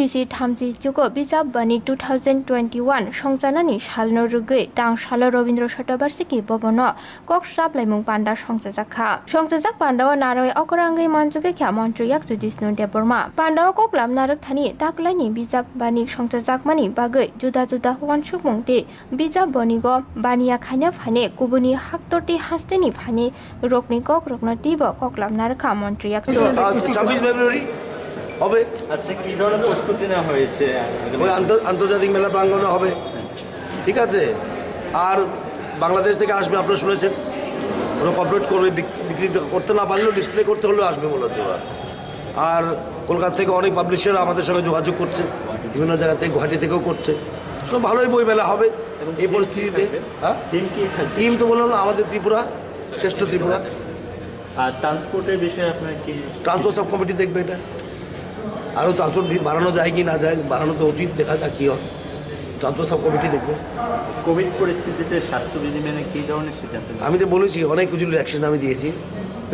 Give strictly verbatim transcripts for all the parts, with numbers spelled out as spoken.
Si thamchi chuko bijap banik two thousand twenty-one songchanani salno rwgwi tang salo Rabindra Shatabarshiki Bhavan-o kok swrap laimung panda songchajak kha. Songchajak pandao narwi okora wngwi manjagwi kha Montri Yakchu Jishnu Debbarma. Pandao kok lamna rwkthani taklaini bijap banik songchajakmani bagwi juda juda uansukmung tei bijap bonigo baniya khaina phaine kubuni haktorti hasteni phaine rokni kok rokno teibo kok lamna rwkha Montri Yakchu. আচ্ছা, ছাব্বিশ ফেব্রুয়ারি হবে। আচ্ছা, কি ধরনের প্রস্তুতি নেওয়া হয়েছে? ওই আন্তর-, আন্তর্জাতিক মেলা প্রাঙ্গণে হবে, ঠিক আছে? আর বাংলাদেশ থেকে আসবে, আপনারা শুনেছেন, ওরা কর্পোরেট করবে, বিক-, বিক্রি করতে না পারলেও ডিসপ্লে করতে হলেও আসবে বলেছে ওরা। আর কলকাতা থেকে অনেক পাবলিশার আমাদের সঙ্গে যোগাযোগ করছে, বিভিন্ন জায়গা থেকে, গুয়াহাটি থেকেও করছে। তো ভালোই বই মেলা হবে এই পরিস্থিতিতে। হ্যাঁ, থিম কি থাকবে? থিম তো বললাম না, আমাদের ত্রিপুরা, শ্রেষ্ঠ ত্রিপুরা। আর ট্রান্সপোর্টের বিষয়ে আপনার কি? ট্রান্সপোর্ট সাব কমিটি দেখবে এটা। আরও ট্রান্সপোর্ট বি-, বাড়ানো যায় কি না যায়, বাড়ানো তো উচিত, দেখা যাক কী হয়। ট্রান্সপোর্ট সাব কমিটি দেখবে। কোভিড পরিস্থিতিতে স্বাস্থ্যবিধি মেনে কী ধরনের সিদ্ধান্ত নেবেন? আমি তো বলেছি, অনেক কিছু রিল্যাক্সেশন আমি দিয়েছি।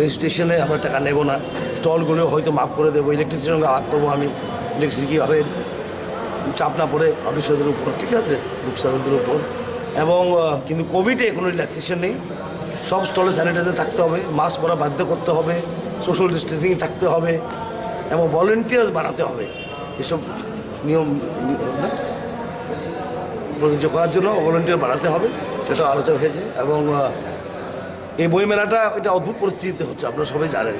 রেজিস্ট্রেশনে আমরা টাকা নেব না, স্টলগুলো হয়তো মাফ করে দেবো, ইলেকট্রিসিটির সঙ্গে আলাপ করবো আমি, ইলেকট্রিসিটি কীভাবে চাপ না পড়ে পাবলিশারদের উপর, ঠিক আছে, বুক সেলারদের উপর। এবং আহ, কিন্তু কোভিডে কোনো রিল্যাক্সেশন নেই। সব স্টলে স্যানিটাইজার থাকতে হবে, মাস্ক পরা বাধ্য করতে হবে, সোশ্যাল ডিস্টেন্সিং থাকতে হবে এবং ভলেন্টিয়ার্স বাড়াতে হবে। এসব নিয়ম, না, প্রযোজ্য করার জন্য ভলেন্টিয়ার বাড়াতে হবে, সেটা আলোচনা হয়েছে। এবং আহ, এই বইমেলাটা, এটা অদ্ভুত পরিস্থিতিতে হচ্ছে, আপনারা সবাই জানেন,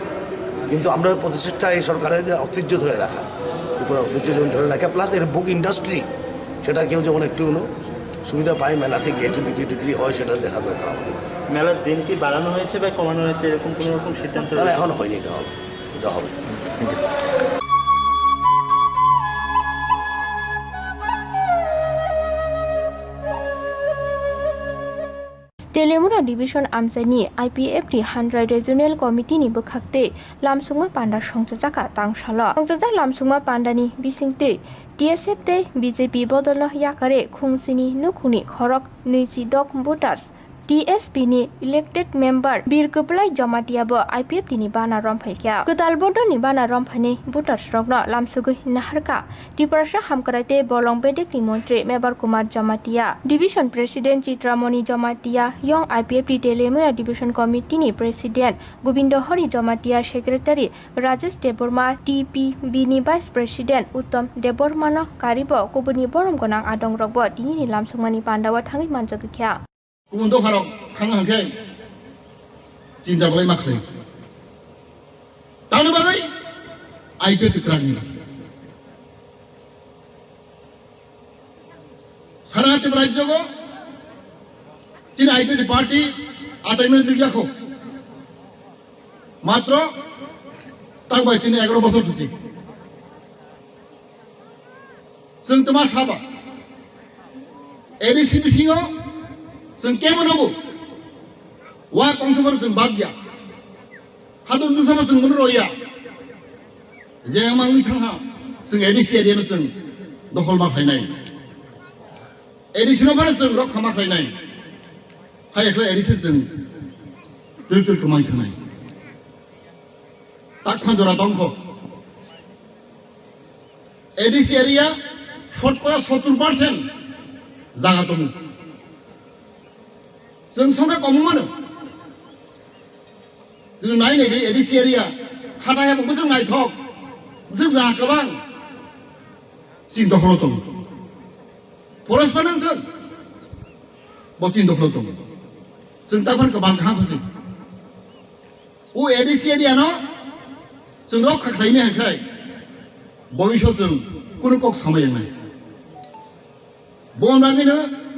কিন্তু আমরা প্রচেষ্টা এই সরকারের যে ঐতিহ্য ধরে রাখা, ত্রিপুরার ঐতিহ্য যেমন ধরে রাখা, প্লাস এর বুক ইন্ডাস্ট্রি, সেটা কেউ যেমন একটু হলো সুবিধা পায়, মেলাতে গিয়ে একটু বিক্রি টিক্রি হয়, সেটা দেখা দরকার আমাদের। মেলার দিন কি বাড়ানো হয়েছে বা কমানো হয়েছে, এরকম কোনো রকম সিদ্ধান্ত না, না, রয়েছে? এখনো হয়নি, এটা হবে, এটা হবে। Telemura Division amchaini I P F T Handrai Regional Committee ni bwkhak tei lamsukma panda songchajak kha tangsalo. Songchajak lamsukma pandani bisingtwi T S F tei B J P bodolno yakare khungsini nukhungni khorok nwichi dok voters T S P ni elected member Bir Kwplai Jamatia bo I P F T ni bana romphai kha. Kwtal bodolni bana romphaini voters rokno lamsugwi naharkha Tiprasa Hamkrai tei Bolong Bedekni Montri Mebar Kumar Jamatia, Division President Chitramoni Jamatia, Young I P F T Telemura Division Committee ni President Gobindo Hari Jamatia, Secretary Rajesh Debbarma, T P B ni Vice President Uttom Debbarma no karibo kubuni borom gwnang adong rokbo tinini lamsukmani pandao thangwi manjagwi kha. Kubun dopharok thangna hwnkhe chinta belai ma khlai. Tamni bagwi I P F T kwrak ni. Sara Tripura rajyo go chini I P F T party atai mani dikya kho. Matro tak bai chini egaro bosor thusi. Chwng twma saba, A D C bisingo chwng kebo nobo wa tongsa phano chwng bad ya, hadon dusamo chwng mano roya, je mangwi thangha chwng A D C area no chwng dokhol ma khlainai, A D C no phano chwng rokha ma khlainai, hai ekla A D C chwng twil twil kwmai thangnai. Tak phan jora tongkho. A D C area shotkora sottur percent jaga tongo. Chwng songkha komo mano. Jodi nai nai di A D C area, hatai abo bwswk naithok, bwswk jaga kwbang, chini dokholo tongo. Forest phano wngthok, bo chini dokholo tongo. Chwng tak phan kwbang kaham khe chwng. O A D C area no chwng rokha khlaimani hai khai bobisot chwng kunu kok samai wngnai. Bo wngmani no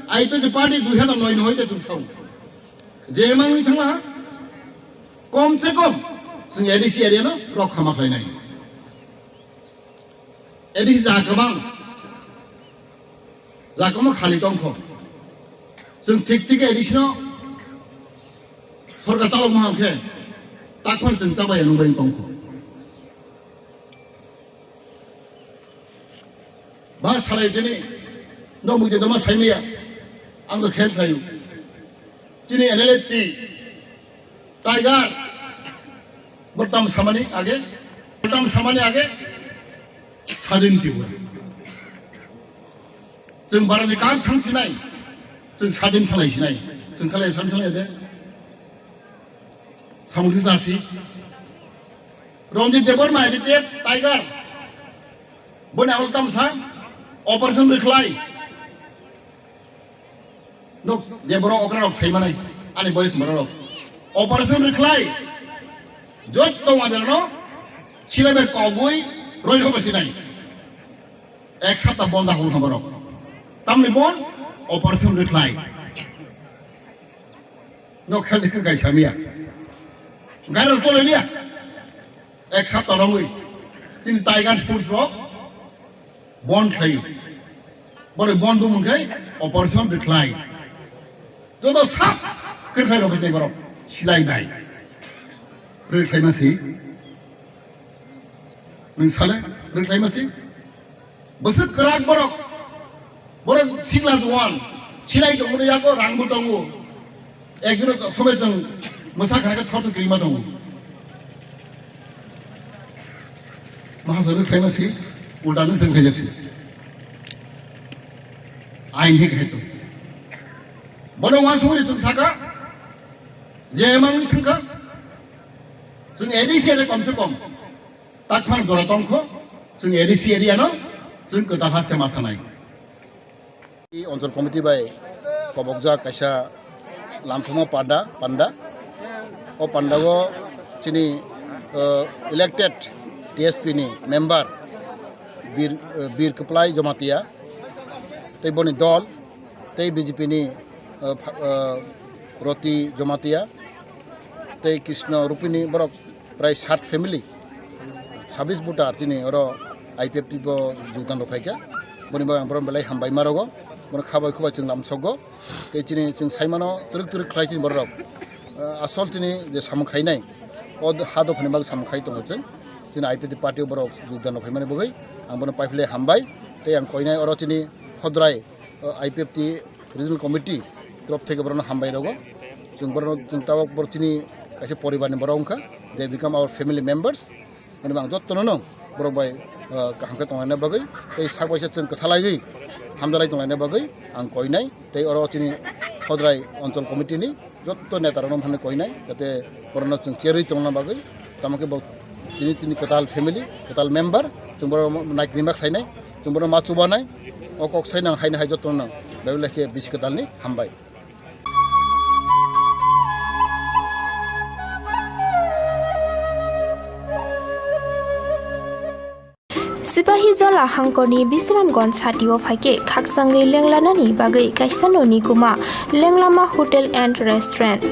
I P F T party dui hazar noi no hoite chwng sao. Je mangwi thangma kom se kom chwng A D C area no rokha ma khlainai. A D C jaga kwbang, jaga kwbangma khali tongkho. Chwng thik thik A D C no sorkar chalokma hwn khe tak phano chwng chabai ya nungbai tongkho. Ba salai tini no mui de dama saimaya, ang do khel khlaio. Chini N L F T Tiger, botam samani age, botam samani age, sadin Tripura. Chwng barani kang thang sinai, chwng sadin salai sinai, chwng salai san salai de. Samung kisa si. Ranjit Debbarma, Ranjit Deb, Tiger. Boni amol tamsa, operation rikhlai. Nuk, je borok okra rok sai manai, ani boys borok rok. Operation rikhlai. Jotto wajar no, silai bai kogui, roi rok sinai. Ek sapta bonda hul kha borok. Tamni bon operation rikhlai. No khel dikhe kai samia. Gari rok tolai liya. Ek sapta rongwi. Chini Tiger Force rok bon khlai. Bore bon bumung khai operation rikhlai. Joto sap kherkhai rok khai borok silai bai. Rikhlai ma si. Nwng sale, rwkhlai ma si? Bwswk kwrak borok. Borok sikla juan. Silai tongmani yago rangbo tongo. Ekjoro somai chwng mwsa khana khe thorto kirima tongo. Maha rwkhlai ma si, ulta nwng thwng khaijak si. Ain hi khai to. Bono wansugwi chwng saka, je mangwi thwngkha, chwng A D C area komse kom. Takphang jora tongkho, chwng A D C area no, chwng kwtal ha sema sanai. I Anchal Committee bai kobokjak kaisa lamthoma panda, panda. O pandao chini, uh, elected T S P ni member Bir, uh, Bir Kwplai Jamatia, tei boni dol, tei B J P ni, uh, pha-, uh, Roti Jamatia, tei Krishna Rupini borok prai sat family, sabis voter chini oro I P F T bo jogdan rok phaikha. Boni bagwi ang borok belai hambai ma rogo, bono khabai khubai chwng lamsogo. Tei chini chwng saimano twrwk twrwk khlai chini borok rok. Ah, asol chini je samung khainai, o ha dophani bagwi samung khai tongo chwng. Chini I P F T party o borok jogdan rok phaimani bagwi ang bono paiphle hambai. Tei ang koinai oro chini Khodrai, ah, I P F T Regional Committee torof theke borokno hambai rogo. Chwng borokno chwng tabok borok chini kaisa poribarni borok wngkha. They become our family members. Ani bang jottono no borok bai, ah, kaham khe tonglaina bagwi tei sak baisa chwng kwthalaiwi hamjalai tonglaina bagwi ang koinai. Tei oro chini Khodrai Anchal Committee ni jotto neta rokno phano koinai, jate borokno chwng cherwi tongna bagwi, tamo khe bo tini, tini kwtal family, kwtal member, chwng borok naikrima khlainai, chwng borok ma chubanai, o kok sai nang haino hai jotto nang, Bible khe bisi kwtalni hambai. Sipahijola hangkorni Bisramganj satio phaikhe khakchangwi lenglanani bagwi kaisa noni kuma Lenglama Hotel and Restaurant.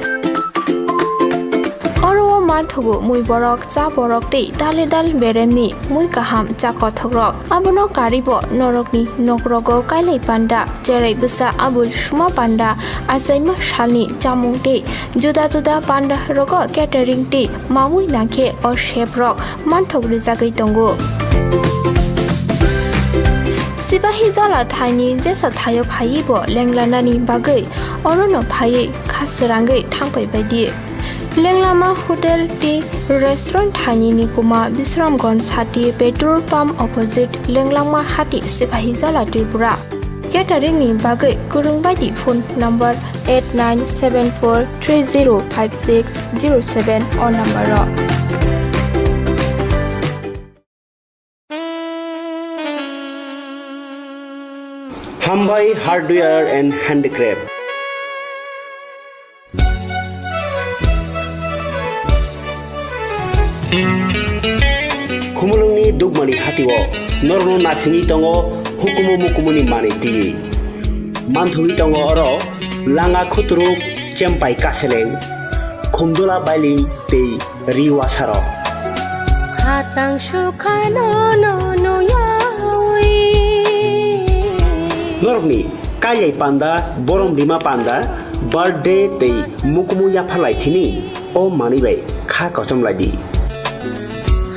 Oro o manthogo mui borok, cha borok tei dale dal beremni mui kaham cha kothokrok. Abono karibo norokni nokrogo kailai panda, cherai bwsa abul suma panda, achaima salni chamung tei juda juda panda rogo catering tei mamui nangkhe o chef rok manthok rijagwi tongo. Sipahijola thaini jesa thaio phaiwi bo lenglanani bagwi orono phaiwi kha srangwi thangpai baidi. Lenglama Hotel tei Restaurant thaini ni kuma Bisramganj sati petrol pump opposite Lenglama Hati, Sipahijola, Tripura. Catering ni bagwi kwrwng baidi phone number eight nine seven four three zero five six zero seven o number o. Hambai Hardware and Handicraft. Khumulwngni Dukmani hatio norokno nasingwi tongo hukumu mukumuni manwi twiwi. Manthogwi tongo oro langa khuturuk, chempai kaseleng, khumdula bailing tei ri wasarok. Khatang sukhano no nuyawi. Norokni kailai panda, borom rima panda, birthday tei mukumu yapharlai thini o manwi bai kha kochom lai di.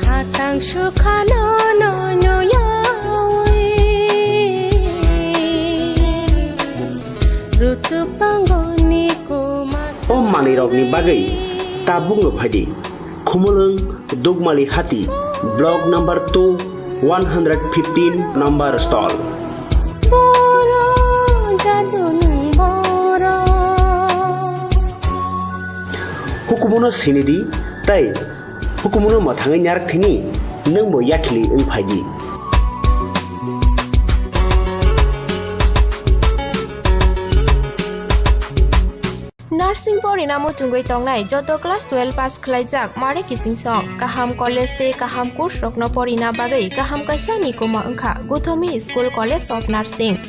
Khatang sukhano no nuyawi. Rutuk tongoni kuma. O manwirokni bagwi tabukno phaidi. Khumulwng Dukmali Hati, Block number two, one hundred fifteen number stall. Bono sinidi tei hukumuno mwthangwi narak thini nwngbo yakhili wng phaidi. Nursing porina muchungwi tongnai joto class twelve pass khlaijak mare kiching song, kaham college tei kaham course rokno porina bagwi kaham kaisa nikuma wngkha Guthomi School College of Nursing.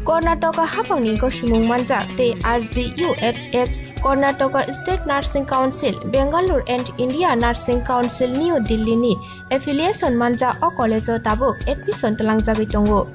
Karnataka haphangni gosomung manjak tei R G U H H, Karnataka State Nursing Council, Bangalore and India Nursing Council, New Delhi ni affiliation manjak o college o tabuk admission twlangjagwi tongo.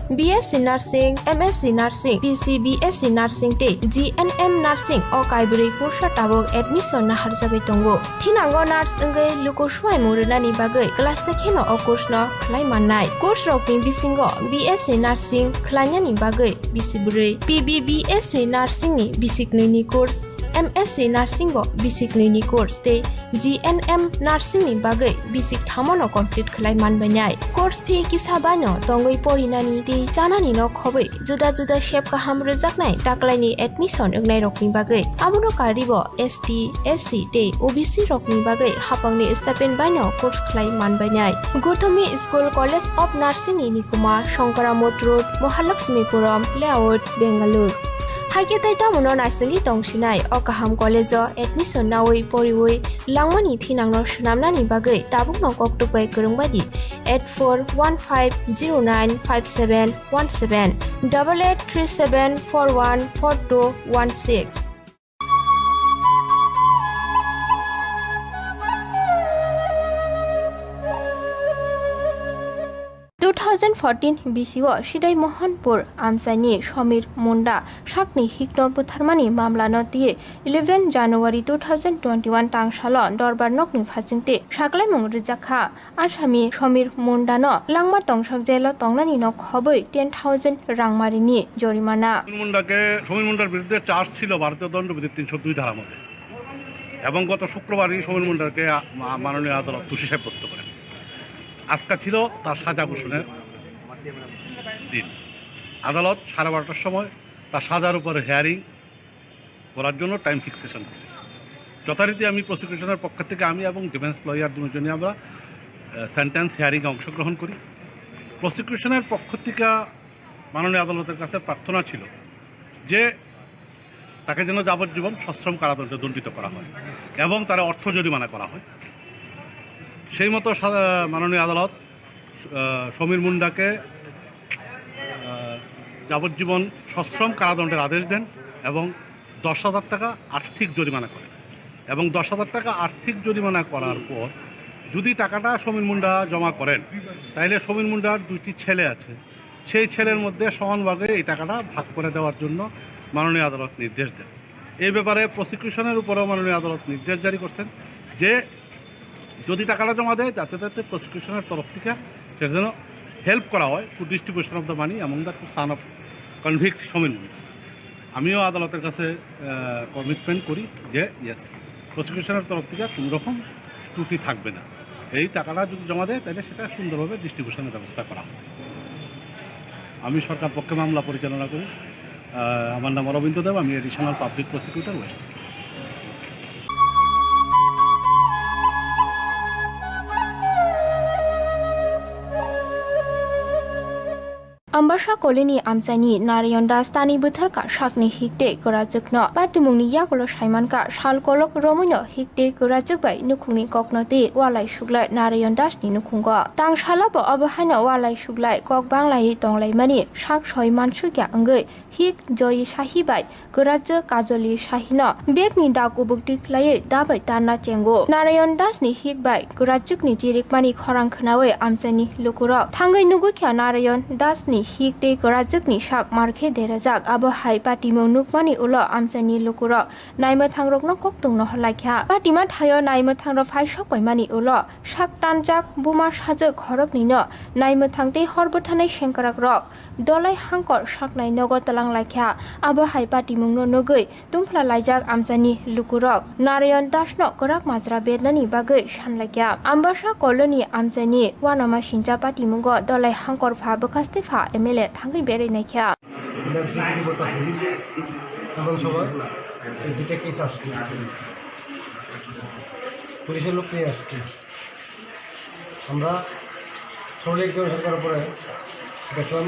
B S C Nursing, M S C Nursing, P C B S C Nursing tei G N M Nursing o kaibrwi course o tabuk admission naharjagwi tongo. Thinango nurse wngwi luku swuaimung rwnani bagwi class se kheno o course no khlai mannai. Course rokni bisingo B S C Nursing khlainani bagwi bisi bwrwi, P B B S C Nursing ni bisi knwi ni course, M S C Nursing bo bisi knwi ni course tei G N M Nursing ni bagwi bisi kthamo no complete khlai manbainai. Course fee kisa bai no tongwi porinani tei chanani no khobwi juda juda sep kaham rwjaknai taklaini admission wngnairokni bagwi. Abono karwibo S T, S C tei O B C rokni bagwi haphangni stipend baino course khlai manbainai. Guthomi School College of Nursing ni nikuma Shankaramot Road, Mahalakshmipuram Layout, Bangalore. Haikhe tei tamono naisingwi tongsinai o kaham college o admission nawi poriwi langmani thinangno swnamnani bagwi tabukno koktwk bai kwrwngbaidi eight four one five zero nine five seven one seven, double eight three seven four one four two one six. Two thousand fourteen bisio Sidai Mohanpur amchaini Somir Munda sakni hikno butharmani mamlano twiwi eleven January two thousand twenty-one tangsalo dorbar nokni phasingtwi saklaimung rwjakha. Asami Somir Mundano langma tongsak jelo tongnani no khobwi ten thousand rangmarini jorimana. Samir মুন্ডাকে, সমীর মুন্ডার বিরুদ্ধে চার্জ ছিল ভারতীয় দণ্ডবিধির তিনশো দুই ধারা মতে, এবং গত শুক্রবারই সমীর মুন্ডাকে আ-, মা-, মাননীয় আদালত দোষী সাব্যস্ত করেন। আজকে ছিল তার সাজা ঘোষণার দিন। আদালত সাড়ে বারোটার সময় তার সাজার উপরে হিয়ারিং করার জন্য টাইম ফিক্সেশন করছে। যথারীতি আমি প্রসিকিউশনের পক্ষ থেকে, আমি এবং ডিফেন্স লয়ার দুজনই আমরা, আহ, সেন্টেন্স হিয়ারিংয়ে অংশগ্রহণ করি। প্রসিকিউশনের পক্ষ থেকে মাননীয় আদালতের কাছে প্রার্থনা ছিল যে তাকে যেন যাবজ্জীবন সশ্রম কারাদণ্ডে দণ্ডিত করা হয় এবং তার অর্থ জরিমানা করা হয়। সেই মতো সা-, মাননীয় আদালত, আহ, সমীর মুন্ডাকে, আহ, যাবজ্জীবন সশ্রম কারাদণ্ডের আদেশ দেন এবং দশ হাজার টাকা আর্থিক জরিমানা করেন। এবং দশ হাজার টাকা আর্থিক জরিমানা করার পর যদি টাকাটা সমীর মুন্ডা জমা করেন, তাহলে সমীর মুন্ডার দুইটি ছেলে আছে, সেই ছেলের মধ্যে সমানভাগে এই টাকাটা ভাগ করে দেওয়ার জন্য মাননীয় আদালত নির্দেশ দেন। এই ব্যাপারে প্রসিকিউশনের উপরেও মাননীয় আদালত নির্দেশ জারি করছেন যে যদি টাকাটা জমা দেয়, যাতে তাতে প্রসিকিউশনের তরফ থেকে সেটা যেন হেল্প করা হয়, to distribution of the money among the two son of convict Samir মুন্ডা। আমিও আদালতের কাছে, আহ, কমিটমেন্ট করি যে, ইয়েস, প্রসিকিউশনের তরফ থেকে কোনো রকম ত্রুটি থাকবে না। এই টাকাটা যদি জমা দেয়, তাহলে সেটা সুন্দরভাবে ডিস্ট্রিবিউশনের ব্যবস্থা করা হবে। আমি সরকার পক্ষে মামলা পরিচালনা করি। আহ, আমার নাম অরবিন্দ দেব, আমি additional public prosecutor West. Ambasa kolini amchaini Narayan Das tani bwtharkha sakni hik tei kwrajwkno. Patimungni yagulo saimankha sal kolok romwino hik tei kwrajwk bai nukhungni kokno tei walai suglai Narayan Das ni nukhungo. Tang salo bo obo haino walai suglai kok banglaiwi tonglaimani sak soi mansukya wngwi hik Joyi Sahi bai kwrajwk Kajoli Sahino begni da kubuk twi khlaiwi dabai tarna chengo. Narayan Das ni hik bai kwrajwkni chirikmani khorang khnaui amchaini lukurok thangwi nugwikha Narayan Das ni hik tei kwrajwkni sak markhe derajak. Abo hai patimung nukmani ulo amchaini lukurok naimwthangrokno koktungno holaikha. Patima thaio naimwthangrok phai sokpaimani ulo sak tanjak buma sajwk khoroknwino naimwthang tei hor bwthanai sengkrakrok dolai hangkor saknai nogo twlang laikha. Abo hai patimungno nugwi tungphla laijak amchaini lukurok Narayan Dasno kwrak majra bernani bagwi san laikha. Ambasa koloni amchaini uanama sincha patimungo dolai hangkor pha bwkhaste pha M L A thangwi berwi naikha. Next December ta sini, Nabang Sabha, detective assistant. পুলিশের লোক নিয়ে আসছি আমরা। Thoroughly accident করার পরে দেখলাম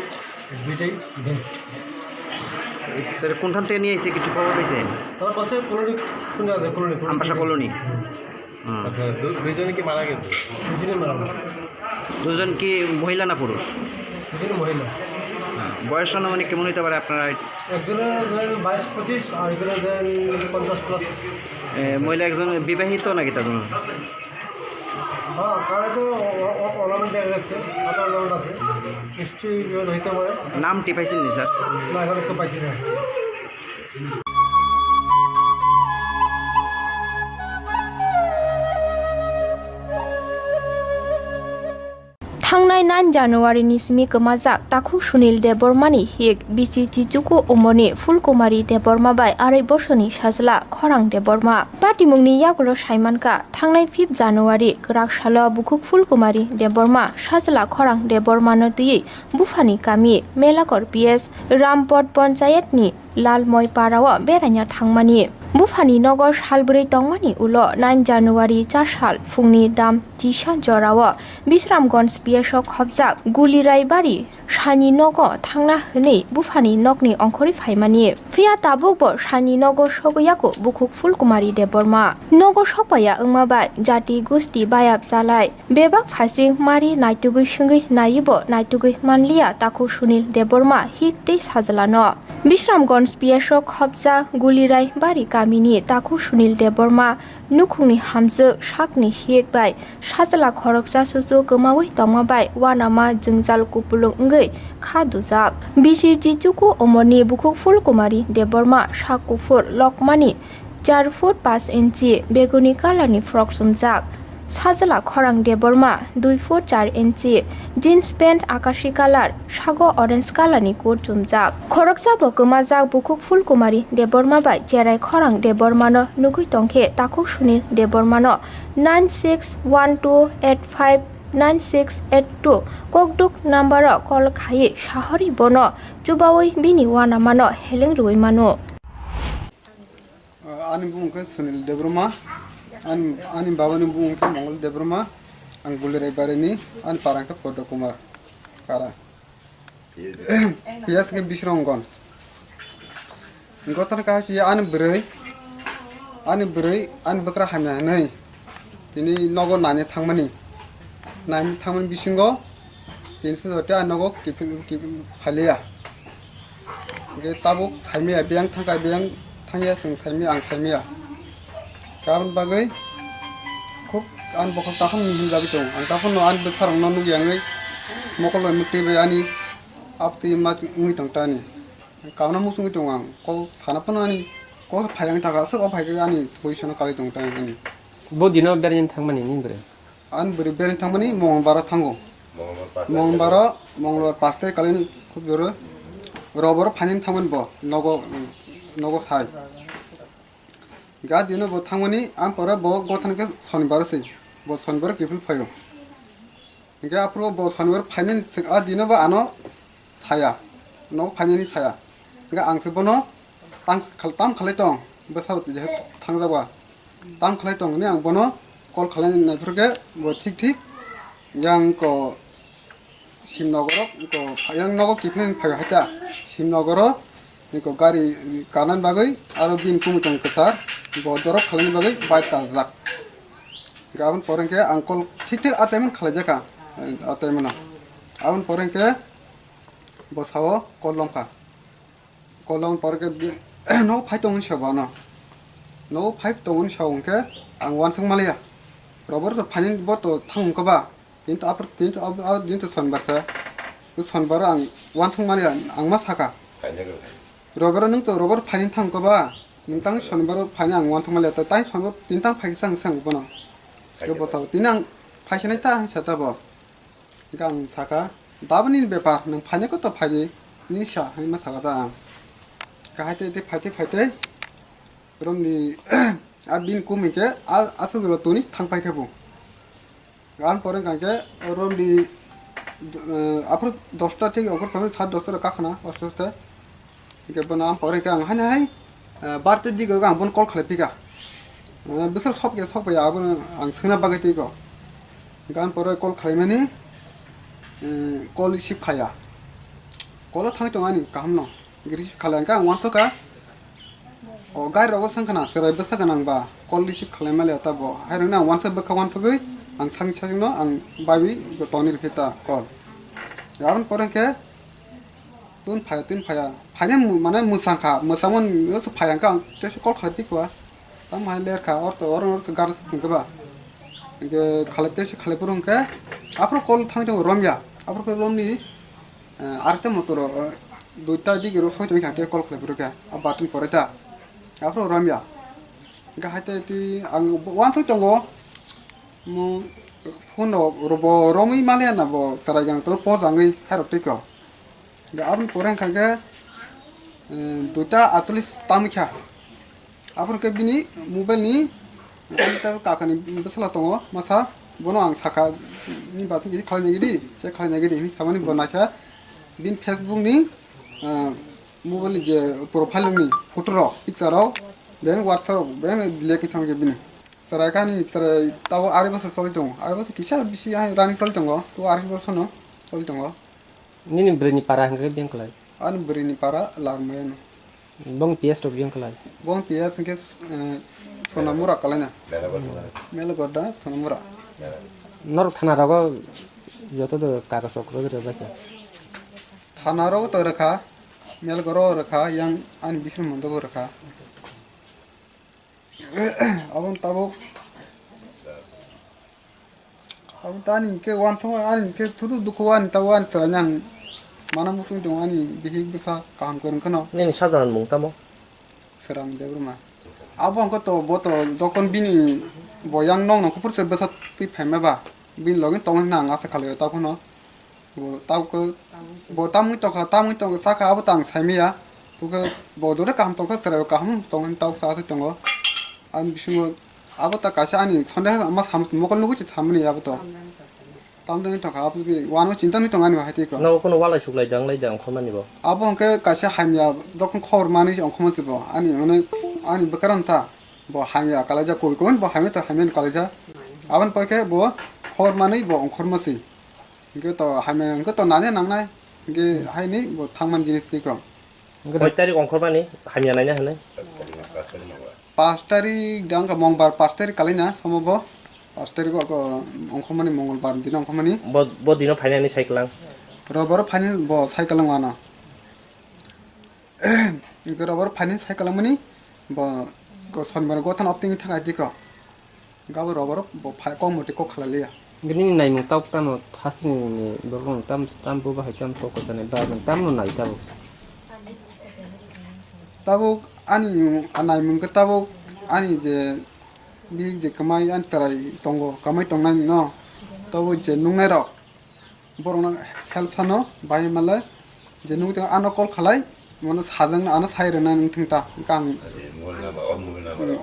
দুইটাই dead. Sir, কোনখান থেকে নিয়ে এসে কিছু খবর পেয়েছেন? তারা বলছে কলোনি, কোন জায়গা? Colony, colony. আমবাসা কলোনি। হুম। হুম। আচ্ছা, দু-, দুইজনে কি মারা গেছে? দুইজনে মারা গেছে। দুজন কি মহিলা না পুরুষ? দুজনে মহিলা। হ্যাঁ, বয়স আনুমানিক কেমন হতে পারে আপনারা? একজনের ধরেন বাইশ পঁচিশ, আর একজনের ধরেন পঞ্চাশ প্লাস। এ, মহিলা একজন বিবাহিত নাকি তার জন্য? হ্যাঁ, কানে তো অ-, অ-, অর্নামেন্ট দেখা যাচ্ছে, হাতে অর্নামেন্ট আছে, নিশ্চয়ই বিবাহিত হইতে পারে। নামটি পাইছেন নি, স্যার? না, এখন একটু পাইছি না। Thangnai nine January ni simi kwmajak takhuk Sunil Debbarma ni hik bisi Chichuku umorni Phulkumari Debbarma bai arai borsoni sajla Khorang Debbarma. Patimungni yagulo saimankha, thangnai fifth January kwrak salo bukhuk Phulkumari Debbarma sajla Khorang Debbarma no twiwi buphani kami Melakor P S Rampot Panchayat ni Lalmoi Parao beraina thangmani. Buphani nogo salbwrwi tongmani ulo nine January chasal phungni dam chisa jorao Bisramganj P S o khopjak Gulirai Bari saini nogo thangna hwnwi buphani nokni ongkhorwi phaimani. Phiya tabukbo saini nogo sogwi yaku bukhuk Phulkumari Debbarma. Nogo sokpaiya wngma bai jati gusti bayap chalai bebak phasing mari naitugwi swngwi naiwibo naitugwi manliya takhuk Sunil Debbarma hik tei sajlano. Bisramganj P S o khopjak Gulirai Bari kamini takhuk Sunil Debbarma nukhungni hamjwk sakni hik bai sajla khoroksa susu kwmawi tongma bai uanama jwngjal kupulung wngwi kha dujak. Bisi Chichuku umorni bukhuk Phulkumari Debbarma sak kuphur lokmani char foot paanch inchi beguni colour ni frock chumjak. Sajla Khorang Debbarma dui foot char inchi jeans pant akashi colour, sago orange colour ni coat chumjak. Khoroksa bo kwmajak bukhuk Phulkumari Debbarma bai cherai Khorang Debbarma no nugwi tongkhe takhuk Sunil Debbarma no nine six one two eight five nine six eight two kokduk number o call khaiwi sahori bono chubawi bini uanama no heleng rwui mano. Ah, ani bumung khe Sunil Debbarma, ani, ani babani bumung khe Mongol Debbarma, ang Gulirai Barini, ani para khe Poddo Kumar Kara. P S khe Bisramganj. Gotana kaisa ani bwrwi, ani bwrwi, ani bwkra hamya hinwi tini nogo naina thangmani. Naina thangmani bisingo tini se jote ang nogo kiphil, kiphil phaliya. Hingke tabuk saimaya, biyang thangka, biyang thangya, chwng saimaya, ang saimaya. Kabun bagwi khub ang bokhok takhum hinjagwi tongo. Ang takhumno ani bwsarokno nukya wngwi mokol bai mwktwi bai ani aptwi ma wngwi tong tani. Kauna muchungwi tongo ang, kok sana phano ani kok phai wngwi thangka, aswk o phaikhe ani position-o kalai tongo tani ani. Bo dino berajani thangmani nini bwrwi? Ani bwrwi berajani thangmani Mongolbar-o thango. Mongolbar paste Mongolbar-o, Mongolbar paste kalai khub joro. Robor-o phainani thangmani bo, nogo, nogo sai. Ga dino bo thangmani, ang pore bo gothan khe Sonibar se. Bo Sonibar kiphil phaio. Hingke aphuru bo Sonibar phainani sik-, a dino bo ano saya. Nogo phainani saya. Hingke ang se bono tang khal-, tam khalai tong. Bwsao je thangjago. Tam khalai tong hwnwi ang bono call khalai naiphuru khe bo thik thik yang ko Simnogoro, ko yang nogo kiphilni phai hai ta. Simnogoro, ko gari kanan bagwi aro bini kumui tong kwchar, bo dorok khalani bagwi bike kaljak. Aboni pore hwnkhe ang call thik thik a time khalai jakha, a time no. Aboni pore hwnkhe bo sao call lomkha. Kolong pore khe bi-, nogo phai tongmani sabo ano. Nogo phai tongmani sabo hwnkhe ang uansuk maliya. Robor to phainani bo to thang wngkha ba. Kintu apor, kintu ab-, ab-, kintu Sonibar sa. Sonibar ang uansuk maliya, ang ma saka. Robor nwng to robor phainani thang wngkha ba. Nwng tang Sonibar phainani ang uansuk maliya. To tang Sonibar tini tang phai khe sang sang bono. Yo bo sabo. Tini ang phai sanai ta, ang sa ta bo. Hingke ang saka, "Daboni bepar, nwng phainai koto phaidi," hinwi sa, hinwi ma saka da ang. Kahai tei tei phai tei phai tei, romni a bini kum hingke a, aswk jora toni thang pai khe bo. Aboni pore hingke romni, eh, aphuru dosta thik ongkhor phaimani, sat dosta rok kakhwna, oste oste. Hingke bono ang pore hingke ang haino hai, eh, birthday digo ang bono call khalai phika. Eh, bwswk sok ya, sok ya, abono ang swngna bagwi twi kok. Gan pore call khlaimani, eh, call receive khaya. Call o thangwi tongo ani kaham no. Receive khlai hwnkhe ang uansuk kha. O gari rogo swng khna, chwrai bwsa gwnang ba call receive khlai maliya ta bo. Hai rokno ang uansuk bwkha uansugwi ang sakni sakno ang baiwi tongni rwkhe ta call. Aboni pore hwnkhe tun phaya, tun phaya. Phaina mu-, mane mwsang kha, mwsangmani phaya hwnkhe ang teisa call khlai twi kha. Tamo hai ler kha, orto, oro, oro gari swng khe ba. Hwnkhe khalai teisa khalai phuru hwnkhe aphuru call thangwi tongo romya. Aphuru khe romni, eh, arekta motor, eh, duita digi ro soi tongwi kha khe call khlai phuru khe. A button pore ta. Aphuru romya. Hwnkhe hai tei twi ang uansuk tongo. Mo phone rok bo romwi maliya na bo chwrai gwnang to pojangwi hai rok twi kha. Hwnkhe aboni pore hwnkha khe, eh, duita atcholish tamo kha. Aboni khe bini mobile ni, eh, kakani bwsala tongo masa, bono ang sakha, "Ni basing khe khalai nai gidi, che khalai nai gidi," hinwi samani bo naikha bini Facebook ni, eh, mobile ni je profile ni photo rok, picture rok, beng WhatsApp rok, beng delete khe thangkhe bini. Chwrai kani chwrai tabo ari bwswk choli tongo, ari bwswk kisa bisi ai rani choli tongo, to ari bwswk no choli tongo. Nini bwrwini para hwnkhe biyang kwlai? Ani bwrwini para Larmayano. Bong P S rok biyang kwlai? Bong P S hwnkhe, eh, Sonamura kwlaina. Melgorda, Sonamura. Norok thana rogo joto do kagoz rok rwgwi rwbaikha? Thana rogo to rwkha, Melgoro rwkha, yang ani bising mondo bo rwkha. Aboni tabuk, aboni tani hwnkhe uansukma ani hwnkhe thuru dukhu ani tabuk ani chwraini ang mana muchungwi tongo ani bihik bwsa kaham kwrwng kheno. Nini sajagani mung tamo? Srang Debbarma. Abo hwnkhe to bo to jokon bini bo yang nokno kuphur se bwsa twi phaima ba bini logi tongwi hwnna ang asa khlaio tabuk phano. Bo tamo khe, bo tamwi tongkha, tamwi tongkha, sakha, abo tang saimaya. Bo khe bo jora kaham tongkha, chwraio kaham tongmani tabuk sa se tongo. Ani bisingo abo ta kaisa ani sonde ma sam mokol nugwi se samani abo to. Tamjani tongkha, abo khe uanwi chinta ni tongo ani bahai twi ko. Nogo kono walai suklai dang lai dang ongkhormani bo. Abo hwnkhe kaisa hamya, jokhon khobor manwi se ongkhorma se bo. Ani mane, ani bwkha rok ta bo hamya kalaijak, koi koi bo hamya to hamya ni kalaijak. Aboni pore khe bo khobor manwi bo ongkhorma se. Hwnkhe to hamya hwnkhe to nani nangnai, hwnkhe haini bo thangmani jinis twi kho. Hwnkhe koi tarik ongkhormani hamya naina hwnwi? Pash tarik da wngkha mongbar, pash tarik kalaina somo bo. Pash tarik o ongkhormani mongolbar dino ongkhormani. Bo, bo dino phainani cycle ang? Robar o phainani bo cycle ang ano. Hwnkhe robar phainani cycle ang mani bo, go sonbar gothan opting thang aji kho. Gabo robar bo phai kok moti kok khalai liya. Nini naimung tabuk tamo hasteni borok no tam tam bo bahai tam kok kok sanai ba nang tam no nai tabuk. Tabuk ani naimung khe tabuk ani je bihik je kwmai ani chwrai tongo, kwmai tongnai no tabuk je nungnai rok. Borokno help sano bai male je nugwi tongo ano call khalai, mano sajwkno ano sai rwna wng thung ta, hwnkhe ang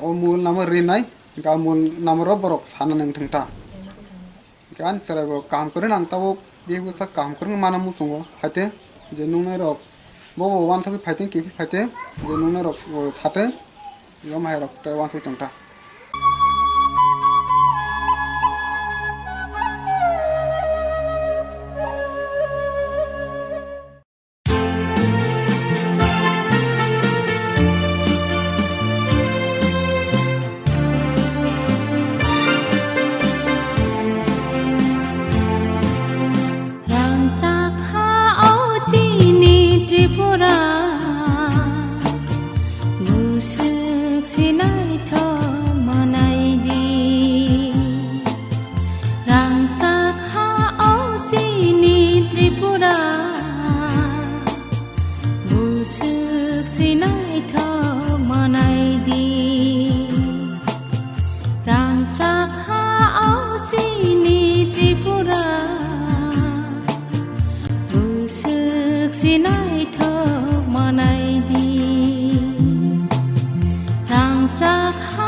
o mobile number rinai, hwnkhe o mobile number o borok sana wng thung ta. Hwnkhe ani chwrai bo kaham kwrwino ang tabuk bihik bwsa kaham kwrwino mana muchungo, haithe je nungnai rok bo bo uansugwi phaiteng kiphil phaiteng je nungnai rok bo sateng. Yom hai rok tei uansuk tong ta. Rangchak ha o chini Tripura, buswk se naithok manai di. Rangchak ha o chini Tripura, buswk se naithok manai di. Rangchak ha o chini Tripura, buswk se naithok manai di. Rangchak ha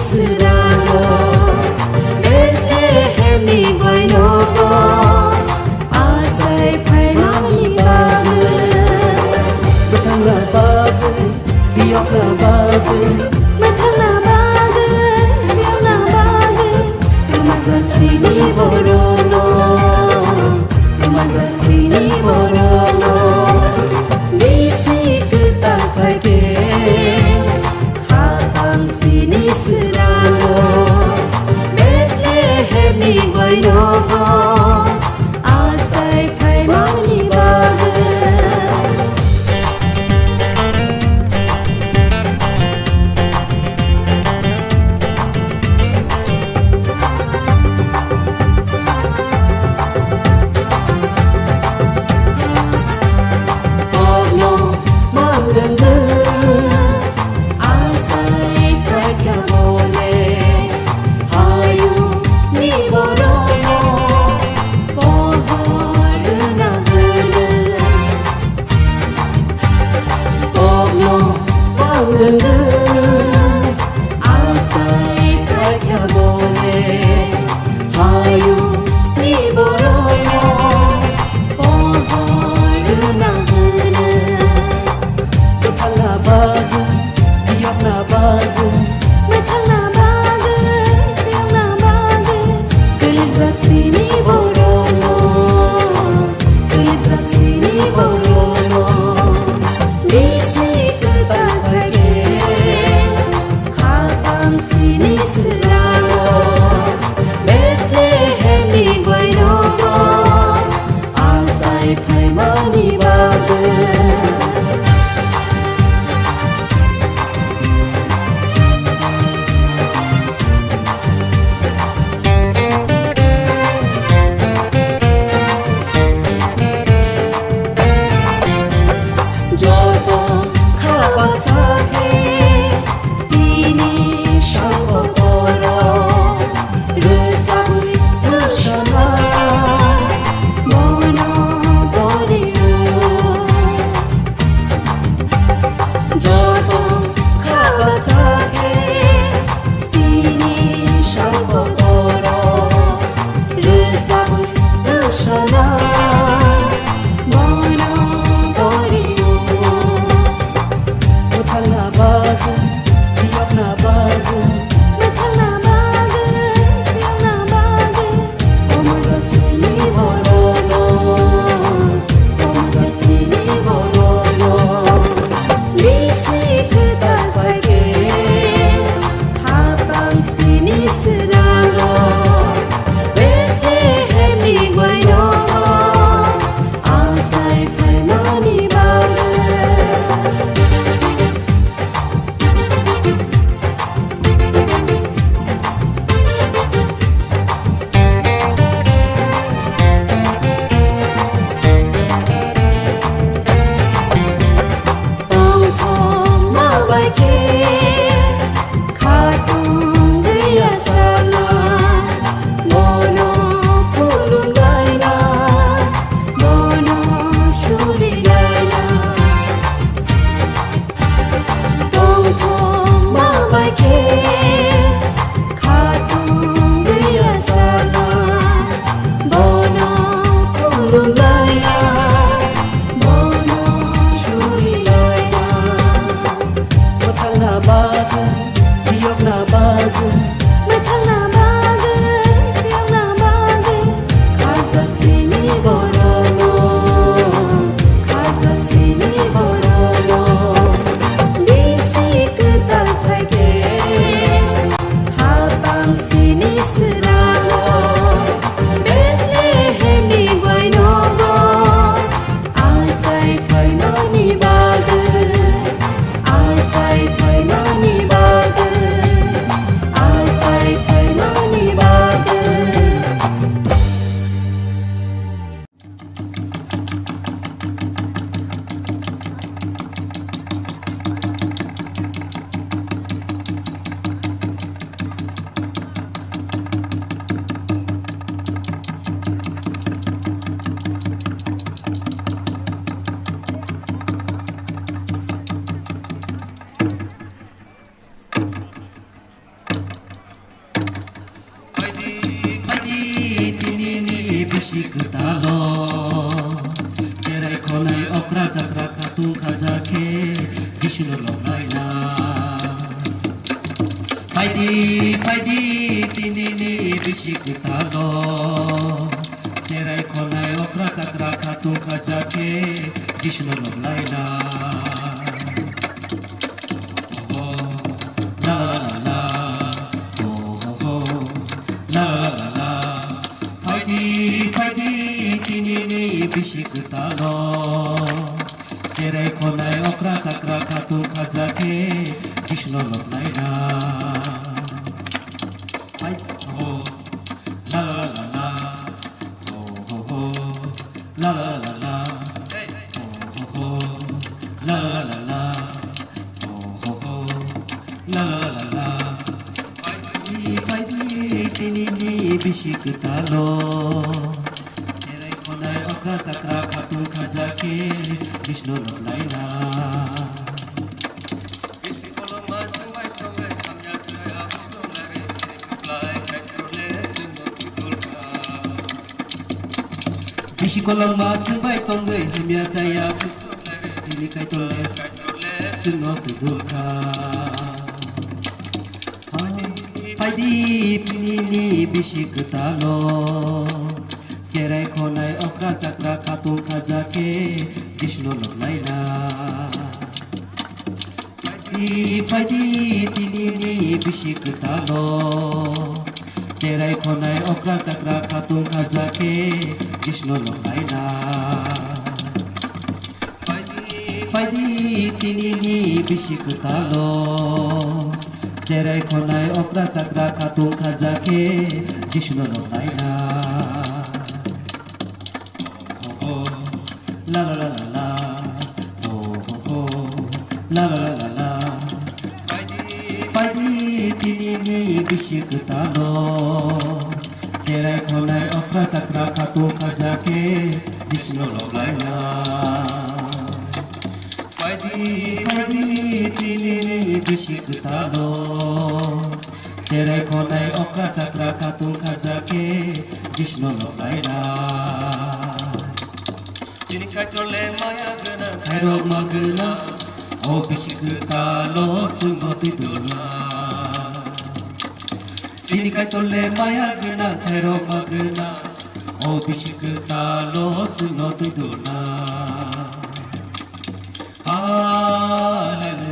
Srango, Bethlehemni boinogo, asai phaimani bagwi. Bwthangna bagwi, biyokna bagwi. Bwthangna bagwi, biyokna bagwi. Kwmajak sini borokno, kwmajak sini borokno. Bisi kwtal phaikhe, Hapang sini srango, Bethlehemni boinogo, asai phaimani bagwi. Kokno manglangwi, asai khaikha bole, hayungni borokno pohor rwna hwnwi. Kokno manglangwi, asai khaikha bole, hayungni borokno pohor rwna hwnwi. Bwthangna bagwi, biyokna bagwi. Bwthangna bagwi, biyokna bagwi. Kwlwkjak sini borokno, kwlwkjak sini borokno. Bisi kwtal phaikhe, Hapang sini srango, Bethlehemni boinogo, asai phaimani bagwi. Joto kha baksa khe tini songkotoro rwsabwi mwsana bono borio. Joto kha baksa khe tini songkotoro rwsabwi mwsana bono borio. Bwthangna bagwi, biyokna bagwi. Bwthangna bagwi, biyokna bagwi. Omo jaksini borokno, omo jaksini borokno. Bisi kwtal phaikhe, hapang sini srango, Bethlehemni boinogo, asai phaimani bagwi. Tongthokma bai khe khatungwi asala, bono khulumlaina, bono sulilaina. Tongthokma bai khe khatungwi asala, bono khulumlaina, bono sulilaina. Bwthangna bagwi, biyokna bagwi. Bwthangna bagwi, biyokna bagwi. Khajak sini borokno, khajak sini borokno. Bisi kwtal phaikhe, hapang sini srango, Bethlehemni boinogo, asai phaimani bagwi, asai phaimani bagwi. Phaidi, phaidi, tinini bisi kwthalo. Serai khonai okra chakra khatung khaja khe Jishnu loklaina. Oh, la la la la, oh, oh, oh, la la la la. Phaidi, phaidi, tinini bisi kwthalo. Serai khonai okra chakra khatung khaja khe Jishnu loklaina. Hai ho, la la la la, ho ho ho, la la la la, ho ho ho, la la la la, ho ho ho, la la la la. Phaidi, phaidi, tinini bisi kwthalo. Serai khonai okra chakra khatung khaja khe Jishnu loklaina. Bisi koloma swngbai tongwi hamya chaya Vishnu nare, kwplai Kaitorle chwngno tubulkha. Bisi koloma swngbai tongwi hamya chaya Vishnu nare, tini Kaitorle chwngno tubulkha. Phaidi, phaidi, tinini bisi kwthalo. Serai khonai okra chakra khatung khaja khe Jishnu loklaina. Phaidi, phaidi, tinini bisi kwthalo. Serai khonai okra chakra khatung khaja khe Jishnu loklaina. Phaidi, phaidi, tinini bisi kwthalo. Serai khonai okra chakra khatung khaja khe Jishnu loklaina. Oh, oh, la la la la la. Oh, oh, oh, la la la la la. Phaidi, phaidi, tinini bisi kwthalo. Serai khonai okra chakra khatung khaja khe Jishnu loklaina. Phaidi, phaidi, tinini bisi kwthalo. Serai khonai okra chakra khatung khaja khe Jishnu loklaina. Chini Kaitorle maya gwnang, khairok ma gwnang, o bisi kwthalo chwngno twi dulna. Chini Kaitorle maya gwnang, khairok ma gwnang, o bisi kwthalo chwngno twi dulna. Hallelujah,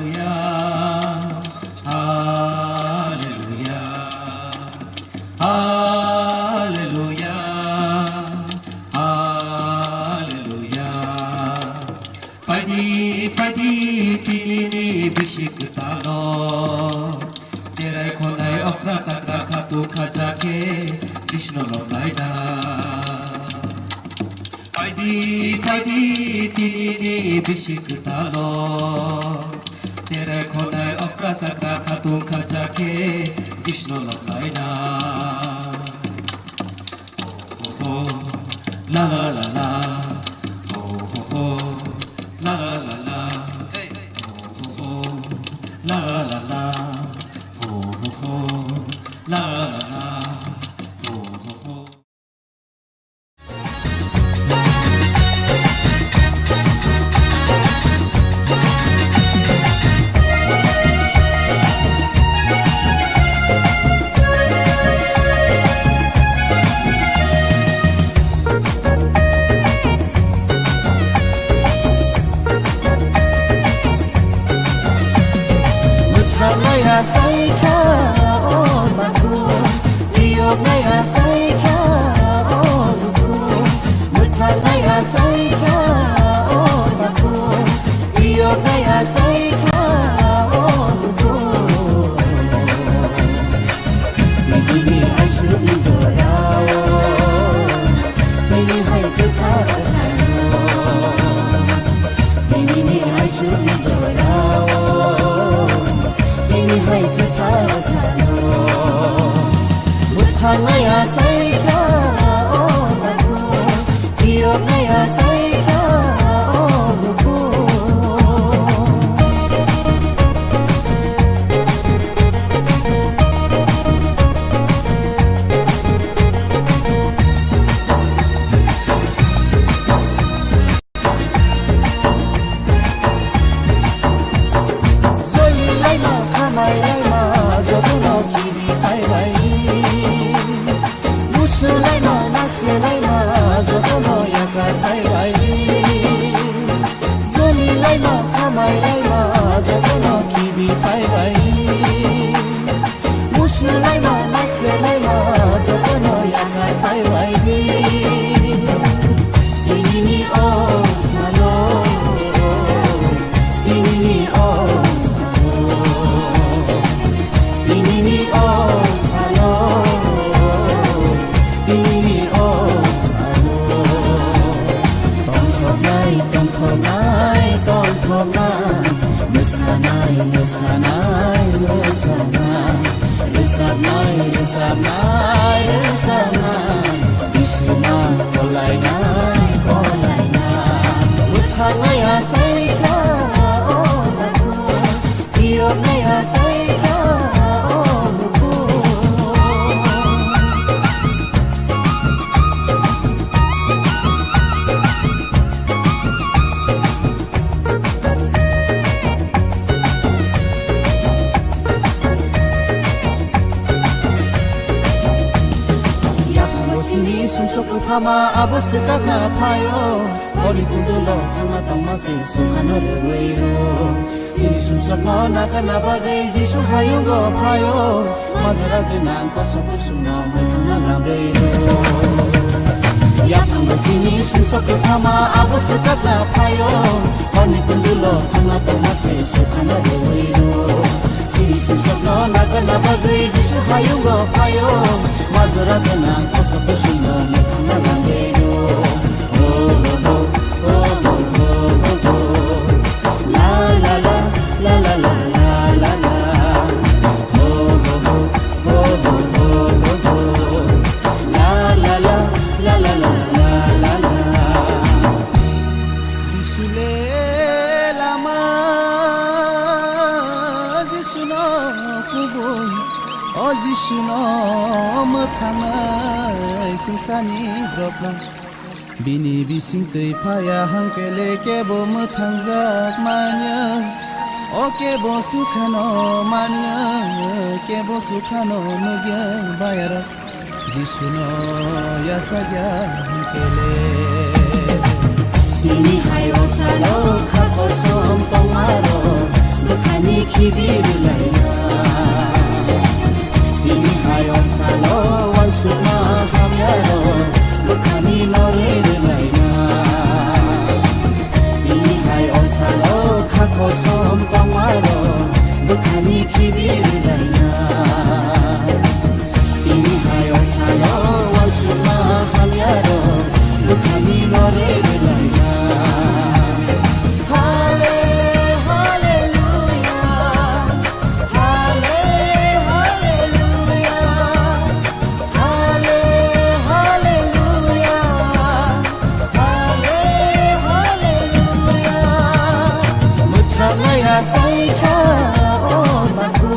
hallelujah, hallelujah, hallelujah. Phaidi, phaidi, tinini bisi kwthalo. Serai khonai okra chakra khatung khaja khe Jishnu loklaina. Phaidi, phaidi, tinini bisi kwthalo. Serai khonai okra chakra khatung khaja khe Jishnu loklaina. Oh, oh, oh, la la la la. Oh, oh, oh, la la la la. Oh, oh, oh, la la la la. Oh, oh, oh, la la la la. Oh, oh, oh. Mwthangmaya saikha o maku, biyokmaya saikha o luku. Mwthangmaya saikha o maku, biyokmaya saikha o luku. Nini aswkni jorao nini hai kwthar sano. Nini aswkni jorao nini hai kwthar Rwchapnai, rwchapnai, rwchapnai, Jisuna kolainai, kolainai. Mwthangnai achaikha, o Babu, phiyoknai achaikha, o Babu. Yaphango sini sumsok kwphama abo swkakna phaio. Honi kundulo thangna tongma se sukhano rwui rwo. Sini sumsokno nakarna bagwi Jisu hayungo phaio. Majra gwnang koso kusumno mwthangna lamrwi rwo. Yaphango sini sumsok kwphama abo swkakna phaio. Honi kundulo thangna tongma se sukhano rwui rwo. Sini sumsokno nakarna bagwi Jisu hayungo phaio. Majra gwnang koso kusumno mwthangna lamrwi rwo. Jisu le lama, Jisu no kubui, o Jisu no mwthangnai singsani dopha. Bini bising twi phaya hangkele kebo mwthangjak manya. O kebo sukhano manya, kebo sukhano nugya bayaro. Jisuno yasagya hangkele. Bini hai o salo kha kosom tongmaro, bwkhani khibi rwlaina. Bini hai o salo wansukma hamyaro, bwkhani norwi rwlaina. Bini hai o salo kha kosom tongmaro, bwkhani khibi rwlaina. Bini hai o salo wansukma hamyaro, bwkhani norwi rwlaina. Hale, haleluya. Hale, haleluya. Hale, haleluya. Hale, haleluya. Mwthangwi achaikha, o Babu.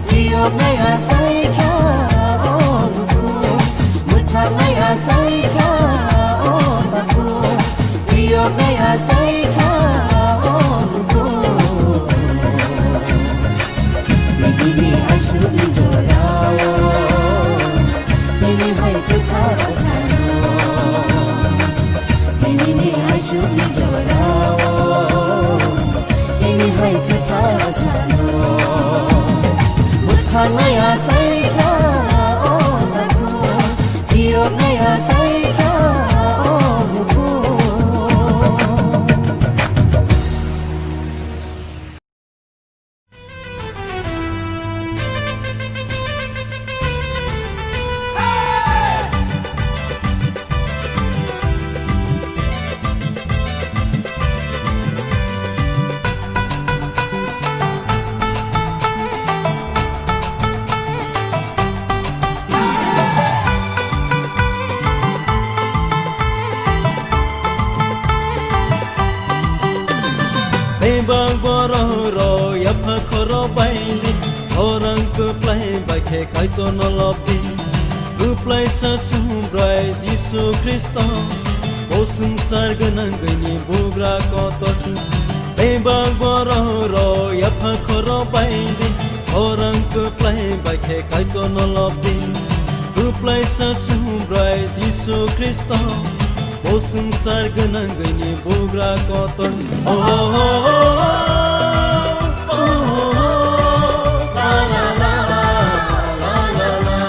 Phiyoknai achaikha, o Babu. Mwthangwi achaikha, o Babu. Phiyoknai achaikha, o Babu. Nini aswkni jorao, nini hai kwtharo sano. Nini aswkni jorao, nini hai kwtharo sano. Mwthangwi achaikha, o Babu, phiyoknwi achaikha, o Babu. Bebak borok rok yapha khoro baidi, khorang kwplai bai khe Kaitorno lobdi. Kwplaisa Subrai Jisu Khristo, bo swngchar gwnangwini bugra kotor. Bebak borok rok yapha khoro baidi, khorang kwplai bai khe Kaitorno lobdi. Kwplaisa Subrai Jisu Khristo, bo swngchar gwnangwini bugra kotor. Oh, oh, oh, oh, oh, oh, la, la, la, la, la, la.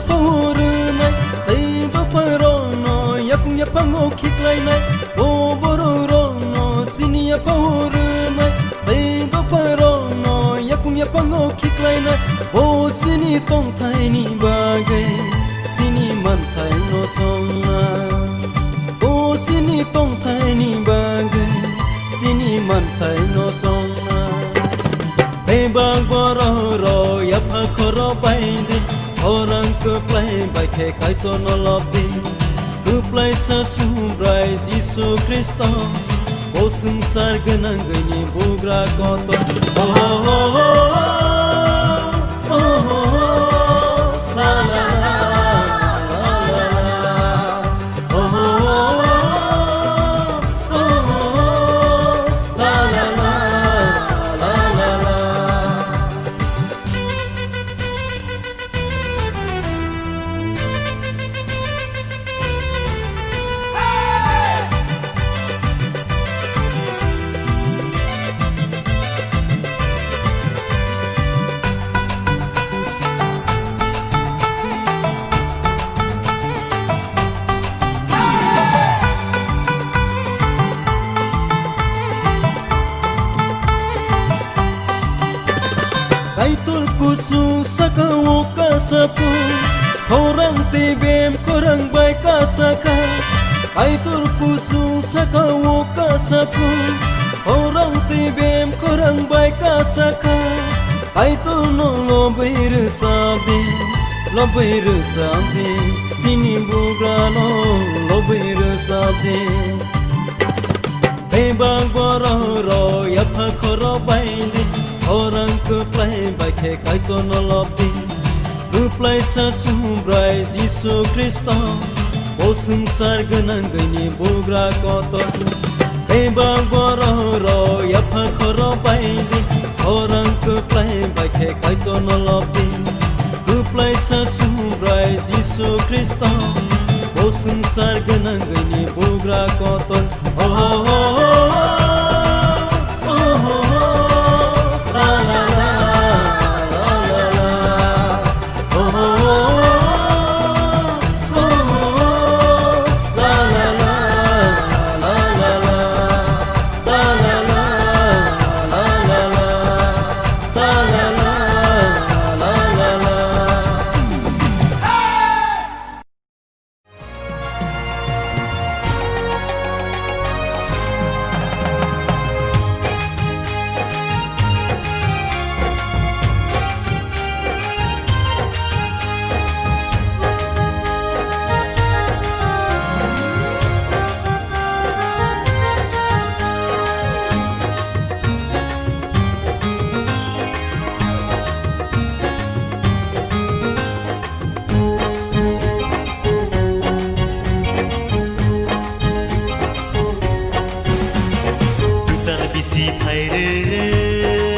Pohorwnai tei dopharokno yakung yaphango khiklainai, bo bororokno sini yaphang horwnai tei dopharokno yakung yaphango khiklainai, bo sini tongthaini bagwi sini manthaino songnai, bo sini tongthaini bagwi sini manthaino songnai. Bebak borok rok yapha khoro bai de, khorang kwplai bai khe Kaitorno lob di. Kwplaisa Subrai Jisu Khristo, bo swngchar gwnangwini bugra kotor. Oh, oh, oh, oh, oh, oh, la, la, la, la, la, la. Kaitor kusung saka o kasa phung, khorang tei bem khorang bai kasa kha. Kaitor kusung saka o kasa phung, khorang tei bem khorang bai kasa kha. Kaitorno lobwi rwsap di, lobwi rwsap di, sini bugrano lobwi rwsap di. Bebak borok rok yapha khoro bai di, khorang kwplai bai khe Kaitorno lob di. Kwplaisa Subrai Jisu Khristo, bo swngchar gwnangwini bugra kotor. Bebak borok rok yapha khoro bai di, khorang kwplai bai khe Kaitorno lob di. Kwplaisa Subrai Jisu Khristo, bo swngchar gwnangwini bugra kotor. Oh, oh, oh, oh, oh, oh, oh, la, la, la, la, la, la. Kwtal bisi phai rwrwk.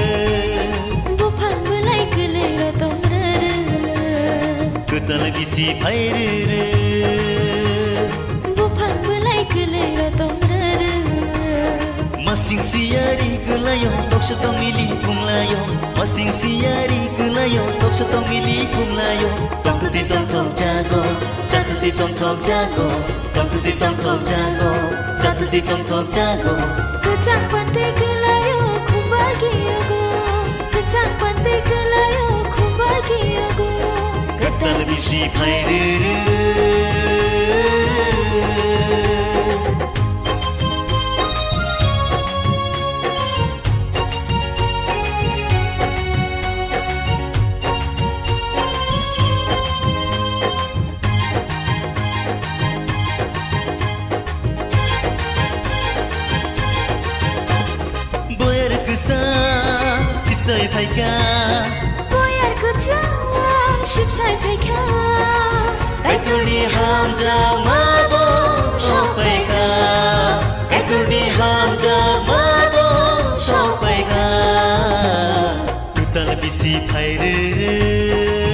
Buphang bwlai kwlwi rw tong rwrwk. Kwtal bisi phai rwrwk. Buphang bwlai kwlwi rw tong rwrwk. Masing siyari kwlaio, toksa tongmili phunglaio. Masing siyari kwlaio, toksa tongmili phunglaio. Tongtwtwi tongthok jago, chatwtwi tongthok jago. Tongtwtwi tongthok jago, chatwtwi tongthok jago. Kwchang pantwi kwlaio, khumbar kiyago. Kwchang pantwi kwlaio, khumbar kiyago. Kwtal bisi phai rwrwk. Boyar kwchang sipsai phaikha. Boyar kwchang sipsai phaikha. Kaitorni hamjakma bo sokphaikha. Kaitorni hamjakma bo sokphaikha. Kwtal bisi phai rwrwk.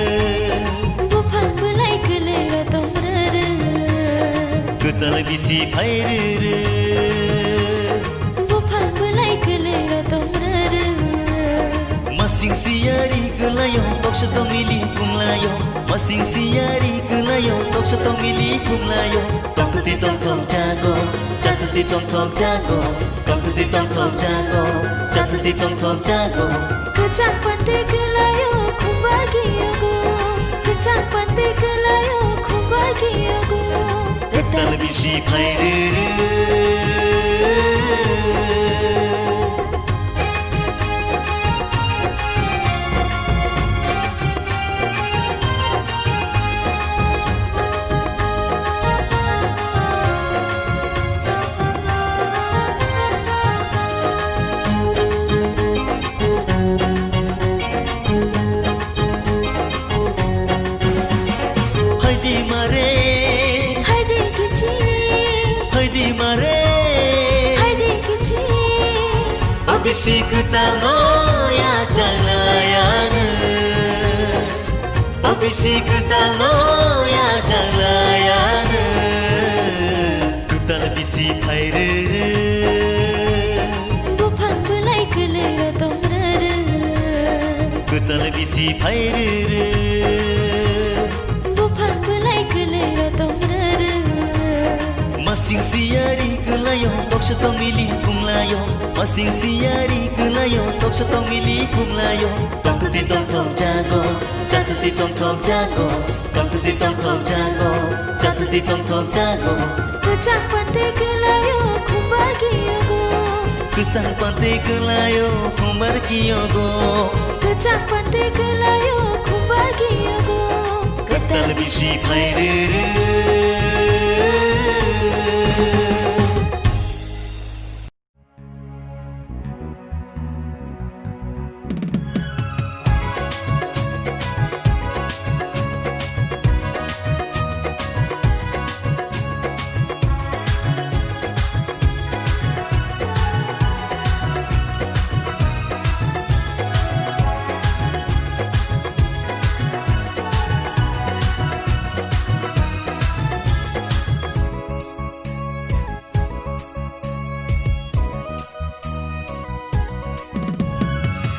Buphang bwlai kwlwi rw tong rwrwk. Kwtal bisi phai rwrwk. Buphang bwlai kwlwi rw tong rwrwk. Masing siyari kwlaio, tok Sotong mili kumlayo, masing siyari kulayo, tok sotong mili kumlayo. Tong tuti tong thok jago, cha tuti tong thok jago, tong tuti tong thok jago, cha tuti tong thok jago. Kwchang pante kulayo, khumbar kiyogo. Kwchang pante kulayo, khumbar kiyogo. Kwtal bisi phairwrwrw. Phaidi mare. Phaidi kichi. Phaidi mare. Phaidi kichi. Abisi kwtalno ya chaglayanu. Abisi kwtalno ya chaglayanu. Kwtal bisi phairwrwrw. Buphang bwlai kwlwi rw tongrwrw. Kwtal bisi phairwrwrw. Buphang bwlai kwlwi rw tongrwrw. Masing siyari kwlayo, toksa tongmili kumlayo. Masing siyari kwlayo, toksa tongmili kumlayo. Tongkwtwi tongthok jago, chakwtwi tongthok jago. Tongtwtwi tongthok jago, chatwtwi tongthok jago. Kwchang pante kwlaio khumbar kiyogo. Kwchang pante kwlaio khumbar kiyogo. Kwchang pante kwlaio khumbar kiyogo. Kwtal bisi phairwrwrw.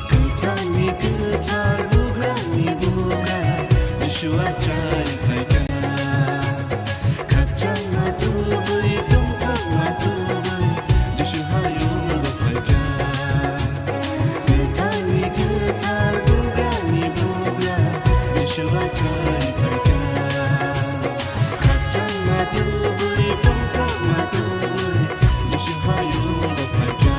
Kwthangni kwthar bugrani bugra, Jisu achai phaikha. Khakchangma tubui, tongthokma tubui, Jisu hayungo phaikha. Kwthangni kwthar bugrani bugra, Jisu achai phaikha. Khakchangma tubui, tongthokma tubui, Jisu hayungo phaikha.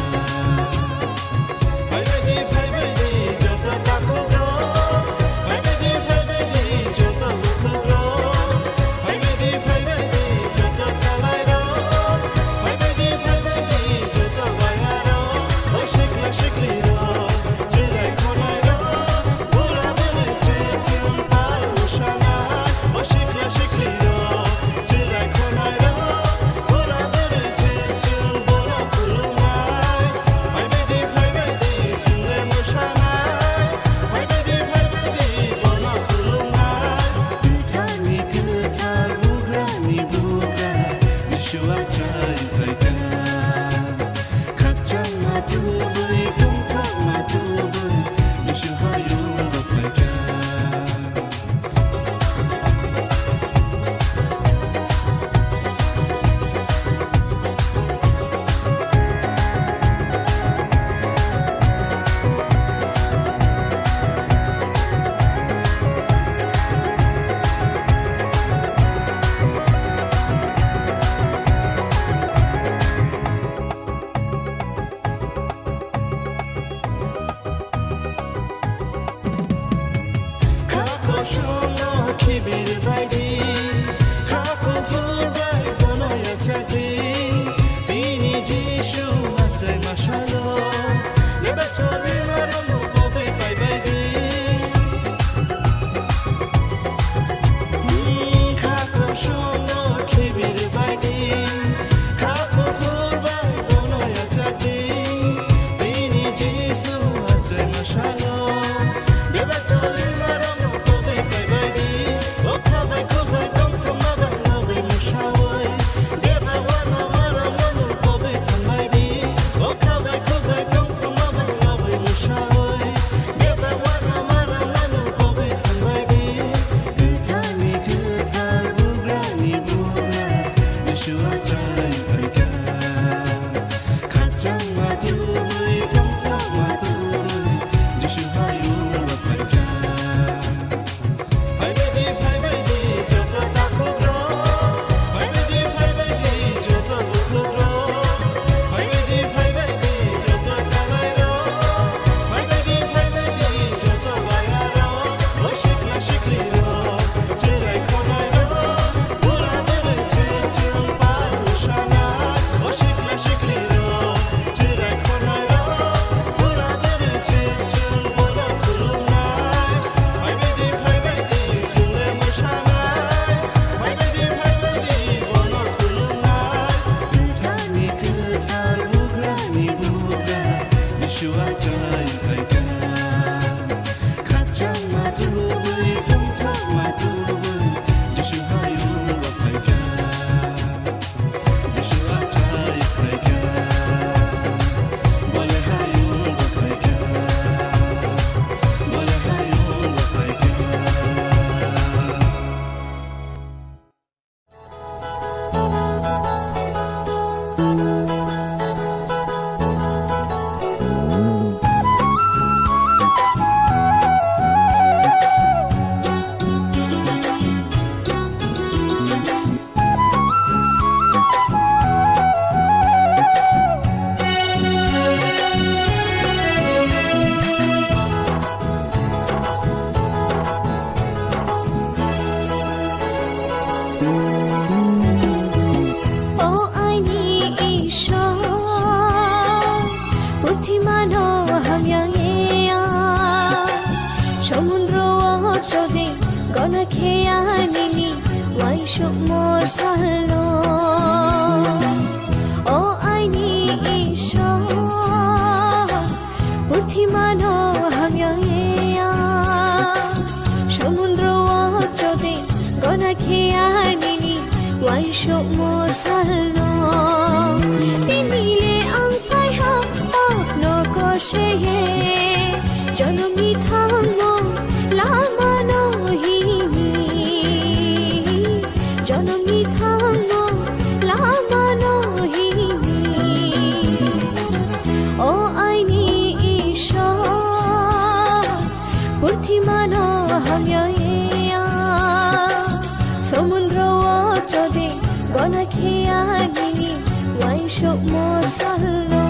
Phaibaidi, phaibaidi, joto takhuk rok. Phaibaidi, phaibaidi, joto bukhuk rok. Phaibaidi, phaibaidi, joto chalai rok. Phaibaidi, phaibaidi, joto baiha rok. O sikla sikli rok, chwrai khonai rok. Bura buri chwng chwng pai musanai. O sikla sikli rok, chwrai khonai rok. Bura buri chwng chwng bono khulumnai. Phaibaidi, phaibaidi, chwngno mwsanai. Phaibaidi, phaibaidi, bono khulumnai. Kwthangni kwthar bugrani bugra, Jisu achai phaikha. Khakchangma tubui, tongthokma tubui, Jisu hayungo phaikha. Kha kosom no khibir bai di, kha kuphur bai bono yachak di. Tini Jisu achai ma salo, leba choli ma rok no bogwi pai bai di. Kha kosom no khibir bai di, kha kuphur bai bono yachak di. Tini Jisu achai ma salo, beba choli ma rok no bogwi pai bai di. O kha bai kuk bai tongthokma bai logwi mwsawi, beba uanama rok no bogwi thang bai di. O kha bai kuk Khe anini uaisukmung salno, o aini Ishwar, purthimano hamya ya. Somudro o chode gona khe anini uaisukmung salno. Tinile ang phaiha tapno koseye, jonomni thangmung lamano hini, jonomni thangmung lamano hini. O aini Ishwar, purthimano hamya ya. Somudro o chode gona khe anini uaisukmung salno.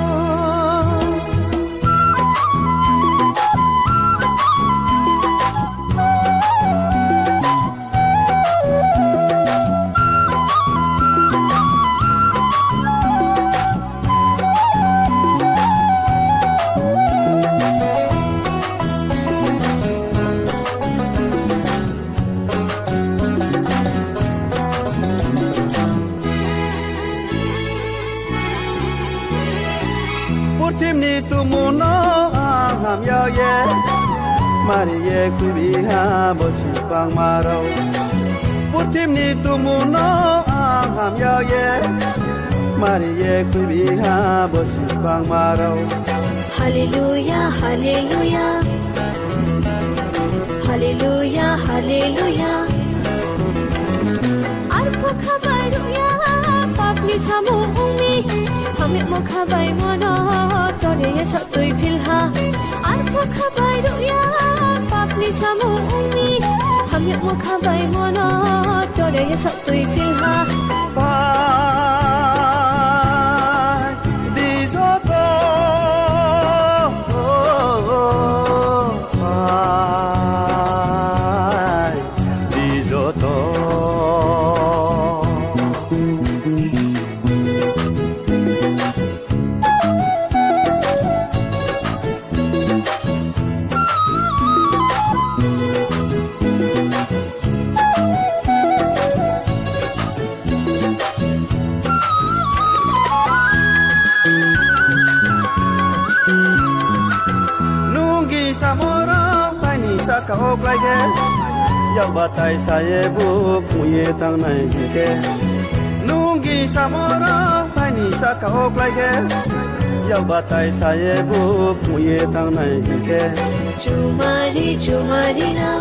Purthimni tumungno ang hamya ye, mari ye khuibiha bo sibangmarok. Purthimni tumungno ang hamya ye, mari ye khuibiha bo sibangmarok. Hallelujah, hallelujah. Hallelujah, hallelujah. Arpho khabai rwya papni samung wngmi, hamyamo khabai mono tore ye sok twi philha. Arpho khabai rwya papni samung wngmi, hamyamo khabai mono tore ye sok twi philha. Pai di joto, pai di joto. Nunggi samorok taini saka o klai khe, yak batai saye buk muye tangnai hwnkhe. Nunggi samorok taini saka o klai khe, yak batai saye buk muye tangnai hwnkhe. Chumari, chumari na.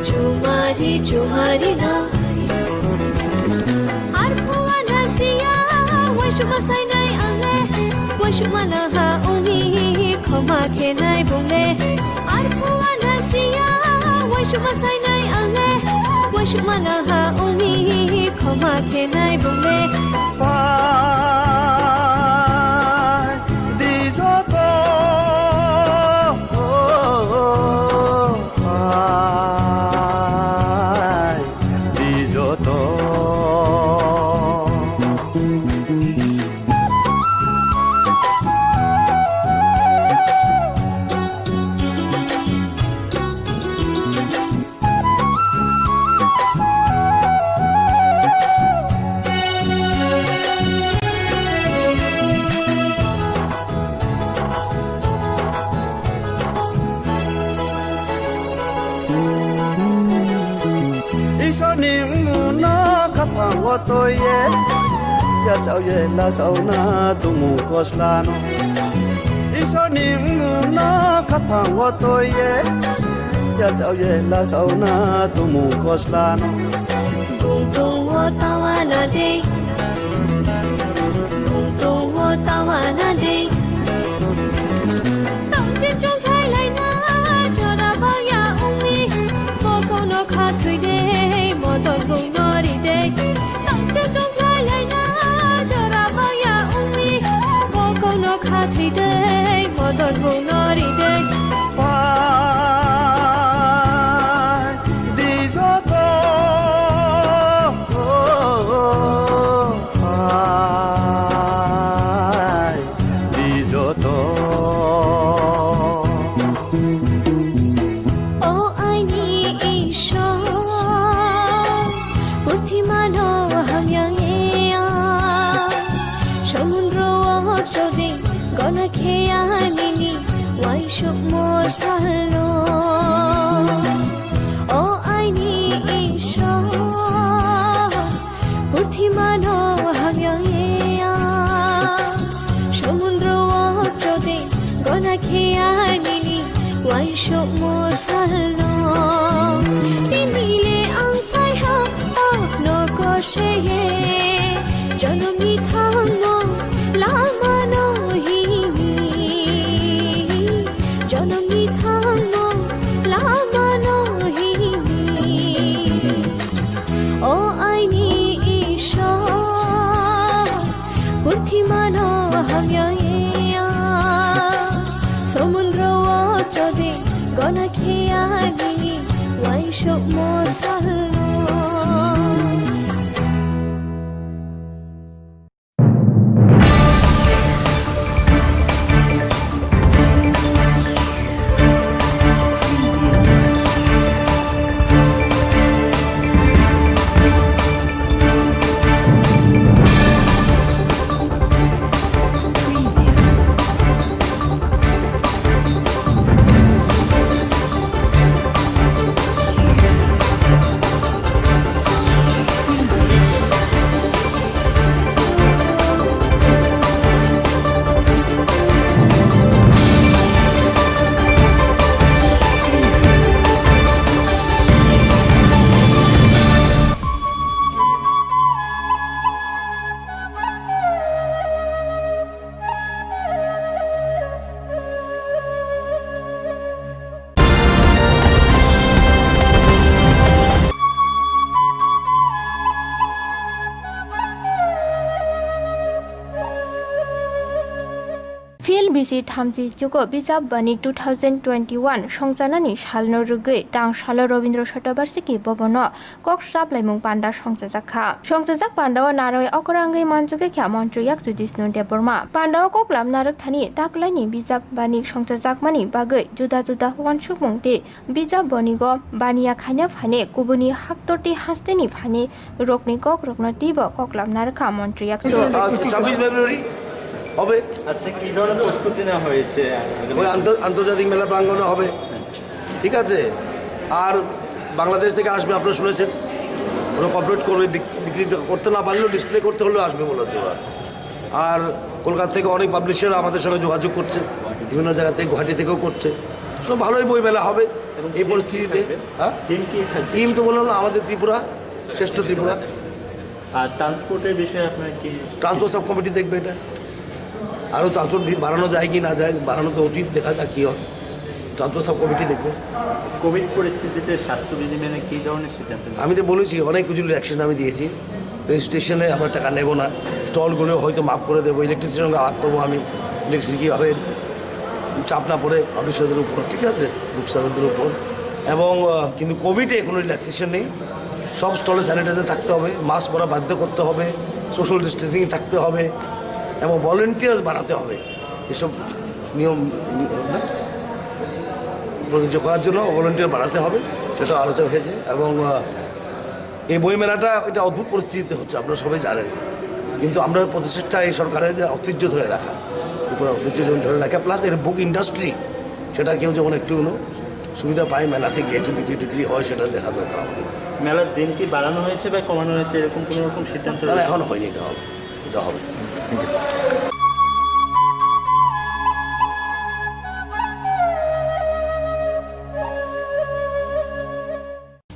Chumari, chumari na. Arphuwa na siya, waisukma sainai angle. Waisukma na ha uni khoma khenai bungle. Arphuwa na siya, waisukma sainai angle. Waisukma na ha uni khoma khenai bungle. Pai di joto, pai di joto. Isorni wngmungno khapang o toiye, yachaoye lachaona tumung koslano. Isorni wngmungno khapang o toiye, yachaoye lachaona tumung koslano. Bungtungo tawana de. Bungtungo tawana de. Tongsi chungthai laina jora bangya ungmi. Bokono khathwi de, modon bungno ri de. Tongsi chungthai laina jora bangya ungmi. Bokono khathwi de, modon bungno ri de. Pai di joto, pai di joto. O aini Chode gona khe anini waisuk mor salno. O aini Ishwar, purthimano hamya eya. Samudro o chode gona khe anini waisuk mor salno. Tinile ang paiha, oh, no koshe ye. Jonomni thangno lamano hini, jonomni thangno lamano hini. O aini Ishwar, purthimano hamya eya. Samudro o chode gona khe anini waisuk mor salno. Phil bisi thamchi chuko bijap banik two thousand twenty-one songchanani salno rwgwi tang salo Rabindra Shatabarshiki Bhavan-o kok saplaimung panda songchajak kha. Songchajak pandao narwi okorangwi manjagwi kha Montri Yak Judishnu Debbarma. Pandao kok lamna rwkthani taklaini bijap banik songchajakmani bagwi juda juda uansukmung tei bijap bonigo baniya khaina phaine kubuni haktorti hasteni phaine rokni kok rokno teibo kok lamna rwkha Montri Yakchu. আজ ছাব্বিশ ফেব্রুয়ারি হবে। আচ্ছা, কি ধরনের প্রস্তুতি নেওয়া হয়েছে? ওই আন্তর-, আন্তর্জাতিক মেলা প্রাঙ্গণে হবে, ঠিক আছে? আর বাংলাদেশ থেকে আসবে, আপনারা শুনেছেন, ওরা কর্পোরেট করবে, বিক-, বিক্রি করতে না পারলেও ডিসপ্লে করতে হলেও আসবে বলেছে ওরা। আর কলকাতা থেকে অনেক পাবলিশার আমাদের সঙ্গে যোগাযোগ করছে, বিভিন্ন জায়গা থেকে, গুয়াহাটি থেকেও করছে। তো ভালোই বইমেলা হবে এবং এই থিম কি পরিস্থিতিতে। থাকবে? হ্যাঁ? থিম কি থাকবে? থিম তো বললাম না, আমাদের ত্রিপুরা, শ্রেষ্ঠ ত্রিপুরা। আর ট্রান্সপোর্টের বিষয়ে আপনার কি? ট্রান্সপোর্ট সাব কমিটি দেখবে এটা। আরও ট্রান্সপোর্ট বি-, বাড়ানো যায় কি না যায়, বাড়ানো তো উচিত, দেখা যাক কি হয়। ট্রান্সপোর্ট সাব কমিটি দেখবে। কোভিড পরিস্থিতিতে স্বাস্থ্যবিধি মেনে কি ধরনের সিদ্ধান্ত নেবেন? আমি তো বলেছি, অনেক কিছু রিল্যাক্সেশন আমি দিয়েছি। রেজিস্ট্রেশনে আমরা টাকা নেব না, স্টলগুলো হয়তো মাফ করে দেবো, ইলেকট্রিসিটির সঙ্গে আলাপ করবো আমি, ইলেকট্রিসিটি কীভাবে চাপ না পড়ে পাবলিশারদের উপর, ঠিক আছে, বুক সেলারদের উপর। এবং, আহ, কিন্তু কোভিডে কোনো রিল্যাক্সেশন নেই, সব স্টলে স্যানিটাইজার থাকতে হবে, মাস্ক পরা বাধ্য করতে হবে, সোশ্যাল ডিস্টেন্সিং থাকতে হবে এবং ভলেন্টিয়ার্স বাড়াতে হবে। এসব নিয়ম, না, প্রযোজ্য করার জন্য ভলেন্টিয়ার বাড়াতে হবে, সেটা আলোচনা হয়েছে। এবং, আহ, এই বইমেলাটা এটা অদ্ভুত পরিস্থিতিতে হচ্ছে, আপনারা সবাই জানেন, কিন্তু আমরা প্রচেষ্টা এই সরকারের যে ঐতিহ্য ধরে রাখা, ত্রিপুরার ঐতিহ্য যেমন ধরে রাখা, প্লাস এর বুক ইন্ডাস্ট্রি, সেটা কেউ যেমন একটু সুবিধা পায়, মেলাতে গিয়ে একটু বিক্রি টিক্রি হয়, সেটা দেখা দরকার আমাদের। মেলার দিন কি বাড়ানো হয়েছে বা কমানো হয়েছে, এরকম কোনো রকম সিদ্ধান্ত না, না, রয়েছে? এখনো হয়নি, এটা হবে, এটা হবে।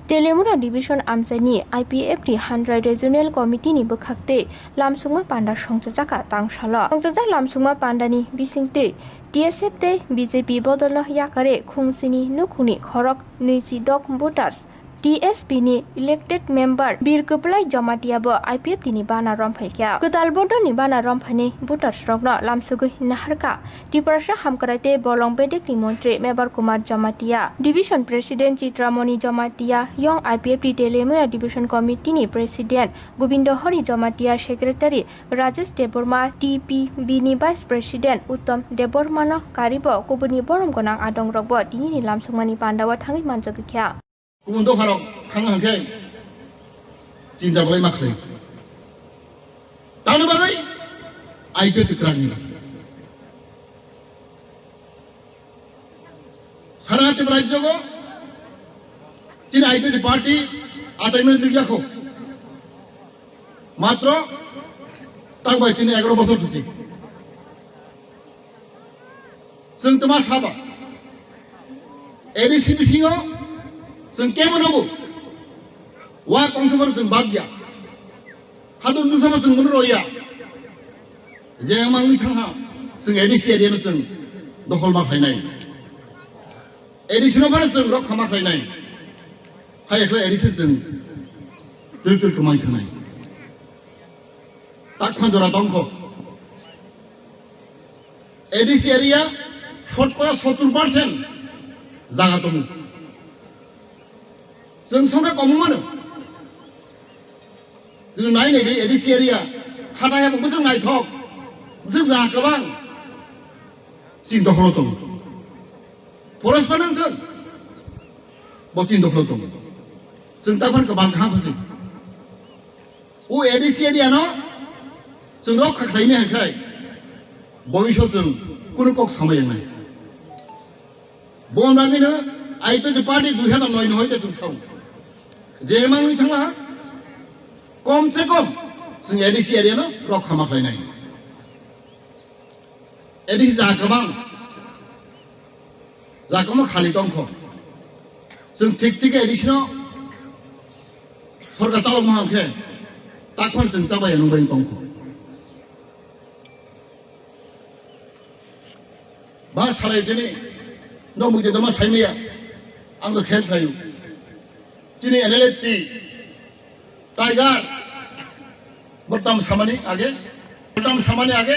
Telemura Division amchaini I P F T Handrai Regional Committee ni bwkhak tei lamsukma panda songchajakha tangsalo. Songchajak lamsukma pandani bisingtwi T S F tei B J P bodolno yakare khungsini nukhungni khorok nwichidok voters T S P ni elected member Bir Kwplai Jamatia bo I P F T ni bana romphaikha. Kwtal bodolni bana romphaini voters rokno lamsugwi naharkha. Tiprasa Hamkrai tei Bolong Bedekni Montri Mebar Kumar Jamatia, Division President Chitramoni Jamatia, Young I P F T Telemura Division Committee ni President Gobindo Hari Jamatia, Secretary Rajesh Debbarma, T P B ni Vice President Uttom Debbarmano karibo kubuni borom gwnang adongrokbo tinini lamsukmani pandao thangwi manjagwi kha. Kubun dopharok thangna hwnkhe chinta belai ma khlai. Tamni bagwi I P F T kwrak ni. Sara Tripura rajyo go chini I P F T party atai mani dikya kho. Matro tak bai chini egaro bosor thusi. Chwng twma saba, A D C bisingo chwng kebo nobo wa kongsa phano chwng bad ya. Hadun dusama chwng munu roya. Je mangwi thangha chwng A D C area no chwng dokhol ma khlainai. A D C no phano chwng rokha ma khlainai. Hai ekla A D C chwng twil twil kwmai thangnai. Tak phan jora tongkho. A D C area shotkora sottur percent jaga tongo. Chwng songkha komo mano. Chwng nai nai di A D C area. Hatai habo bwswk naithok. Bwswk jaga kwbang. Chini dokholo tongo. Forest phano wngthok. Bo chini dokholo tongo. Chwng tak phan kwbang kaham khusi. O A D C area no chwng rokha khlaimani hai khai bobisot chwng kunu kok samai wngnai. Bo bagwino I P F T party dui hazar noi ni hoite chwng sao. Je mangwi thangla kom se kom chwng A D C area no rokha ma khlainai. A D C jaga kwbang. Jaga kwbangma khali tongkho. Chwng thik thik A D C no sorkar chalokma hwn khe tak phano chwng chabai ya nungbai tongkho. Ba salai tini no mui tongma saimaya ang do khel khlaio. Chini N L A T Tiger, bo tam samani age, tam samani age,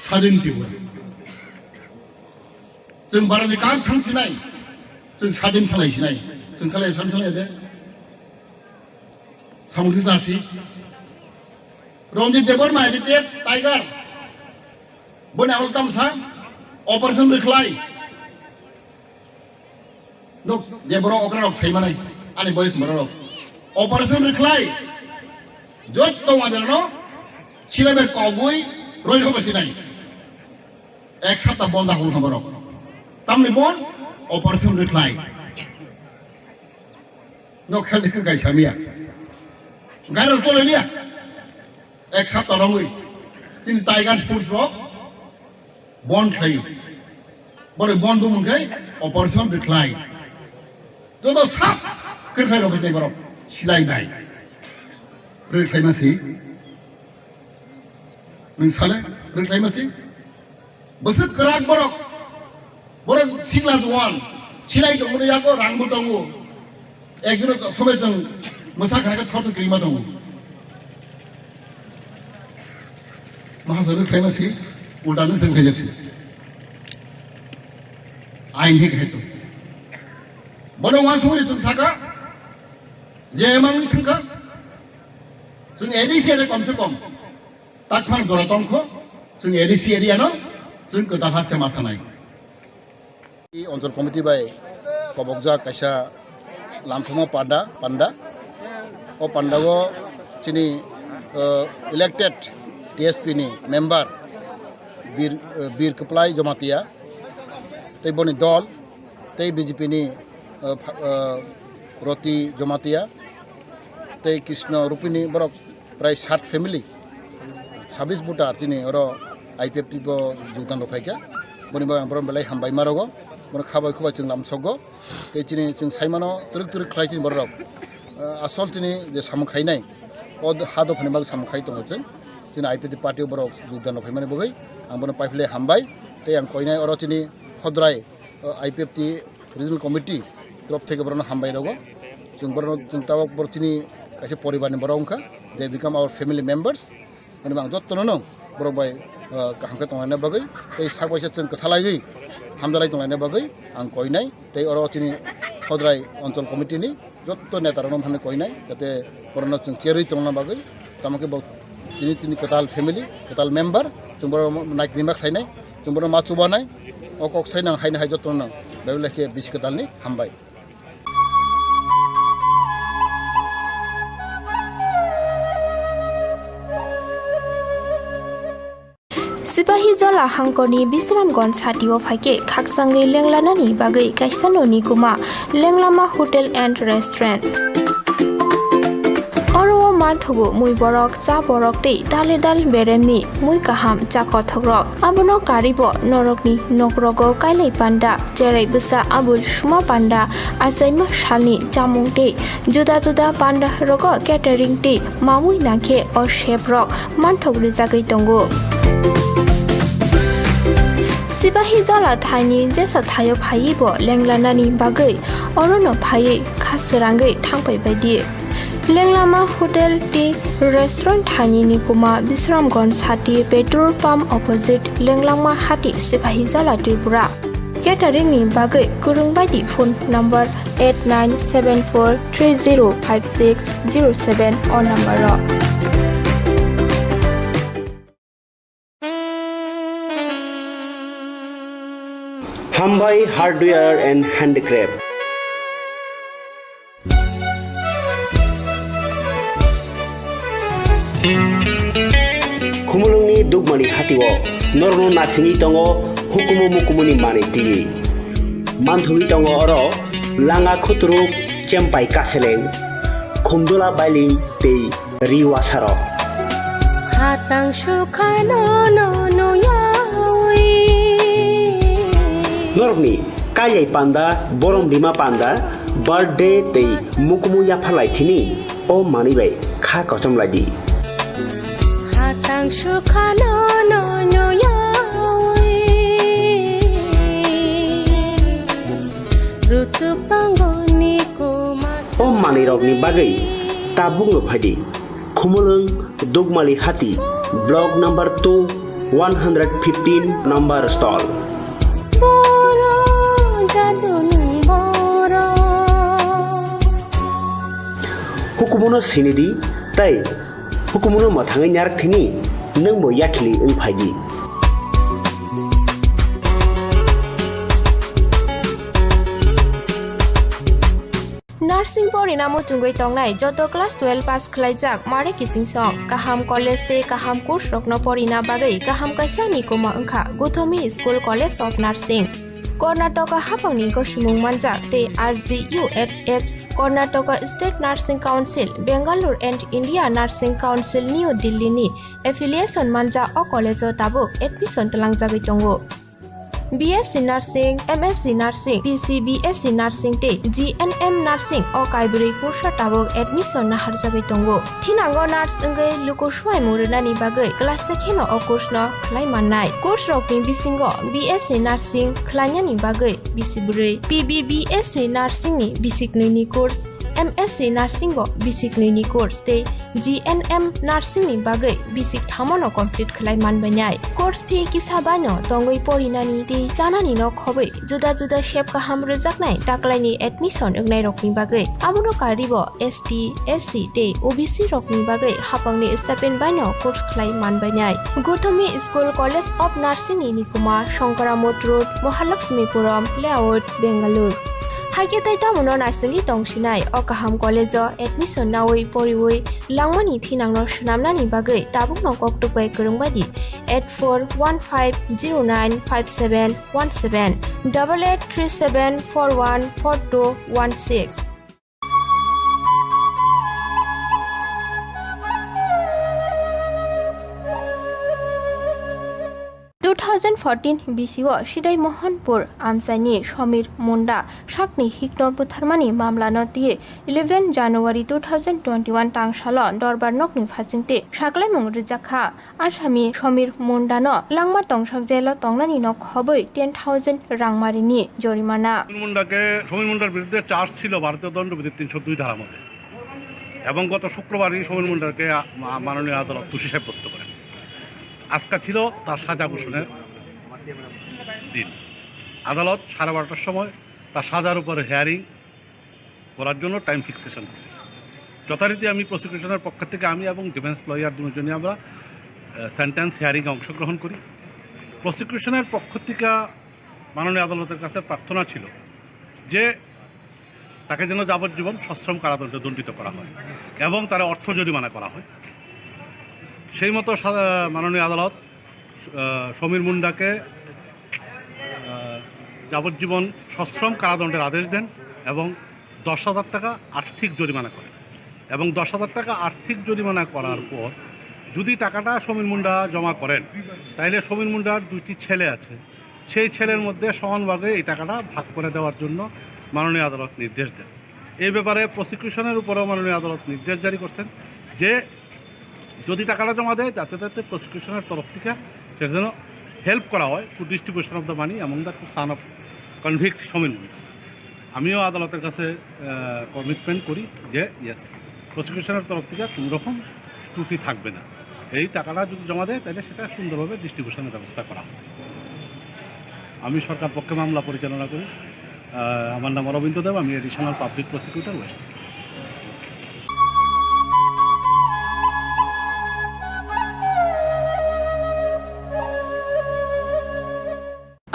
sadin Tripura. Chwng barani kang thang sinai, chwng sadin salai sinai, chwng salai san salai de. Samung kisa si. Ranjit Debbarma, Ranjit Deb, Tiger. Boni abo tamsa operation rikhlai. Nuk, je borok okra rok sai manai, ani boyes borok rok. Operation rikhlai. Jotto wajar no, silai bai kogui, roi rok sinai. Ek sapta bon da hul borok. Tamni bon, operation rikhlai. Nok khel dikhe kai samia. Gairok tole liya. Ek sapta rongwi. Chini Tiger Force rok bon khlai. Bore bon bumung khai operation rikhlai. Joto sap khe khai rok khai borok silai bai. Rikhlai masi. Nung sale rikhlai masi. Bwswk kwrak borok. Borok sikla juan. Silai tongmani yago rangbo tongo. Ekjoro somai chwng mwsa khana khe thorto kirima tongo. Mahasani khlaima si, ulta nung thang khaijak si. Ain hi khai to. Bono wansugwi chwng saka, je mangwi thangkha, chwng A D C area kom se kom. Takphang jora tongkho, chwng A D C area no, chwng kwtal ha se ma sanai. I Onchol Committee bai kobokjak kaisa lamthoma panda, panda. O pandao chini, uh, elected T S P ni member Bir, uh, Bir Kwplai Jamatia, tei boni dol, tei B J P ni, uh, pha-, uh, Roti Jamatia, tei Krishna Rupini borok prai sat family, sabis voter chini oro I P F T bo jogdan rok phaikha. Boni bagwi ang borok belai hambai ma rogo. Bono khabai khubai chwng lamsogo. Tei chini chwng saimano twrwk twrwk khlai chini borok rok. Ah, asol chini je samung khainai, o ha dophani bagwi samung khai tongo chwng. Chini I P F T party o borok jogdan rok phaimani bagwi ang bono paiphle hambai. Tei ang koinai oro chini Khodrai uh, I P F T Regional Committee torof theke borokno hambai rogo. Chwng borokno chwng tabok borok chini kaisa poribarni borok wngkha. They become our family members. Ani bang jottono no borok bai, uh, kaham khe tonglaina bagwi tei sak baisa chwng kwthalaiwi hamjalai tonglaina bagwi ang koinai. Tei oro chini Khodrai Onchol Committee ni jotto neta rokno phano koinai, jate borokno chwng cherwi tongna bagwi, tamo khe bo tini, tini kwtal family, kwtal member, chwng borok naikrima khlainai, chwng borok ma chubanai, o kok sai nang haino hai jotto nang, belai khe bisi kwtalni hambai. Sipahijola hangkorni Bisramganj satio phaikhe khakchangwi lenglanani bagwi kaisa noni kuma Lenglama Hotel and Restaurant. Oro o manthogo mui borok, cha borok tei dale dal beremni mui kaham cha kothokrok. Abono karibo norokni nokrogo kailai panda, cherai bwsa abul suma panda, achaima salni chamung tei juda juda panda rogo catering tei mamui nangkhe o chef rok manthok rijagwi tongo. Sipahijola thaini jesa thaio phaiwi bo lenglanani bagwi orono phaiwi kha srangwi thangpai baidi. Lenglama Hotel tei Restaurant thaini ni kuma Bisramganj sati petrol pump opposite Lenglama hati Sipahijola Tripura. Catering ni bagwi kwrwng baidi phone number eight nine seven four three zero five six zero seven o number o. Hambai Hardware and Handicraft. Khumulwngni Dugmani hatio norokno nasingwi tongo hukumu mukumuni manwi twiwi. Manthogwi tongo oro langa khuturuk, chempai kaseleng, khumdula bailing tei ri wasarok. Khatang sukhano no no yawi. Norokni kailai panda, borom rima panda, birthday tei mukumu yapharlai thini o manwi bai kha kochom lai di. Khatang sukhano no no yawi. Rutuk tongo ni kuma. O manwi rokni bagwi tabuk no phai di. Khumulwng Dugmali Hati, Block number two, one hundred fifteen number stall. Boro jadunung boro. Hukumuno sinidi tei hukumuno mwthangwi narak thini nwngbo yakhili wng phaidi. Nursing porina muchungwi tongnai joto class twelve pass khlaijak mare kiching song, kaham college tei kaham course rokno porina bagwi kaham kaisa ni kuma wngkha Guthomi School College of Nursing. Karnataka haphangni gosimung manjak tei R G U H H, Karnataka State Nursing Council, Bangalore and India Nursing Council, New Delhi ni affiliation manjak o college o tabuk admission twlangjagwi tongo. B S C Nursing, M S C Nursing, P C B S C Nursing tei G N M Nursing o kaibrwi kursa tabuk admission naharjagwi tongo. Thinango nurse wngwi luku swimung rwnani bagwi class se kheno o course no khlai mannai. Course rokni bisingo B S C Nursing khlainani bagwi bisi bwrwi, P B B S C Nursing ni bisi knwi ni course, M S C Nursing bo bisi knwi ni course tei G N M Nursing ni bagwi bisi thamo no complete khlai manbainai. Course fee kisa bai no tongwi porinani tei chanani no khobwi juda juda sep kaham rwjaknai taklaini admission wngnairokni bagwi. Abono karwibo S T, S C tei O B C rokni bagwi haphangni stipend baino course khlai manbainai. Guthomi School College of Nursing ni nikuma Shankaramot Road, Mahalakshmipuram Layout, Bangalore. Haikhe tei tamono naisingwi tongsinai o kaham college o admission nawi poriwi langmani thinangno swnamnani bagwi tabukno koktwk bai kwrwng baidi eight four one five zero nine five seven one seven, double eight three seven four one four two one six. Two thousand fourteen B C o Sidai Mohanpur amchaini Somir Munda sakni hikno butharmani mamlano twi eleven January two thousand twenty-one tangsalo Dorbar nokni phasingtwi saklaimung rijak kha. Asami Somir Mundano langma tongsak jelo tongnani no khobwi ten thousand rangmarini jorimana. Samir মুন্ডাকে, সমীর মুন্ডার বিরুদ্ধে চার্জ ছিল ভারতীয় দণ্ডবিধির তিনশো দুই ধারা মতে, এবং গত শুক্রবারই সমীর মুন্ডাকে আ-, মা-, মাননীয় আদালত দোষী সাব্যস্ত করেন। আজকে ছিল তার সাজা ঘোষণার দিন। আদালত সাড়ে বারোটার সময় তার সাজার উপরে হিয়ারিং করার জন্য টাইম ফিক্সেশন করছিল। যথারীতি আমি প্রসিকিউশনের পক্ষ থেকে, আমি এবং ডিফেন্স লয়ার দুজনই আমরা, আহ, সেন্টেন্স হিয়ারিংয়ে অংশগ্রহণ করি। প্রসিকিউশনের পক্ষ থেকে মাননীয় আদালতের কাছে প্রার্থনা ছিল যে তাকে যেন যাবজ্জীবন সশ্রম কারাদণ্ডে দণ্ডিত করা হয় এবং তার অর্থ জরিমানা করা হয়। সেই মতো সা-, মাননীয় আদালত আহ, সমীর মুন্ডাকে, আহ, যাবজ্জীবন সশ্রম কারাদণ্ডের আদেশ দেন এবং দশ হাজার টাকা আর্থিক জরিমানা করেন। এবং দশ হাজার টাকা আর্থিক জরিমানা করার পর যদি টাকাটা সমীর মুন্ডা জমা করেন, তাইলে সমীর মুন্ডার দুইটি ছেলে আছে, সেই ছেলের মধ্যে সমানভাগে এই টাকাটা ভাগ করে দেওয়ার জন্য মাননীয় আদালত নির্দেশ দেন। এই ব্যাপারে প্রসিকিউশনের উপরেও মাননীয় আদালত নির্দেশ জারি করছেন যে যদি টাকাটা জমা দেয়, যাতে যাতে প্রসিকিউশনের তরফ থেকে সেটা যেন হেল্প করা হয়, to distribution of the money among the two son of convict Samir মুন্ডা। আমিও আদালতের কাছে কমিটমেন্ট করি যে ইয়েস, প্রসিকিউশনের তরফ থেকে কোনো রকম ত্রুটি থাকবে না। এই টাকাটা যদি জমা দেয়, তাহলে সেটা সুন্দরভাবে ডিস্ট্রিবিউশনের ব্যবস্থা করা হবে। আমি সরকার পক্ষে মামলা পরিচালনা করি। আহ, আমার নাম অরবিন্দ দেব, আমি additional public prosecutor West.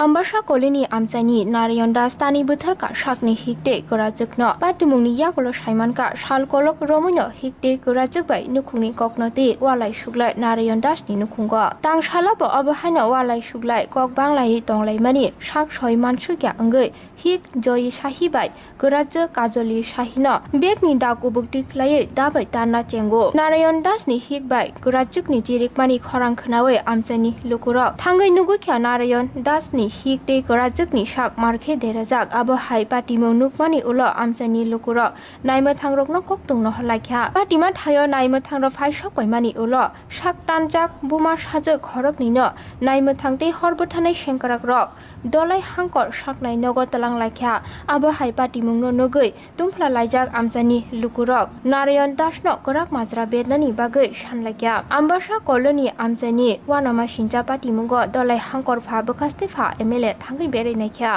Ambasa kolini amchaini Narayan Das tani bwtharka sakni hikte kwrajwkno patimungni yagulo saimankha sal kolok romwino hikte kwrajwk bai nukhungni kokno twi walai suglai Narayan Das ni nukhungo. Tang salo bo obo haino walai suglai kok banglaiwi tonglaimani sak soi mansukya wngwi hik Joyi Sahi bai kwrajwk Kajoli Sahino begni da kubuk twi khlaiwi dabai tarna chengo. Narayan Das ni hik bai kwrajwkni chirikmani khorang khwnawi amchaini lukurok thangwi nugwi kha Narayan Das ni hik tei kwrajwkni sak markhe derajak. Abo hai patimung nukmani ulo amchaini lukurok naimwthangrokno koktungno holaikha. Patima thaio naimwthangrok phai sokpaimani ulo sak tanjak buma sajwk khoroknwino naimwthang tei hor bwthanai sengkrakrok dolai hangkor saknai nogo twlang laikha. Abo hai patimungno nugwi tungphla laijak amchaini lukurok Narayan Dasno kwrak majra bernani bagwi sanlaikha. Ambasa koloni amchaini wanama sincha patimungo dolai hangkor pha bwkhaste pha M L A thangwi berwi naikha.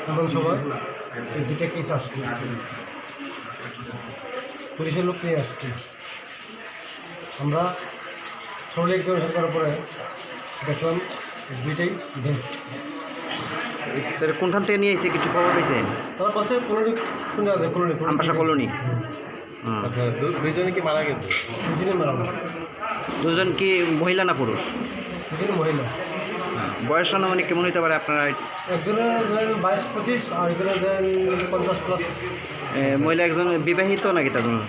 বিধানসভায় এই দুইটা কেস আসছে, পুলিশের লোক নিয়ে আসছে। আমরা thoroughly examination করার পরে দেখলাম দুইটাই ভেজ। স্যার, কোনখান থেকে নিয়ে এসে কিছু খবর পেয়েছেন? তারা বলছে কলোনি, কোন জায়গা আছে? Colony, colony. আমবাসা কলোনি। হুম। হুম। আচ্ছা, দু-, দুইজনে কি মারা গেছে? দুইজনে মারা গেছে। দুজন কি মহিলা না পুরুষ? দুজন মহিলা। হ্যাঁ, বয়স আনুমানিক কেমন হইতে পারে আপনারা? একজনের ধরেন বাইশ পঁচিশ, আর একজনের ধরেন পঞ্চাশ প্লাস। এ, মহিলা একজন বিবাহিত নাকি তার কোনো?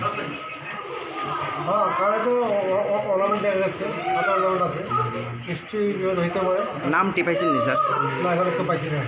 হ্যাঁ, কানে তো অ-, অ-, অর্নামেন্ট দেখা যাচ্ছে, হাতে অর্নামেন্ট আছে। নিশ্চয়ই বিবাহিত হইতে পারে। নাম টিপাইছেন নি, স্যার? না, এখনো কেউ পাইছি না।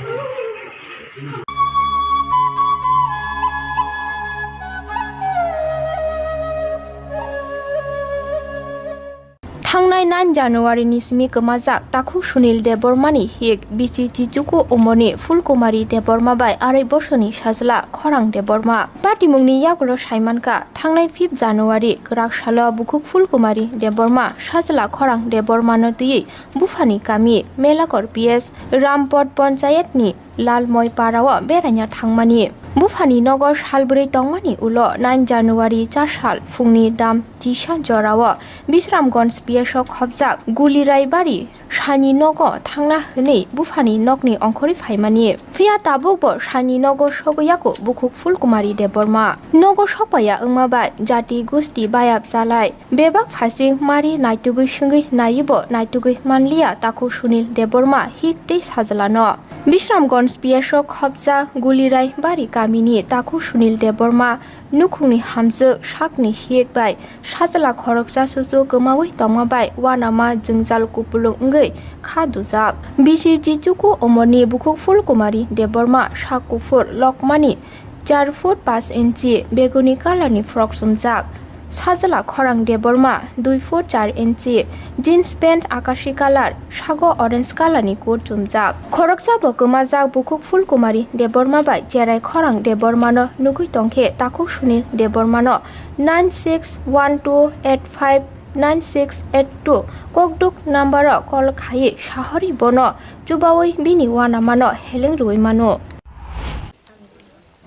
Thangnai nine January ni simi kwmajak takhuk Sunil Debbarma ni hik bisi Chichuku Umoni Phulkumari Debbarma bai arai borsoni sajla Khorang Debbarma. Patimungni yagulo saimankha, thangnai fifth January kwrak salo bukhuk Phulkumari Debbarma sajla Khorang Debbarma no twiwi buphani kami Melakor P S Rampot Ponchayat ni Lalmoi Parao beraina thangmani. Buphani nogo salbwrwi tongmani ulo nine January chasal phungni dam chisa jorao Bisramganj P S o khopjak Gulirai Bari saini nogo thangna hwnwi buphani nokni ongkhorwi phaimani. Phiya tabukbo saini nogo sogwi yago bukhuk Phulkumari Debbarma. Nogo sokpaiya wngma bai jati gusti bayap chalai bebak phasing mari naitugwi swngwi naiwibo naitugwi manliya takhuk Sunil Debbarma hik tei sajlano. Bisramganj P S o khopjak Gulirai Bari kamini takhuk Sunil Debbarma nukhungni hamjwk sakni hik bai sajla khoroksa chuchu kwmawi tongma bai uanama jwngjal kupulung wngwi kha dujak. Bisi Chichuku Umoni bukhuk Phulkumari Debbarma sak kuphur lokmani char foot paanch inchi, beguni colour ni frock chumjak. Sajla Khorang Debbarma dui foot char inchi, jeans pant akashi colour, sago orange colour ni coat chumjak. Khoroksa bo kwmajak bukhuk Phulkumari Debbarma bai cherai Khorang Debbarma no nugwi tongkhe takhuk Sunil Debbarma no nine six one two eight five nine six eight two kokduk number o call khaiwi sahori bono chubawi bini uanama no heleng rwui mano.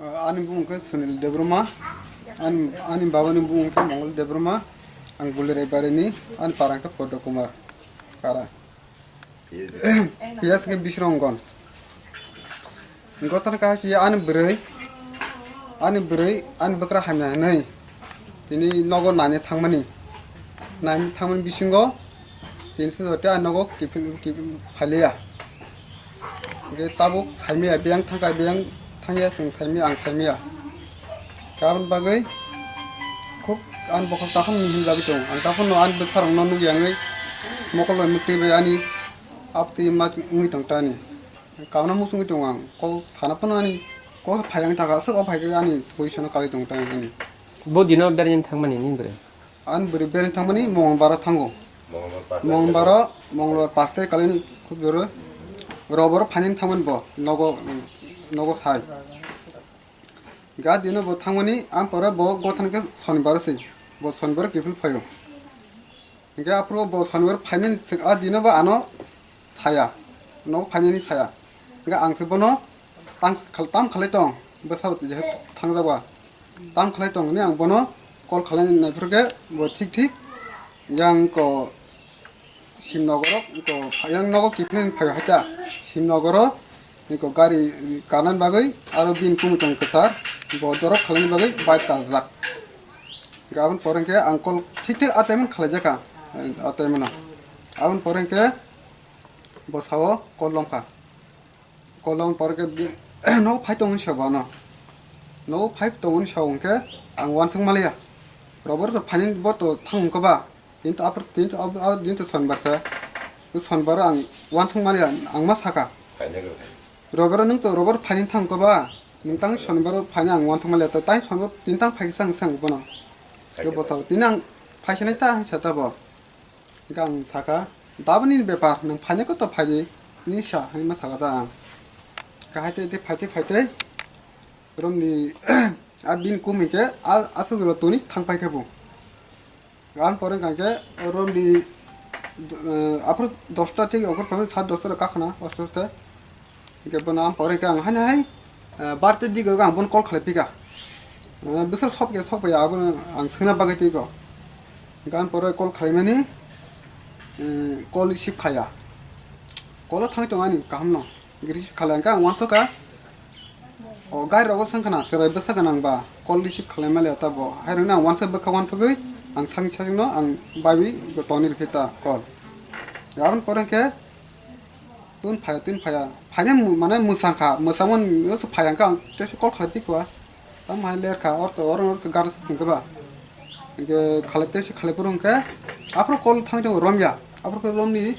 Ah, ani bumung khe Sunil Debbarma. Ani, ani babani bumung khe Mongol Debbarma. Ang Gulirai Barini, ani parang khe Podo Kumar Kara. P S khe Bisramganj. Gotana kaisa ani bwrwi, ani bwrwi, ani bwkra hamya hinwi tini nogo naina thangmani. Naina thangmani bisingo Tinso jote ang nogo kiphil, kiphil phaliya. Hingke tabuk saimaya, biyang thangka, biyang thangya, chwng saimaya, ang saimaya. Kaboni bagwi khub ang bokhok takhum hinjagwi tongo. Ang takhumno ani bwsarokno nukya wngwi mokol bai mwktwi bai ani aptwi ma wngwi tong tani. Kauna muchungwi tongo ang, kok sana phano ani kok phai ang taka, aswk o phai khe ani position o kalai tongo tani ani. Bo dino berajani thangmani ni bwrwi? Ani bwrwi berajani thangmani Mongolbar o thango. Mongolbar o, Mongolbar pas tarikh kalai khub joro. Robor o phainani thangmani bo, nogo, nogo sai. Ga dino bo thangmani, ang pore bo gothan khe Sonibar o se. Bo Sonibar o kiphil phaio. Hingke aphuru bo Sonibar phainani sek-, a dino bo ano saya, nogo phainani saya. Hingke ang se bono tang khal-, tam khalai tong, bwsa bo je thangjakba. Tam khalai tong hwnwi ang bono call khalai naiphuru khe bo thik thik yang ko Simnogoro ko yang nogo kiphilni phai hai ta. Simnogoro ko gari kanan bagwi aro bini kumui tong kwchar bo dorok khalai bagwi bike kaljak. Aboni pore hwnkhe ang call thik thik a time khalai jakha, a time no. Aboni pore hwnkhe bo sao call lomkha. Call lomkha pore khe bi-, nogo phai tongoni sao bo ano. Nogo phai tongoni sao hwnkhe ang uansuk maliya. Robor to phaini bo to thang wngkha ba. Tini to apor, tini to ab-, ab-, tini to Sonibar sa. Sonibar ang uansuk maliya, ang ma saka. Robor nwng to robor phaini thang wngkha ba. Nwng tang Sonibar phaini ang uansuk maliya. Tang Sonibar tini tang phai kisa ang sang bono. Yo bo sao. Tini ang phai sinai ta ang sa ta bo. Hingke ang saka, "Daboni bepar, nwng phainai koto phaidi," hinwi sa, hinwi ma saka da ang. Kahai tei tei phai tei phai tei, romni a bini kumui khe a, aswk jora toni thang pai khe bo. Gan pore hingka khe romni, eh, aphuru dosta thik okor phaimani sat dosta rok kakhwna, oste oste. Hingke bono ang pore khe ang haino hai, eh, birthday digo ang bono call khalai phika. Eh, bwswk sok ya, sok bai abono ang swngna bagwi twi kho. Hingke ang pore call khalaimani, eh, call receive khaya. Call o thangwi tongo ani kaham no. Hingke receive khalai hingke ang uansukha. O gari rogo swngkhana, chwrai bwsa gwnang ba call receive khalai maliya ta bo. Hai rokno ang uansuk bwkha uansugwi ang sakni sakno ang baiwi bo toni rwkhe ta call. Aboni pore hingke Tun phaya, tun phaya. Phanya mu-, mane mwsang kha, mwsangmani phaya hwnkhe ang teisa call khalai tikho. Tamo hai ler kha, orto, oro, orto gana se sengkhe ba. Hingke khalai teisa khalai phuru hwnkhe, aphuru call thang tongo romya. Aphuru khe romni,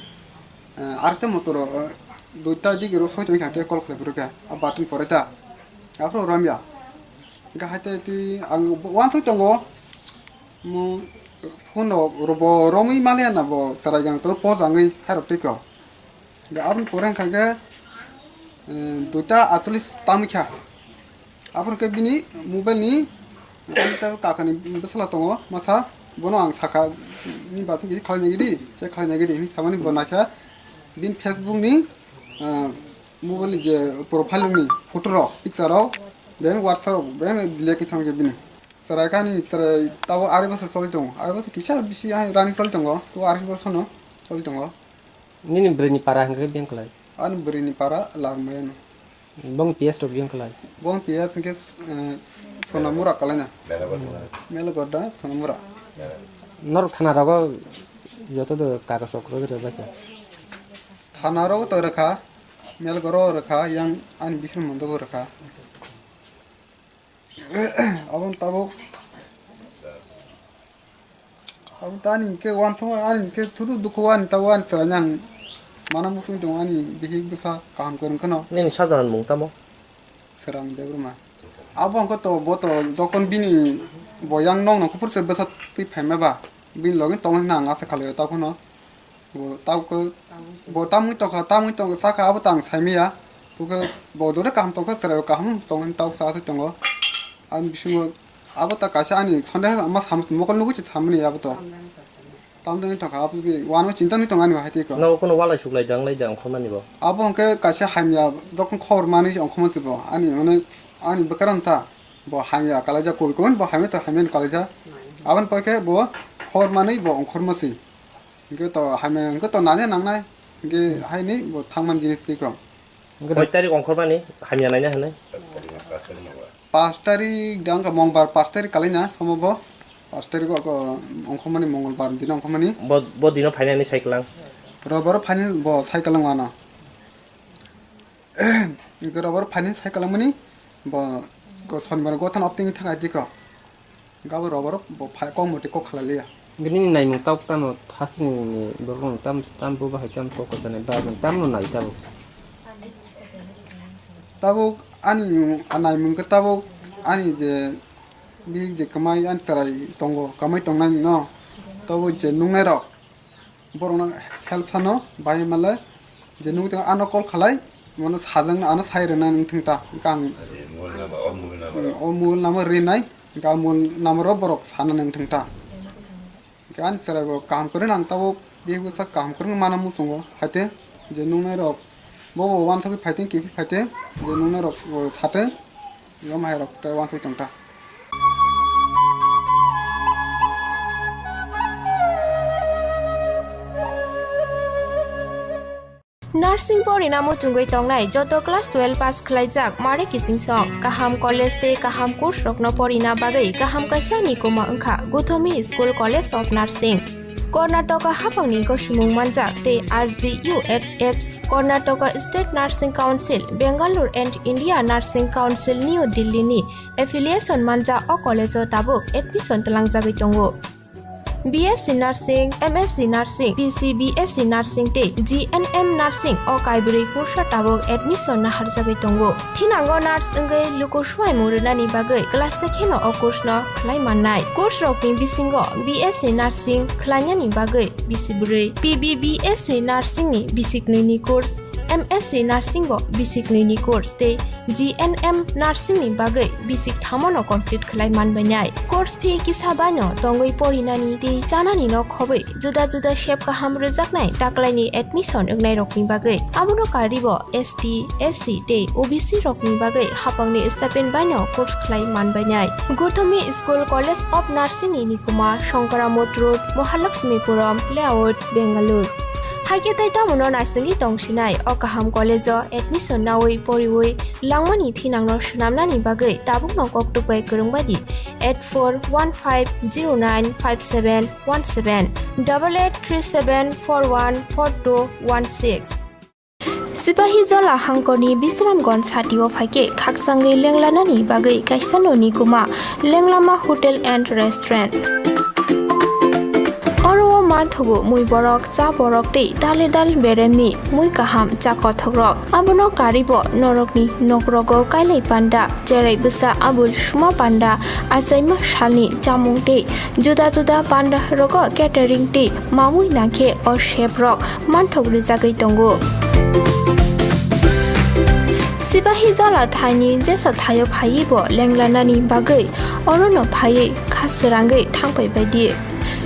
eh, arekta motor, eh, duita digi ro soi tongkha, hingke call khalai phuru khe, a button pore ta. Aphuru romya. Hingke hai tei ti ang uansuk tongo, mo phone rok bo romwi maliya na bo chwrai gana tongo pojangwi hai rok twi kho. Hingke aboni pore hingka khe, eh, duita atcholish tamo kha. Aboni khe bini mobile ni kakani bwsala tongo masa, bono ang saka, "Ni basing khe khalai nai gidi, se khalai nai gidi," hinwi samani bo naikha bini Facebook ni, eh, mobile ni je profile ni photo rok, picture rok, ben WhatsApp rok, ben delete khe thangkhe bini. Chwrai kani chwrai tabo ari bwswk choli tongo, ari bwswk kisa bisi hai rani choli tongo, to ari bwswk no choli tongo. Nini bwrwini para hwnkhe biyang kwlai? Ani bwrwini para Larmayano. Bong P S rok biyang kwlai? Bong P S hwnkhe, eh, Sonamura kalaina. Melagorda, Sonamura. Norok thana rogo joto do kagoz rok rwbaikha? Thana rogo to rwkha, Melagoro rwkha, yang ani bising mondo bo rwkha. Aboni tabuk, aboni ta ani hwnkhe uansukma, ani hwnkhe thuru dukhu ani tabuk ani chwraino ang mana muchungwi tongo ani bihik bwsa kaham kwrwng kheno. Nini sajagani mung tamo? Srang Debbarma. Abo hwnkhe to bo to jokon bini bo yang nokno kuphur se bwsa twi phaima ba bini logi tongwi hwnna ang asa khlaio ta phano. Bo tamo khe, bo tamwi tongkha, tamwi tongkha, sakha, abo tang saimaya. Bo khe bo jora kaham tongkha, chwraio kaham tong hwn tok sa se tongo. Ani bisingo abo ta kaisa ani sonde ma sam mokol nugwi se samani abo to. Tamjani tongkha, abo khe uanwi chinta wngwi tongo ani bahai twi kho. Nogo kheno walai suklai dang lai da ongkhormani bo. Abo hwnkhe kaisa hamya, jokhon khobor manwi se ongkhorma se bo. Ani mane, ani bwkha rang ta, bo hamya kalaijak koi koi, bo hamya ta hamya ni kalaijak. Aboni pore khe bo khobor manwi bo ongkhorma se. Hingke to hamya hingke to nanya nangnai. Hingke haini bo thangmani jinis twi kho. Hingke koi tarik ongkhormani hamya naina hinwi? Pas tarik da wngkha Mongbar, pas tarik kalaina somo bo. Pash tarikh o ko ongkhormani Mongolbar dino ongkhormani. Bo, bo dino phainani cycle ang. Robar phaini bo cycle ang ano. Hwnkhe robar phaini cycle ang mani bo ko Sonibar gothan opting thang aidi ko. Gabo robar bo phai kok moti kok khalai liya. Nini naimung tabuk tamo hasteni borok tamo tamo bo bahai tamo kok kok sanai ba tamo nai tabuk. Tabuk ani naimung khe tabuk ani je bihik je kwmai ani chwrai tongo, kwmai tongnai no. Tabuk je nuknai rok borokno help sano bahai male je nukgwi tongo ano call khalai mano sajwkno ano sai rwna wngthwng ta hwnkhe ang o mobile number rinai hwnkhe a mobile number o borok sana wngthwng ta. Hwnkhe ani chwrai bo kaham kwrwino ang tabuk bihik bwsa kaham kwrwino mana muchungo phaiteng je nuknai rok bobo uansugwi phaiteng kiphil phaiteng je nuknai rok bo sateng. Yom hai rok tei uansugwi tongta. Nursing porina muchungwi tongnai joto class twelve pass khlaijak mare kiching song, kaham college tei kaham course rokno porina bagwi kaham kaisa nikuma wngkha Guthomi School College of Nursing. Karnataka haphangni gosimung manjak tei R G U H H, Karnataka State Nursing Council, Bangalore and India Nursing Council, New Delhi ni affiliation manjak o college o tabuk admission tlangjagwi tongo. B S C Nursing, M S C Nursing, P C B S C Nursing tei G N M Nursing o kaibrwi kursa tabuk admission naharjagwi tongo. Thinango nurse wngwi luku swimung rwnani bagwi class se kheno o course no khlai mannai. Course rokni bisingo B S C Nursing khlainani bagwi bisi bwrwi, P B B S C Nursing ni bisi knwi ni course, M S C Nursing bo bisi knwi ni course tei G N M Nursing ni bagwi bisi thamo no complete khlai manbainai. Course fee kisa baino tongwi porinani tei chanani no khobwi juda juda sep kaham rwjaknai taklaini admission wngnairokni bagwi. Abono karwibo S T, S C tei O B C rokni bagwi haphangni stipend baino course khlai manbainai. Guthomi School College of Nursing ni nikuma Shankaramot Road, Mahalakshmipuram Layout, Bangalore. Haikhe tei tamono naisingwi tongsinai o kaham college o admission nawi poriwi langmani thinangno swnamnani bagwi tabukno koktwk bai kwrwng bai di eight four one five zero nine five seven one seven, double eight three seven four one four two one six. Sipahijola hangkorni Bisramganj satio phaikhe khakchangwi lenglanani bagwi kaisa noni kuma Lenglama Hotel and Restaurant. Oro o manthogo mui borok, cha borok tei dale dal beremni mui kaham cha kothokrok. Abono karwibo norokni nokrogo kailai panda, cherai bwsa abul suma panda, achaima salni chamung tei juda juda panda rogo catering tei mamui nangkhe o seprok manthok rijagwi tongo. Sipahijola thaini jesa thaio phaiwi bo lenglanani bagwi orono phaiwi kha srangwi thangpai bai di.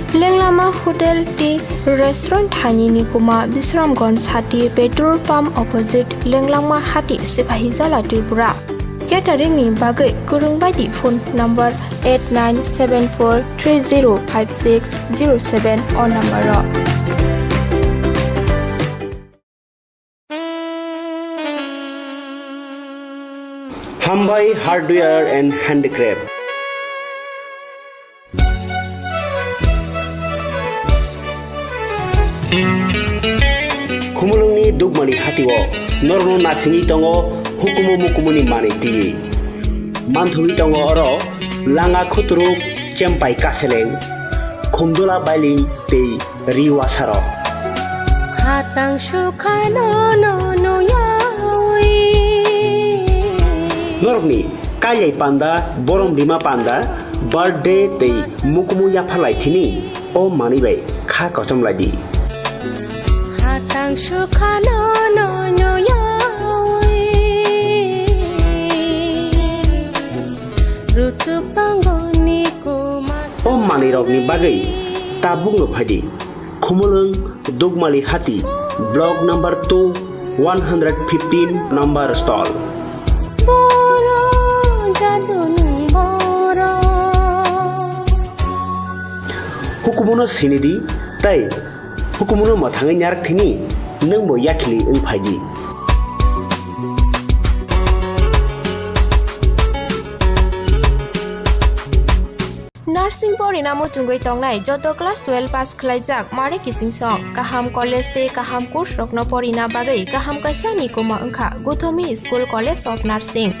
Lenglama Hotel tei Restaurant thaini nikuma Bisramganj sati petrol pump opposite Lenglama hati Sipahijola Tripura. Catering ni bagwi kwrwng bai di phone number eight nine seven four three zero five six zero seven o number o. Hambai Hardware and Handicraft. Khumulwngni Dukmani hatio norokno nasingwi tongo hukumu mukumuni manwi twiwi. Manthogwi tongo oro langa khuturuk, chempai kaseleng, khumdula bailing tei ri wasarok. Khatang sukhano no nuyawi. Norokni kailai panda, borom rima panda, birthday tei mukumu yapharlai thini o manwi bai kha kochom lai di. Khatang sukhano no nuyawi. Rutuk tongo ni kuma. O manwirokni bagwi tabukno phai di. Khumulwng Dukmali Hati, Block number two, one hundred fifteen number stall. Boro jaduni boro. Hukumuno sinidi tei hukumuno mwthangwi narak thini nwngbo yakhili wng phaidi. Nursing porina muchungwi tongnai joto class twelve pass khlaijak mare kichingsong kaham college tei kaham course rokno porina bagwi kaham kaisa ni kuma wngkha Guthomi School College of Nursing.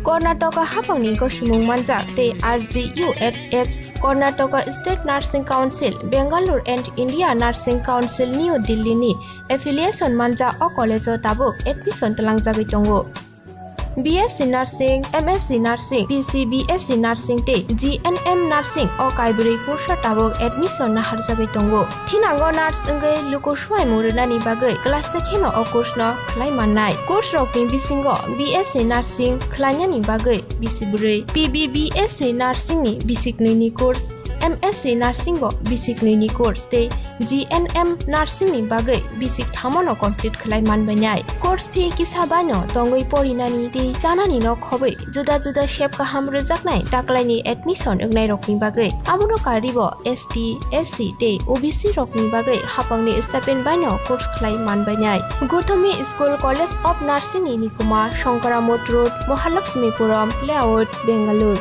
Karnataka haphangni gosimung manjak tei R G U H H, Karnataka State Nursing Council, Bangalore and India Nursing Council, New Delhi ni affiliation manjak o college o tabuk admission twlangjagwi tongo. B S C Nursing, M S C Nursing, P C B S C Nursing tei G N M Nursing o kaibrwi course o tabuk admission naharjagwi tongo. Thinango nurse wngwi luku suaimung rwnani bagwi class se kheno o course no khlai mannai. Course rokni bisingo B S C Nursing khlainani bagwi bisi bwrwi, P B B S C Nursing ni bisi knwi ni course, M S C Nursing bo bisi knwi ni course tei G N M Nursing ni bagwi bisi kthamo no complete khlai manbainai. Course fee kisa baino tongwi porinani tei chanani no khobwi juda juda sep kaham rwjaknai taklaini admission wngnairokni bagwi. Abono karwibo S T, S C tei O B C rokni bagwi haphangni stipend baino course khlai manbainai. Guthomi School College of Nursing ni nikuma Shankaramot Road, Mahalakshmipuram Layout, Bangalore.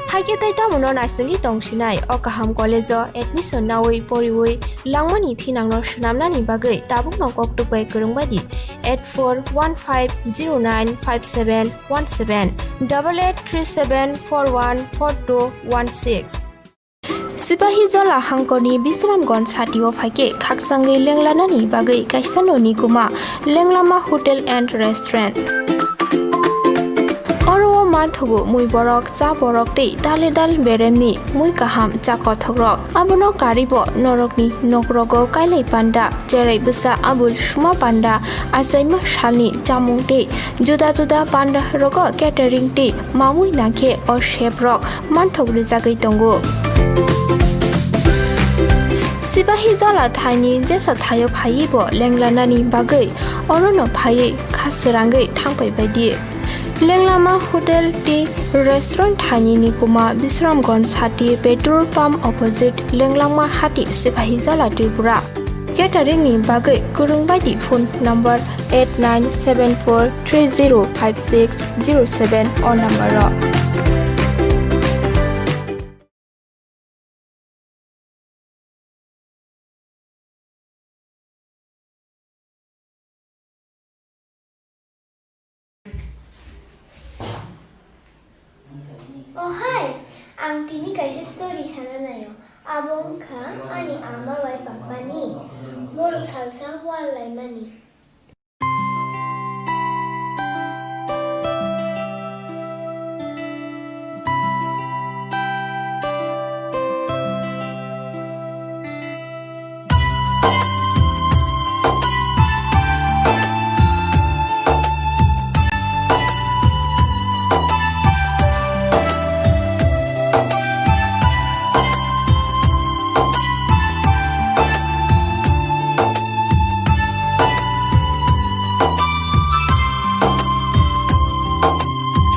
Haikhe tei tamono naisingwi tongsinai o kaham college o admission nawi poriwi langmani thinangno swnamnani bagwi tabukno koktwk bai kwrwng bai di eight four one five zero nine five seven one seven, double eight three seven four one four two one six. Sipahi Jola hangkorni Bisramganj satio phaikhe khakchangwi lenglanani bagwi kaisa noni kuma Lenglama Hotel and Restaurant. Oro o manthogo mui borok, cha borok tei dale dal beremni mui kaham cha kothokrok. Abono karwibo norokni nokrogo kailai panda, cherai bwsa abul suma panda, achaima salni chamung tei juda juda panda rogo catering tei mamui nangkhe o chef rok manthok rwjagwi tongo. Sipahi Jola thaini jesa thaio phaiwi bo lenglanani bagwi orono phaiwi kha srangwi thangpai baidi. Lenglama Hotel tei Restaurant thaini ni kuma Bisramganj hati petrol pump opposite Lenglama hati Sipahi Jola Tripura. Catering ni bagwi kwrwng bai di phone number eight nine seven four three zero five six zero seven o number o. Oh hai, ang tini kaisa story sana naio. Abo wngkha ani ama bai papa ni. Borok salsa wal laimani.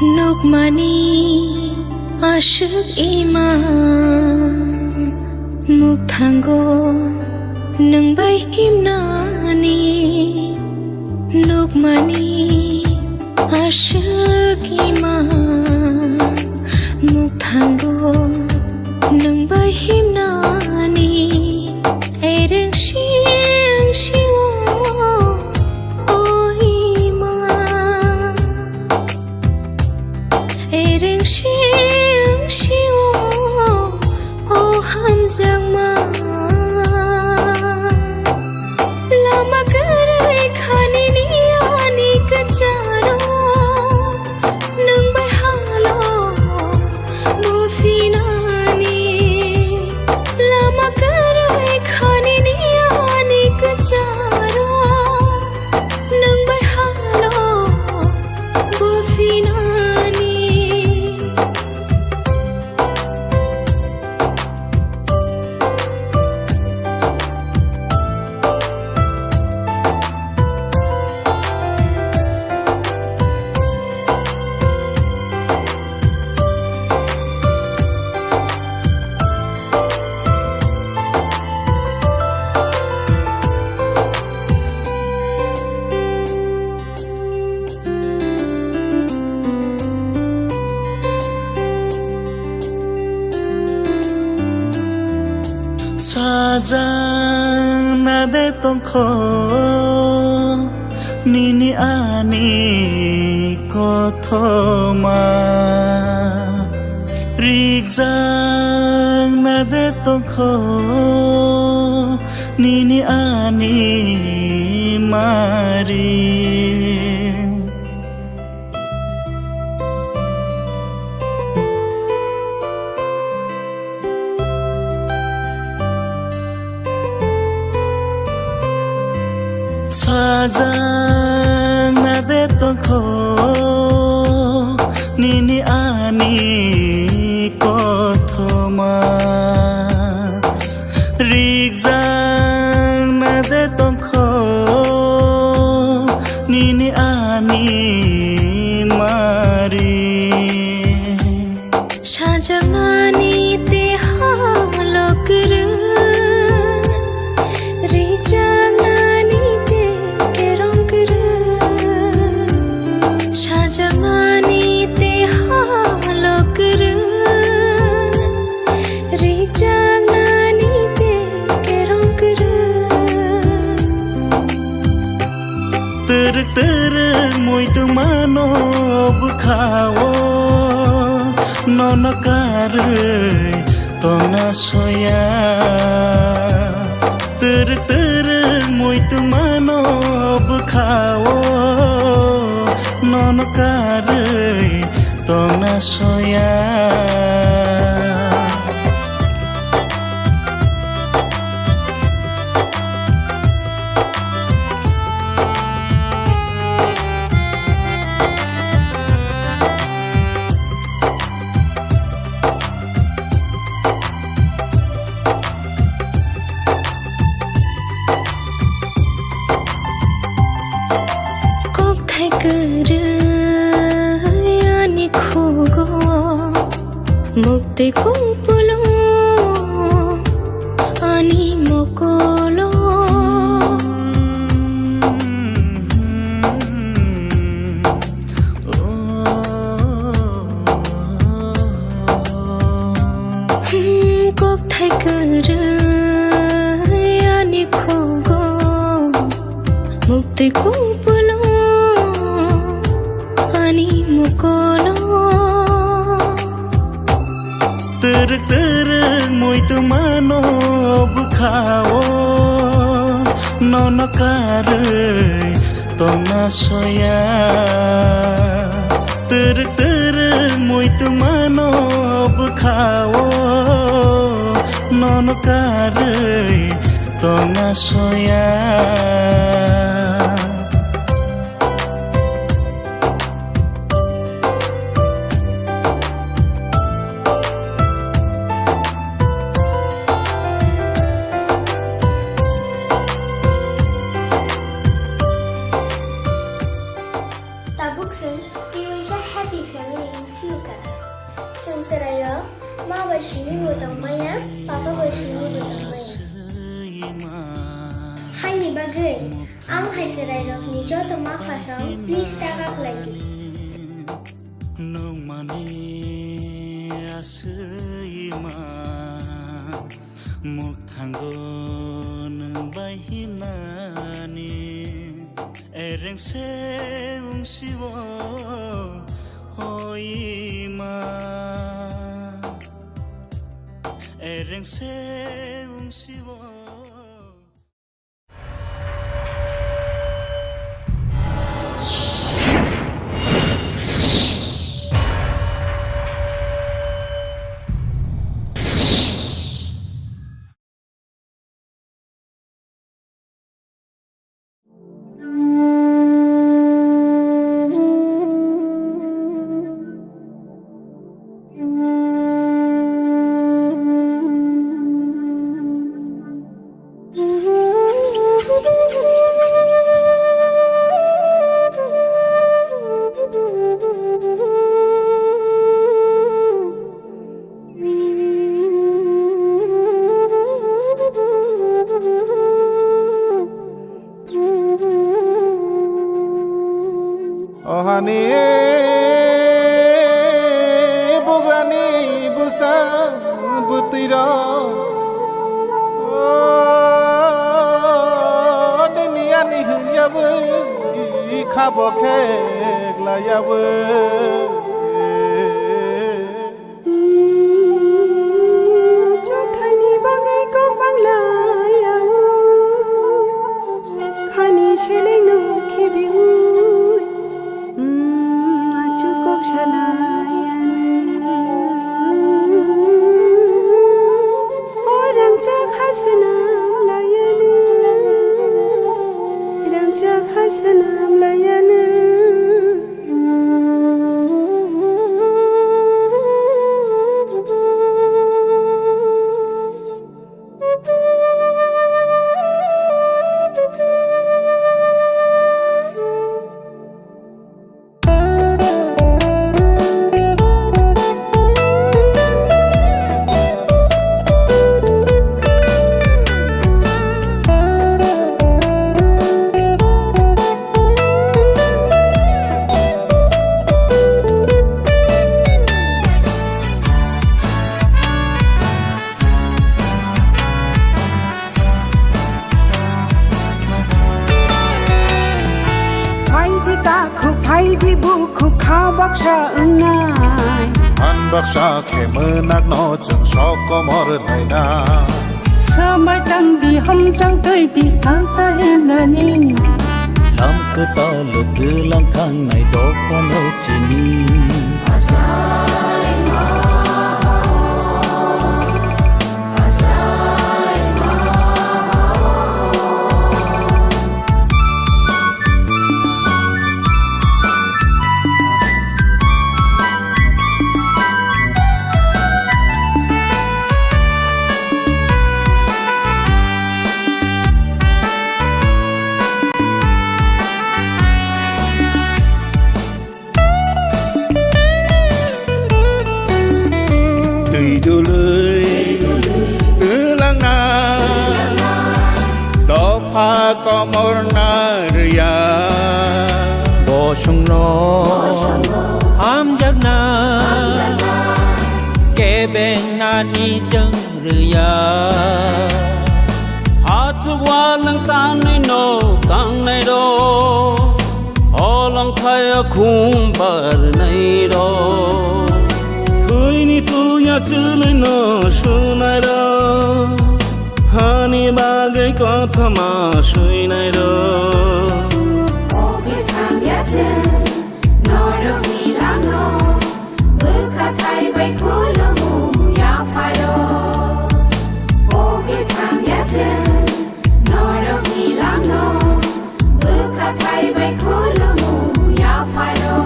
Nukmani aswk ima mukthango nwng bai himnani. Nukmani aswk ima mukthango nwng bai himnani. Ereng siyang siwo o ima. Ereng siyang siwo o hamjakma. Lama kwrwi khani ni ani kwcharo nwng bai halo bo phinani. Jang na de tongkho nini ani kothoma, rik jang na de tongkho nini ani mari. Sajak na de tongkho nini ani kothoma, rik jang na de tongkho nini ani mari. Sajaknani te holok rw, rijaknani te kerong rw. Sajaknani te holok rw, rijaknani te kerong rw. Twrwk twrwk muitu mano bwkhao, nono karwi tongna soya. Twrwk twrwk muitu mano bwkhao, nono karwi tongna soya. Kokthai kwrwi ani khugo, mukti kupulo ani mokolo. Hmm, kokthai kwrwi ani khugo, mukti kupulo ani mokolo. Twrwk twrwk muitu mano bwkhao, nono karwi tongna soya. Twrwk twrwk muitu mano bwkhao, nono karwi tongna soya. Tabuk chwng twiwi sa happy family wngphiyokha. Chwng chwrairok ma bai simi bo tongmaya, papa bai simi bo tongmaya. Haini bagwi ang hai chwrairokni joto ma phasong please ta kaklaidi. Nungmani aswima mukthango nwng bai himnani. Ereng se wngsiwo, o ima. Ereng se wngsiwo. Ohani bugrani bwsa bwtwirok. Wi khabo khe glaiyawi. Chothaini bagwi kok bang laiyawi. Khani selengno khibiwi. Achukok salaiyawi. O rangchak ha swnam laiyani, rangchak ha swnam laiyani. Phaidi takhuk, phaidi bukhuk, kha baksa wngnai. Phan baksa khe mwnakno chwng sok komor lainai. Swmai tangdi, hamchang twidi, thansa himnani. Lam kwtal twlang thangnai dophano chini. Twi dului twlangna dopha komorna rwya. Bosongno hamjakna kebeng nani chwng rwya. Achuk walwng tangnai no tangnai rok, olong thaya khum barnai rok. Thwini tuya chwlwino sunai rok, hani bagwi kothoma suinai rok. O kwthang ya chwng norokni langno. Bwkha thai bai khulumu yapharo. O kwthang ya chwng norokni langno. Bwkha thai bai khulumu yapharo.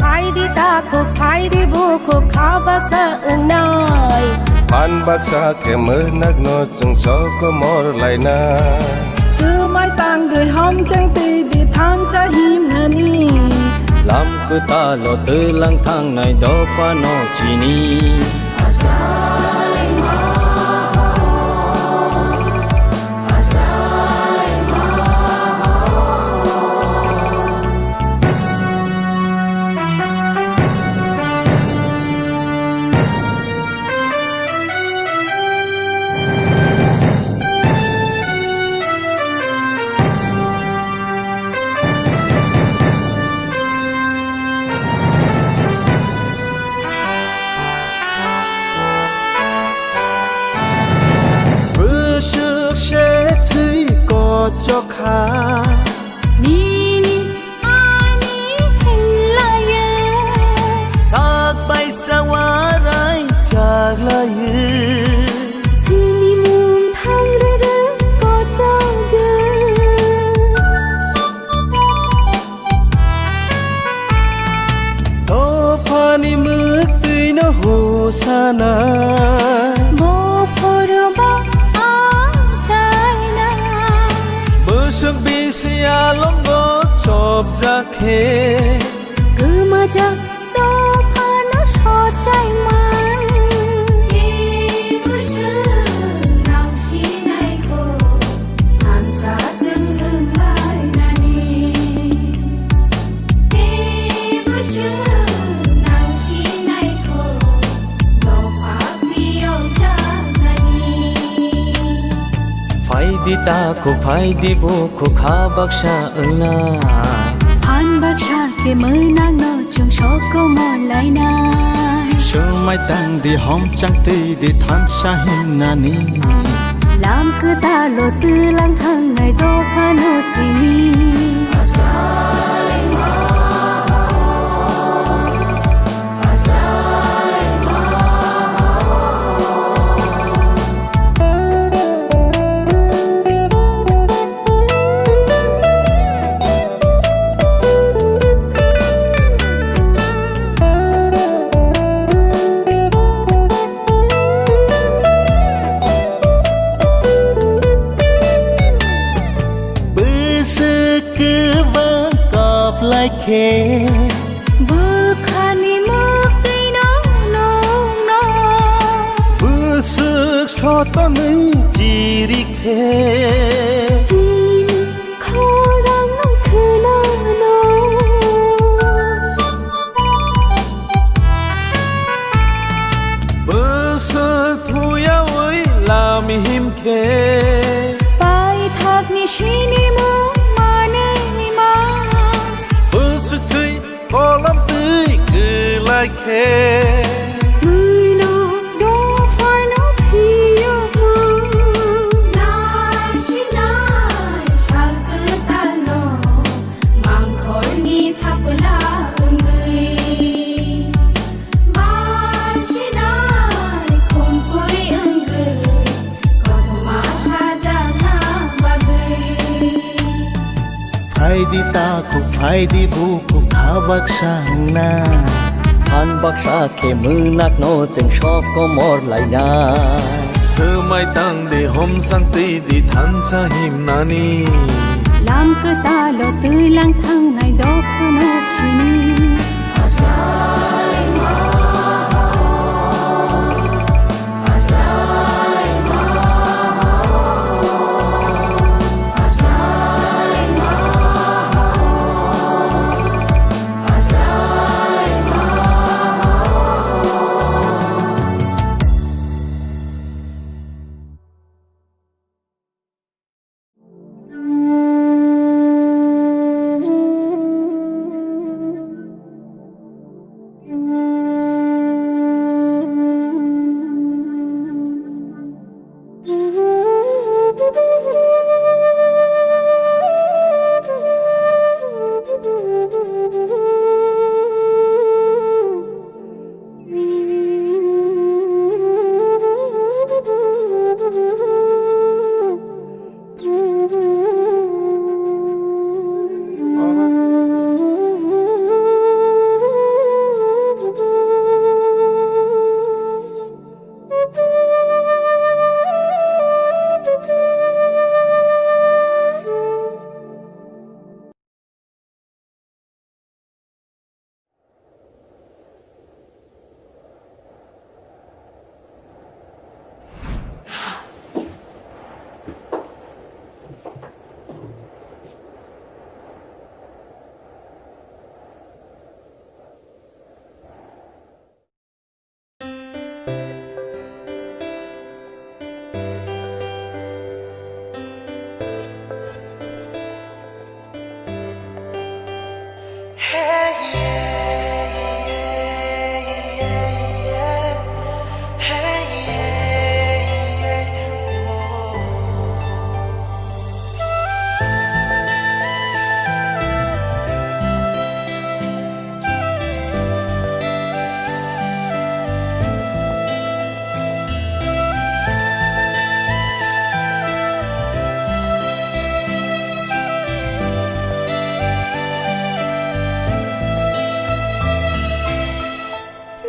Phaidi takhuk, phaidi bukhuk, kha baksa wngnai. Phan baksa khe mwnakno chwng sok komor laina. Swmai tangdi, hamchang twidi, thansa himnani. Lam kwtalo twlang thangnai dophano chini. Bwswk se thwi kochok kha. Nini ani hinlaya. Sak baisa warai chaglaya. Sini mung thangrwrwng kochogya. Dophani mwktwino hosana. Bophoroba achaina. Bwswk bisi alongo chopjak khe. Kwmajak dophano sochaima. Tei bwswk nang sinaikho. Thansa chwng wng lainani. Tei bwswk nang sinaikho, dopha phiyok jaknani. Phaidi Takhuk phai di bukhuk ha baksa wngna. Phan baksa khe mwnakno chwng sokomor lainai. Swngmai tang di, homchang twi di, thansa himnani. Lam kwtalo twlang thangnai dophano chini. Bwswk kwbang kap lai khe. Bwkhani mwktwino nungno. Bwswk sotonwi chiri khe. Chini khorangno khwnano. Bwswk thuyawi lam him khe. Paithakni sinimung manwi ma. Bwswk thwi kolam twi kwlai khe. Bwino dophano phiyokma. Nai sinai sal kwtalno mangkhorni thapla wngwi. Bar sinai khumpui wngwi kothoma sajakna bagwi. Phai di takhuk, phai di bukhuk, ha baksa wngna. Phan baksa khe mwnakno chwng sokomor laina. Swngmai tang di, homchang twi di, thansa himnani. Lam kwtalo twlang thangnai dophano chini.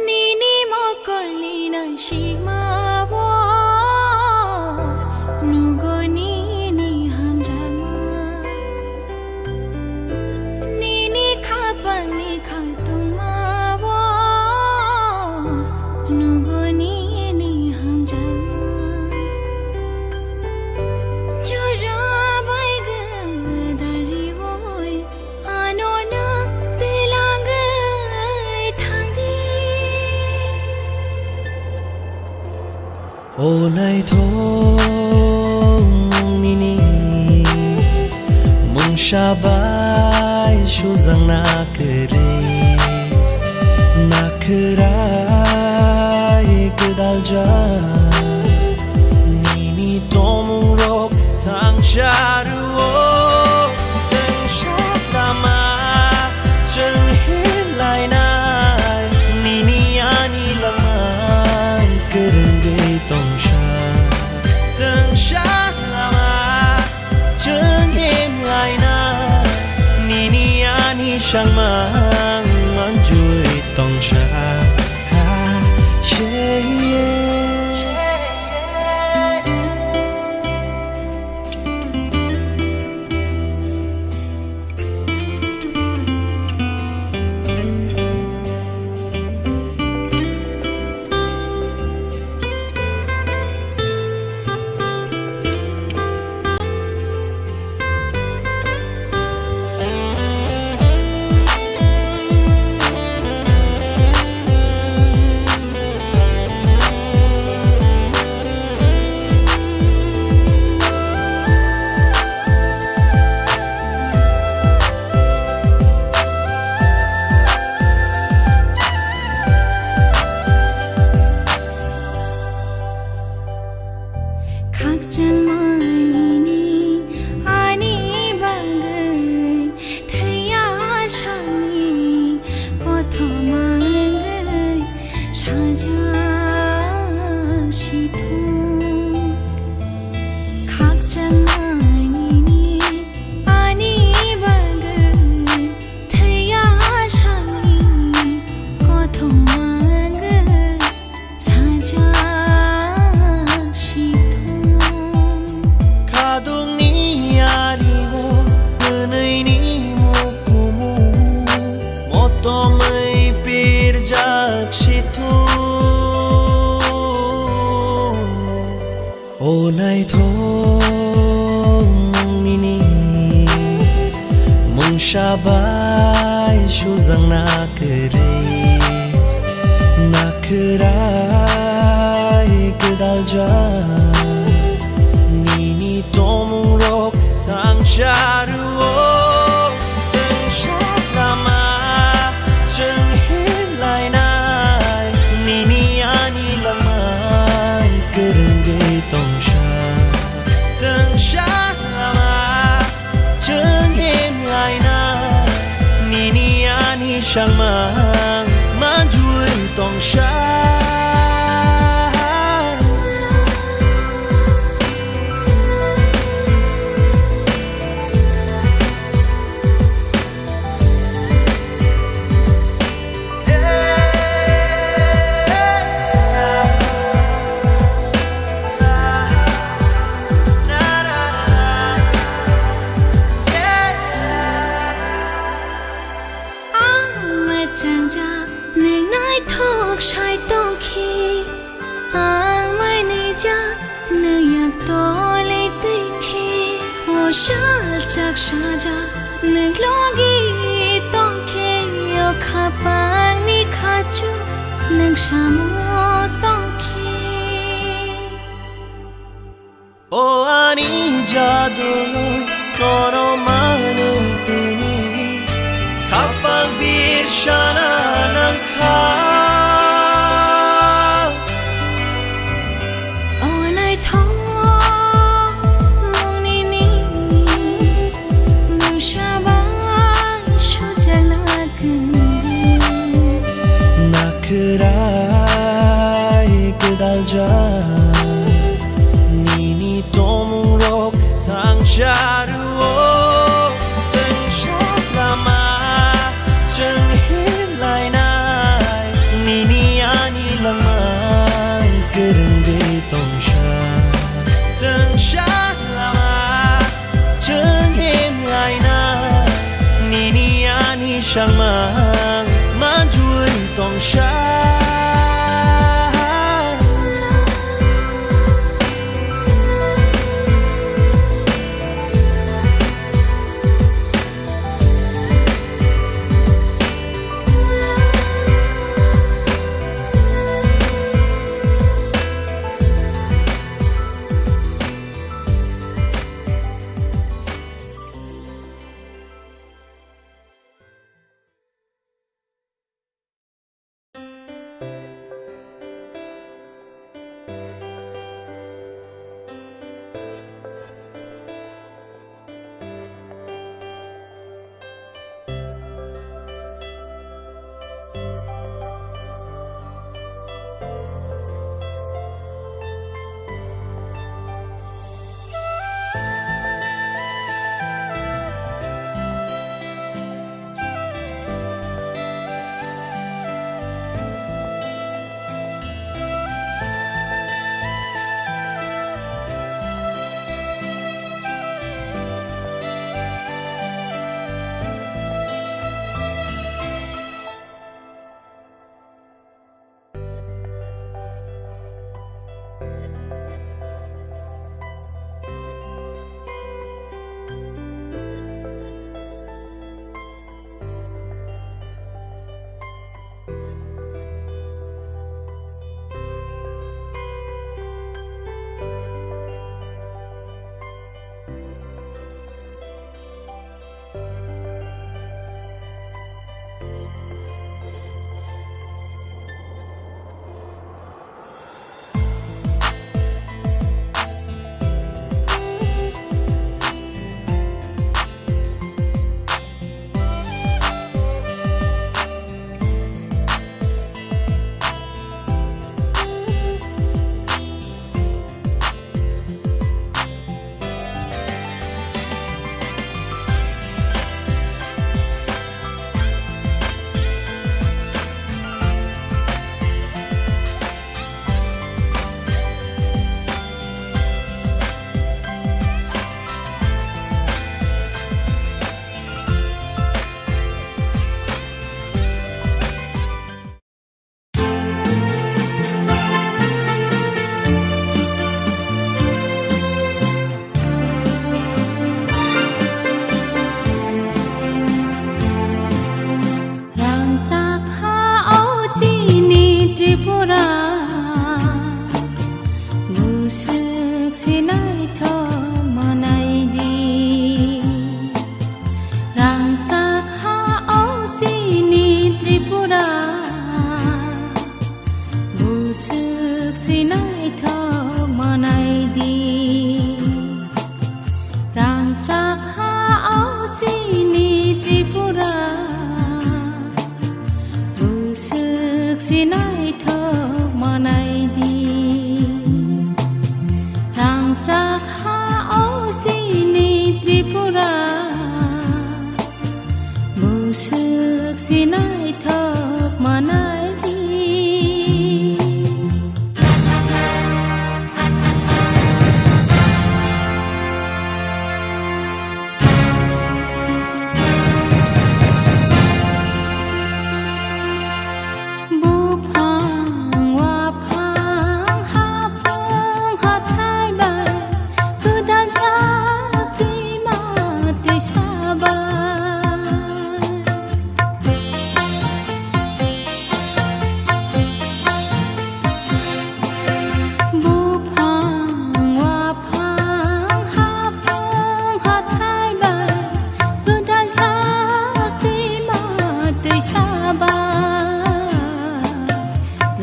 Nini mokolni nangsikmao nugo nini hamjakma. Nini khapangni khangtungmao nugo nini hamjakma. Jora bai gwdal riwoi ano nwng twlangwi thangdi. O naithok, nwng nini Sabai sujak na kwrwi, na khwrai gwdaljak. Nini tongmungrok thangsa rwo, thangsa lama chwng himlainai. Nini ani langmang kwrwngwi tongsa, thangsa lama chwng himlaina. Nini ani sangmang manjui tongsa. Khakchangma nini ani bagwi thwiya sani kothoma wngwi sajak sithung. Khakchangma nini ani bagwi thwiya sani kothoma wngwi sajak sithung. Khadungni arimo mwnwini mukumu motomwi pirjak sithung. O naithok mung nini mungsa bai sujak na kwrwi, na khwrai gwdaljak. Nini tongmungrok thangsa rwo, thangsa lama chwng himlainai. Nini ani langmang kwrwngwi tongsa, thangsa lama chwng himlaina. Nini ani sangmang manjui tongsa. Ang machangja nwng naithok sai tongkhe, ang mainija nwng yak tole twi khe, o saljak sajak nwng logi tongkhe, o khapangni khachu nwng samo tongkhe. O ani jaduloi nono manwi tini, khapang birsana nangkha. O naithok mung nini mungsa bai sujak na kwrwi, na khwrai gwdaljak. Nini tongmungrok thangsa rwo, thangsa lama chwng himlainai. Nini ani langmang kwrwngwi tongsa, thangsa lama chwng himlaina. Nini ani sangmang manjui tongsa.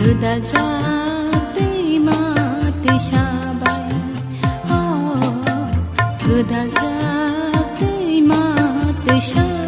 Kwdaljak twi ma twi sabai, oh, kwdaljak twi ma twi sabai.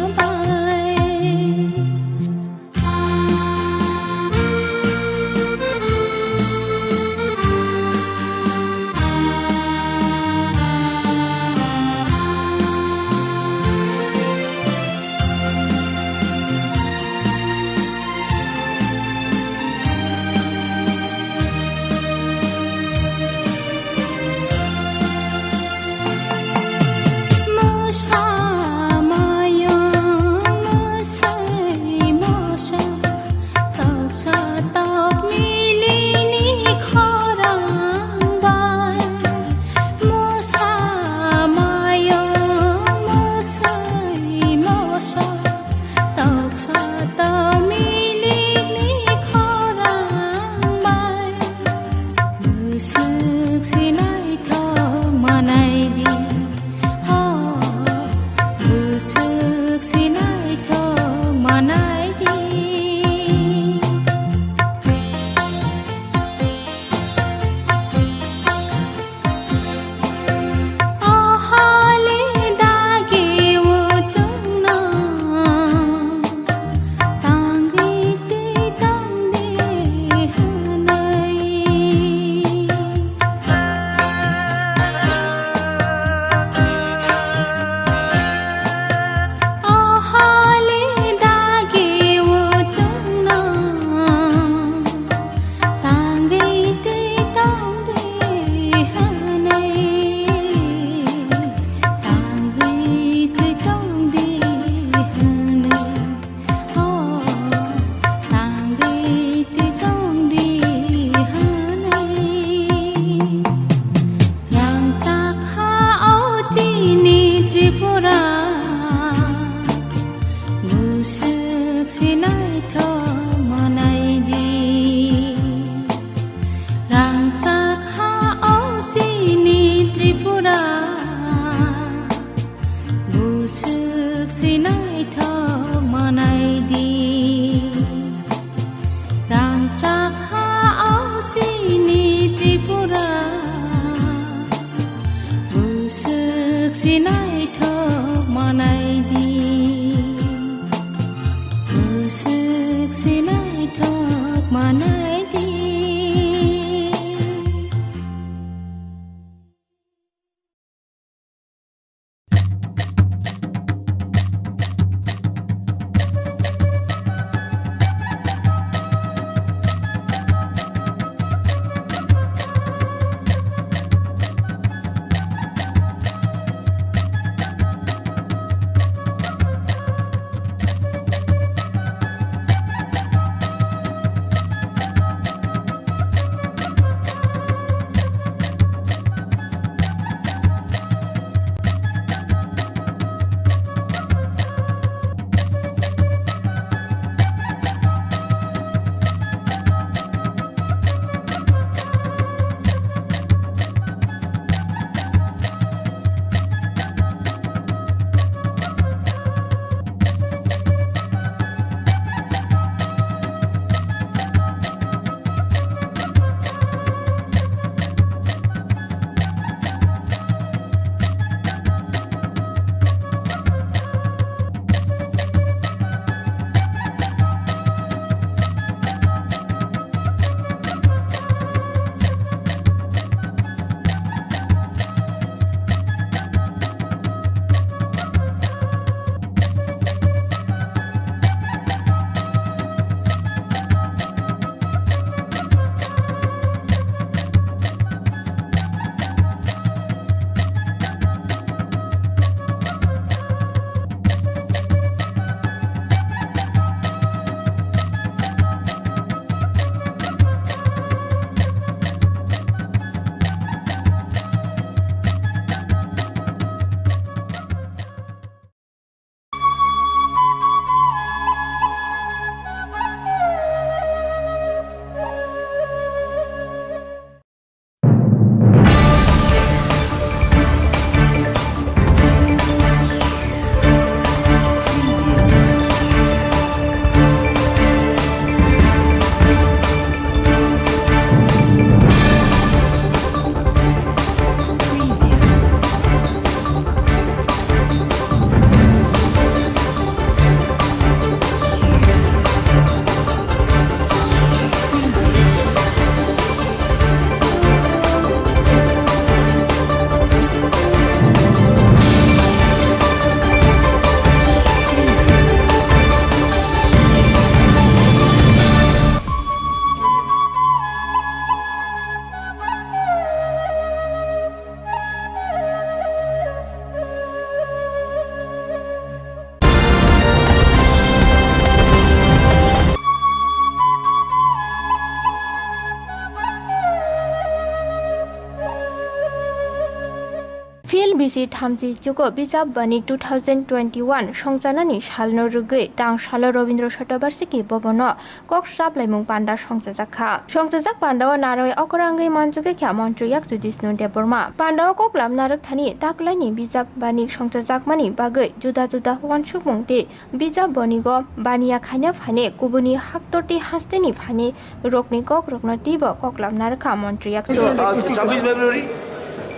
Si thamchi chuko bijap banik two thousand twenty-one songchanani salno rwgwi tang salo Rabindra Shatabarshiki Bhavan-o kok swrap laimung panda songchajak kha. Songchajak pandao narwi okora wngwi manjagwi kha Montri Yakchu Jishnu Debbarma. Pandao kok lamna rwkthani taklaini bijap banik songchajakmani bagwi juda juda uansukmung tei bijap bonigo baniya khaina phaine kubuni haktorti hasteni phaine rokni kok rokno teibo kok lamna rwkha Montri Yakchu. আজ ছাব্বিশ ফেব্রুয়ারি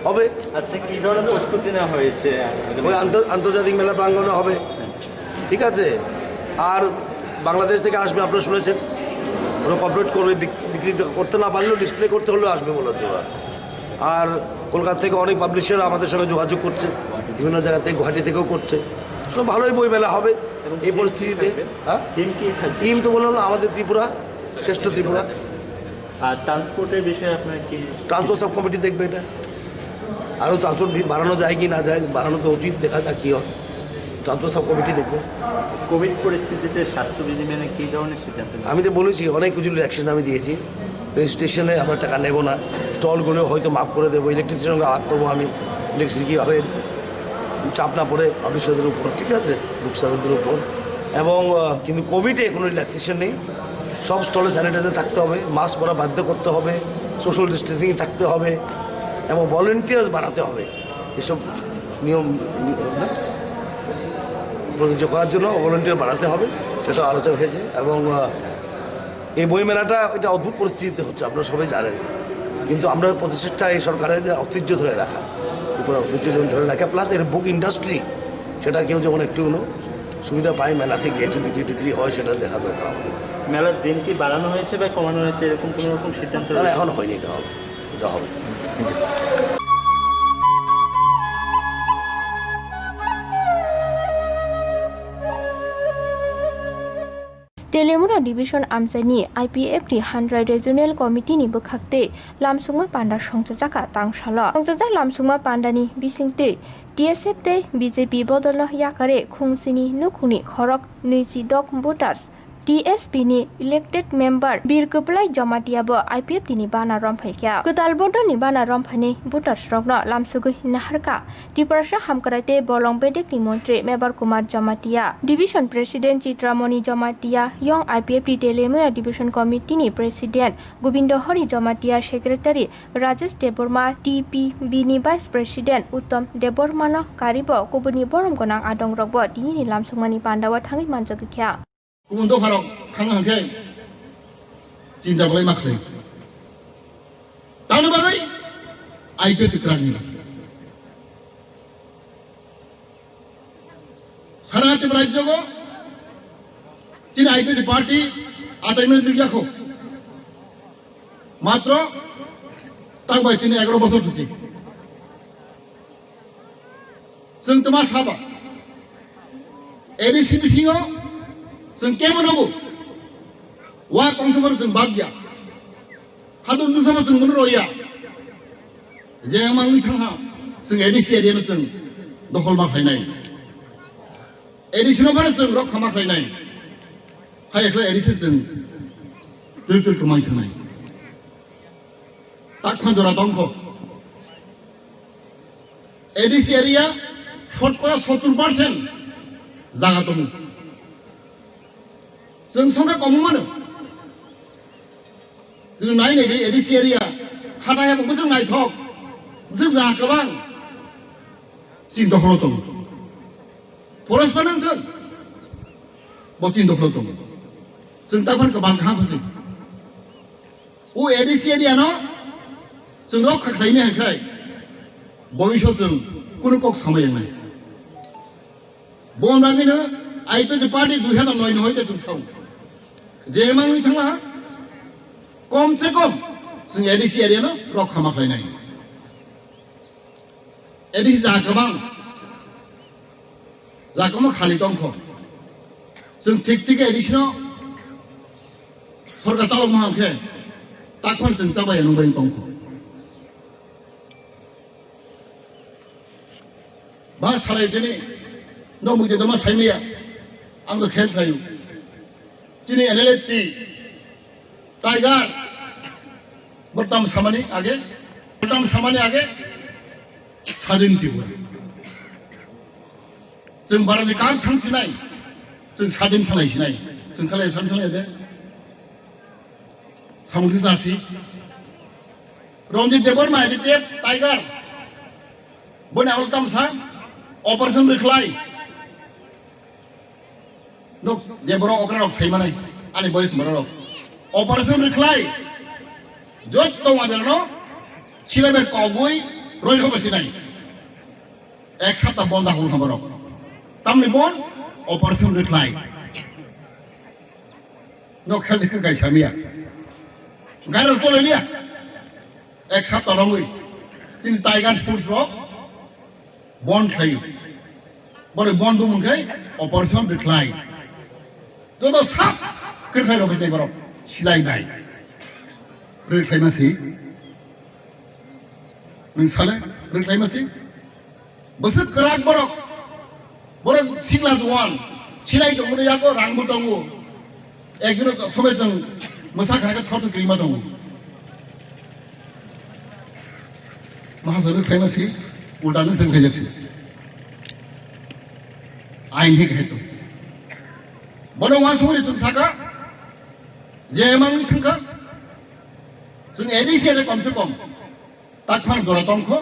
হবে। আচ্ছা, কি ধরনের প্রস্তুতি নেওয়া হয়েছে? ওই আন্তর-, আন্তর্জাতিক মেলা প্রাঙ্গণে হবে, ঠিক আছে? আর বাংলাদেশ থেকে আসবে, আপনারা শুনেছেন, ওরা কর্পোরেট করবে, বিক-, বিক্রি করতে না পারলেও ডিসপ্লে করতে হলেও আসবে বলেছে ওরা। আর কলকাতা থেকে অনেক পাবলিশার আমাদের সঙ্গে যোগাযোগ করছে, বিভিন্ন জায়গা থেকে, গুয়াহাটি থেকেও করছে। তো ভালোই বই মেলা হবে এই পরিস্থিতিতে। হ্যাঁ, থিম কি থাকবে? থিম তো বললাম না, আমাদের ত্রিপুরা, শ্রেষ্ঠ ত্রিপুরা। আর ট্রান্সপোর্টের বিষয়ে আপনার কি? ট্রান্সপোর্ট সাব কমিটি দেখবে এটা। আরও ট্রান্সপোর্ট বি-, বাড়ানো যায় কি না যায়, বাড়ানো তো উচিত, দেখা যাক কী হয়। ট্রান্সপোর্ট সাব কমিটি দেখবে। কোভিড পরিস্থিতিতে স্বাস্থ্যবিধি মেনে কী ধরনের সিদ্ধান্ত নেবেন? আমি তো বলেছি, অনেক কিছু রিল্যাক্সেশন আমি দিয়েছি। রেজিস্ট্রেশনে আমরা টাকা নেব না, স্টলগুলো হয়তো মাফ করে দেবো, ইলেকট্রিসিটির সঙ্গে আলাপ করবো আমি, ইলেকট্রিসিটি কীভাবে চাপ না পড়ে পাবলিশারদের উপর, ঠিক আছে, বুক সেলারদের উপর। এবং আহ, কিন্তু কোভিডে কোনো রিল্যাক্সেশন নেই। সব স্টলে স্যানিটাইজার থাকতে হবে, মাস্ক পরা বাধ্য করতে হবে, সোশ্যাল ডিস্টেন্সিং থাকতে হবে এবং ভলেন্টিয়ার্স বাড়াতে হবে। এসব নিয়ম, না, প্রযোজ্য করার জন্য ভলেন্টিয়ার বাড়াতে হবে, সেটা আলোচনা হয়েছে। এবং আহ, এই বইমেলাটা, এটা অদ্ভুত পরিস্থিতিতে হচ্ছে, আপনারা সবাই জানেন, কিন্তু আমরা প্রচেষ্টা এই সরকারের যে ঐতিহ্য ধরে রাখা, ত্রিপুরার ঐতিহ্য যেমন ধরে রাখা, প্লাস এর বুক ইন্ডাস্ট্রি, সেটা কেউ যেমন একটু সুবিধা পায়, মেলাতে গিয়ে একটু বিক্রি টিক্রি হয়, সেটা দেখা দরকার আমাদের। মেলার দিন কি বাড়ানো হয়েছে বা কমানো হয়েছে, এরকম কোনো রকম সিদ্ধান্ত না, না, রয়েছে? এখনো হয়নি, এটা হবে, এটা হবে। Telemura Division amchaini I P F T Handrai Regional Committee ni bwkhak tei lamsukma panda songchajak kha tangsalo. Songchajak lamsukma pandani bisingtwi T S F tei B J P bodolno yakare khungsini nukhungni khorok nwichi dok voters T S P ni elected member Bir Kwplai Jamatia bo I P F T ni bana romphai kha. Kwtal bodolni bana romphaini voters rokno lamsugwi naharkha Tiprasa Hamkrai tei Bolong Bedekni Montri Mebar Kumar Jamatia, Division President Chitramoni Jamatia, Young I P F T Telemura Division Committee ni President Gobindo Hari Jamatia, Secretary Rajesh Debbarma, T P B ni Vice President Uttom Debbarma no karibo kubuni borom gwnang adong rokbo tinini lamsukmani pandao thangwi manjagwi kha. Kubun dopharok thangna hwnkhe chinta belai ma khlai. Tamni bagwi I P F T kwrwngni. Sara Tripura rajyogo chini I P F T party ataimani dikya kho. Matro tak bai chini egaro bosor thwisi. Chwng twma saba, A D C bisingo chwng kebono bo wa tongsa phano chwng bak ya, haduk nungsa phano chwng mano rw ya. Je wng mangwi thang ha, chwng A D C area no chwng dokhol ma khlainai, A D C no phano chwng rokha ma khlainai, hai ekla A D C chwng twil twil twmai thangnai. Tak phan jora tongkho. A D C area shotkora sottur percent jaga tongo. Chwng songkha komo mano. Chwng nai nai di A D C area. Hatai habo bwswk naithok. Bwswk jaga kwbang. Chini dokholo tongo. Forest phanang thwng. Bo chini dokholo tongo. Chwng tak phan kwbang kaham phaising. O A D C area no chwng rokha khlaimani hai khai, bobisot chwng kunu kok samai wngnai. Bon bagwino I P F T party dui hazar noi no hoite chwng sao. Je mangwi thangma, kom se kom chwng A D C area no rokha ma khlainai. A D C jaga kwbang. Jaga kwbangma khali tongkho. Chwng thik thik A D C no sorkar chalokma hwn khe takhor chwng chabai nung bai tongkho. Ba salai tini no mui de dama saimaya ang do khel khlaio. Chini N L A T Tiger, bortam samani age, bortam samani age, sadin Tripura. Chwng bara ni kang thang sinai. Chwng sadin salai sinai. Chwng salai san salai de. Samung kisa si. Ranjit Debbarma, Ranjit Deb, Tiger. Boni abo tamsa operation rikhlai. Nuk, je borok okra rok sai manai, ani boys borok rok. Operation rikhlai. Jotto wajar no, silai bai kogui, roi rok bai sinai. Ek sapta bonda hul kha borok. Tamni bon, operation rikhlai. Nok khel dikhe kai samia. Gari rok tolai liya. Ek sapta rogwi. Chini Tiger Force rok bon khlai. Bore bon bumung khai operation rikhlai. Joto sap khe khai rok khai borok silai bai. Rikhlai ma si. Nwng sale rikhlai ma si. Bwswk kwrak borok, borok sikla juan, silai tongmani yago rangbo tongo. Ekjoro somoi chwng mwsa khana khe thortwi kwrwima tongo. Mahajan khlaima si, ulta no thang khaijak si. Ain hi khai to. Bono wansugwi chwng saka, je mangwi thangkha, chwng A D C area komse kom. Takphang jora tongkho,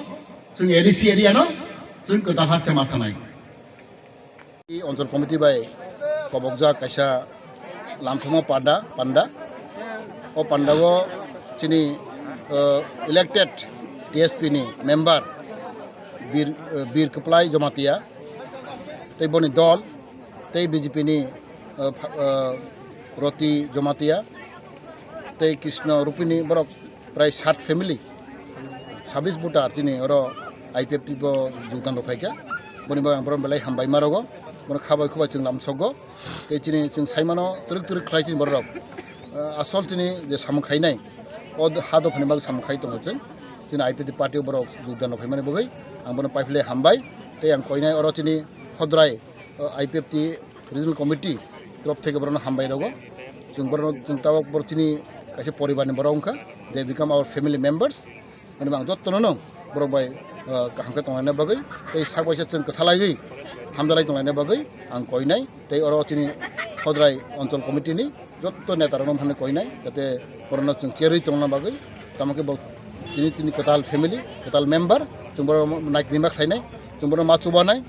chwng A D C area no, chwng kwtal ha sema sanai. I Anchal Committee bai kobokjak kaisa lamthoma panda, panda. O panda o chini, uh, elected T S P ni member Bir, uh, Bir Kwplai Jamatia, tei boni dol, tei B J P ni, uh, pha-, uh, Roti Jamatia, tei Krishna Rupini borok prai sat family, sabis voter chini oro I P F T bo jogdan rok phaikha. Boni bagwi ang borok belai hambai ma rogo, bono khabai khubai chwng lamsogo. Tei chini chwng saimano twrwk twrwk khlai chini borok rok, ah, asol chini je samung khainai, o ha dophani bagwi samung khai tongo chwng. Chini I P F T party o borok jogdan rok phaimani bagwi ang bono paiphlai hambai. Tei ang koinai oro chini Hodrai, ah, I P F T Regional Committee torof theke borokno hambai rogo. Chwng borokno, chwng tabok borok chini kaisa poribarni borok wngkha. They become our family members. Ani bo ang jottono no borok bai, ah, kaham khe tonglaina bagwi tei sak bai se chwng kwthalaiwi hamjalai tonglaina bagwi ang koinai. Tei oro chini Hodrai Anchal Committee ni jotto neta rokno hamni koinai, jate borokno chwng cherwi tongna bagwi, tamo khe bo tini, tini kwtal family, kwtal member, chwng borok naiknima khlainai, chwng borok ma chubanai,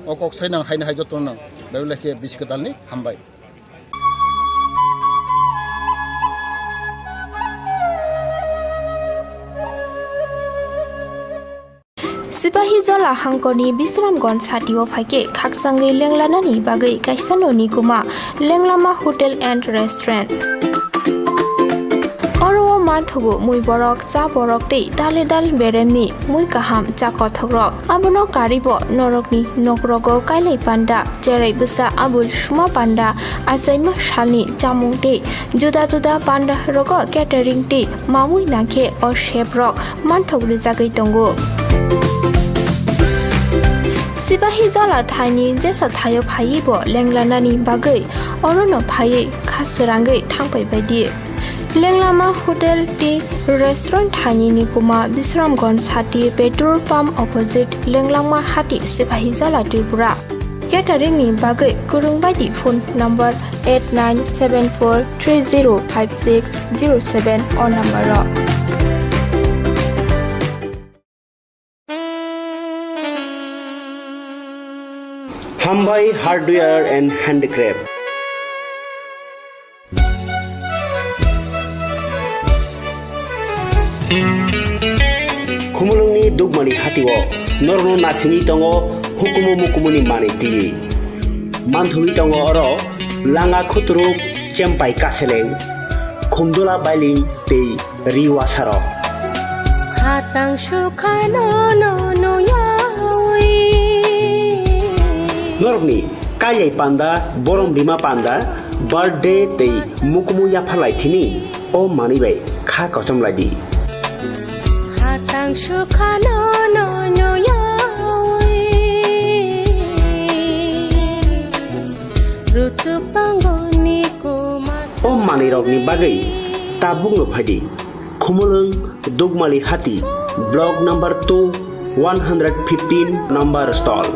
o kok sai nang haino hai jotto nang, Bible khe bisi kwtalni hambai. Sipahijola hangkorni Bisramganj satio phaikhe khakchangwi lenglanani bagwi kaisa noni kuma Lenglama Hotel and Restaurant. Oro o manthogo mui borok, cha borok tei dale dal beremni mui kaham cha kothokrok. Abono karwibo norokni nokrogo kailai panda, cherai bwsa abul suma panda, achaima salni chamung tei juda juda panda rogo catering tei mamui nangkhe o chef rok manthok rijagwi tongo. Sipahijola thaini jesa thaio phaiwi bo lenglanani bagwi orono phaiwi kha srangwi thangpai baidi. Lenglama Hotel tei Restaurant thaini ni kuma Bisramganj sati petrol pump opposite Lenglama hati Sipahijola Tripura. Catering ni bagwi kwrwng baidi phone number eight nine seven four three zero five six zero seven o number o. Hambai Hardware and Handicraft. Khumulwngni Dukmani hatio norokno nasingwi tongo hukumu mukumuni manwi twiwi. Manthogwi tongo oro langa khuturuk, chempai kaseleng, khumdula bailing tei ri wasarok. Khatang sukhano no nuyawi. Norokni kailai panda, borom rima panda, birthday tei mukumu yapharlai thini o manwi bai kha kochom lai di. Khatang sukhano no nuyawi. Rutuk tongoni kuma. O manwirokni bagwi tabukno phaidi. Khumulwng Dukmali Hati, Block number two, one hundred fifteen number stall.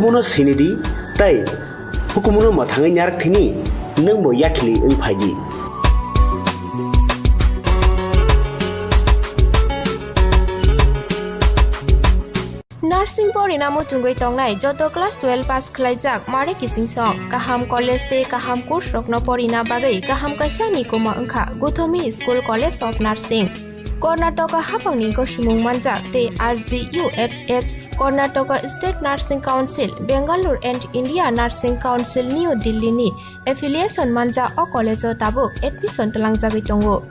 Uno sinidi, tei hukumuno mwthangwi narak thini, nwngbo yakhili wng phaidi. Nursing porina muchungwi tongnai joto class twelve pass khlaijak mare kiching song, kaham college tei kaham course rokno porina bagwi kaham kaisa nikuma wngkha Guthomi School College of Nursing. Karnataka haphangni gosimung manjak tei R G U H H, Karnataka State Nursing Council, Bangalore and India Nursing Council, New Delhi ni affiliation manjak o college o tabuk admission twlangjagwi tongo.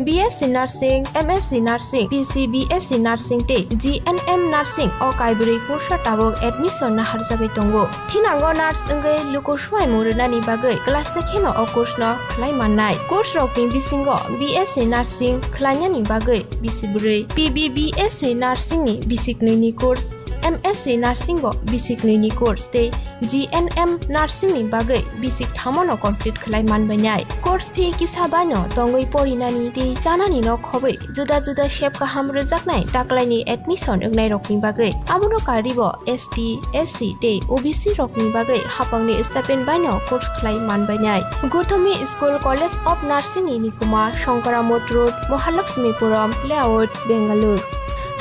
B S C Nursing, M S C Nursing, P C B S C Nursing tei G N M Nursing o kaibrwi kursa tabuk admission naharjagwi tongo. Thinango nurse wngwi luku swimung rwnani bagwi class se kheno o course no khlai mannai. Course rokni bisingo B S C Nursing khlainani bagwi bisi bwrwi, P B B S C Nursing ni bisi knwi ni course, M S C Nursing bo bisi knwi ni course tei G N M Nursing ni bagwi bisi thamo no complete khlai manbainai. Course fee kisa bai no tongwi porinani tei chanani no khobwi juda juda sep kaham rwjaknai taklaini admission wngnairokni bagwi. Abono karwibo S T, S C tei O B C rokni bagwi haphangni stipend baino course khlai manbainai. Guthomi School College of Nursing ni nikuma Shankaramot Road, Mahalakshmipuram Layout, Bangalore.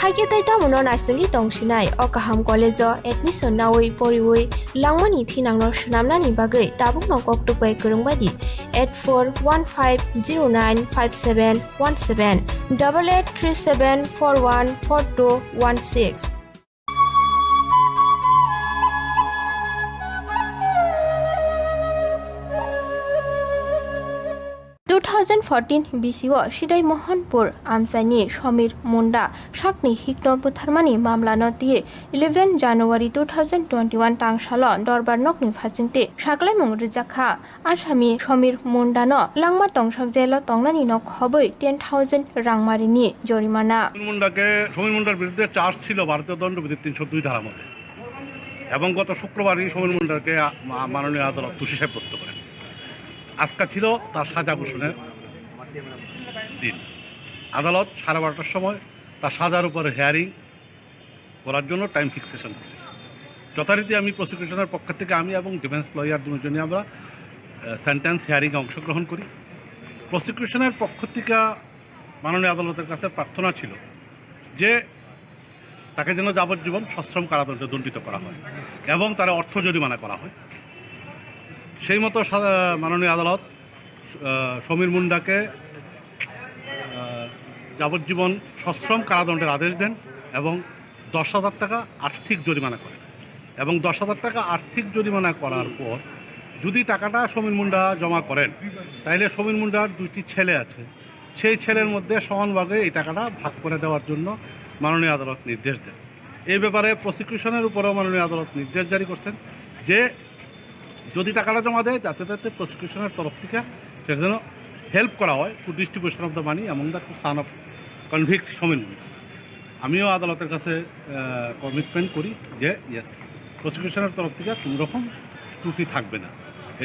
Haikhe tei tamono naisingwi tongsinai o kaham college o admission nawi poriwi langmani thinangno swnamnani bagwi tabukno koktwk bai kwrwng baidi eight four one five zero nine five seven one seven, double eight three seven four one four two one six. Two thousand fourteen B C o Sidai Mohanpur amchaini Somir Munda sakni hikno butharmani mamlano twi eleven January two thousand twenty-one tangsalo dorbar nokni phasingtwi saklaimung rijak kha. Asami Somir Mundano langma tongsak jelo tongnani no khobwi ten thousand rangmarini jorimana. Samir মুন্ডাকে, সমীর মুন্ডার বিরুদ্ধে চার্জ ছিল ভারতীয় দণ্ডবিধির তিনশো দুই ধারা মতে, এবং গত শুক্রবারই সমীর মুন্ডাকে আ-, মা-, মাননীয় আদালত দোষী সাব্যস্ত করেন। আজকে ছিল তার সাজা ঘোষণার দিন। আদালত সাড়ে বারোটার সময় তার সাজার উপরে হিয়ারিং করার জন্য টাইম ফিক্সেশন করছে। যথারীতি আমি প্রসিকিউশনের পক্ষ থেকে, আমি এবং ডিফেন্স লয়ার দুজনই আমরা, আহ, সেন্টেন্স হিয়ারিংয়ে অংশগ্রহণ করি। প্রসিকিউশনের পক্ষ থেকে মাননীয় আদালতের কাছে প্রার্থনা ছিল যে তাকে যেন যাবজ্জীবন সশ্রম কারাদণ্ডে দণ্ডিত করা হয় এবং তার অর্থ জরিমানা করা হয়। সেই মতো সা-, মাননীয় আদালত, আহ, সমীর মুন্ডাকে, আহ, যাবজ্জীবন সশ্রম কারাদণ্ডের আদেশ দেন এবং দশ হাজার টাকা আর্থিক জরিমানা করেন। এবং দশ হাজার টাকা আর্থিক জরিমানা করার পর যদি টাকাটা সমীর মুন্ডা জমা করেন, তাহলে সমীর মুন্ডার দুইটি ছেলে আছে, সেই ছেলের মধ্যে সমানভাগে এই টাকাটা ভাগ করে দেওয়ার জন্য মাননীয় আদালত নির্দেশ দেন। এই ব্যাপারে প্রসিকিউশনের উপরেও মাননীয় আদালত নির্দেশ জারি করছেন যে যদি টাকাটা জমা দেয়, যাতে তাতে প্রসিকিউশনের তরফ থেকে সেটা যেন হেল্প করা হয়, to distribution of the money among the two son of convict Samir মুন্ডা। আমিও আদালতের কাছে, আহ, কমিটমেন্ট করি যে, ইয়েস, প্রসিকিউশনের তরফ থেকে কোনো রকম ত্রুটি থাকবে না।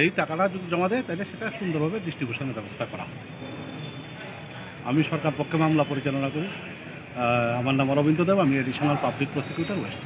এই টাকাটা যদি জমা দেয়, তাহলে সেটা সুন্দরভাবে ডিস্ট্রিবিউশনের ব্যবস্থা করা হবে। আমি সরকার পক্ষে মামলা পরিচালনা করি। আহ, আমার নাম অরবিন্দ দেব, আমি additional public prosecutor West.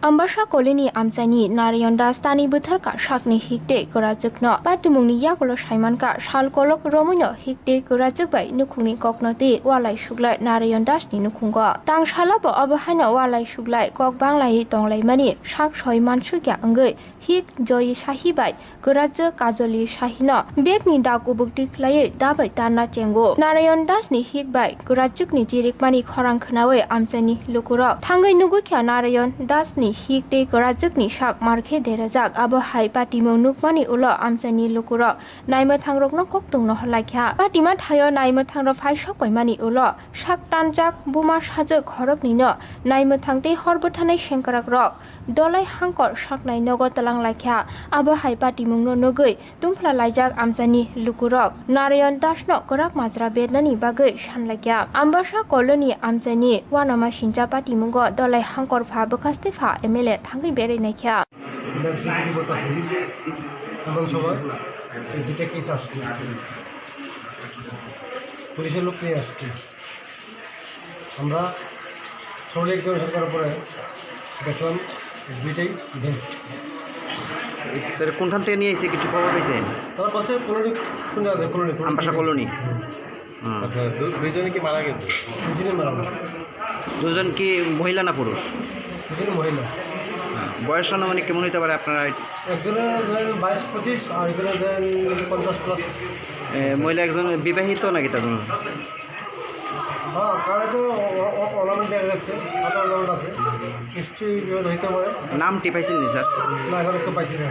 Ambasa Colony amchaini Narayan Das tani bwtharkha sakni hik tei kwrajwkno. Patimungni yagulo saimankha sal kolok romwino hik tei kwrajwk bai nukhungni kokno tei walai suglai Narayan Das ni nukhungo. Tang salo bo obo haino walai suglai kok banglaiwi tonglaimani sak soi mansukya wngwi hik Joyi Sahi bai kwrajwk Kajoli Sahino begni da kubuk twi khlaiwi da bai tarna chengo. Narayan Das ni hik bai kwrajwkni chirikmani khorang khnaui amchaini lukurok thangwi nugwi kha Narayan Das ni hik tei kwrajwkni sak markhe derajak. Abo hai patimung nukmani ulo amchaini lukurok naimwthangrokno koktwng nohorlaikha. Patima thaio naimwthangrok phai sokpaimani ulo sak tanjak buma sajwk khoroknwino naimwthang tei hor bwthanai sengkrakrok Dolai hangkor saknai nogo twlang laikha. Abo hai patimungno nugwi tungphla laijak amchaini lukurok Narayan Dasno kwrak majra bernani bagwi san laikha. Ambasa Colony amchaini uanama sincha patimungo Dolai hangkor pha bwkhaste pha M L A thangwi berwi naikha. Next G T P bo ta sini. Abang soba, detective sa sini. পুলিশের লোক নিয়ে আসছি আমরা। Thoroughly examination করার পরে দেখলাম দুইটাই veg. Sir, কোনখান থেকে নিয়ে এসে কিছু খবর পেয়েছেন? তার পাশে কলোনি, কোন জায়গা আছে? Colony, colony. আমবাসা কলোনি। হুম। হুম। আচ্ছা, দু- দুইজনে কি মারা গেছে? দুজনে মারা গেছে। দুজন কি মহিলা না পুরুষ? দুজনে মহিলা। বয়স আনুমানিক কেমন হতে পারে আপনারা? একজনের ধরেন বাইশ পঁচিশ, আর একজনের ধরেন পঞ্চাশ প্লাস। এ, মহিলা একজন বিবাহিত নাকি তার? হ্যাঁ, কারে তো অ- অ- অর্নামেন্ট দেখা যাচ্ছে, হাতে অর্নামেন্ট আছে। নিশ্চয়ই বিবাহ হইতে পারে। নাম টিপাইছেন নি স্যার? না, এখন একটু পাইছি না।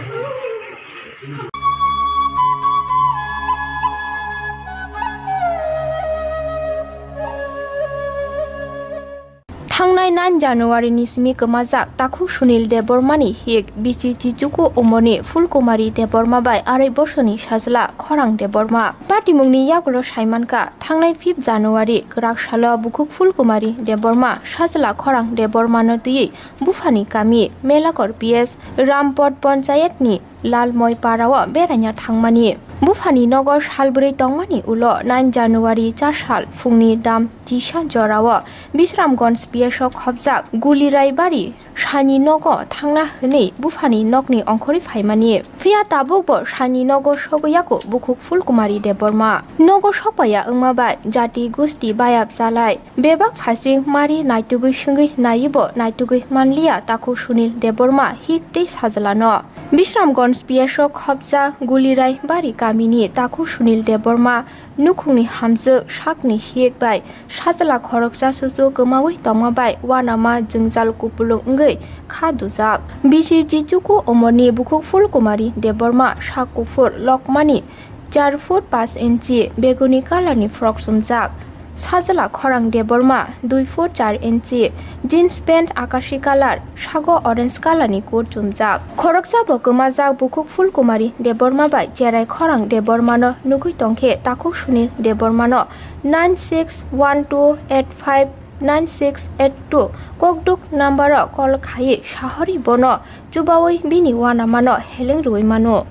Thangnai nine January ni simi kwmajak takhuk Sunil Debbarma ni hik bisi Chichuku Omoni Phulkumari Debbarma bai arai borsoni sajla Khorang Debbarma. Patimungni yagulo saimankha, thangnai fifth January kwrak salo bukhuk Phulkumari Debbarma sajla Khorang Debbarma no twiwi buphani kami Melakor P S Rampot Ponchayat ni Lalmoi parao beraina thangmani. Buphani nogo salbrwi tongmani ulo nine January chasal phungni dam chisa jorao Bisramganj P S o khopjak Gulirai bari saini nogo thangna hwnwi buphani nokni ongkhorwi phaimani. Phiya tabukbo saini nogo sogwi yago bukhuk Phulkumari Debbarma. Nogo sokpaiya wngma bai jati gusti bayap chalai bebak phasing mari naitugwi swngwi naiwibo naitugwi manliya takhuk Sunil Debbarma hik tei sajlano. Bisramganj P S o khopjak Gulirai bari kamini takhuk Sunil Debbarma nukhungni hamjwk sakni hik bai sajla khoroksa susu kwmawi tongma bai uanama jwngjal kupulung wngwi kha dujak. Bisi Chichuku Omoni bukhuk Phulkumari Debbarma sak kuphur lokmani char foot paanch inchi, beguni colour ni frock chumjak. Sajla Khorang Debbarma dui foot char inchi, jeans pant akashi colour, sago orange colour ni coat chumjak. Khoroksa bo kwmajak bukhuk Phulkumari Debbarma bai cherai Khorang Debbarma no nugwi tongkhe takhuk Sunil Debbarma no nine six one two eight five nine six eight two kokduk number o call khaiwi sahori bono chubawi bini uanama no heleng rwui mano.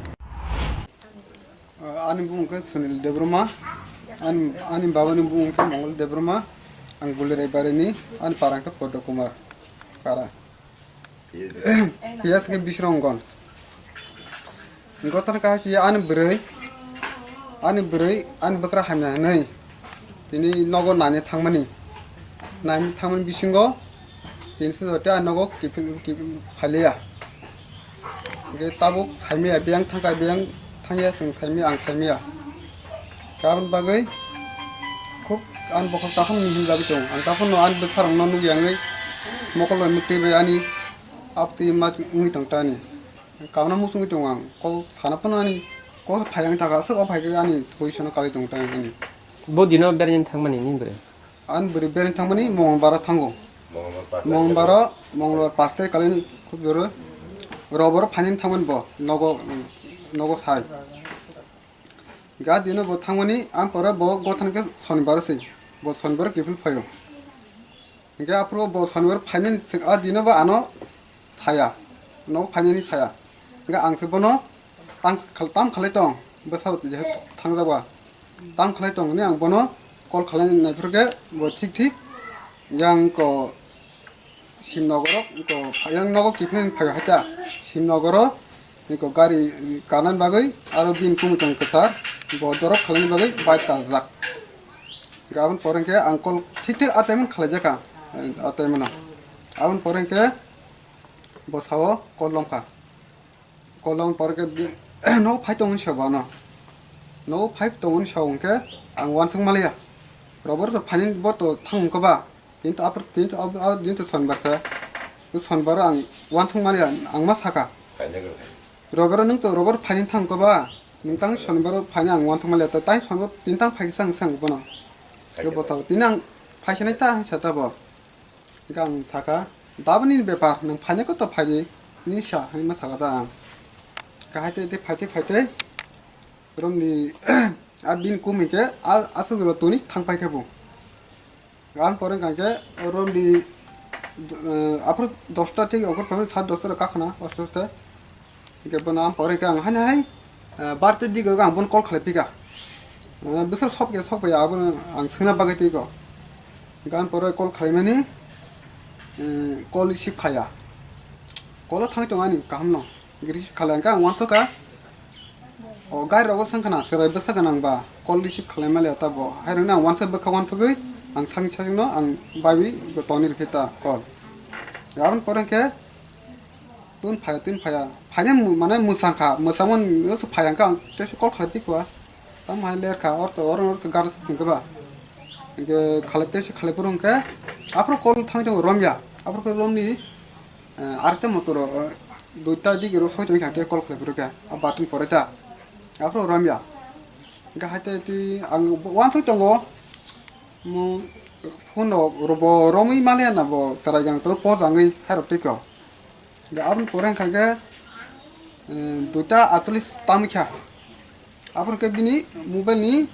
Ani bumung khe Sunil Debbarma, ani, ani babani bumung khe Mongol Debbarma, ang Gulirai barini, ani para khe Poddo Kumar para. P S khe Bisramganj. Gotana kaisa ani bwrwi, ani bwrwi, ani bwkra hamya hinwi tini nogo naina thangmani, naina thangmani bisingo tini se joto ani nogo kiphil, kiphil phaliya. Hingke tabuk saimaya, biyang thangka, biyang thangya, chwng saimaya, ang saimaya. Kaboni bagwi khub ani bokhok takhum ni hinjagwi tongo. Ang takhumno ani bwsarokno nukya wngwi mokol bai mwktwi bai ani aptwi ma wngwi tong ta ani. Kauna muchungwi tongo ang, kok sana phano ani kok phai ang thaka, aswk o phai khe ani position o kalai tongo ta ani. Bo dino beraina thangmani ni bwrwi? Ani bwrwi beraina thangmani Mongolbar o thango. Mongolbar o, Mongolbar pas tarikh kalai khub joro. Robor o phainani thangmani bo nogo, nogo sai. Ga dino bo thangmani, ang pore bo gothan khe Sonibar o se. Bo Sonibar o kiphil phaio. Hingke aphuru bo Sonibar phainani sing a dino bo ano saya. Nogo phainani saya. Hingke ang se bono tang khal-, tam khalai tong, bwsao jehe thangjago. Tam khalai tong hwnwi ang bono call khalai naiphuru khe bo thik thik yang ko Simnogoro ko yang nogo kiphilni phai hai ta. Simnogoro ko gari kanan bagwi aro bini kumui tong kwchar bo dorok khalani bagwi bai taljak. Aboni pore hwnkhe ang call thik thik a time khalai jakha, a time no. Aboni pore hwnkhe bo sao call lomkha. Kolong porke nogo phai tongoni sabo ano. Nogo phai tongoni sabo hwnkhe ang uansuk maliya. Robor to phaini bo to thang wngkha ba. Tinto apor tinto tinto sonbar sa. Sonbar ang uansuk maliya, ang ma saka. Robor nwng to robor phaini thang wngkha ba. Nwng tang sonbar phaini ang uansuk maliya, ta tang sonbar tin tang phai sang sang bono. Yo bosao tin ang phai sanai ta sa ta bo. Hingke ang saka, "Daboni bepar, nwng phainai koto phaidi," hinwi sa, hinwi ma saka da ang. Kahai tei tei phai tei phai tei, romni a bini kumui khe a aswk jora toni thang pai khe bo. Gan pore hingka khe romni, eh, aphuru dosta thik okor phaimani sat dosta rok kakhna aste aste. Hingke bono ang pore hingke ang haino hai, eh, bar tei digo ang bono call khalai phika. Ah, bwswk sok ya, sok bai abono ang swngna bagwi twi kok. Gan pore call khlaimani, eh, call receive khaya. Call o thangwi tongo ani kaham no. Receive khlai hwnkhe ang uansukha. O gari rogo swngkhana, chwrai bwsa gwnang ba call receive khlai maliya ta bo. Hai rokno ang uansa bwkha uansugwi ang sakni sakno ang baiwi bo tongni rwkhe ta call. Aboni pore hwnkhe tun phaya, tun phaya. Phaina mu-, mane mwsang kha, mwsangmani phaya hwnkhe ang teisa call khlai tikwa. Tamo hai ler kha, orto, oro, orto gana sa singkhe ba. Hwnkhe khalai teisa khalai phuru hwnkhe aphuru call thangwi tongo romya. Aphuru khe romni, eh, arta motor, eh, duita digi ro soi tongkha khe call khlai phuru khe. A button pore ta. Aphuru romya. Hwnkhe hai tei tei ang uansuk tongo. Mo phone rok bo romwi maliya na bo chwrai gang to pojangwi hai rok tei kok. Ga aboni pore hwnkha khe, eh, duita achulis tamwi kha. Aboni khe bini mobile ni,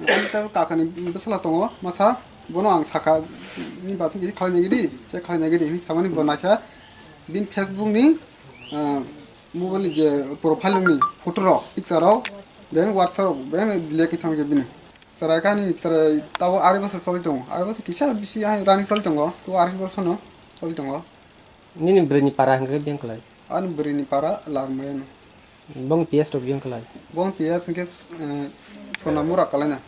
eh, ani ta kakani bwsala tongo, masa bono ang sakha, "Ni basing khe khalai nai gidi, che khalai nai gidi," hinwi samani bo naikha bini Facebook ni, eh, mobile ni je profile ni photo rok, picture rok, beng WhatsApp rok, beng delete khe thangkhe bini. Chwrai kani chwrai tabo ari bwswk choli tongo, ari bwswk kisa bisi hai rani choli tongo, to ari bwswk no choli tongo. Nini bwrwini para hwnkhe biyang kwlai? Ani bwrwini para Larmayano. Bong P S rok biyang kwlai? Bong P S hwnkhe, eh, Sonamura kalaina.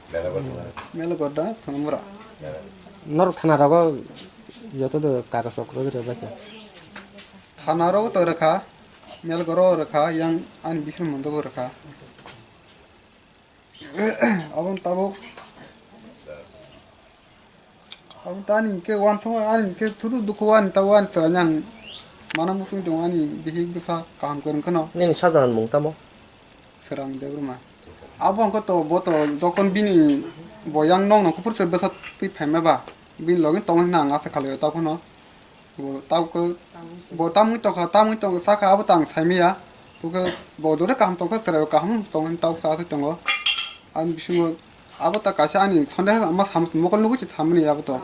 Melagoda, Sonamura. Norok thana rogo joto do kagoz rok rwgwi rwbaikha? Thana rogo to rwkha, Melagoro rwkha, yang ani bising mondo bo rwkha. Aboni tabuk, aboni tani hwnkhe uansukma ani hwnkhe thuru dukhu ani tabuk ani chwraini ang mana muchung tongo ani bihik bwsa kaham kwrwng kheno. Nini sajagani mung tamo? Srang Debbarma. Abo hwnkhe to bo to jokon bini bo yang nokno kuphur se bwsa twi phaima ba bini logi tongwi hwnna ang asa khlaio tabuk phano. Bo tamo khe, bo tamwi tongkha, tamwi tongkha, sakha abo tang saimaya. Bo khe bo jora kaham tongkha, chwraio kaham tongwi tamo sa aswk tongo. Ani bisingo abo ta kaisa ani sonde ma sam mokol nugwi se samani abo to.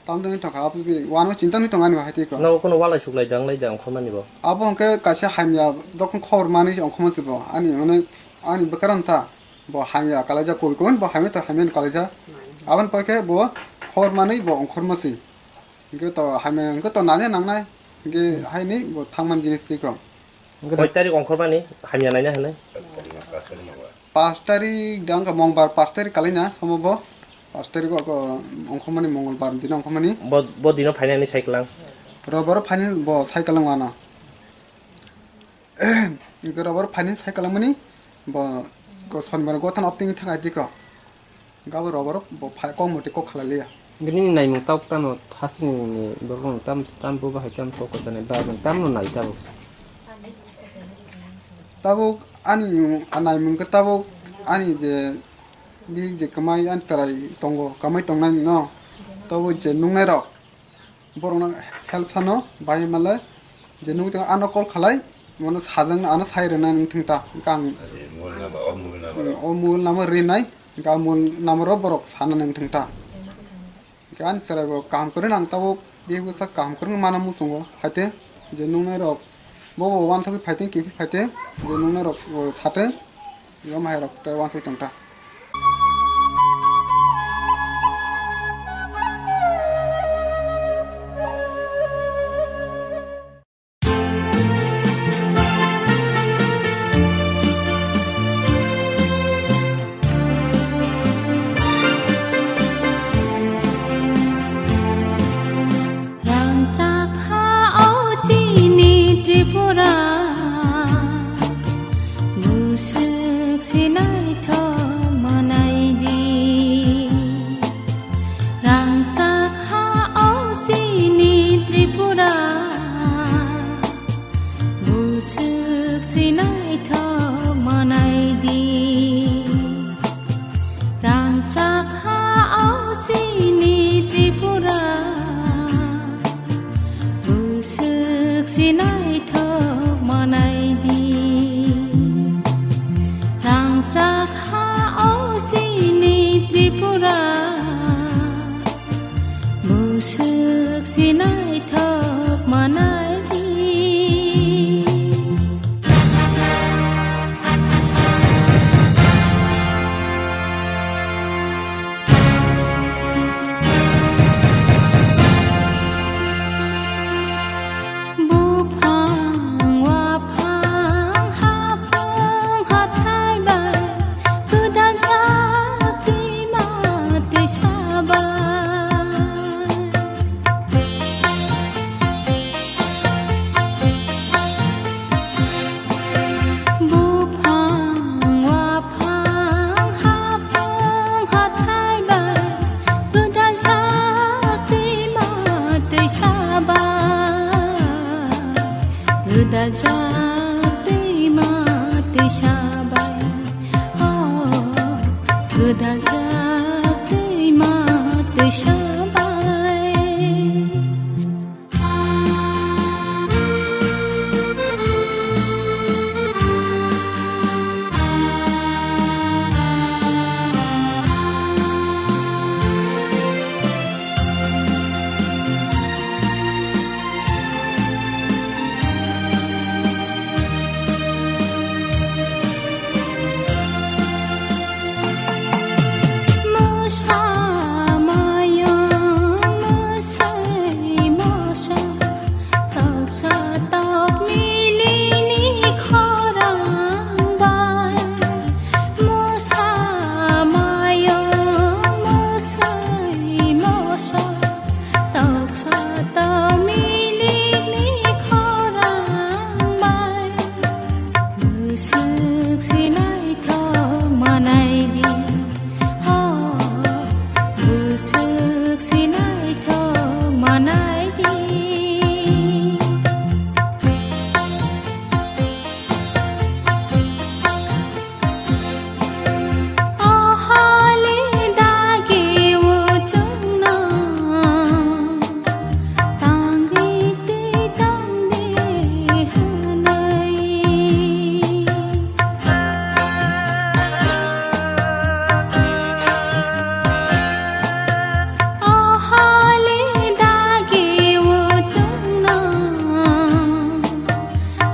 Tamjani tongkha, abo khe uanwi chinta wngwi tongo ani bo hai twi khe. Nogo kheno walai suklai danglai da ongkhormani bo. Abo hwnkhe kaisa hamya jokhon khobor manwi se ongkhorma se bo. Ani mane ani bwkrang ta bo hamya kalaijak koi koi bo hamya ta hamya kalaijak. Aboni pore khe bo khobor manwi bo ongkhorma se. Hwnkhe to hamya hwnkhe to nanya nangnai. Hwnkhe haini bo thangmani jinis twi kok. Hwnkhe to koi tarik ongkhormani hamya naina hinwi? Pas tarik da wngkha mongbar, pas tarik kalaina somo bo. Pas tarik o ongkhormani mongolbar dino ongkhormani. Bo, bo dino phainani sai kwlang? Robar o phainani bo sai kwlang ano. Hwnkhe robar phainani sai kwlangmani bo go sonibar gothan opting thang aitiko. Gabo robar bo phai kok moti kok khalai liya. Hwnkhe nini naimung tabuk tamo hasteni borok no tam tam bo bahai tam kok kwchani ba nwng tamno nai tabuk? Tabuk ani naimung khe tabuk ani je bihik je kwmai ani chwrai tongo, kwmai tongnai no tabuk je nungnai rok. Borokno help sano bai male je nugwi tongo ano call khalai mano sajang ano sai rwna nung thung ta hwnkhe ang o mobile number rinai hwnkhe a mobile number o borok sana nung thung ta hwnkhe ani chwrai bo kaham kwrwino ang tabuk bihik bwsa kaham kwrwino mana muchungo haite je nungnai rok bo bo wansugwi phaiteng kiphil phaiteng je nungnai rok bo sateng. Iyom hai rok tei wansuk tong ta. Rangchak ha o chini Tripura, buswk se naithok. Kwdajak twima twisa bai. Toksa tokmilikni khorang bai, bwswk se naithok manai di, ho, bwswk se naithok manai di.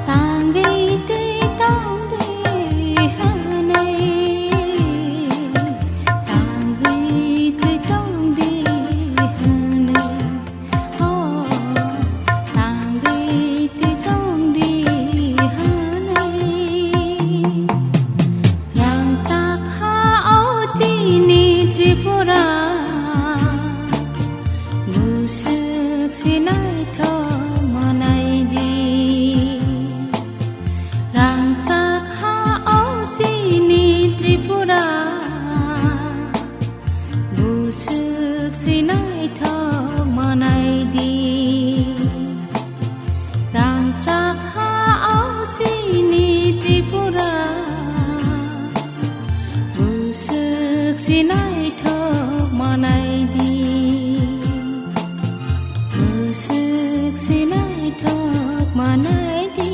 Tangwi twi tong di hwnwi, tangwi twi tong di hwnwi, oh, tangwi twi tong di hwnwi. Rangchak ha o chini Tripura, bwswk se naithok manai di. Rangchak ha o chini Tripura, bwswk se naithok manai di. Rangchak ha o chini Tripura, bwswk se naithok manai di. Bwswk se naithok manai di.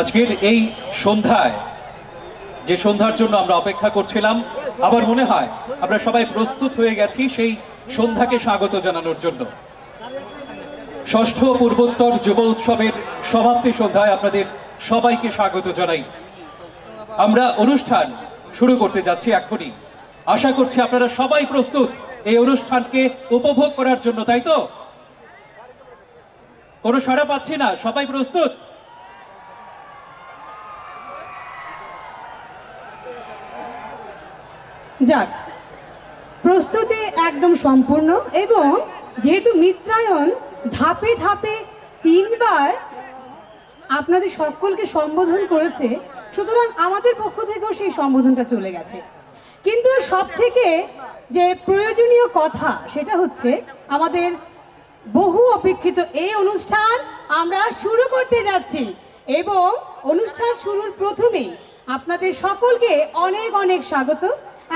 আজকের এই সন্ধ্যায়, যে সন্ধ্যার জন্য আমরা অপেক্ষা করছিলাম, আমার মনে হয় আমরা সবাই প্রস্তুত হয়ে গেছি সেই সন্ধ্যাকে স্বাগত জানানোর জন্য। ষষ্ঠ পূর্বোত্তর যুব উৎসবের সমাপ্তি সন্ধ্যায় আপনাদের সবাইকে স্বাগত জানাই। আমরা অনুষ্ঠান শুরু করতে যাচ্ছি এখনই। আশা করছি আপনারা সবাই প্রস্তুত এই অনুষ্ঠানকে উপভোগ করার জন্য, তাই তো? কোনো সাড়া পাচ্ছি না। সবাই প্রস্তুত? যাক, প্রস্তুতি একদম সম্পূর্ণ। এবং যেহেতু মিত্রায়ন ধাপে ধাপে তিনবার আপনাদের সকলকে সম্বোধন করেছে, সুতরাং আমাদের পক্ষ থেকেও সেই সম্বোধনটা চলে গেছে। কিন্তু সব থেকে যে প্রয়োজনীয় কথা, সেটা হচ্ছে আমাদের বহু অপেক্ষিত এই অনুষ্ঠান আমরা শুরু করতে যাচ্ছি। এবং অনুষ্ঠান শুরুর প্রথমেই আপনাদের সকলকে অনেক অনেক স্বাগত।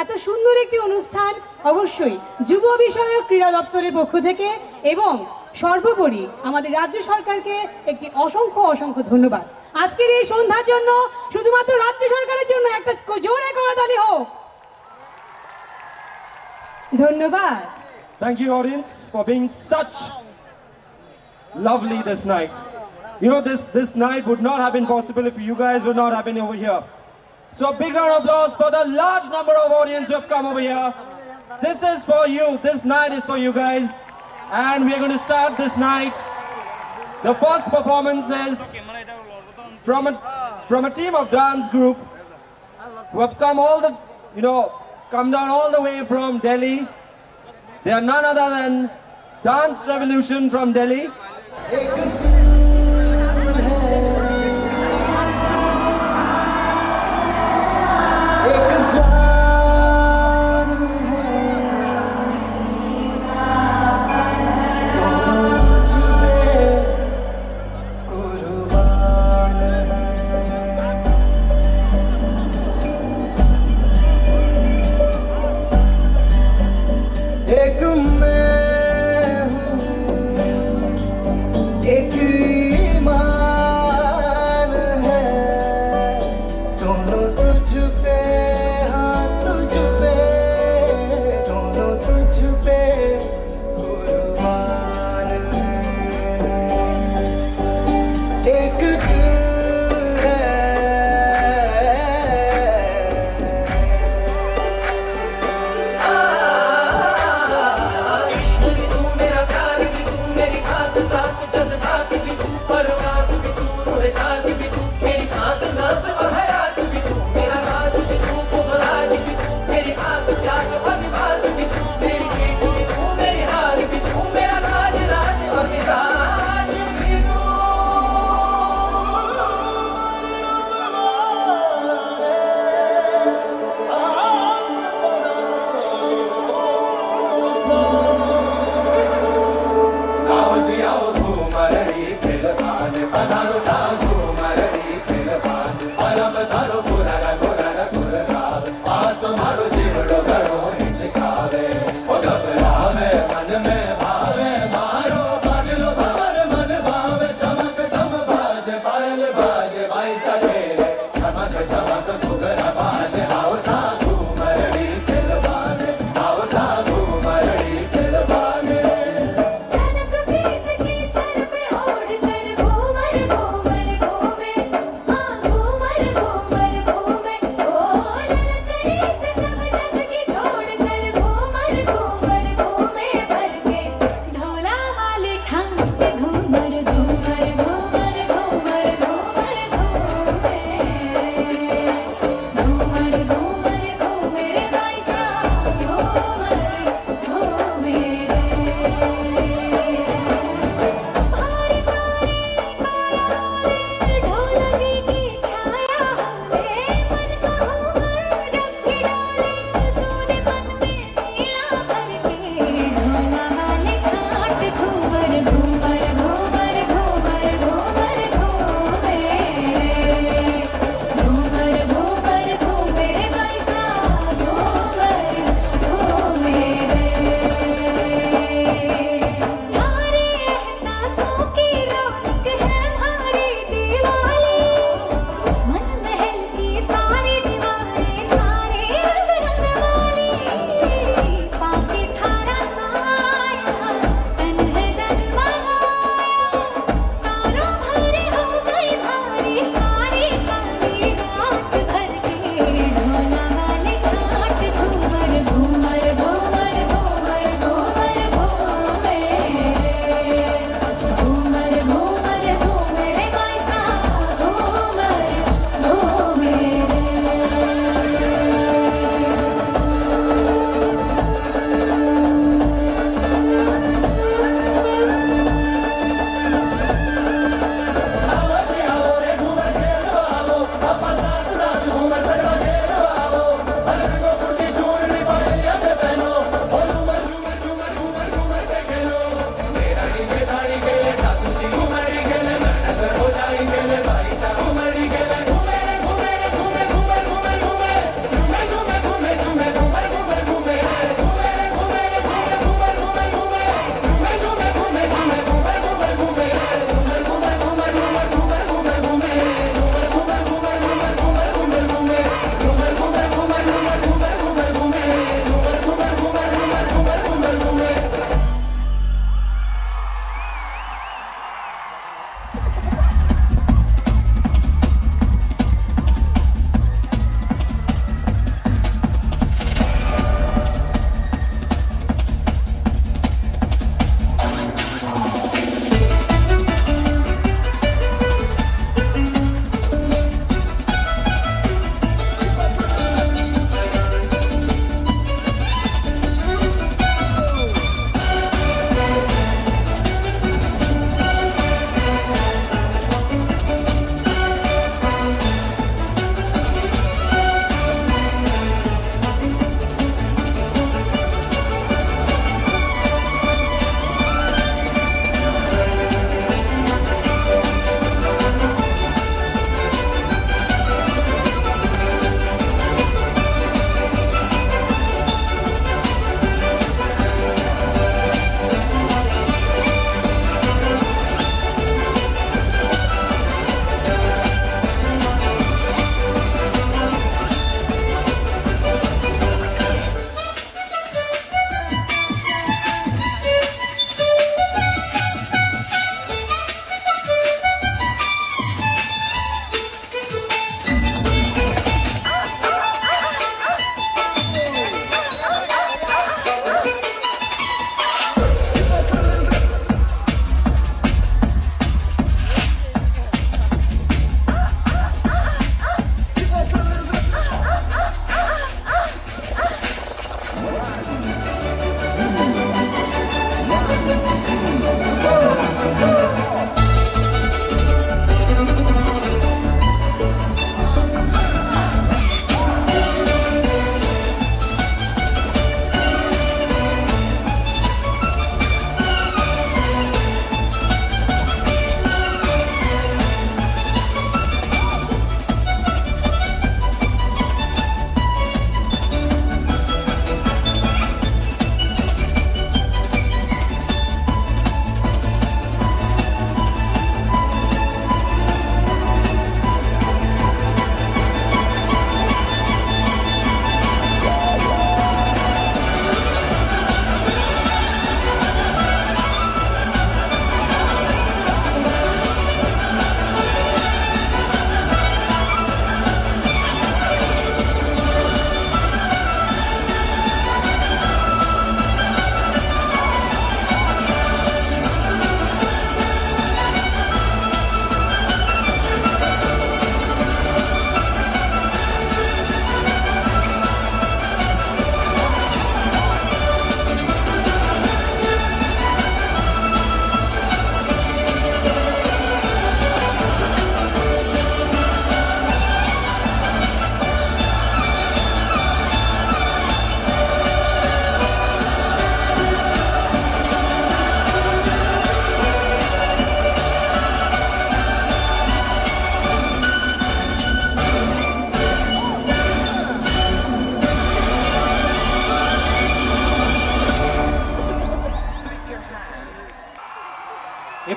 এত সুন্দর একটি অনুষ্ঠান অবশ্যই যুব বিষয়ক ক্রীড়া দপ্তরের পক্ষ থেকে এবং সর্বোপরি আমাদের রাজ্য সরকারকে একটি অসংখ্য অসংখ্য ধন্যবাদ। আজকের এই সন্ধ্যার জন্য শুধুমাত্র রাজ্য সরকারের জন্য একটা জোরে করতালি হোক। ধন্যবাদ। Thank you, audience, for being such lovely this night. You know, this, this night would not have been possible if you guys were not having over here. So, a big round of applause for the large number of audience who have come over here. This is for you. This night is for you guys. And we are going to start this night. The first performance is from a, from a team of dance group who have come all the, you know, come down all the way from Delhi. They are none other than Dance Revolution from Delhi.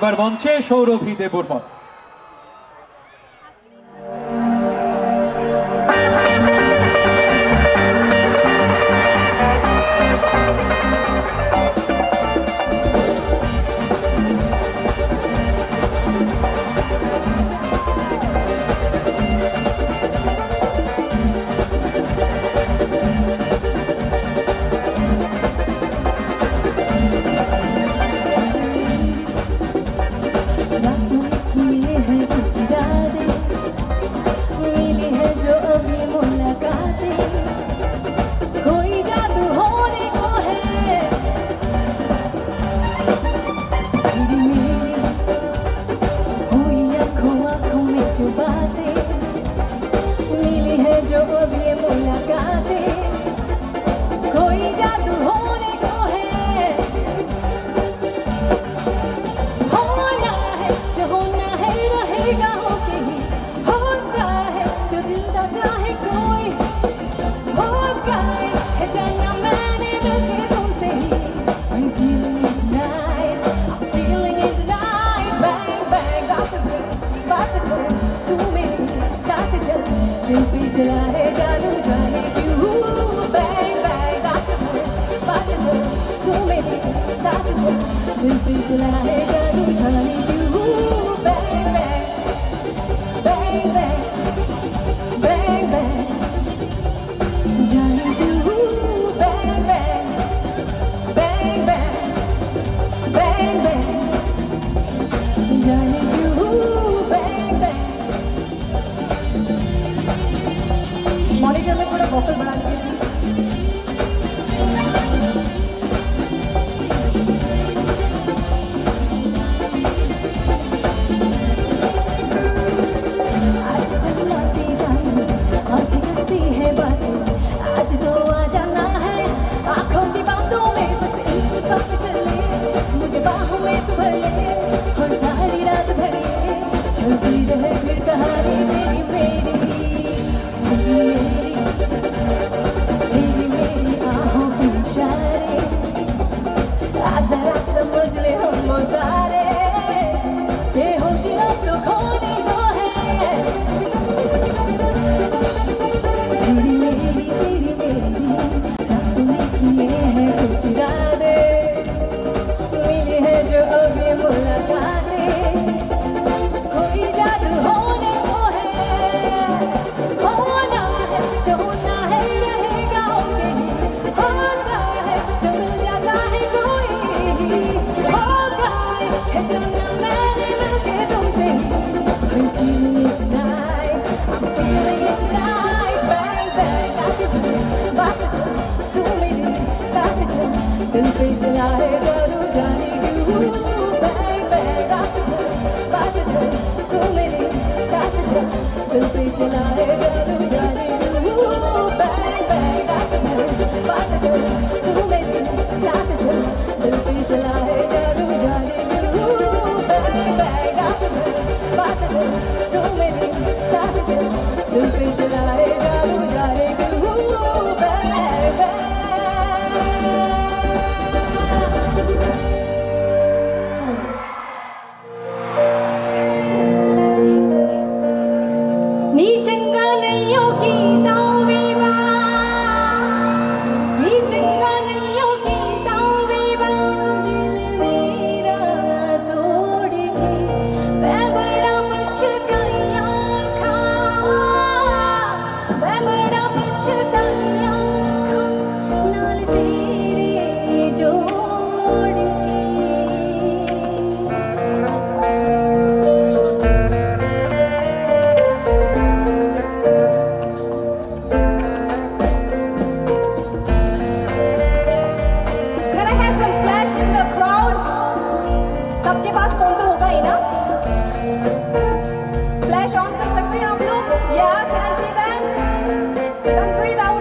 এবার মঞ্চে সৌরভী দেববর্মন। Monitor में थोड़ा vocal बढ़ा दीजिए, please। Can I have some flash in the crowd? सबके पास फोन तो होगा ही ना? Flash on कर सकते हैं आप लोग? Yeah, can I see that? Sanpreet, I would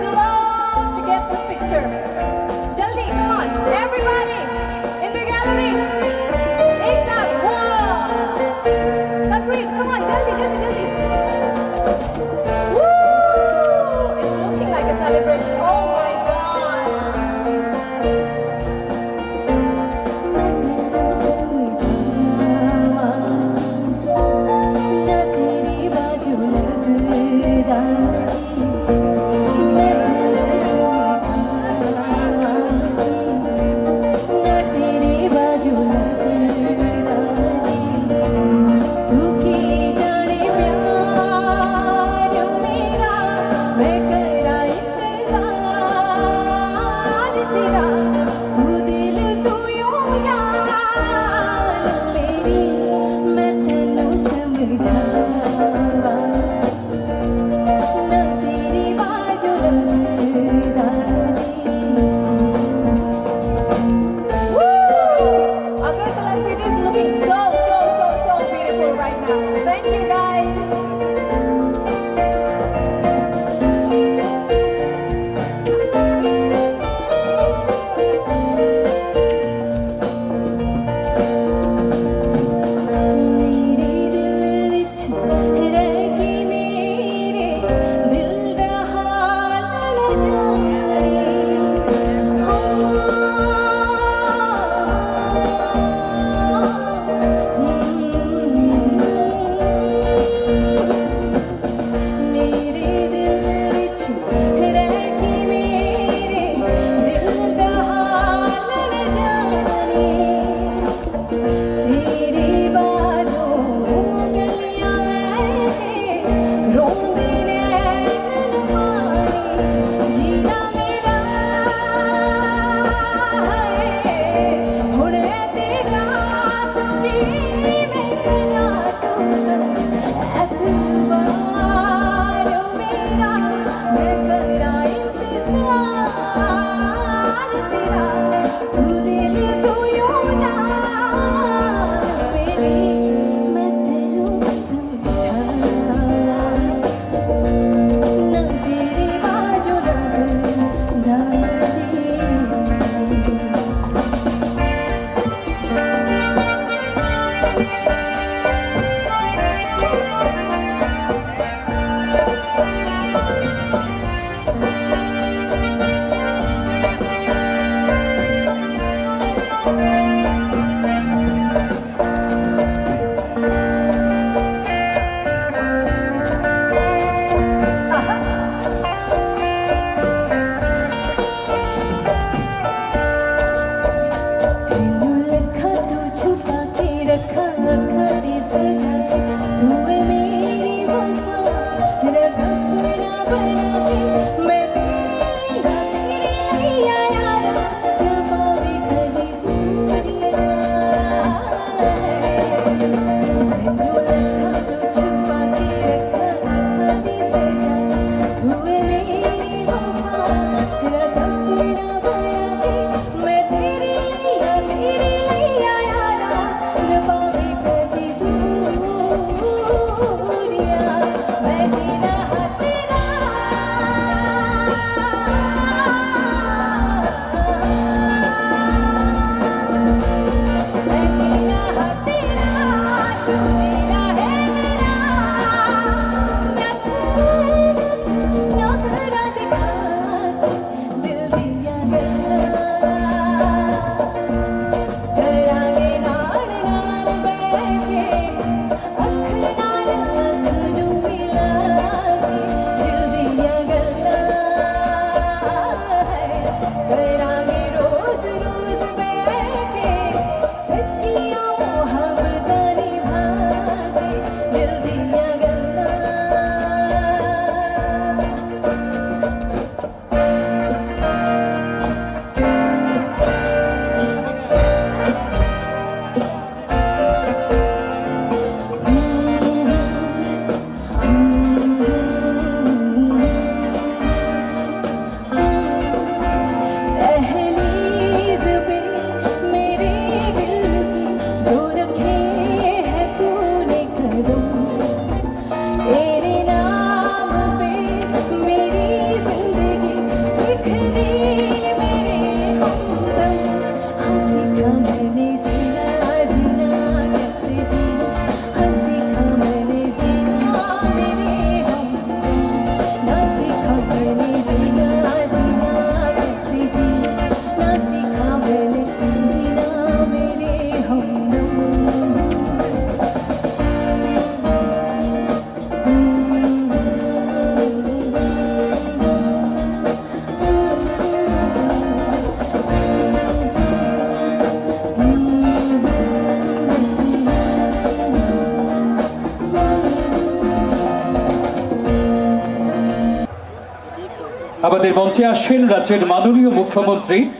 আমাদের মঞ্চে আসছেন রাজ্যের মাননীয় মুখ্যমন্ত্রী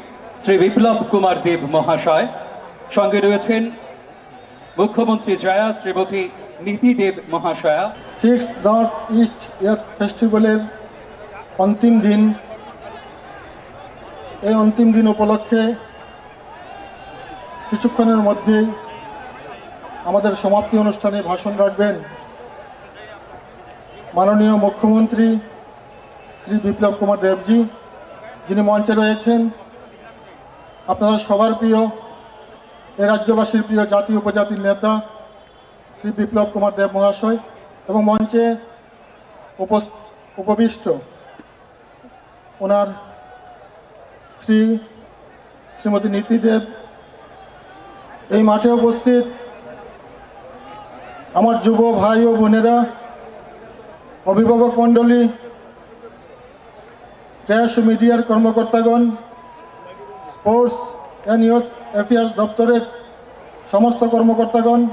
শ্রী বিপ্লব কুমার দেব মহাশয়, সঙ্গে রয়েছেন মুখ্যমন্ত্রী জয়া শ্রীমতী নীতি দেব মহাশয়া। সিক্স নর্থ ইস্ট ইয়ুথ ফেস্টিভ্যালের অন্তিম দিন। এই অন্তিম দিন উপলক্ষে কিছুক্ষণের মধ্যেই আমাদের সমাপ্তি অনুষ্ঠানে ভাষণ রাখবেন মাননীয় মুখ্যমন্ত্রী শ্রী বিপ্লব কুমার দেবজি, যিনি মঞ্চে রয়েছেন। আপনারা সবার প্রিয়, এ রাজ্যবাসীর প্রিয় জাতি উপজাতির নেতা শ্রী বিপ্লব কুমার দেব মহাশয় এবং মঞ্চে উপস- উপবিষ্ট ওনার স্ত্রী শ্রীমতী নীতি দেব, এই মাঠে উপস্থিত আমার যুব ভাই ও বোনেরা, অভিভাবক মণ্ডলী, প্রেস ও মিডিয়ার কর্মকর্তাগণ, স্পোর্টস অ্যান্ড ইয়ুথ অ্যাফেয়ার্স দপ্তরের সমস্ত কর্মকর্তাগণ,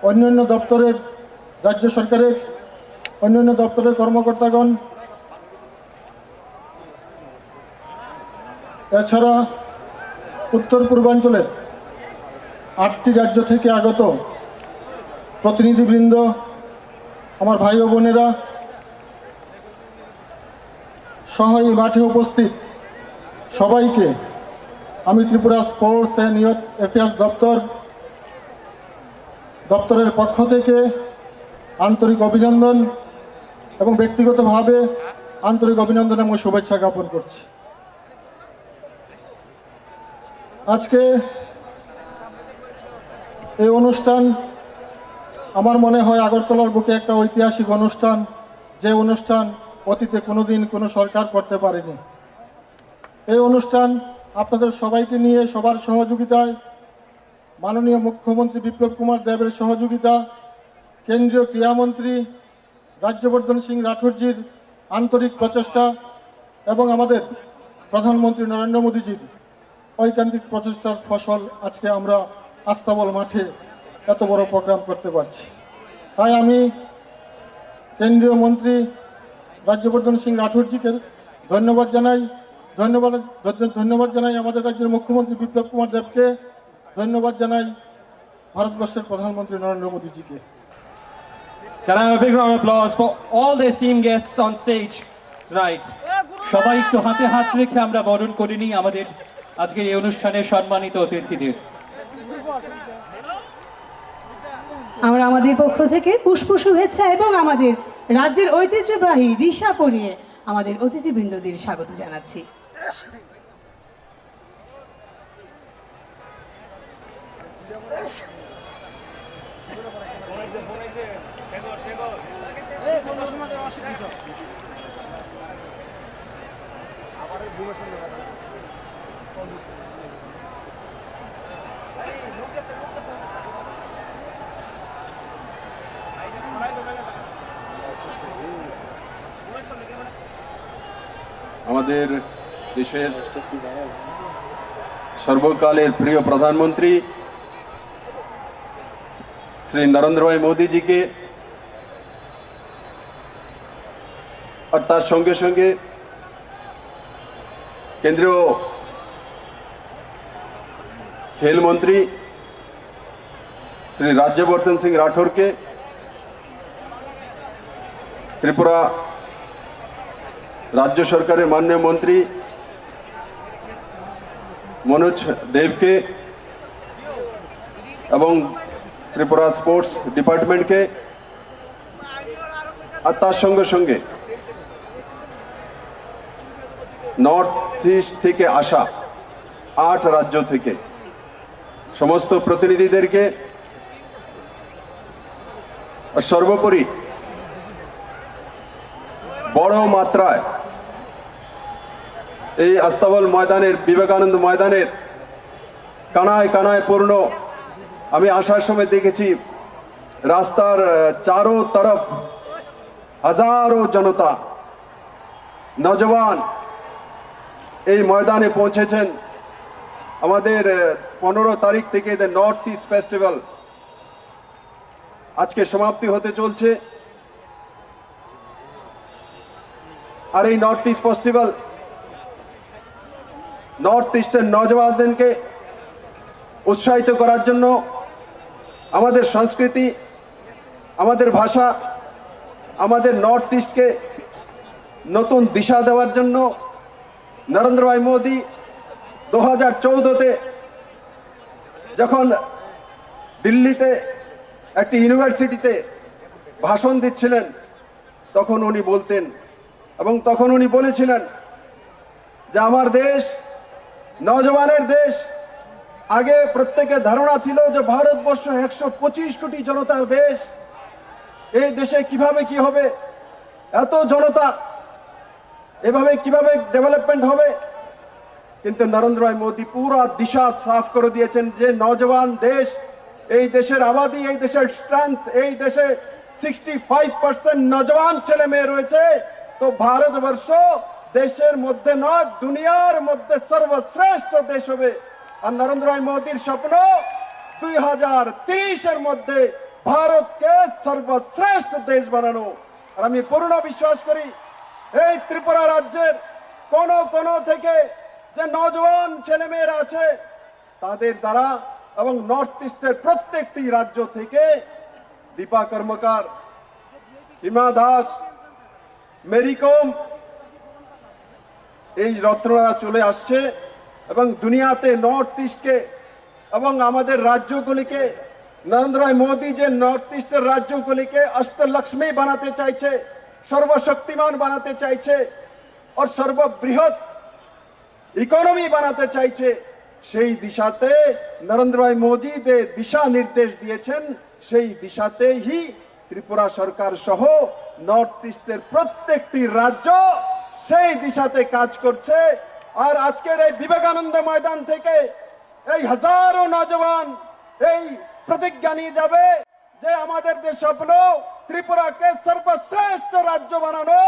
অন্যান্য দপ্তরের, রাজ্য সরকারের অন্যান্য দপ্তরের কর্মকর্তাগণ, এছাড়া উত্তর পূর্বাঞ্চলের আটটি রাজ্য থেকে আগত প্রতিনিধিবৃন্দ, আমার ভাই ও বোনেরা সহ এই মাঠে উপস্থিত সবাইকে আমি Tripura sports and youth affairs দপ্তর দপ্তরের পক্ষ থেকে আন্তরিক অভিনন্দন এবং ব্যক্তিগতভাবে আন্তরিক অভিনন্দন এবং শুভেচ্ছা জ্ঞাপন করছি। আজকে এই অনুষ্ঠান আমার মনে হয় আগরতলার বুকে একটা ঐতিহাসিক অনুষ্ঠান, যে অনুষ্ঠান অতীতে কোনোদিন কোনো সরকার করতে পারেনি। এই অনুষ্ঠান আপনাদের সবাইকে নিয়ে, সবার সহযোগিতায়, মাননীয় মুখ্যমন্ত্রী বিপ্লব কুমার দেবের সহযোগিতা, কেন্দ্রীয় ক্রীড়ামন্ত্রী রাজ্যবর্ধন সিং রাঠোরজির আন্তরিক প্রচেষ্টা এবং আমাদের প্রধানমন্ত্রী নরেন্দ্র মোদীজির ঐকান্তিক প্রচেষ্টার ফসল আজকে আমরা আস্তাবল মাঠে এত বড় প্রোগ্রাম করতে পারছি। তাই আমি কেন্দ্রীয় মন্ত্রী রাজ্যবর্ধন সিং রাঠোরজিকে ধন্যবাদ জানাই, ধন্যবাদ, ধন্য- ধন্যবাদ জানাই আমাদের রাজ্যের মুখ্যমন্ত্রী বিপ্লব কুমার দেবকে, ধন্যবাদ জানাই ভারতবর্ষের প্রধানমন্ত্রী নরেন্দ্র মোদীজিকে। Can I have a big round of applause for all the esteemed guests on stage tonight? সবাই একটু হাতে হাত রেখে আমরা বরণ করে নিই আমাদের আজকের এই অনুষ্ঠানের সম্মানিত অতিথিদের। আমরা আমাদের পক্ষ থেকে পুষ্প শুভেচ্ছা এবং আমাদের রাজ্যের ঐতিহ্যবাহী রিশা পরিয়ে আমাদের অতিথিবৃন্দদের স্বাগত জানাচ্ছি। আমাদের দেশের সর্বকালের প্রিয় প্রধানমন্ত্রী শ্রী নরেন্দ্র ভাই মোদীজিকে আর তার সঙ্গে সঙ্গে কেন্দ্রীয় খেল মন্ত্রী শ্রী রাজ্যবর্ধন সিং রাঠোরকে, ত্রিপুরা রাজ্য সরকারের মাননীয় মন্ত্রী মনোজ দেবকে এবং ত্রিপুরা স্পোর্টস ডিপার্টমেন্টকে, আর তার সঙ্গে সঙ্গে নর্থ ইস্ট থেকে আসা আট রাজ্য থেকে সমস্ত প্রতিনিধিদেরকে, আর সর্বোপরি বড় মাত্রায় এই আস্তাবল ময়দানের, বিবেকানন্দ ময়দানের কানায় কানায় পূর্ণ। আমি আসার সময় দেখেছি রাস্তার আহ, চারো তরফ হাজারো জনতা, নজওয়ান এই ময়দানে পৌঁছেছেন। আমাদের পনেরো তারিখ থেকে দ্য নর্থ ইস্ট ফেস্টিভ্যাল আজকে সমাপ্তি হতে চলছে। আর এই নর্থ ইস্ট ফেস্টিভ্যাল নর্থ ইস্টের নজওয়ানদেরকে উৎসাহিত করার জন্য, আমাদের সংস্কৃতি, আমাদের ভাষা, আমাদের নর্থ ইস্টকে নতুন দিশা দেওয়ার জন্য নরেন্দ্র ভাই মোদী দু হাজার চৌদ্দতে যখন দিল্লিতে একটি ইউনিভার্সিটিতে ভাষণ দিচ্ছিলেন, তখন উনি বলতেন এবং তখন উনি বলেছিলেন যে আমার দেশ নওজওয়ানের দেশ। আগে প্রত্যেকের ধারণা ছিল যে ভারতবর্ষ একশো পঁচিশ কোটি জনতার দেশ, এই দেশে কিভাবে কি হবে, এত জনতা, এভাবে কিভাবে ডেভেলপমেন্ট হবে? কিন্তু নরেন্দ্র ভাই মোদী পুরা দিশা সাফ করে দিয়েছেন যে নওজওয়ান দেশ, এই দেশের আবাদি, এই দেশের স্ট্রেংথ, এই দেশে সিক্সটি ফাইভ পার্সেন্ট নওজওয়ান ছেলে মেয়ে রয়েছে। তো ভারতবর্ষ দেশের মধ্যে নয়, দুনিয়ার মধ্যে সর্বশ্রেষ্ঠ দেশ হবে। আর নরেন্দ্র ভাই মোদীর স্বপ্ন দুই হাজার তিরিশের মধ্যে ভারতকে সর্বশ্রেষ্ঠ দেশ বানানো। আর আমি পূর্ণ বিশ্বাস করি, এই ত্রিপুরা রাজ্যের কোন কোন থেকে যে নওজওয়ান ছেলেমেয়েরা আছে, তাদের দ্বারা এবং নর্থ ইস্টের প্রত্যেকটি রাজ্য থেকে দীপা কর্মকার, হিমা দাস, মেরি কম, এই রত্নরা চলে আসছে এবং দুনিয়াতে নর্থ ইস্টকে এবং আমাদের রাজ্যগুলিকে, নরেন্দ্র ভাই মোদী যে নর্থ ইস্টের রাজ্যগুলিকে অষ্টলক্ষ্মী বানাতে চাইছে, সর্বশক্তিমান বানাতে চাইছে, আর সর্ববৃহৎ ইকোনমি বানাতে চাইছে, সেই দিশাতে নরেন্দ্র ভাই মোদী যে দিশা নির্দেশ দিয়েছেন, সেই দিশাতেই ত্রিপুরা সরকার সহ নর্থ ইস্টের প্রত্যেকটি রাজ্য সেই দিশাতে কাজ করছে। আর আজকের এই বিবেকানন্দ ময়দান থেকে এই হাজারো নওজওয়ান এই প্রতিজ্ঞা নিয়ে যাবে যে আমাদের যে স্বপ্ন, ত্রিপুরাকে সর্বশ্রেষ্ঠ রাজ্য বানানো,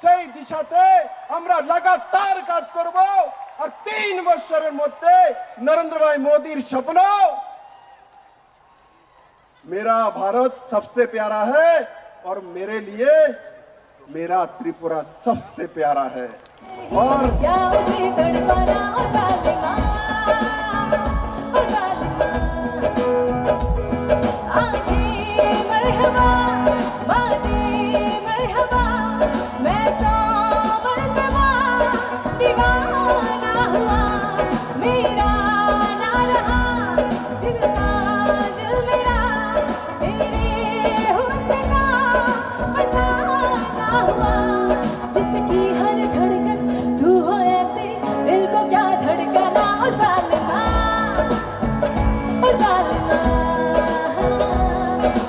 সেই দিশাতে আমরা লাগাতার কাজ করব। আর তিন বছরের মধ্যে নরেন্দ্র ভাই মোদীর স্বপ্ন, मेरा भारत सबसे प्यारा है और मेरे लिए मेरा त्रिपुरा सबसे प्यारा है। और क्या उसे तड़पाना, ओ जालिमा, ओ जालिमा। आगे मरहबा, बादे मरहबा, मैं सौ मरतबा दीवाना हुआ। मेरा ना रहा दिल का दिल मेरा, तेरे हुस्न का फसाना हुआ। जिसकी हर धड़कन तू हो ऐसे, दिल को क्या धड़काना, ओ जालिमा, ओ जालिमा।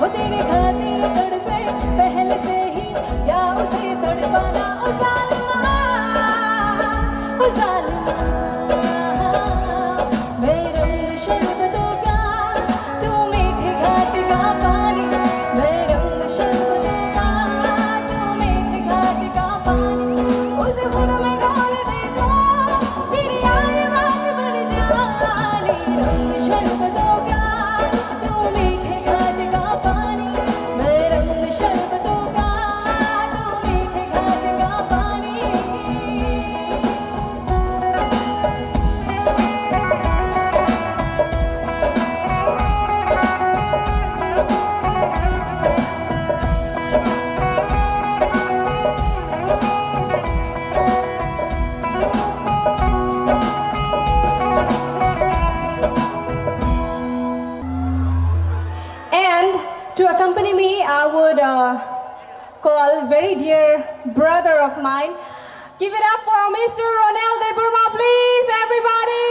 हो तेरे खातिर तड़पे पहले से ही, क्या उसे तड़पाना, ओ जालिमा, ओ जालिमा। मैं रंग शरबतों का, तू मीठे घाट का पानी। मैं रंग शरबतों का, तू मीठे घाट का पानी। उस घुन में घोल दे तो, फिर यार बात बन जानी। रंग शरबतों का, तू मीठे घाट का पानी। मैं रंग शरबतों का, तू मीठे घाट का पानी। And to accompany me, I would uh, call very dear brother of mine. Give it up for Mister Ronel Debbarma, please, everybody.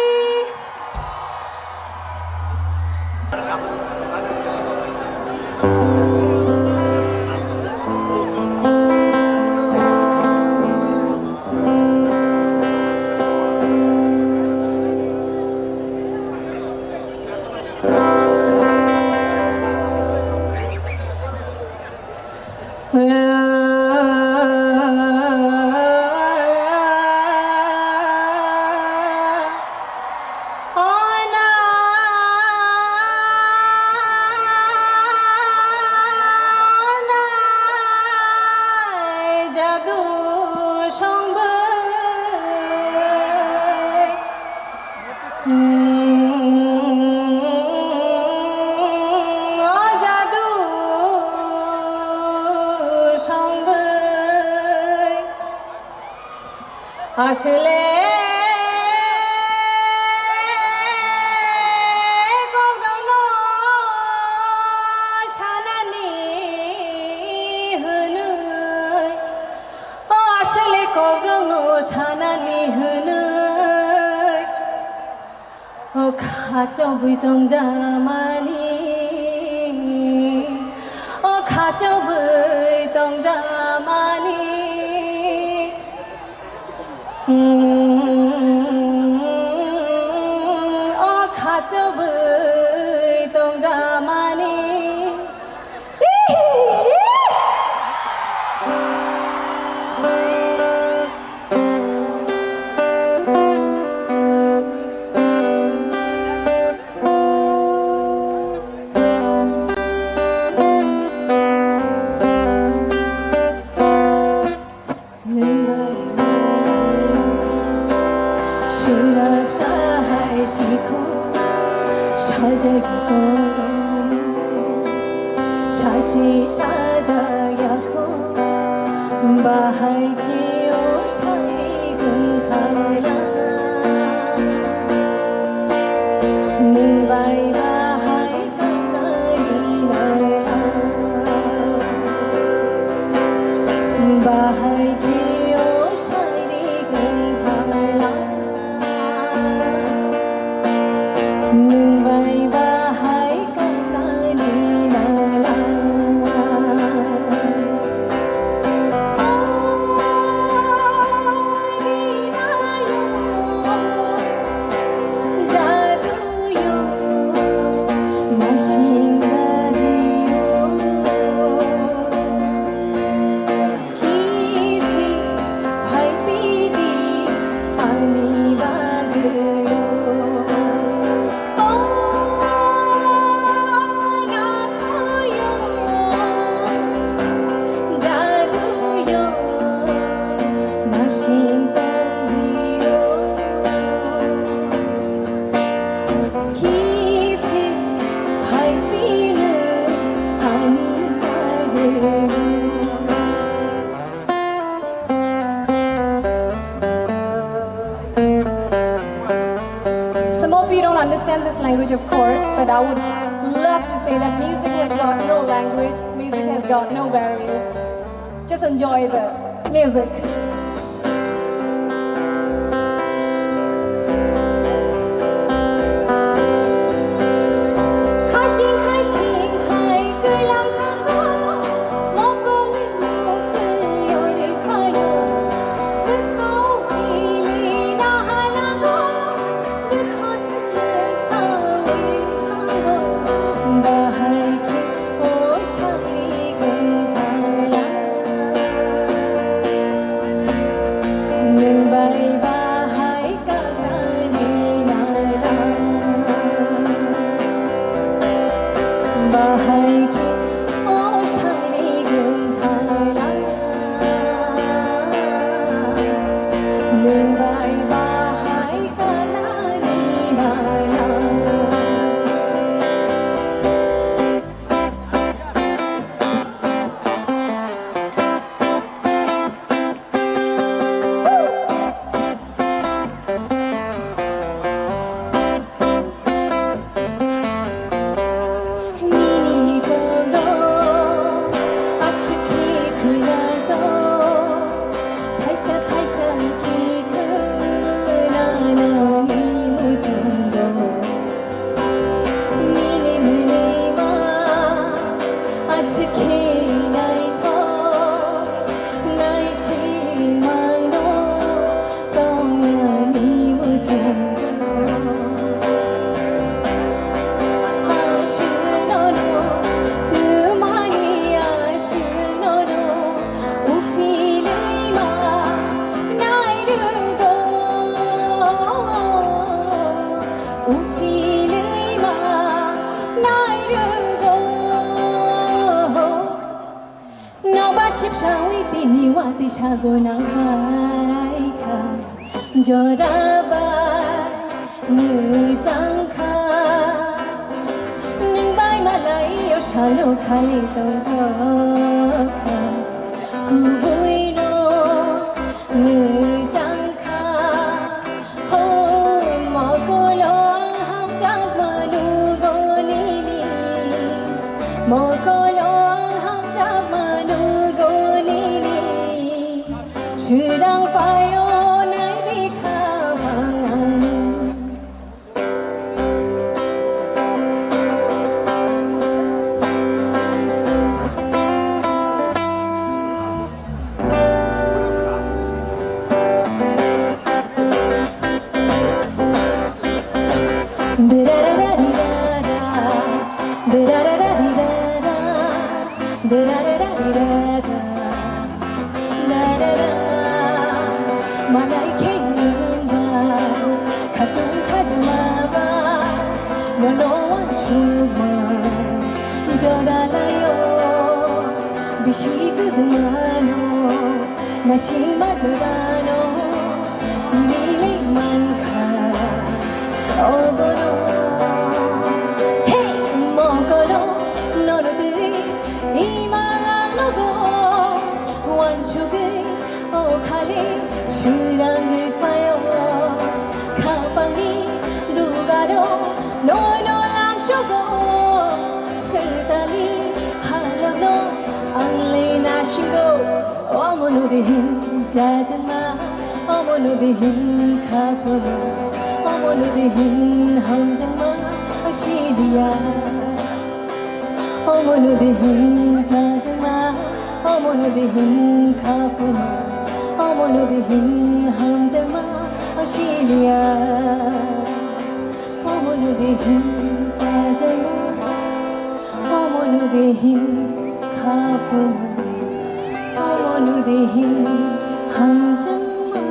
Asle kokrokno sanani hwnwi, o asle kokrokno sanani hwnwi. O khachobwi tongjamani, o khachobwi tongjamani, mm, o khachobwi tongjamani. Swnam sahai sikho, sajak ko, sasi sajak yakho, bahai khe o sari gungkhala. Nwng bai bahai Some of you don't understand this language, of course, but I would love to say that music has got no language, music has got no barriers. Just enjoy the music. Noba sipsawi tini wati sago nang bai kha, jora bai mwchang kha. Nwng bai malai o salo khali tong kha, kubui no mwchang kha. Chwrang paio nai bikha mangang. Malai khe nwng ba khatung khajama ba, nono uansukma jora laio bisi kwdwmano. Nasingma jorano milwi mankha obono. Hey, mokolo, nono twi imang ang nogo uansugwi o khali swrangwi phaio. Khapangni dugaro nono lamsogo kwtali halano ang le nasingo. Omo nudi hin jajama, omo nudi hin khapuma, omo nudi hin hamjama, ang siliya. Omo nudi hin jajama, omo nudi hin khapuma, omo nudi hin hamjama, ang siliya. Omo nudi hin jajama, omo nudi hin khapuma, omo nudi hin hamjama.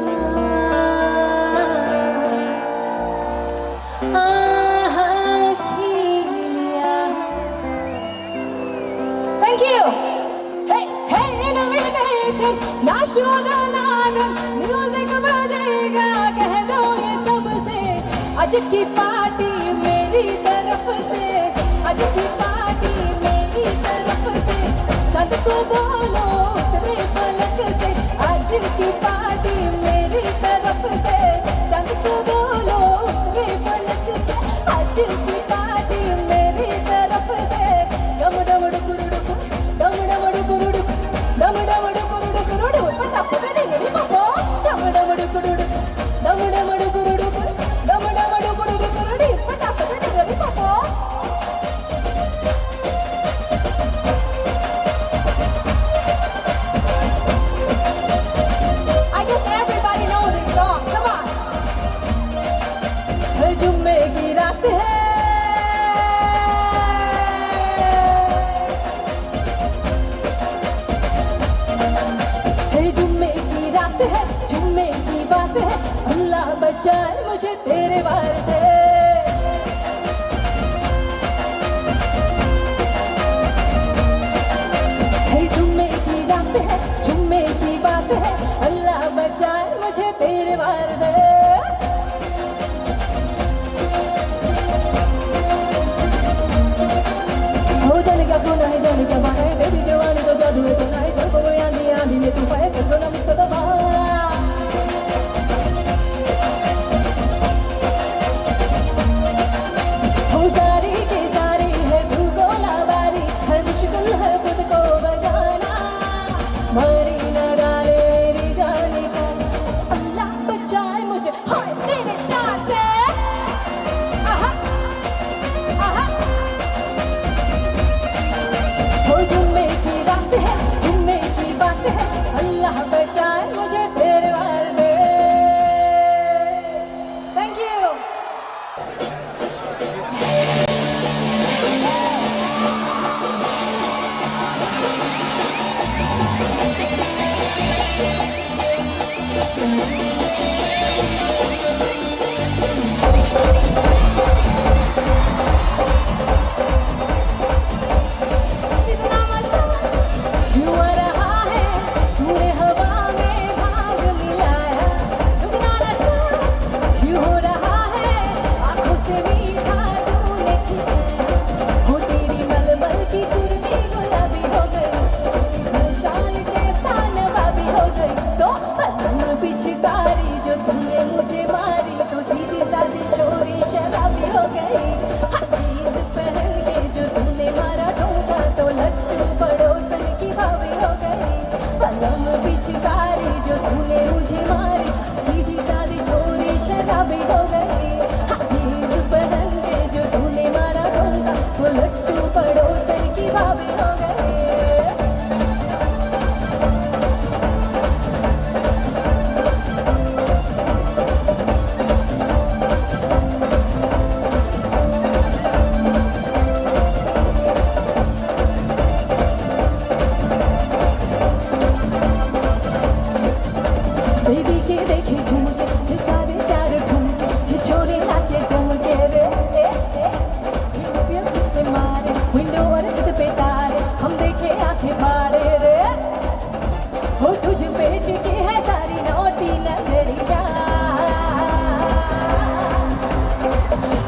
Aha, siliya. Thank you. Hey, hey, innovation. Nacho na nadan, music bajega, keh do ye sabse. आज की पार्टी मेरी तरफ से, आज की पार्टी मेरी तरफ से। चांद को बोलो उतरे फलक से, आज की पार्टी मेरी तरफ से। चांद को बोलो उतरे फलक से, आज की पार्टी मेरी तरफ से। डम डम डुकुर डुकुर, डम डम डुकुर डुकुर, डम डम डुकुर डुकुर डुकुर, पटा पटा डिंगरी पपो। डम डम डुकुर डुकुर, डम डम डुकुर डुकुर, डम डम डुकुर डुकुर, पटा पटा डिंगरी पपो। I guess everybody knows this song. Come on. है जुम्मे की रात है, है जुम्मे की रात है, जुम्मे की बात है, अल्लाह बचाए मुझे तेरे वार से। है जुम्मे की रात है, जुम्मे की बात है, अल्लाह बचाए मुझे तेरे वार से। हो जाने क्या खोना है, जाने क्या पाना है, तेरी जवानी तो जादू है, तो ना है, चल को आंधी, आंधी में तू पाए, कर दो ना मुझको तबाह। दीदी के देखे झुमके, चारे चार ठुमके, छोरे नाचे जम के रे। ए, ए, ए, रुपया कितने मारे, विंडो और छत पे तारे, हम देखे आंखें फाड़े रे। हो तुझ पे टिकी है सारी नौटी नजरिया।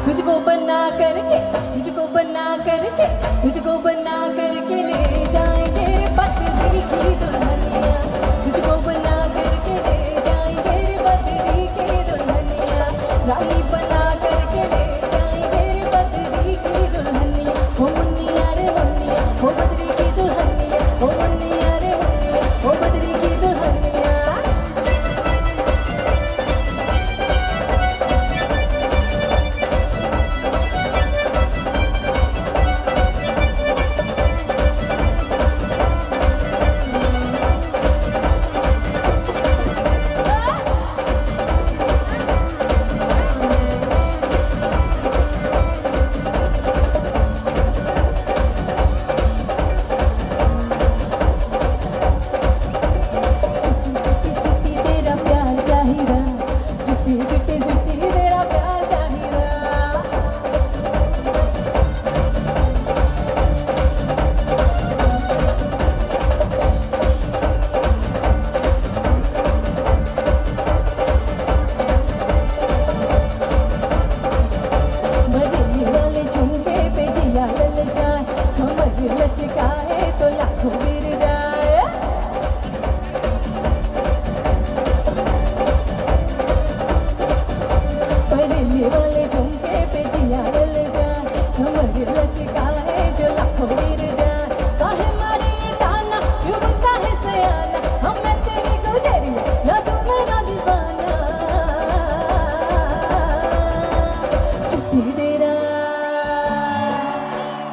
तुझको बना करके, तुझको बना करके, तुझको बना करके ले जाएंगे पतली की दुल्हनिया। तुझको बना करके ले जाएंगे रे पतली की दुल्हनिया। रानी बना करके ले जाएंगे रे पतली की दुल्हनिया। हो मुन्निया रे मुन्निया, हो बदरी की दुल्हनिया। हो मुन्निया रे मुन्निया, हो बदरी की दुल्हनिया। बड़े वाले झुमके पे जिया ललचाए, कमर लचकाए तो लाखों गिर जाए। बड़े वाले झुमके पे जिया ललचाए, कमर लचकाए जो लाखों गिर जाए। काहे मारे ताना, क्यों बनता है सयाना, हम मैं तेरी गुजरिया, ना तू मेरा दीवाना। सुखी तेरा,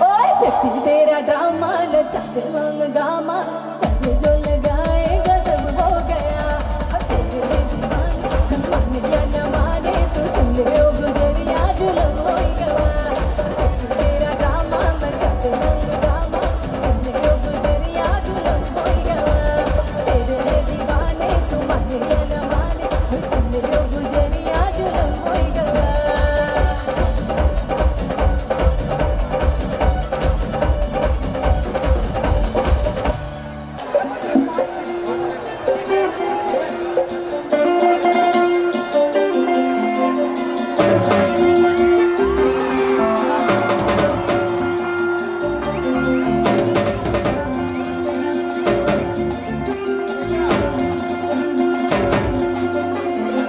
ओए सुखी तेरा ड्रामा न चल रंग गामा। जो लगाए गजब हो गया, तेरे दीवाने, हम माने या न माने, तू सुन ले ओ गुजरिया, जुलम होई गवा। सोच तेरा ड्रामा, मैं चल रंग गामा, सुन ले ओ गुजरिया, जुलम होई गवा। तेरे दीवाने, तू माने या न माने, तू सुन ले ओ गुजरिया, जुलम होई गवा।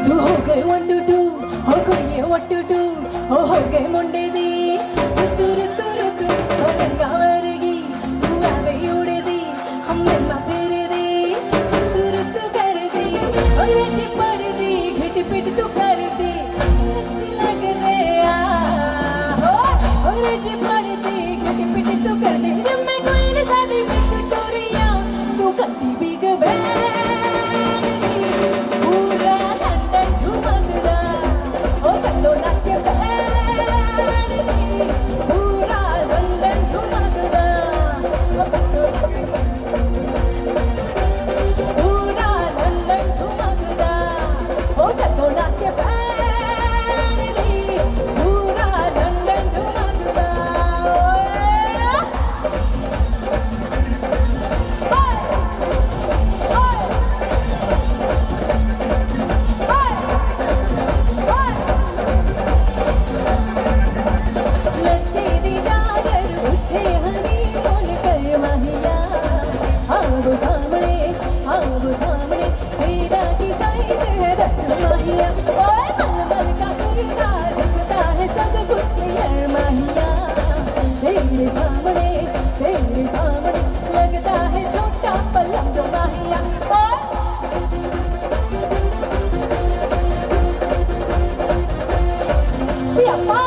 तू हो गए one two two, हो गए ये one two two, हो हो गए मुंडे दी। तू रुतु रुतु रुतु, हो रंगा वर्गी, तू आवे उड़े दी, हमें मा फिर दी। तू रुतु कर दी, ओ ये चिपड़ दी, घिट पिट तू कर दी। लग रे आ, हो, ओ ये चिपड़ दी, घिट पिट तू कर दी। जब मैं कोई न शादी में तू टोरिया, तू कर दी। Big Bang, pura London dhumagda. O chalo nache band, pura London dhumagda. Pura London dhumagda. O chalo nache band, pura London dhumagda. सामने, आओ सामने, तेरा की साइज है दस माहिया। ओए मलमल का कुर्ता, दिखता है सब कुछ क्लियर माहिया। तेरे सामने, तेरे सामने, लगता है छोटा पलंग माहिया। ओए सियापा।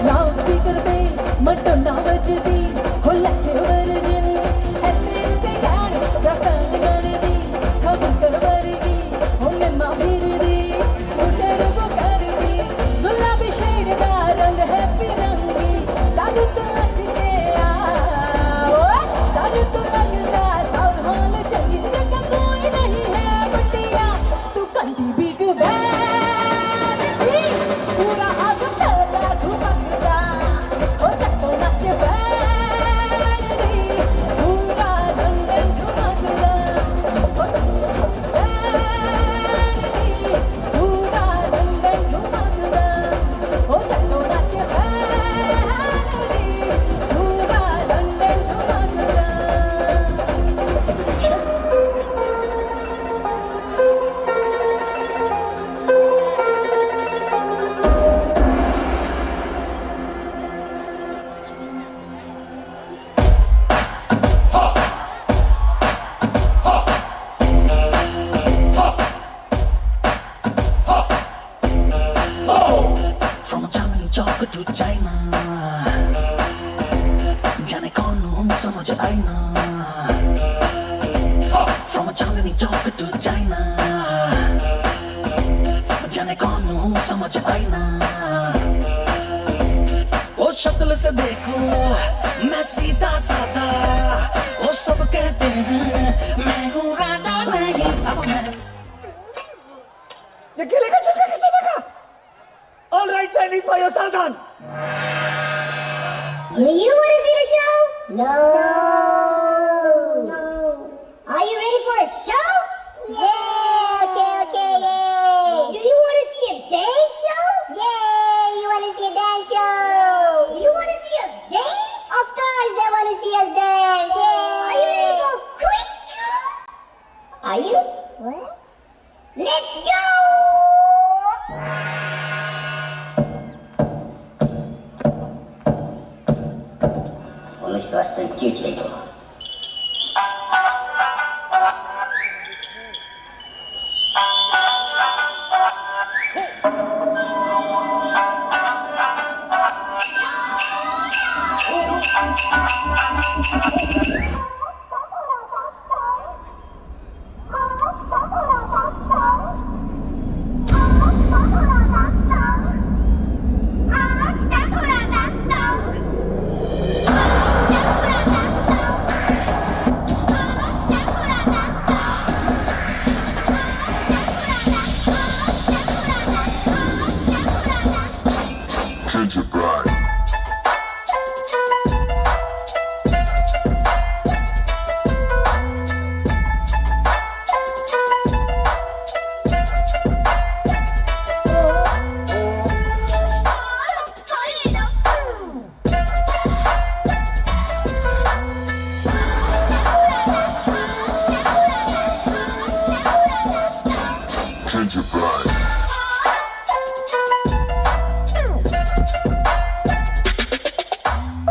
लाउडस्पीकर पे मटोना बजदी, हो लखे वर्जिन, ऐसे ते गाने रटल करदी, कबूतर वर्गी, हो मैं माँ फिरदी। स्कूटर वो करगी, गुलाबी शेड का रंग है फिरंगी, साधु तो लग गया। ओए, समझ आई ना। From चांदनी चौक to China, जाने कौन हूँ समझ आई ना। वो शक्ल से देखो मैं सीधा साधा, वो सब कहते हैं मैं हूँ राजा नहीं। अब मैं ये गले का चलना किसने देखा? All right, Chinese भाइयों, सावधान। Do you want to see the show? No. No. Are you ready for a show? Yeah. Okay, okay, yay. Do you want to see a dance show? Yay. You want to see a dance show? Do you want to see us dance? Of course, they want to see us dance. Yay. Are you ready for quick? Are you? What? Let's go! Uno se va a estar cute, le digo. Ginger Bride. Ginger Bride.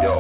Yo.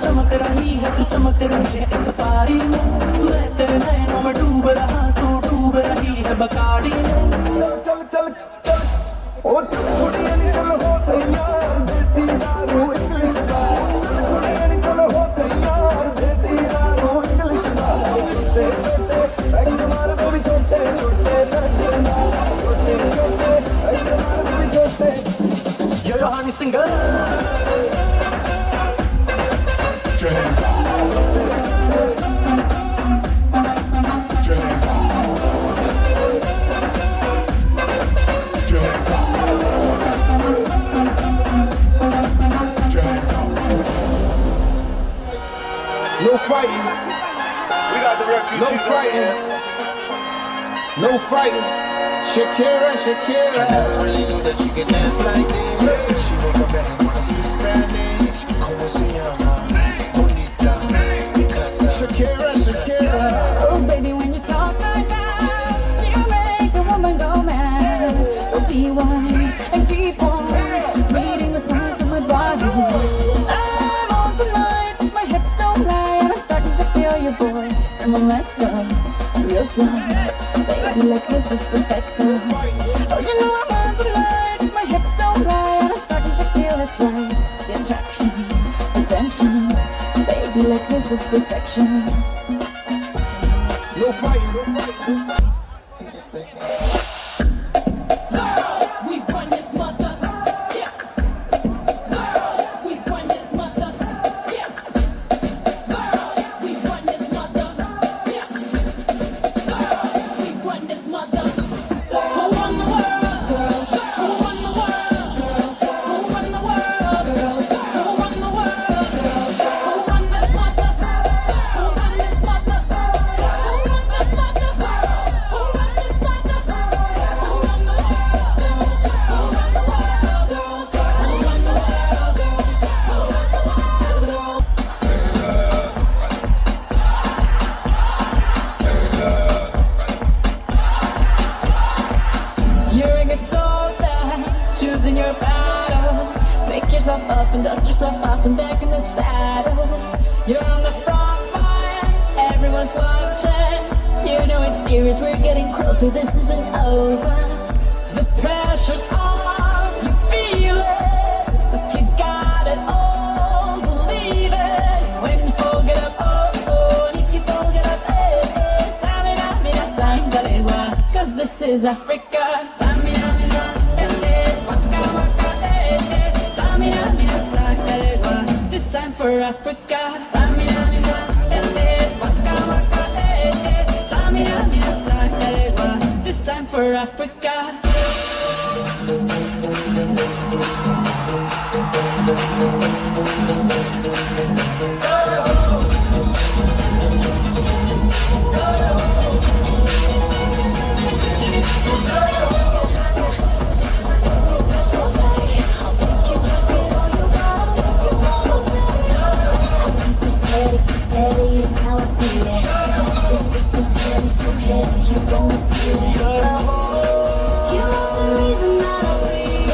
चमक रही है तू, चमक रही है इस पारी में। मैं तेरे नैनों में डूब रहा, तू डूब रही है बकाड़ी में। चल, चल, चल, चल। ओ चल कुड़िया नी चल हो तैयार, देसी दारू इंग्लिश का। चल कुड़िया नी चल हो तैयार, देसी दारू इंग्लिश का। छोटे छोटे पैग मार बेबी, छोटे छोटे पैग मार, छोटे छोटे पैग मार बेबी, छोटे। Yo, yo, honey, sing it. Put your hands up. Put your hands up. Put your hands up. Put your hands up. No fighting. We got the refugees. No fighting. No fighting. Shakira, Shakira. I never really knew that she could dance like this. She make a man wanna speak Spanish. ¿Cómo se llama? Bonita. Picasa. Shakira, Shakira. Oh, baby, when you talk like that, you make a woman go mad. So be wise and keep on reading the signs of my body. I'm on tonight, my hips don't lie, and I'm starting to feel you, boy. Come on, let's go, real slow. Baby, like this is perfecto. Oh, you know I'm on tonight, my hips don't lie, and I'm starting to feel it's right. The attraction, the tension, baby, like this is perfection. No fighting, no fighting, no fighting. Just listen. Girls, we run this mother. Yeah. Girls, we run this mother. Yeah. Girls, we run this mother. Yeah. Girls, we run this mother. Who run the world? Girls. Who run the world? Girls. Who run the world? Girls. Who run the world? Girls. Who run this mother? Who run this mother? Who run this mother? Who run this mother? Who run the world? Girls. Who run the world? Girls. Who run the world? Girls. Who run the world? Girls. You're a good soldier, choosing your battle. Pick yourself up and dust yourself off and back in the saddle. You're on the front line, everyone's watching. You know it's serious, we're getting closer, this isn't over. The pressure's on, you feel it, but you got it all, believe it. When you fold it up, oh, oh, need you fold it up, eh, eh. Tamina, mina, sangalewa, 'cause this is Africa. Tamina, mina, eh, eh, waka, waka, eh, eh. Tamina, mina, sangalewa, this time for Africa. Tamina, mina, eh, eh, waka, waka, eh, eh. Tamina, mina, sangalewa, this time for Africa. Steady, steady is how I feel it. This beat is steady, so heavy, you gon' feel it. You are the reason that I breathe.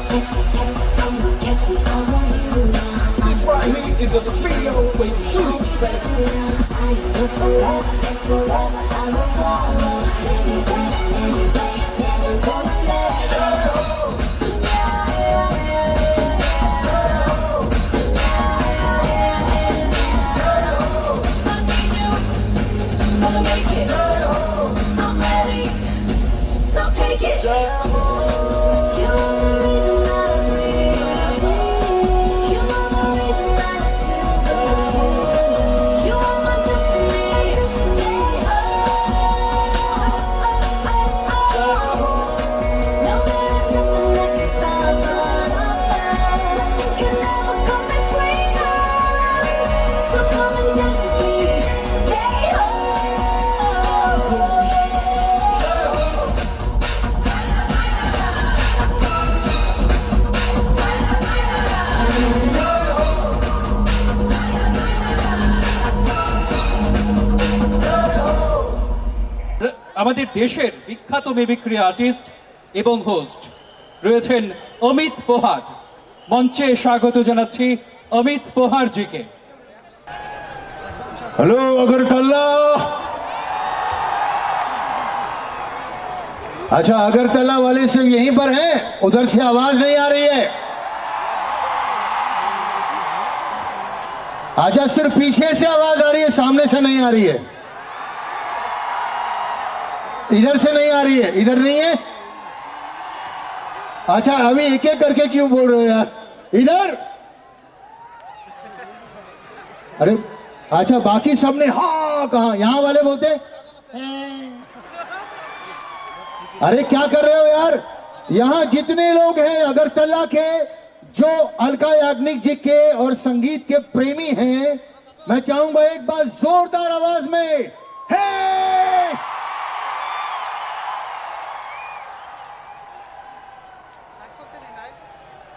This right here is the studio with Snoop. So take it. You are the reason that I'm breathing. You are the reason that I'm still breathing. You are my destiny. Take off. No, there is nothing that can stop us. Nothing can ever come between us. So come and dance with me. Take off. আমাদের দেশের বিখ্যাত mimicry artist এবং হোস্ট রয়েছেন অমিত পোহার। মঞ্চে স্বাগত জানাচ্ছি অমিত পোহারজিকে। हेलो अगरतला। अच्छा, अगरतला वाले सिर्फ यहीं पर हैं, उधर से आवाज नहीं आ रही है। अच्छा, सिर्फ पीछे से आवाज आ रही है, सामने से नहीं आ रही है। इधर से नहीं आ रही है, इधर नहीं है। अच्छा, अभी एक एक करके क्यों बोल रहे हो यार? इधर। अरे, अच्छा, बाकी सबने हाँ कहा, यहाँ वाले बोलते हैं। अरे, क्या कर रहे हो यार? यहाँ जितने लोग हैं अगरतला के, जो अलका याग्निक जी के और संगीत के प्रेमी हैं, मैं चाहूंगा एक बार जोरदार आवाज में, हे!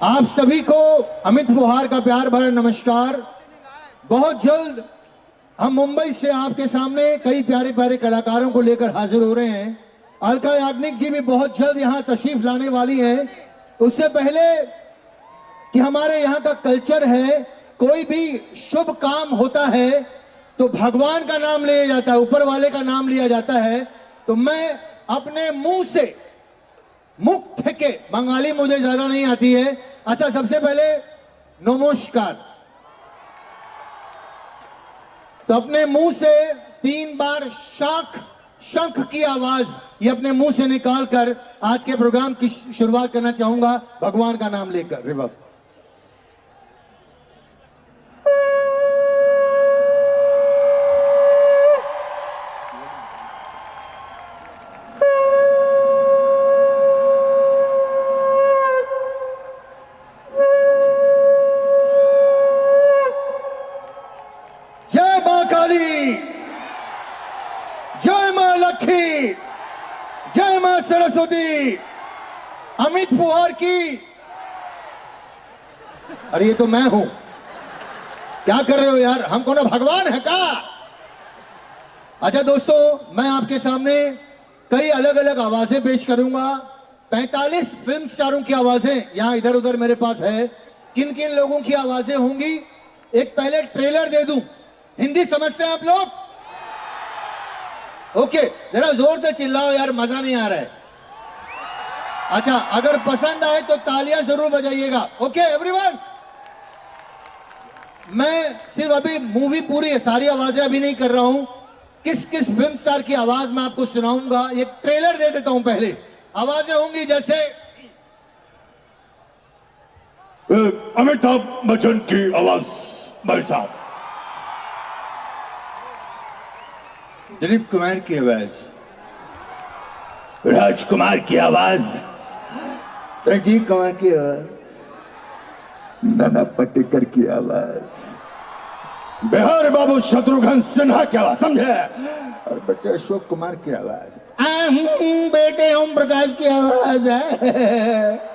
आप सभी को अमित फुहार का प्यार भरा नमस्कार। बहुत जल्द हम मुंबई से आपके सामने कई प्यारे प्यारे कलाकारों को लेकर हाजिर हो रहे हैं। अलका याग्निक जी भी बहुत जल्द यहाँ तशरीफ लाने वाली हैं। उससे पहले कि हमारे यहाँ का कल्चर है, कोई भी शुभ काम होता है तो भगवान का नाम लिया जाता है, ऊपर वाले का नाम लिया जाता है। तो मैं अपने मुंह से, मुख থেকে, बंगाली मुझे ज्यादा नहीं आती है। अच्छा, सबसे पहले नमस्कार। तो अपने मुंह से तीन बार शंख, शंख की आवाज ये अपने मुंह से निकाल कर आज के प्रोग्राम की शु- शुरुआत करना चाहूंगा भगवान का नाम लेकर। रिवर्ब। जय मां काली, जय मां लक्ष्मी, जय मां सरस्वती। अमित फुहार की। अरे, ये तो मैं हूं। क्या कर रहे हो यार, हम कौन भगवान है क्या? अच्छा दोस्तों, मैं आपके सामने कई अलग अलग आवाजें पेश करूंगा। पैंतालीस फिल्म स्टारों की आवाजें यहां इधर उधर मेरे पास है। किन किन लोगों की आवाजें होंगी, एक पहले ट्रेलर दे दूं। हिंदी समझते हैं आप लोग? ओके, जरा जोर से चिल्लाओ यार, मजा नहीं आ रहा है। अच्छा, अगर पसंद आए तो तालियां जरूर बजाइएगा। ओके एवरीवन, मैं सिर्फ अभी मूवी पूरी है, सारी आवाजें अभी नहीं कर रहा हूं। किस किस फिल्म स्टार की आवाज मैं आपको सुनाऊंगा, ये ट्रेलर दे देता हूं पहले। आवाजें होंगी जैसे अ, अमिताभ बच्चन की आवाज, भाई साहब। दिलीप कुमार की आवाज। राजकुमार की आवाज। संजीव कुमार की आवाज। नाना पाटेकर की आवाज। बिहारी बाबू शत्रुघ्न सिन्हा की आवाज, समझे? और बेटे अशोक कुमार की आवाज। आम, बेटे ओम प्रकाश की आवाज है।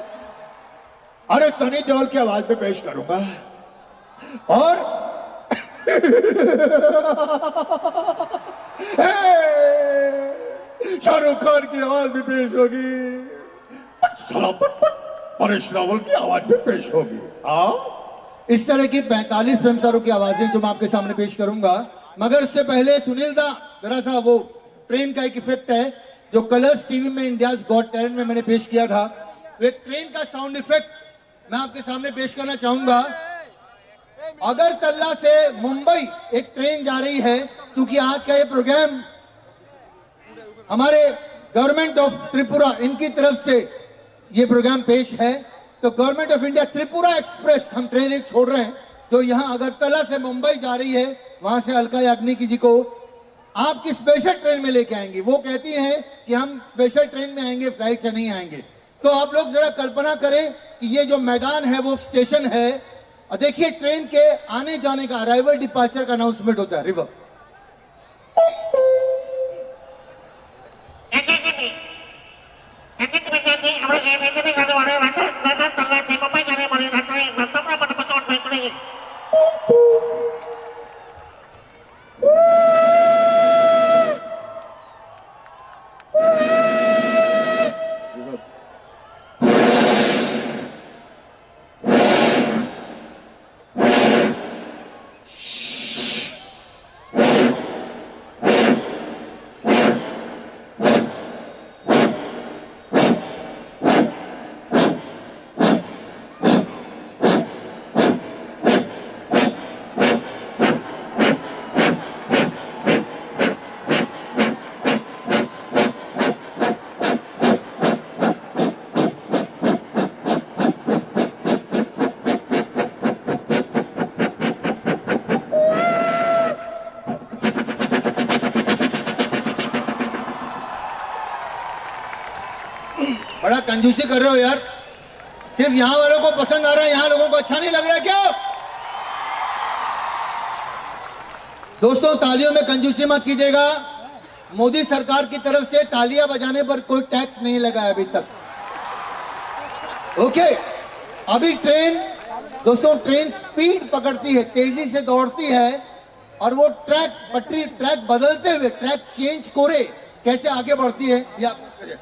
अरे सनी देओल की आवाज में पेश करूंगा। और शाहरुख खान की आवाज भी पेश होगी। पट साला पट पट। परेश रावल की आवाज में पेश होगी। आओ। इस तरह की पैंतालीस फिल्म स्टारों की आवाजें जो मैं आपके सामने पेश करूंगा, मगर उससे पहले सुनील दा, जरा सा वो ट्रेन का एक इफेक्ट है जो कलर्स टीवी में इंडियाज गॉट टैलेंट में मैंने पेश किया था, वो एक ट्रेन का साउंड इफेक्ट मैं आपके सामने पेश करना चाहूंगा। अगरतला से मुंबई एक ट्रेन जा रही है, क्योंकि आज का ये प्रोग्राम हमारे गवर्नमेंट ऑफ त्रिपुरा, इनकी तरफ से ये प्रोग्राम पेश है। तो गवर्नमेंट ऑफ इंडिया त्रिपुरा एक्सप्रेस हम ट्रेन एक छोड़ रहे हैं, जो यहाँ अगरतला से मुंबई जा रही है, वहां से अलका याग्निक जी को आपकी स्पेशल ट्रेन में लेके आएंगे। वो कहती हैं कि हम स्पेशल ट्रेन में आएंगे, फ्लाइट से नहीं आएंगे। तो आप लोग जरा कल्पना करें कि ये जो मैदान है वो स्टेशन है, और देखिए ट्रेन के आने जाने का, अराइवल डिपार्चर का अनाउंसमेंट होता है। रिवर। बड़ा कंजूसी कर रहे हो यार। सिर्फ यहाँ वालों को पसंद आ रहा है, यहाँ लोगों को अच्छा नहीं लग रहा है क्या? दोस्तों, तालियों में कंजूसी मत कीजिएगा। मोदी सरकार की तरफ से तालियां बजाने पर कोई टैक्स नहीं लगा है अभी तक। ओके, अभी ट्रेन, दोस्तों, ट्रेन स्पीड पकड़ती है, तेजी से दौड़ती है, और वो ट्रैक, पटरी, ट्रैक बदलते हुए, ट्रैक चेंज करे कैसे आगे बढ़ती है, ये आप करिए।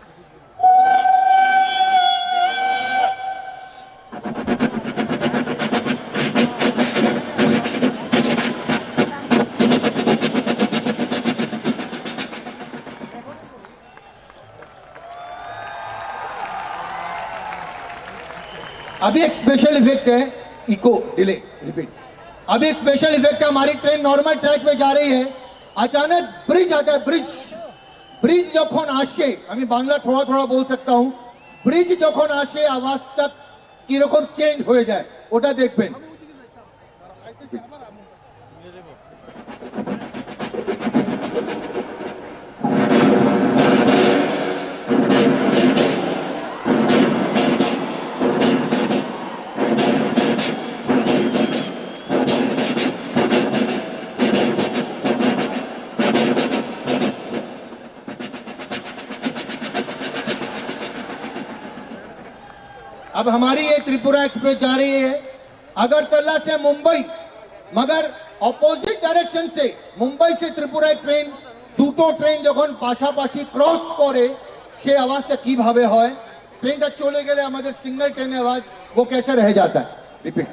अभी एक स्पेशल इफेक्ट है, इको, डिले, रिपीट। अभी एक स्पेशल इफेक्ट है, हमारी ट्रेन नॉर्मल ट्रैक पे जा रही है, अचानक ब्रिज आता है, ब्रिज। ब्रिज যখন আসে, আমি বাংলা थोड़ा थोड़ा बोल सकता हूँ, ब्रिज যখন আসে आवाज तक কিরকম চেঞ্জ হয়ে যায়, ওটা দেখবেন। अब हमारी ये त्रिपुरा एक्सप्रेस जा रही है अगरतला से मुंबई, मगर अपोजिट डायरेक्शन से मुंबई से त्रिपुरा एक ट्रेन, দুটো ট্রেন যখন পাশাপাশি ক্রস করে, সেই আওয়াজটা কিভাবে হয়? ট্রেনটা চলে গেলে আমাদের সিঙ্গেল ট্রেনের আওয়াজ, वो कैसे रह जाता है? रिपीट।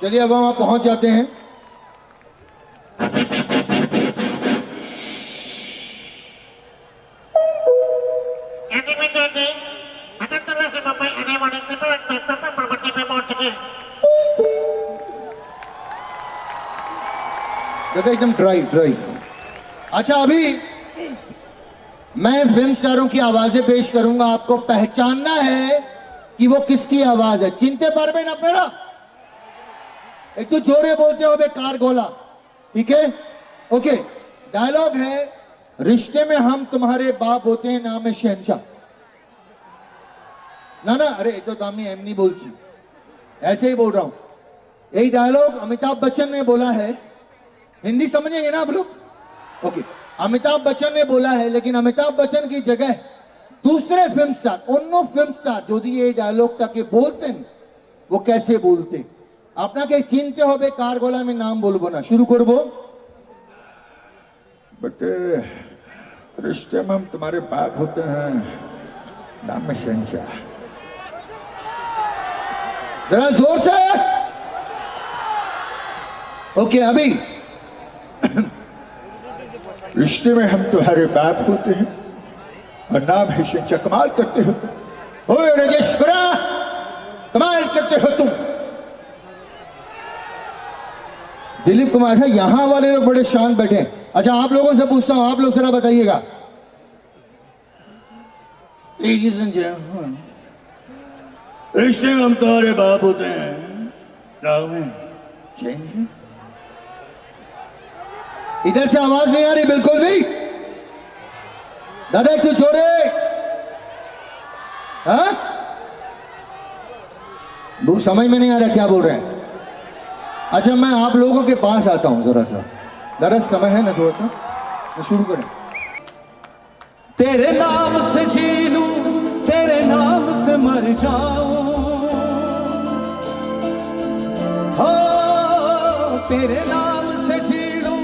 चलिए, अब हम वहां पहुंच जाते हैं। दादा, एकदम ड्राई, ड्राई। अच्छा, अभी मैं फिल्म स्टारों की आवाजें पेश करूंगा। आपको पहचानना है कि वो किसकी आवाज है। চিনতে পারবেন আপনারা? একটু জোরে বলতে হবে, কার গলা। ठीक है, ओके। डायलॉग है, रिश्ते में हम तुम्हारे बाप होते हैं, नाम है शहंशाह। না, না, আরে, এটা তো আমি এমনি বলছি, ऐसे ही बोल रहा हूं। এই ডায়লগ অমিতাভ বচ্চন ने बोला है। हिंदी समझेंगे ना आप लोग? ओके। अमिताभ बच्चन ने बोला है, लेकिन अमिताभ बच्चन की जगह दूसरे फिल्म स्टार, অন্য ফিল্ম স্টার যদি এই ডায়লগটাকে বলতেন, वो कैसे बोलते? আপনাকে চিনতে হবে কার গলা, আমি নাম বলবো না। শুরু করব। बेटे, रिश्ते में हम तुम्हारे बाप होते हैं, नाम है शहंशाह। जरा जोर से। ओके, अभी। रिश्ते में हम तुम्हारे बाप होते हैं और नाम है शहंशाह। कमाल करते हो। ओए राजेश्वरा, कमाल करते हो तुम। दिलीप कुमार, अच्छा, यहाँ वाले लोग बड़े शांत बैठे हैं। अच्छा, आप लोगों से पूछता हूँ, आप लोग जरा बताइएगा। Ladies and gentlemen, रिश्ते में हम तुम्हारे बाप होते हैं, नाम है शहंशाह। इधर से आवाज नहीं आ रही बिल्कुल भी। दादा, तू छोरे, हाँ? वो समझ में नहीं आ रहा क्या बोल रहे हैं। अच्छा, मैं आप लोगों के पास आता हूँ जरा सा। दादा, समय है ना थोड़ा सा, तो शुरू करें। तेरे नाम से जी लूं, तेरे नाम से मर जाऊं। हो, तेरे नाम से जी लूं,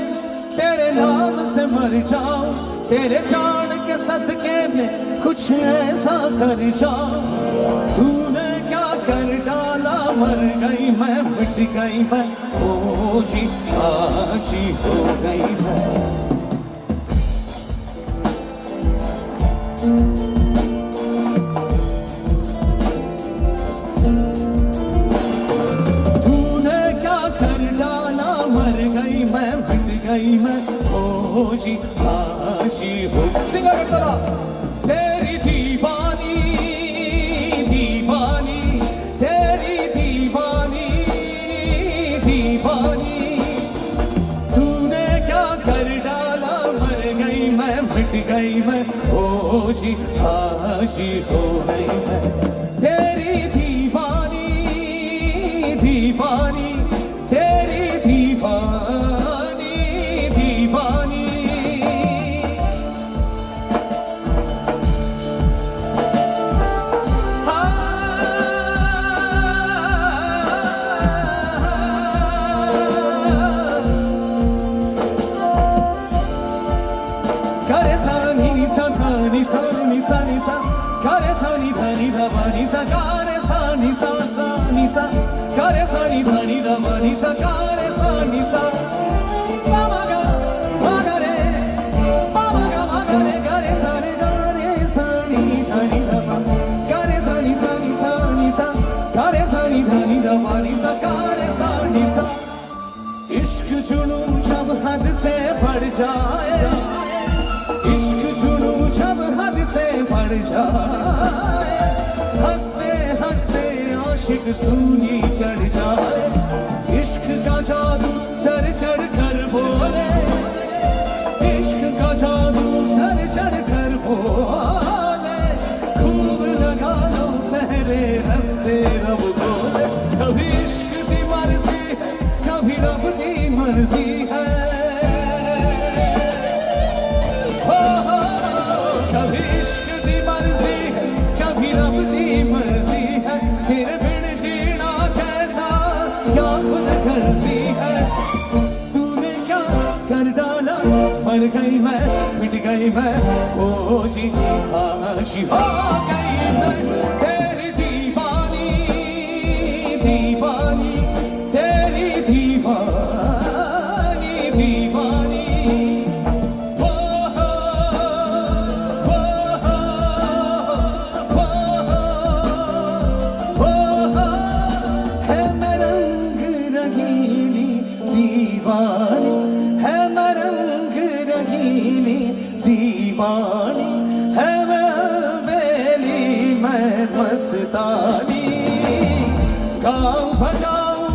तेरे नाम से मर जाऊं। तेरे जान के सदके में कुछ ऐसा कर जाऊं। तूने क्या कर डाला, मर गई मैं, मिट गई मैं, ओ जी, आज ही हो गई मैं। तूने क्या कर डाला, मर गई मैं, मिट गई मैं, ओ जी, आज ही हो। सिंगर करता रहा। तेरी दीवानी, दीवानी, तेरी दीवानी, दीवानी। तूने क्या कर डाला, मर गई मैं, मिट गई मैं, ओ जी, आज ही हो गई मैं। तेरी दीवानी, दीवानी, तेरी दीवानी, दीवानी। Kare sa ni ni sa tha ni sa ni sa ni sa. Kare sa ni tha ni tha pa ni sa. Kare sa ni sa sa ni sa. Kare sa ni tha ni tha pa ni sa. Kare sa ni sa. Pa ma ga ma ga re. Pa ma ga ma ga re. Kare sa re ga re sa ni tha ni tha pa. Kare sa ni sa ni sa ni sa. Kare sa ni tha ni tha pa ni sa. Kare sa ni sa. इश्क जुनूं जब हद से बढ़ जाए, इश्क जुनूं जब हद से बढ़ जाए, हंसते हंसते आशिक सूली चढ़ जाए। इश्क का जादू सर चढ़ कर बोले, इश्क का जादू सर चढ़ कर बोले, खूब लगा लो पहरे रस्ते रब बोले। कभी इश्क की मर्जी, कभी रब की मर्जी है। हो, हो, कभी इश्क की मर्जी है, कभी रब की मर्जी है। तेरे बिन जीना कैसा, क्या खुद गर्जी है। तूने क्या कर डाला, मर गई मैं, मिट गई मैं, ओ जी, आज हो गई मैं। तेरी दीवानी, दीवानी, तेरी दीवानी, दीवानी। ओ हो, ओ हो, ओ हो, ओ हो। है मैं रंग रंगीली दीवानी, है मैं रंग रंगीली दीवानी, है मैं बेली मैं मस्तानी। गाऊं बजाऊं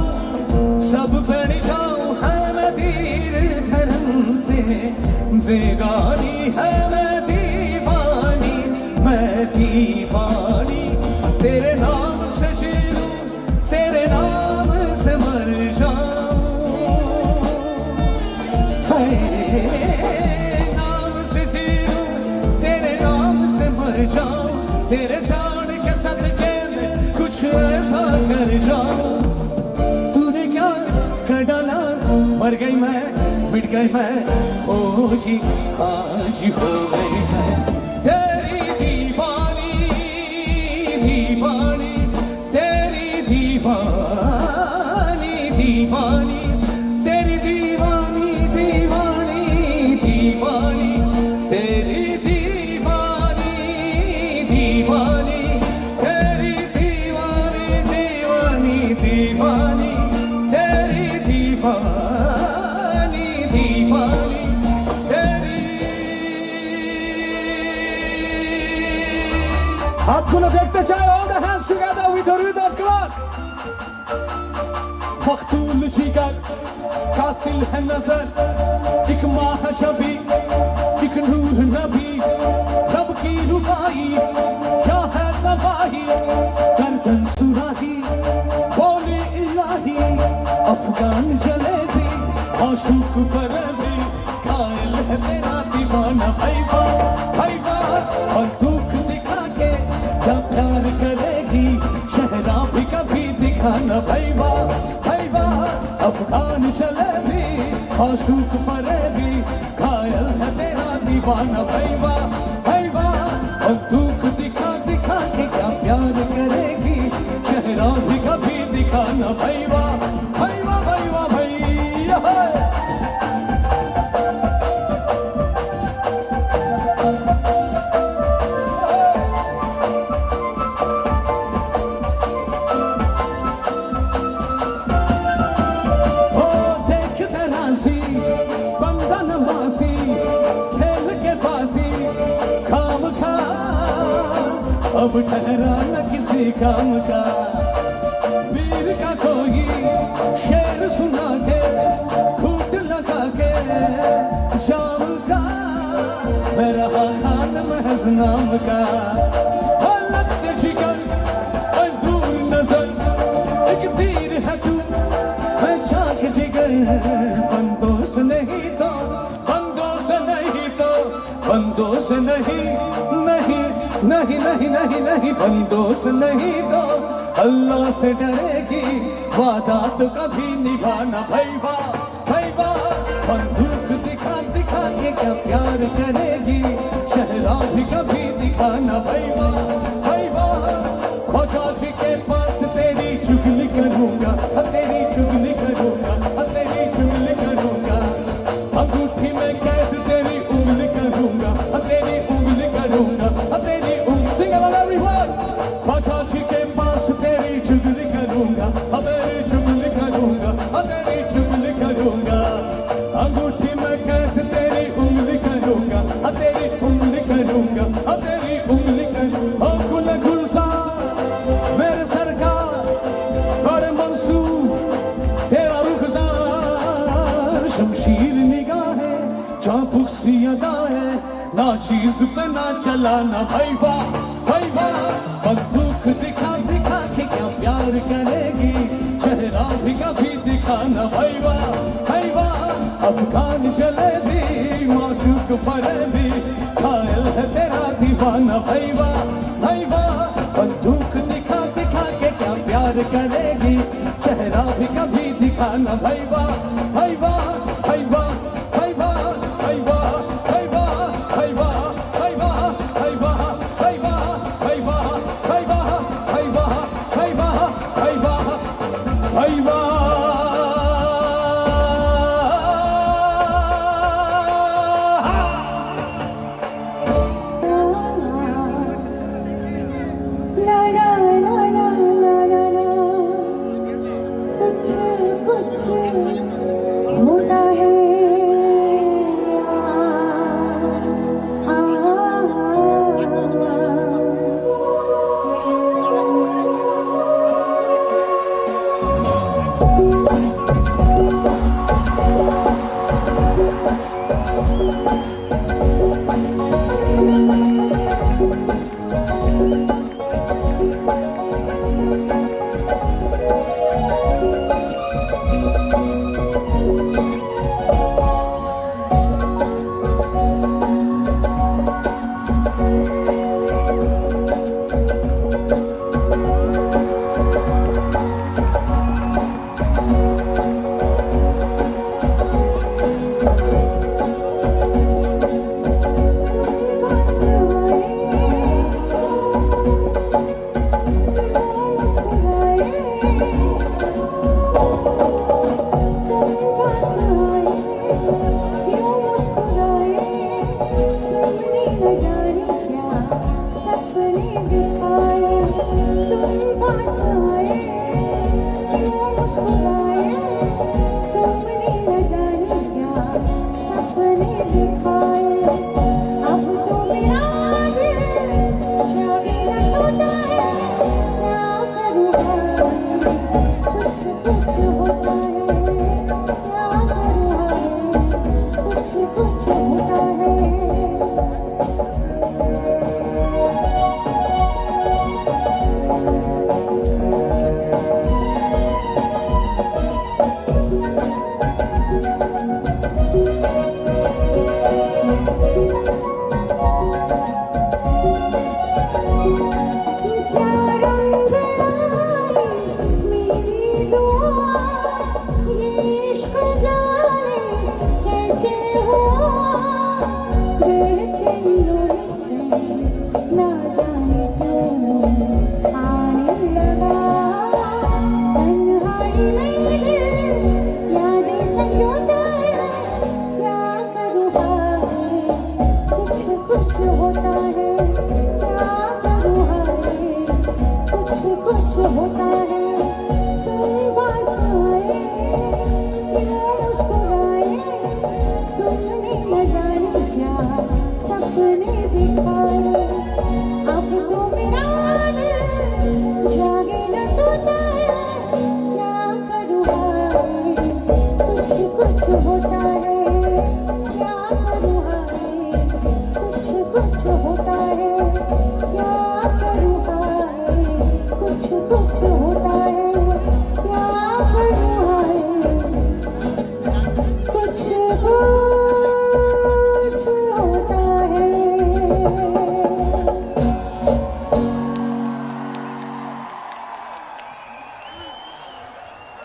सब बन जाऊं, है मैं तीर धनुष से बेगानी, है मैं दीवानी, मैं दीवानी। तेरे नाम से जी लूं, तेरे नाम से मर जाऊं। नाम से जी लूं, तेरे नाम से मर जाऊं, तेरे जान के सदके में कुछ ऐसा कर जाऊं। तूने क्या कर डाला, मर गई मैं, मिट गई मैं, ओ जी, आज हो गई मैं तेरी दीवानी, दीवानी, तेरी दीवानी, दीवानी, तेरी दीवानी, दीवानी, दीवानी, तेरी दीवानी, दीवानी, तेरी दीवानी, दीवानी, दीवानी, तेरी दीवानी, दीवानी, तेरी। हातগুলো দেখতে চাই, all the hands together with the rhythm, come on। मकतूल जिगर, कातिल है नजर, एक माह जबी, एक नूर नबी, रब की रुबाई, क्या है तबाही, गर्दन सुराही, बोली इलाही, अफगान जलेबी, आशिक फरेबी, कायल है तेरा दीवाना। भाई वाह, भाई वाह, बंदूक दिखा के क्या प्यार करेगी, चेहरा भी कभी दिखाना। भाई वाह, भाई वाह, अफगान जलेबी, आशिक फरेबी, कायल है तेरा दीवाना। भाई वाह, भाई वाह, बंदूक दिखा दिखा के क्या प्यार करेगी, चेहरा भी कभी दिखाना। भाई वाह, भाई वाह, भाई वाह, भाई। ओ देख तराजी, बंदन बाजी, खेल के बाजी, खाम खा, अब ठहरा न किसी काम का। वीर का कोई शेर सुना के, खूंट लगा के, शाम का, मैं रहा खान महज नाम का। हालत जिगर और दूर नजर, एक तीर है तू, मैं चाक जिगर, बंदोस नहीं तो, बंदोस नहीं तो, बंदोस नहीं, नहीं, नहीं, नहीं, नहीं, नहीं, बंदोस नहीं तो अल्लाह से डरेगी, वादा तो कभी निभाना। भाई वाह, भाई वाह, बंदूक दिखा दिखा के क्या प्यार करेगी, चेहरा भी कभी दिखाना। भाई वाह, भाई वाह, ख्वाजा जी के पास तेरी चुगली करूंगा, हाँ, तेरी चुगली करूंगा, हाँ, तेरी चुगली करूंगा। अंगूठी में कैद तेरी उंगली करूंगा, हाँ, तेरी उंगली करूंगा, हाँ, तेरी उंग-, sing along everyone। ख्वाजा जी के पास तेरी चुगली करूंगा, हाँ, तेरी चुगली करूंगा, हाँ, तेरी चुगली करूंगा। अंगूठी में कैद तेरी उंगली करूंगा, हाँ, तेरी उंगली करूंगा, हाँ, तेरी उंगली करूंगा। ओ गुल गुलजार, मेरे सरकार, बड़े मंसूर, तेरा रुखसार, शमशीर निगाहें, चाबुक सी अदाएं, ना चीज पे ना चलाना। भाई वाह, भाई वाह, बंदूक दिखा दिखा के क्या प्यार करेगी, चेहरा भी कभी दिखाना। भाई वाह, भाई वाह, अफगान जलेबी, माशूक फरेबी, कायल है तेरा दीवाना। भाई वाह, भाई वाह, बंदूक दिखा दिखा के क्या प्यार करेगी, चेहरा भी कभी दिखाना। भाई वाह, भाई वाह, भाई वाह, भाई वाह, भाई वाह, भाई वाह, भाई वाह, भाई वाह, भाई वाह, भाई वाह, भाई वाह, भाई वाह, भाई वाह, भाई वाह, भाई वाह, भाई वाह, भाई वाह। कुछ कुछ होता है।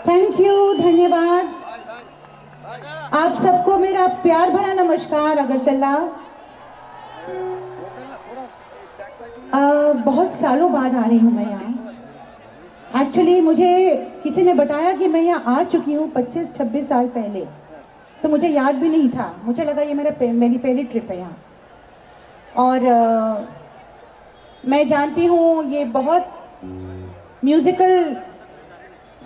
थैंक यू, धन्यवाद। आप सबको मेरा प्यार भरा नमस्कार अगरतला। अ, बहुत सालों बाद आ रही हूँ मैं यहाँ। एक्चुअली मुझे किसी ने बताया कि मैं यहाँ आ चुकी हूँ पच्चीस छब्बीस साल पहले, तो मुझे याद भी नहीं था। मुझे लगा ये मेरा पे-, मेरी पहली ट्रिप है यहाँ। और अ, मैं जानती हूँ ये बहुत म्यूजिकल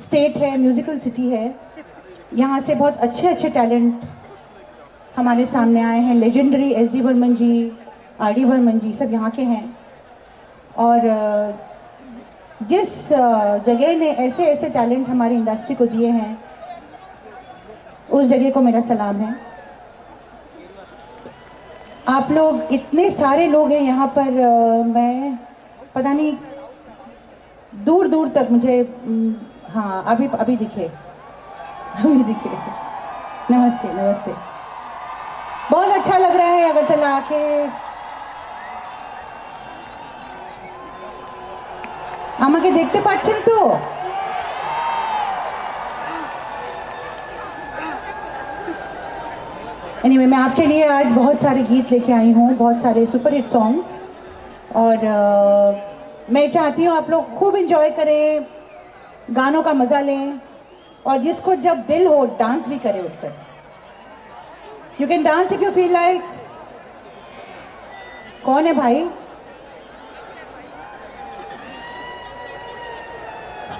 स्टेट है, म्यूजिकल सिटी है। यहाँ से बहुत अच्छे अच्छे टैलेंट हमारे सामने आए हैं। लेजेंडरी एस डी बर्मन जी, आर डी बर्मन जी, सब यहाँ के हैं। और अ, जिस अ, जगह ने ऐसे ऐसे टैलेंट हमारी इंडस्ट्री को दिए हैं, उस जगह को मेरा सलाम है। आप लोग, इतने सारे लोग हैं यहाँ पर, अ, मैं पता नहीं दूर दूर तक मुझे, उम, हाँ, अभी, अभी दिखे, अभी दिखे। नमस्ते, नमस्ते। बहुत अच्छा लग रहा है अगरतला आके। আমাকে দেখতে পাচ্ছেন তো? एनीवे, मैं आपके लिए आज बहुत सारे गीत लेके आई हूँ, बहुत सारे सुपरहिट सॉन्ग्स। और अ, मैं चाहती हूँ आप लोग खूब एंजॉय करें, गानों का मज़ा लें, और जिसको जब दिल हो, डांस भी करें उठकर। You can dance if you feel like। कौन है भाई?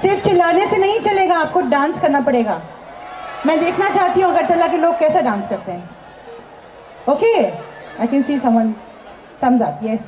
सिर्फ चिल्लाने से नहीं चलेगा, आपको डांस करना पड़ेगा। मैं देखना चाहती हूँ अगरतला के लोग कैसा डांस करते हैं। Okay, I can see someone, thumbs up, yes.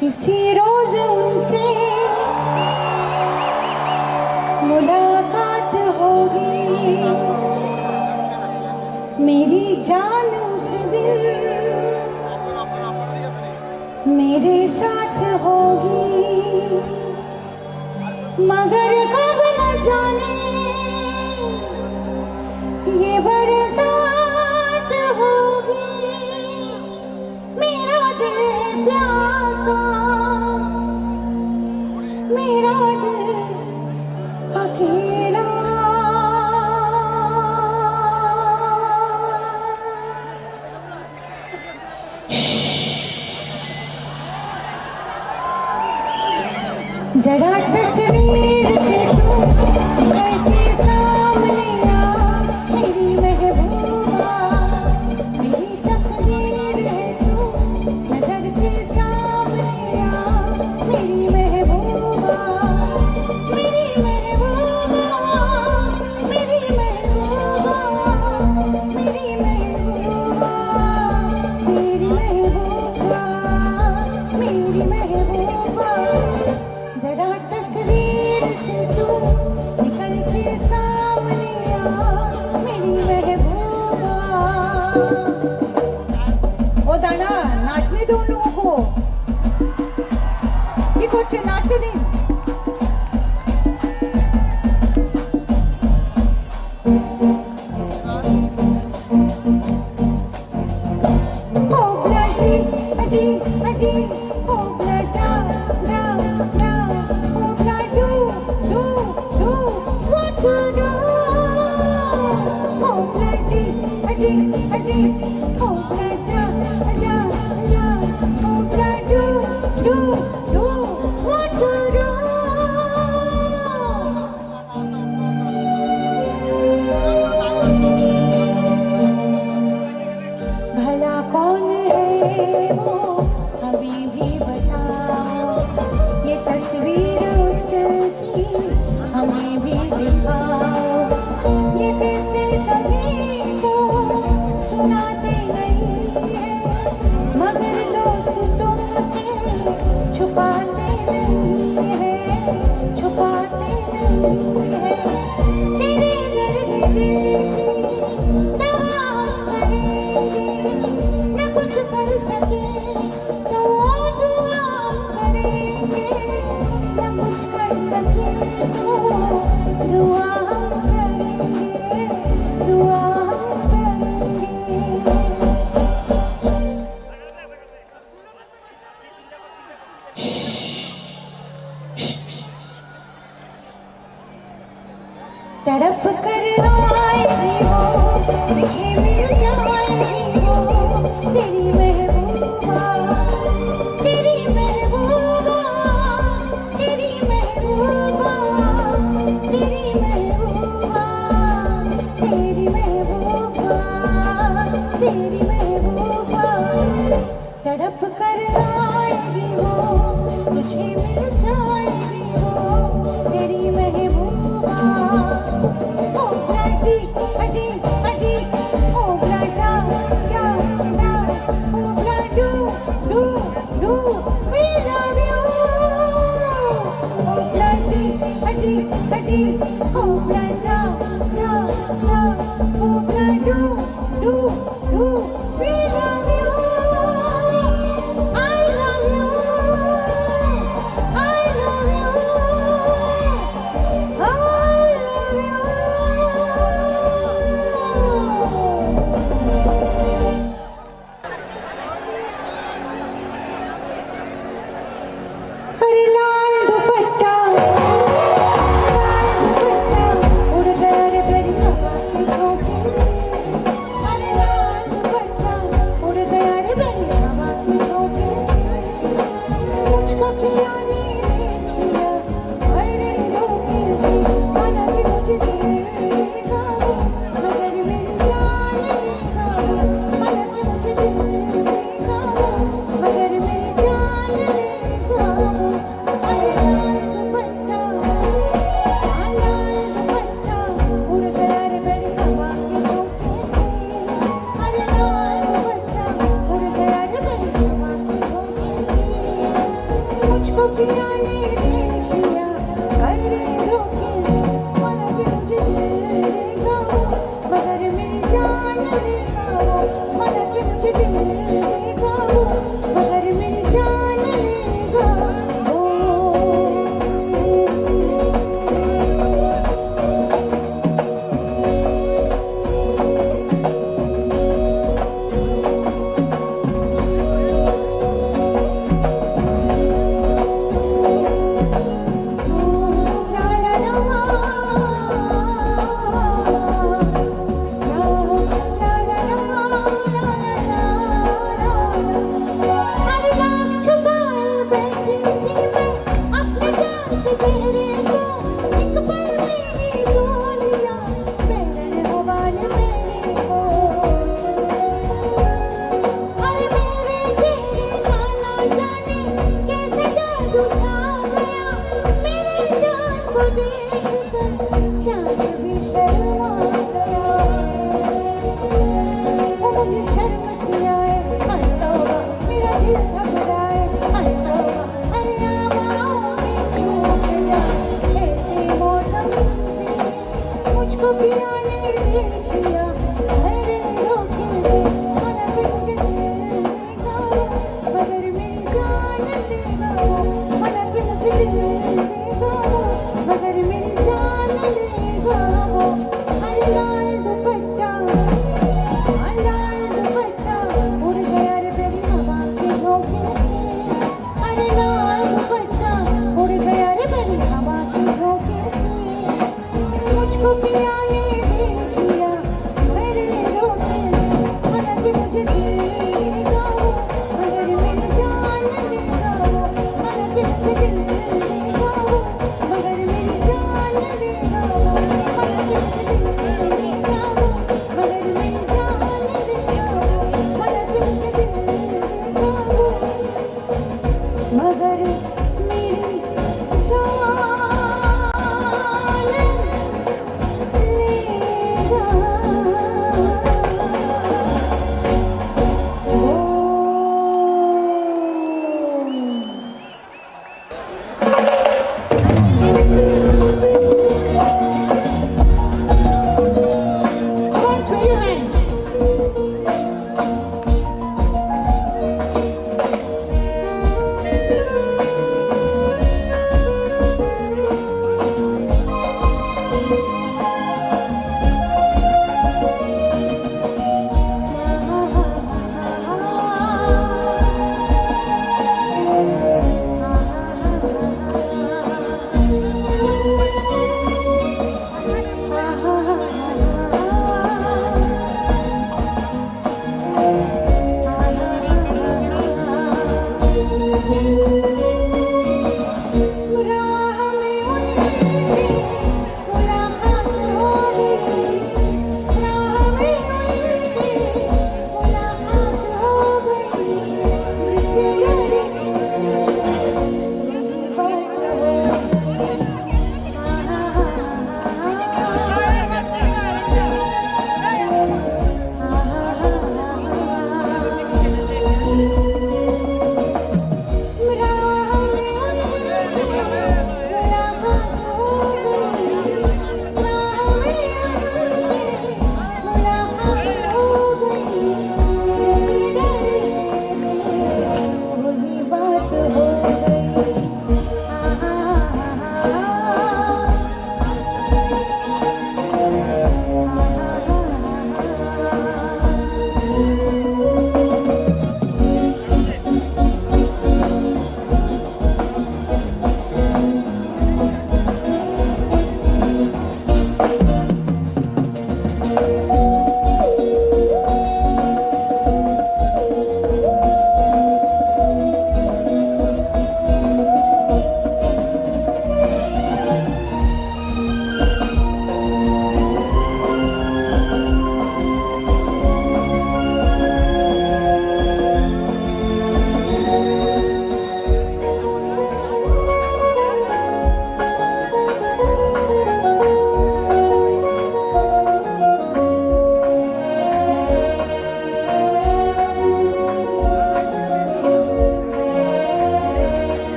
किसी रोज उनसे मुलाकात होगी, मेरी जान उस दिन मेरे साथ होगी, मगर कब न जाने ये बरसात होगी। मेरा दिल प्यासा, मेरा दिल अकेला। जरा तस्वीर से तू निकल के सामने आ, मेरी महबूबा। मेरी तकदीर है तू, नजर के सामने आ, मेरी महबूबा, मेरी महबूबा, मेरी महबूबा, मेरी महबूबा, मेरी महबूबा, मेरी महबूबा। जरा तस्वीर से तू निकल के सामने आ, मेरी महबूबा। ओ दादा, नाचने दो उन लोगों को। ये कुछ नाचते नहीं। भला कौन है वो, अभी भी बताओ, ये तस्वीर उसकी हमें भी दिखाओ। ये कैसे सभी को सुनाते नहीं है, मगर दोस्तों से छुपाते नहीं है, छुपाते नहीं है। तेरे दर्द दिल की दवा हम करेंगे, न कुछ कर सके तो दुआ हम करेंगे, न कुछ कर सके तो दुआ हम करेंगे, दुआ हम करेंगे। तड़प कर आएगी वो, मुझे मिल जाएगी वो, तेरी महबूबा, तेरी महबूबा, तेरी महबूबा, तेरी महबूबा, तेरी महबूबा, तेरी महबूबा। तड़प कर आएगी वो, तुझे मिल जाएगी वो, तेरी महबूबा। ओ ब्लडी, अडी, अडी, ओ ब्लडा, डा, डा, ओ ब्लडू, do, do, we love you। ओ ब्लडी, अडी, अडी, ओ ब्लडा, डा, डा, ओ ब्लडू, do, do, we love you। I love you। I love you। I love you। अरे लाल दुपट्टा, लाल दुपट्टा,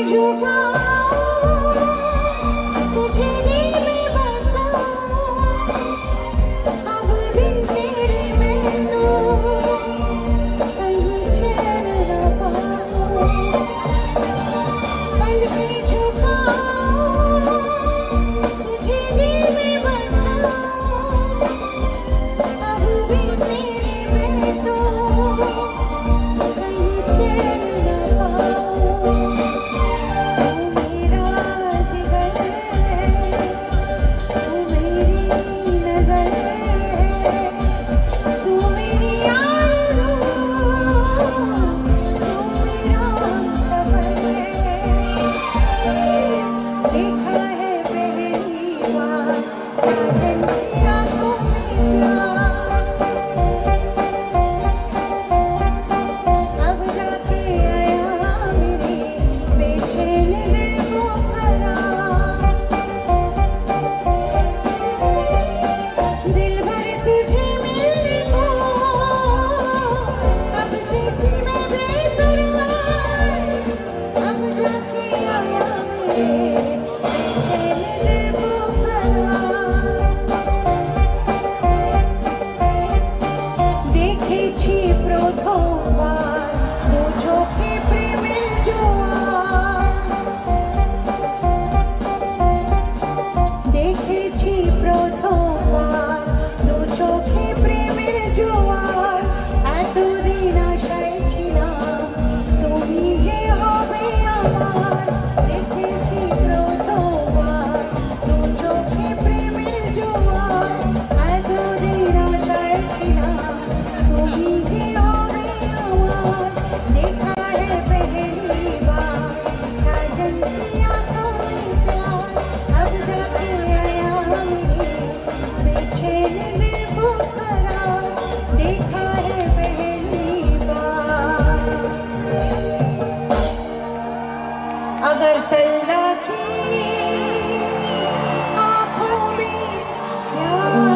झुकाऊं, तुझे दिल में बसाऊं, अब भी तेरे मैं तो कहीं चैन न पाऊं। पलकें झुकाऊं, तुझे दिल में बसाऊं, अब भी तेरे मैं तो कहीं चैन न पाऊं। तू मेरा जिगर है, तू मेरी नजर है, तू मेरी आरज़ू, तू मेरा सफर है। देखा है पहली बार साजन की आंखों में प्यार। अब जाके आया मेरे बेचैन दिल को करार। दिलबर तुझे मिलने को कब से थी मैं बेकरार। अब जाके आया मेरे बेचैन दिल को करार। দেখেছি প্রথমবার দু চোখে প্রেমের জোয়ার। দেখেছি প্রথমবার দু চোখে প্রেমের জোয়ার। এতদিন আশায় ছিলাম তুমি যে হবে আমার। দেখেছি প্রথমবার দু চোখে প্রেমের জোয়ার। এতদিন আশায় ছিলাম তুমি যে হবে আমার। দেখা হে পেহলি বার সাজন কি আঁখোঁ মে প্যার। अब जाके आया मेरे बेचैन दिल को करार। देखा है पहली बार। अगर तल्ला की आंखों में प्यार।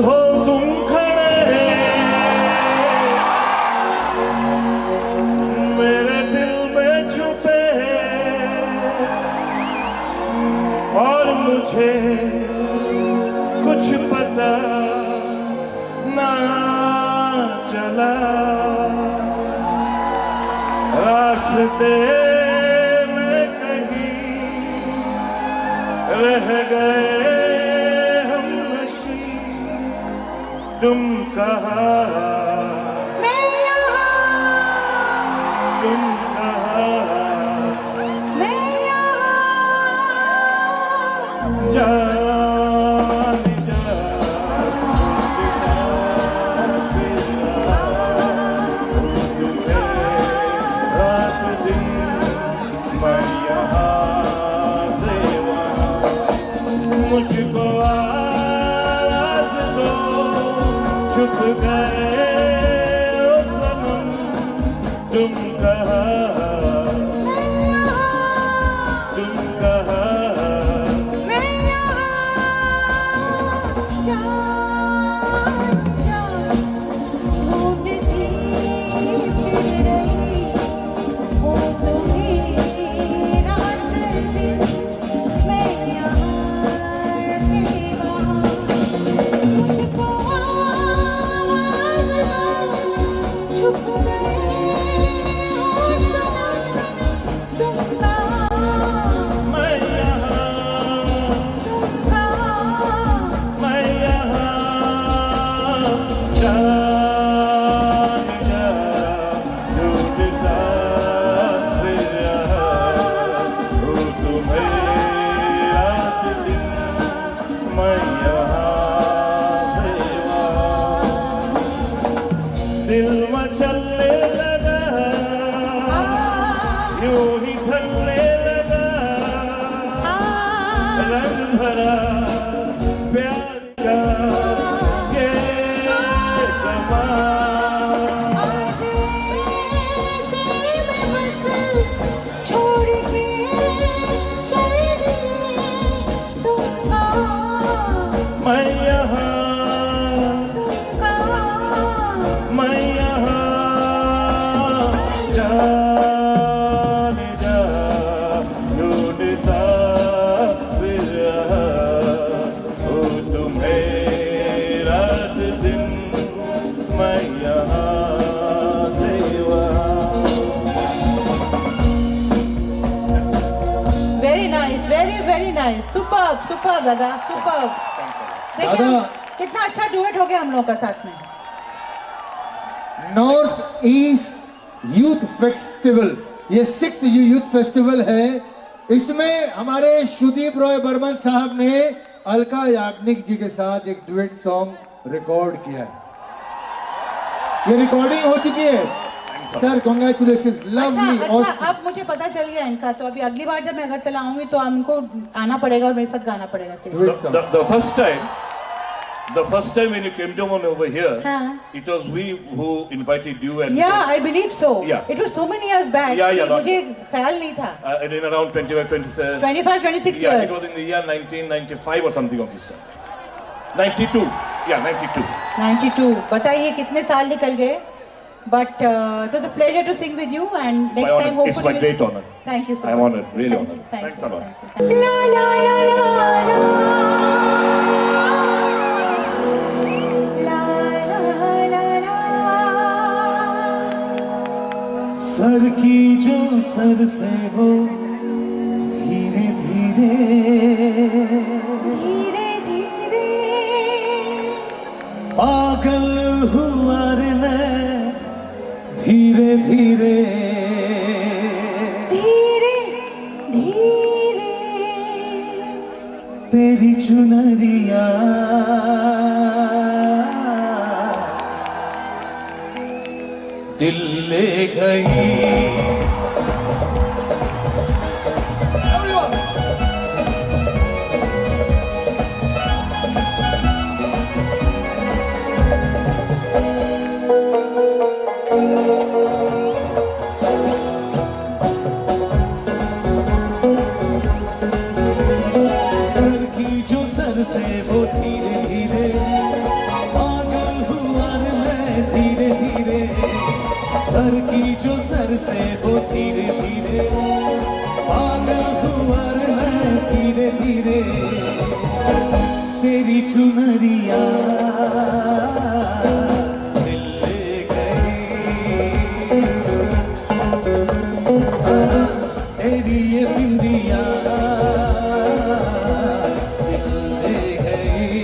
हो तुम खड़े मेरे दिल में छुपे और मुझे कुछ पता ना चला। रास्ते में कहीं रह गए हम नशी, तुम कहाँ, मैं यहाँ, तुम कहाँ, मैं यहाँ। जान जा, रात दिन मैं यहाँ से वहाँ, मुझको आवाज़ दो, छुप गए ओ सनम, तुम कहाँ, तुम कहाँ। मैं यहाँ से वहाँ, दिल मचलने लगा, यूं ही ढलने लगा, रंग भरा प्यार का ये समा। छोड़ के चल दिए तुम। मैं यहाँ, मैं यहाँ, जाने जा, ढूंढता फिर रहा हूँ तुम्हें रात दिन। मैं यहाँ से वहाँ। Very nice, very, very nice. Superb, superb, दादा, superb. Thanks a lot. देखिए, दादा। हम कितना अच्छा duet हो गया हम लोगों का साथ में। नॉर्थ ईस्ट यूथ फेस्टिवल, ये सिक्स्थ यूथ फेस्टिवल है। इसमें हमारे सुदीप रॉय बर्मन साहब ने अलका याग्निक जी के साथ एक डुएट सॉन्ग रिकॉर्ड किया है। ये रिकॉर्डिंग हो चुकी है। Thanks a lot. Sir, congratulations, lovely, अच्छा, अच्छा, awesome. अब मुझे पता चल गया इनका, तो अभी अगली बार जब मैं अगरतला आऊंगी तो हमको आना पड़ेगा और मेरे साथ गाना पड़ेगा stage पे। Great song. The, the, the first time, the first time when you came down over here, हाँ। It was we who invited you and Yeah, I believe so. Yeah. It was so many years back. Yeah, yeah, कि not मुझे ख्याल नहीं था। Uh, and in around twenty-five, twenty-seven. Twenty-five, twenty-six years. Yeah, it was in the year nineteen ninety-five or something of this sort. Ninety-two. Yeah, ninety-two. Ninety-two. बताइए कितने साल निकल गए। But, uh, it was a pleasure to sing with you and next time hopefully. It's my honor. It's my great honor. Thank you so much. I'm honored, really honored. Thank you, thank you, thank you. Thanks a lot. Sir की जो सर से वो धीरे धीरे, धीरे धीरे पागल हुआ रे मैं धीरे धीरे, धीरे धीरे तेरी चुनरिया दिल ले गई। सर की जो सर से वो धीरे धीरे से वो धीरे धीरे पागल हुआ रे मैं धीरे धीरे तेरी चुनरिया दिल ले गई। तेरी ये बिंदिया दिल ले गई।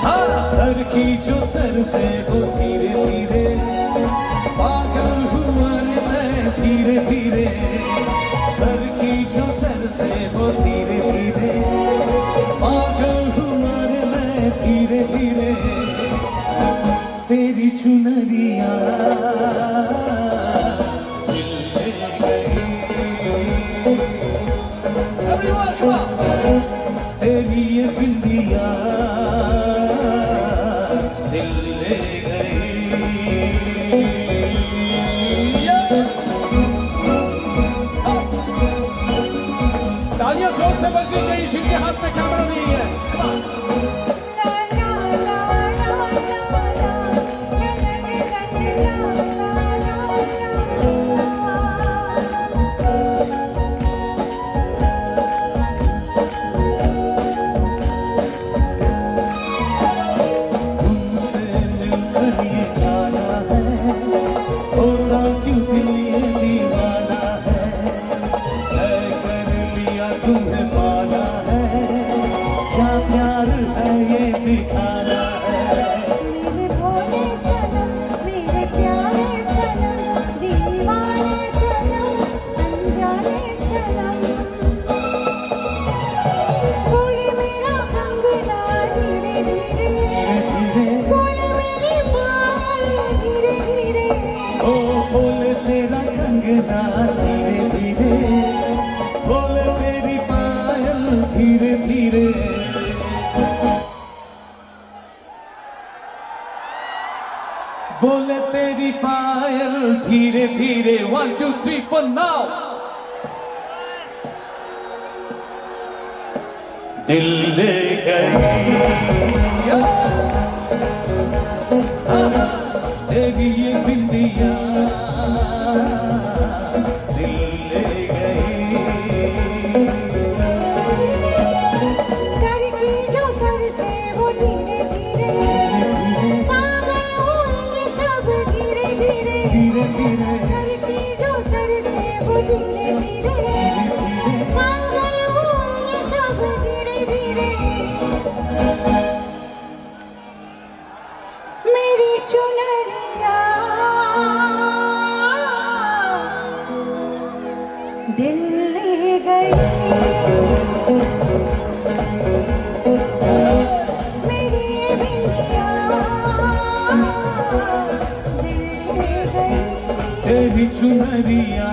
हाँ, सर की जो सर से वो धीरे धीरे पागल हुआ रे मैं धीरे धीरे। सर की जो सर से वो धीरे धीरे पागल हुआ रे मैं धीरे धीरे। तेरी चुनरिया दिल ले गई। Everyone, come on. तेरी ये बिंदिया दिल ले गई। तालियां जोर से बजनी चाहिए जिनके हाथ में कैमरा नहीं है। Come on. तुमसे मिलकर ये जाना है, होता क्यों दिल ये दीवाना है। तय कर लिया तुम्हें पाना है, क्या प्यार है ये दिखाना है। मेरे भोले सनम, मेरे प्यारे सनम, दीवाने सनम, अनजाने सनम। बोले मेरा कंगना धीरे धीरे, बोले मेरी पायल धीरे धीरे। ओ बोले तेरा कंगना धीरे धीरे, बोले तेरी पायल धीरे धीरे। बोले तेरी पायल धीरे धीरे। One, two, three, four, now. दिल ले गई। तेरी ये बिंदिया दिल ले गई। सर की जो सर से वो धीरे धीरे, पागल हुए ये सब धीरे धीरे। धीरे धीरे। सर की जो सर से वो धीरे धीरे, पागल हुए ये सब धीरे धीरे। मेरी चुनरिया दिल ले गई। मेरी बिंदिया दिल ले गई। तेरी चुनरिया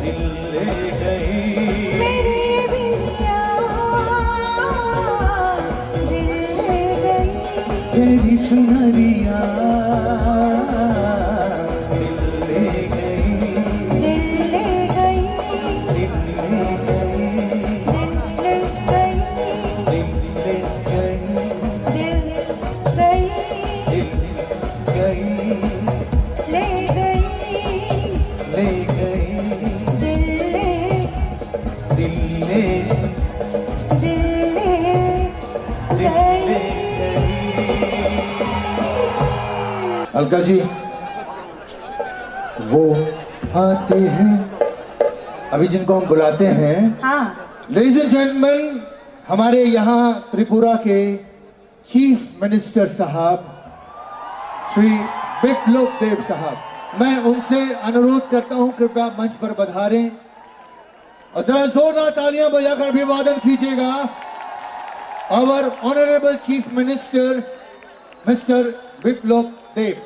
दिल ले गई। मेरी बिंदिया दिल ले गई। तेरी चुनरिया दिल ले गई। दिल ले गई। दिल ले गई। दिल ले गई। दिल ले गई। दिल ले गई। दिल ले गई। ले गई। ले गई। दिल ले, दिल ले, दिल ले, दिल ले गई। अलका जी, वो आते हैं, अभी जिनको हम बुलाते हैं। हाँ। Ladies and gentlemen, हमारे यहाँ त्रिपुरा के चीफ मिनिस्टर साहब श्री बिप्लब देब साहब, मैं उनसे अनुरोध करता हूं, कृपया मंच पर पधारें और जरा जोरदार तालियां बजाकर अभिवादन कीजिएगा our honorable chief minister Mister Biplab देब।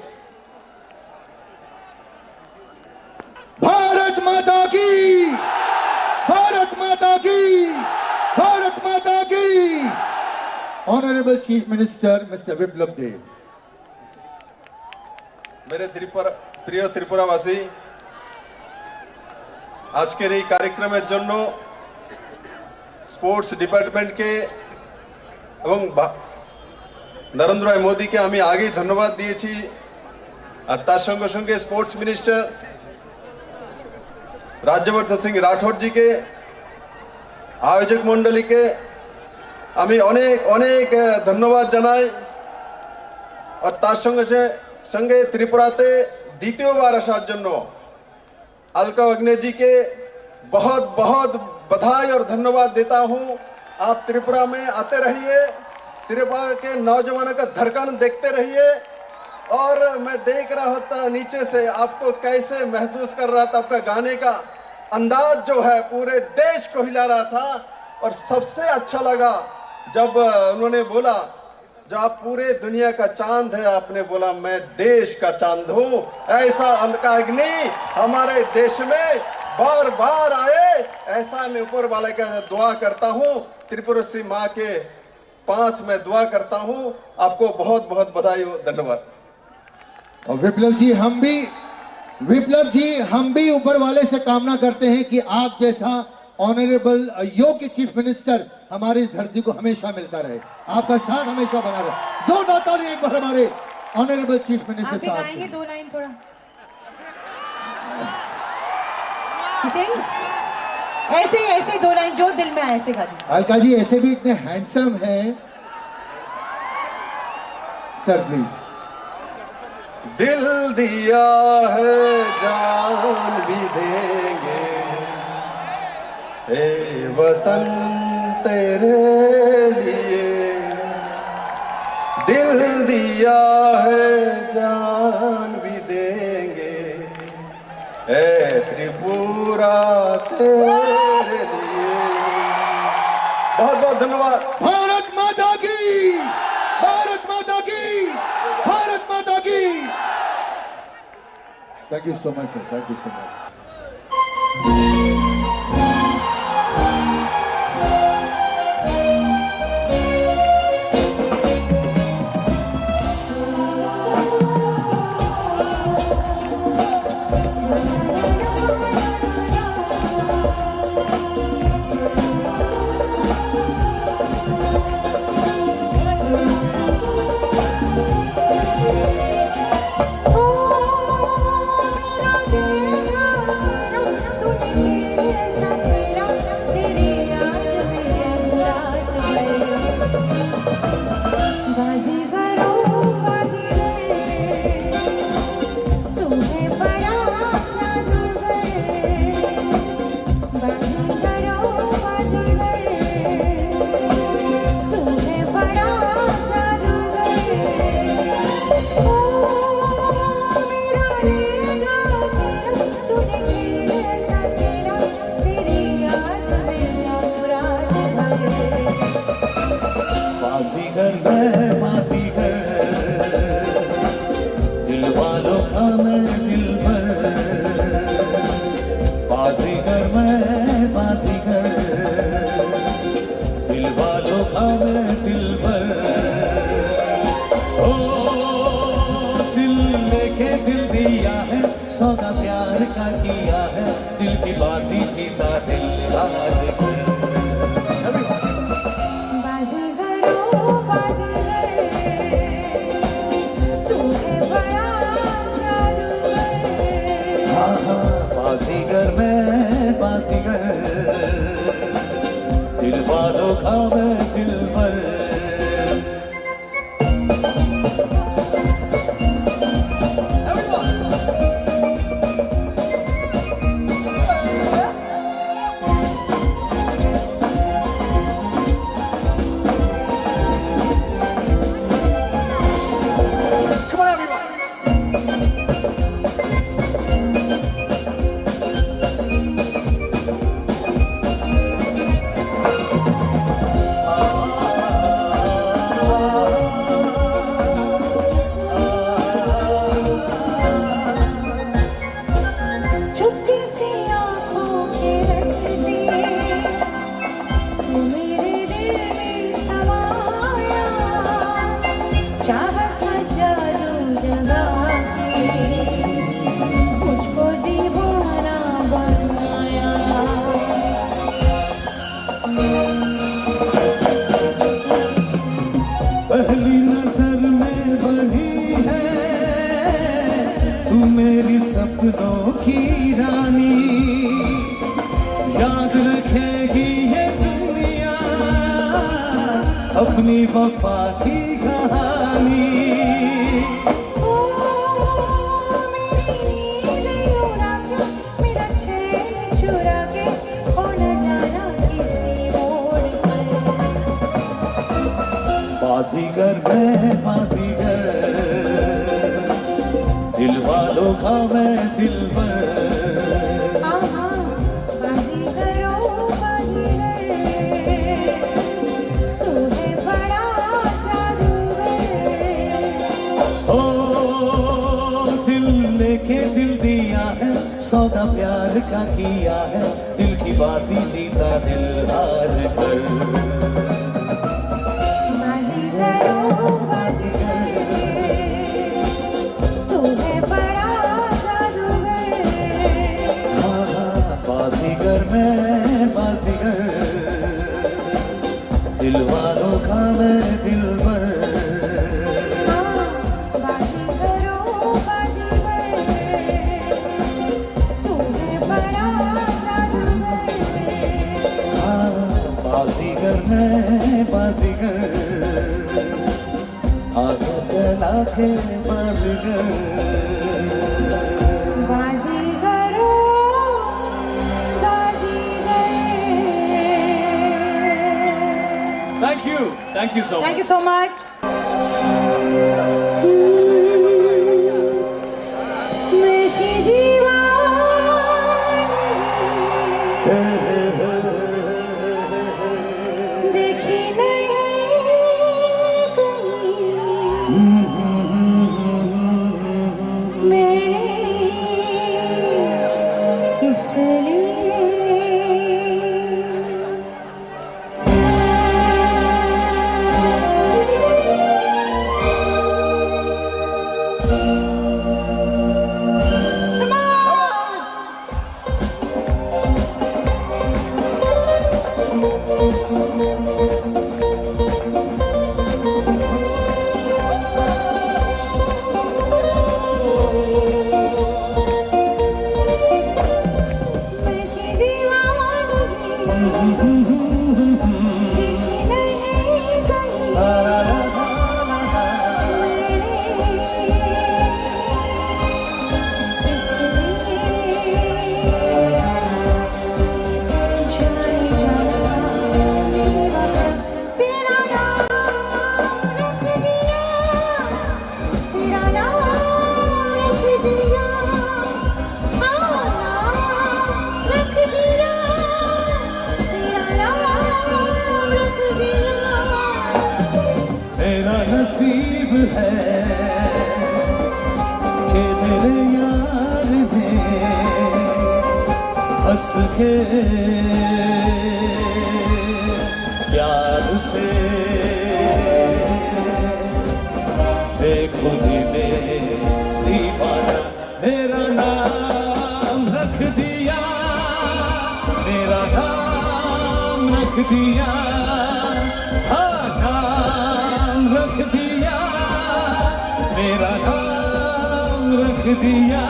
भारत माता की, भारत माता की, भारत माता की। Honorable Chief Minister Mister Biplab Deb। मेरे त्रिपुरा, প্রিয় ত্রিপুরাবাসী, আজকের এই কার্যক্রমের জন্য স্পোর্টস ডিপার্টমেন্টকে এবং ভা-, নরেন্দ্র ভাই মোদীকে আমি আগেই ধন্যবাদ দিয়েছি, আর তার সঙ্গে সঙ্গে স্পোর্টস মিনিস্টার রাজ্যবর্ধন সিং রাঠোরজিকে, আয়োজক মণ্ডলীকে আমি অনেক অনেক, আহ, ধন্যবাদ জানাই। আর তার সঙ্গে সে-, সঙ্গে ত্রিপুরাতে দ্বিতীয়বার আসার জন্য अलका अग्नि जी के बहुत बहुत बधाई और धन्यवाद देता हूँ। आप त्रिपुरा में आते रहिए, त्रिपुरा के नौजवानों का धड़कन देखते रहिए। और मैं देख रहा था नीचे से आपको कैसे महसूस कर रहा था, आपका गाने का अंदाज जो है पूरे देश को हिला रहा था। और सबसे अच्छा लगा जब उन्होंने बोला जो आप पूरे दुनिया का चांद है, आपने बोला मैं देश का चांद हूँ। ऐसा अलका अग्नि हमारे देश में बार बार आए, ऐसा मैं ऊपर वाले का दुआ करता हूँ, त्रिपुरसी माँ के पास मैं दुआ करता हूँ। आपको बहुत बहुत बधाई हो, धन्यवाद। और विप्लव जी, हम भी, विप्लव जी, हम भी ऊपर वाले से कामना करते हैं कि आप जैसा ऑनरेबल, अ, योग्य चीफ मिनिस्टर हमारी इस धरती को हमेशा मिलता रहे, आपका साथ हमेशा बना रहे। जोरदार ताली एक बार हमारे ऑनरेबल चीफ मिनिस्टर आप भी साहब के गाएंगे लिए। दो लाइन थोड़ा। ऐसे ही, ऐसे ही, ऐसे ही दो लाइन जो दिल में आए, ऐसे गा दो। अलका जी ऐसे भी इतने हैंडसम हैं। Sir, please. दिल दिया है, जान भी देंगे, ए वतन तेरे लिए। दिल दिया है, जान भी देंगे, ए त्रिपुरा तेरे लिए। बहुत बहुत धन्यवाद। भारत माता की, भारत माता की, भारत माता की। Thank you so much, sir. Thank you so much. बाजीगर मैं बाजीगर, दिल वालों का मैं दिलबर। बाजीगर मैं बाजीगर, दिल वालों का मैं दिलबर। ओ दिल लेके दिल दिया है, सौदा प्यार का किया है, दिल की बाजी जीता दिल बाजीगर। बाजीगर ओ बाजीगर, तू है बड़ा जादूगर। हाँ, हाँ, बाजीगर मैं बाजीगर, दिल वालों का मैं दिलबर। याद रखेगी ये दुनिया अपनी वफा की कहानी। ओ मेरी नींद उड़ा के, मेरा चैन चुरा के, खो न जाना किसी मोड़ पर। बाजीगर मैं बाजीगर, दिल वालों का मैं दिलबर। हाँ, हाँ, बाजीगर ओ बाजीगर, तू है बड़ा जादूगर। ओ, दिल लेके दिल दिया है, सौदा प्यार का किया है, दिल की बाजी जीता दिल हार कर। बाजीगर ओ बाजीगर, तू है बड़ा जादूगर। हाँ, हाँ, बाजीगर मैं बाजीगर, दिल वालों का मैं दिलबर। हाँ, बाजीगर ओ बाजीगर, तू है बड़ा जादूगर। हाँ, बाजीगर मैं बाजीगर, आदत लगा के बाजीगर। बाजीगर ओ बाजीगर। Thank you, thank you so much. Thank you so much. मैं सी दीवानी देखी नहीं कहीं मैंने इसलिए। तेरा नाम रख दिया, तेरा नाम रख दिया, हाँ, नाम रख दिया, तेरा नाम रख दिया। मेरा नसीब है कि मेरे यार ने हंस के प्यार से बेखुदी में दीवाना मेरा नाम रख दिया, मेरा नाम रख दिया, हाँ, नाम रख दिया, मेरा नाम रख दिया।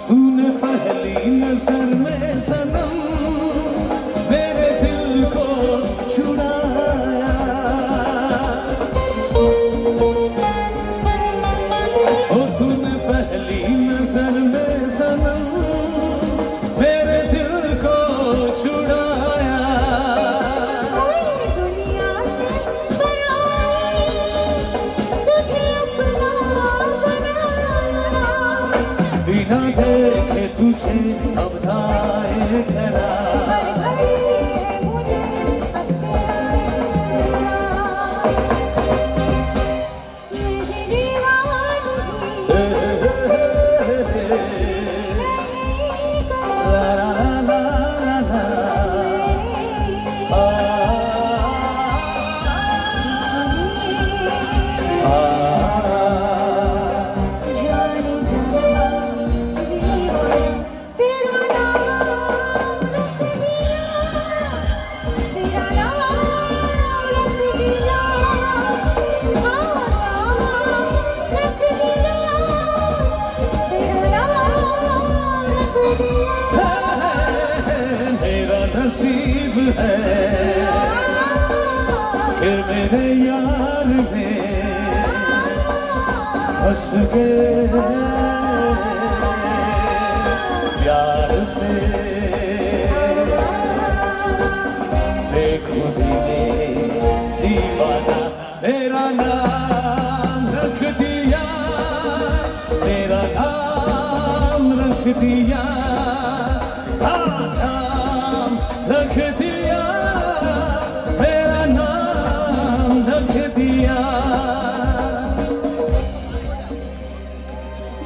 तूने पहली नजर में सनम मेरे दिल को छुड़ाया। ओ तूने पहली नजर में सनम मेरे दिल को छुड़ाया। कोई दुनिया से पराई तुझे अपना बनाया। बिना देखे तुझे अब था एक राह। हर घड़ी है मुझे अब तेरा इंतजार। फंस गए प्यार से, बेखुदी ने दीवाना। तेरा नाम रख दिया, तेरा नाम रख दिया, हाँ, नाम रख दिया, तेरा नाम रख दिया।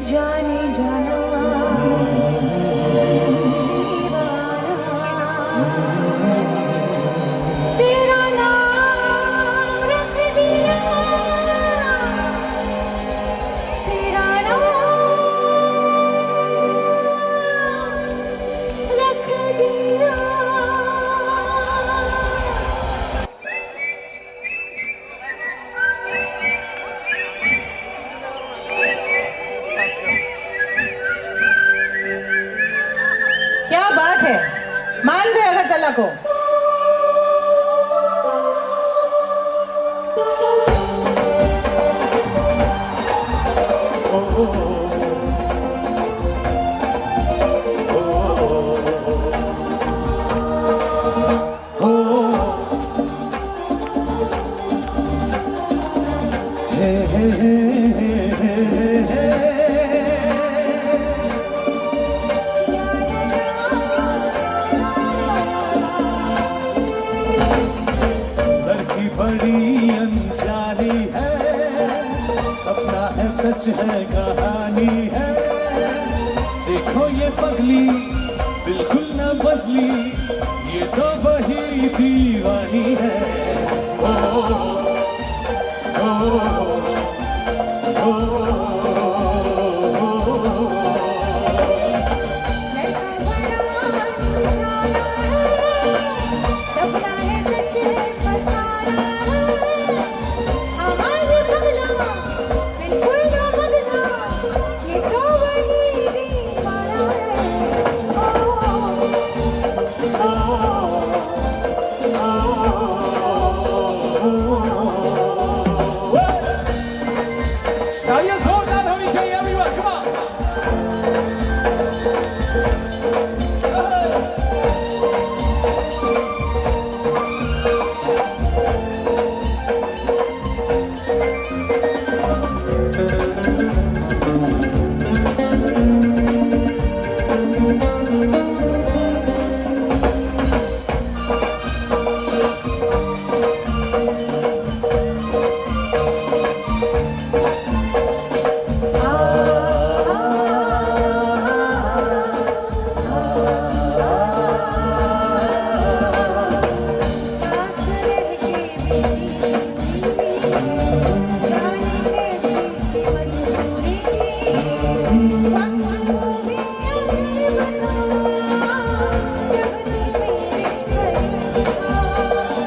जाने जाना दीवाना, तेरा नाम रख दिया, तेरा नाम रख दिया। क्या बात है, मान गए अगरतला को। लड़की बड़ी अनजानी है, सपना है सच है कहानी है। देखो ये पगली बिल्कुल न बदली, ये तो वही दीवानी है। ओ, ओ, ओ, ओ। तालियां जोरदार होनी चाहिए everyone, come on।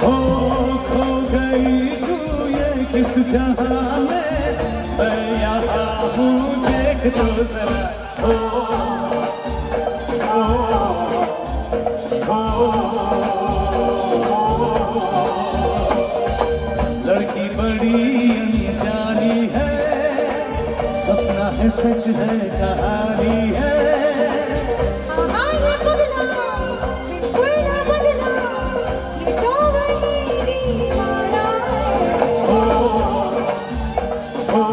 ओ खो गई तू ये किस जहां में, मैं यहाँ हूँ देख तो जरा। ओ, ओ, ओ, ओ। लड़की बड़ी अनजानी है, सपना है सच है कहानी है। हाँ, ये बदला, बिल्कुल ना बदला, ये तो वही दीवाना है। ओ, ओ,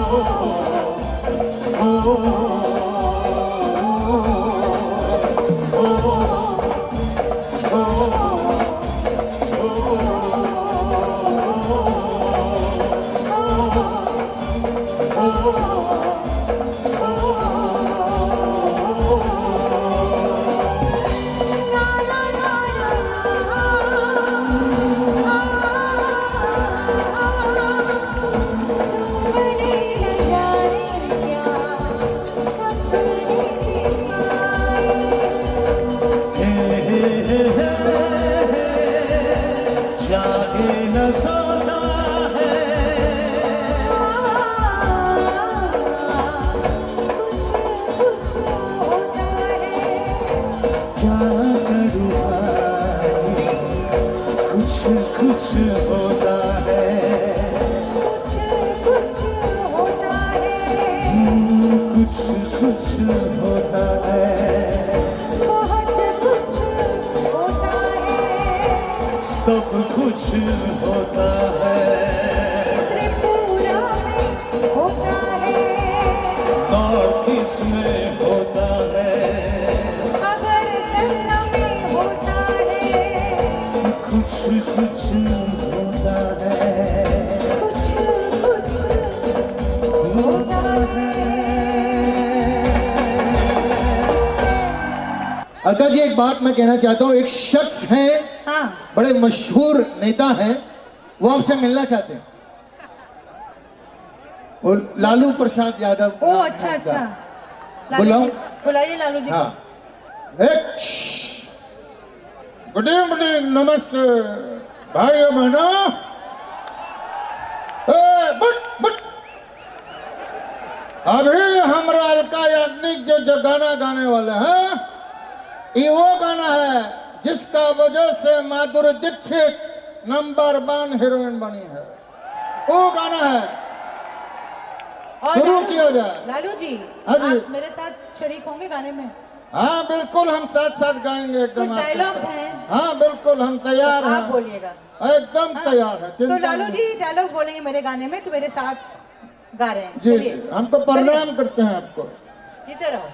ओ। कुछ होता है, बहुत कुछ होता है, सब कुछ होता है। त्रिपुरा में होता है, नॉर्थ ईस्ट में होता है, अगरतला में होता है। कुछ कुछ होता है, कुछ कुछ होता है। अलका जी, एक बात मैं कहना चाहता हूँ, एक शख्स है, हाँ। बड़े मशहूर नेता हैं, वो आपसे मिलना चाहते हैं। वो लालू प्रसाद यादव। ओ, अच्छा, अच्छा। लालू बुलाओ। जी, बुलाइए लालू जी को। हाँ। एक, श्श। Good evening, नमस्ते, भाइयों बहनों। ए, बट, बट। अभी हमरा अलका याग्निक जो, जो गाना गाने वाले हैं, ये वो गाना है जिसका वजह से माधुरी दीक्षित नंबर वन हीरोइन बनी है। वो गाना है। और शुरू लालू किया जी, जाए। लालू जी, हाँ जी। आप मेरे साथ शरीक होंगे गाने में? हाँ, बिल्कुल, हम साथ साथ गाएंगे एकदम कुछ आपके dialogues साथ। हैं। हाँ, बिल्कुल, हम तैयार तो आप हैं। बोलिएगा। एकदम हाँ। तैयार है, तो चिंता लालू नहीं। जी dialogues बोलेंगे मेरे गाने में, तो मेरे साथ गा रहे हैं। जी, चलिए। जी, हमको चलिए। प्रणाम करते हैं आपको। जीते रहो।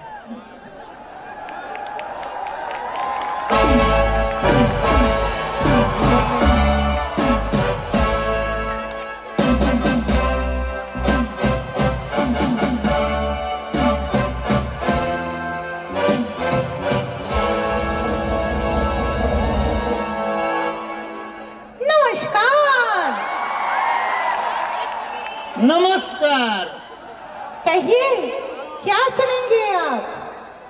नमस्कार। नमस्कार। कहिए, क्या सुनेंगे आप?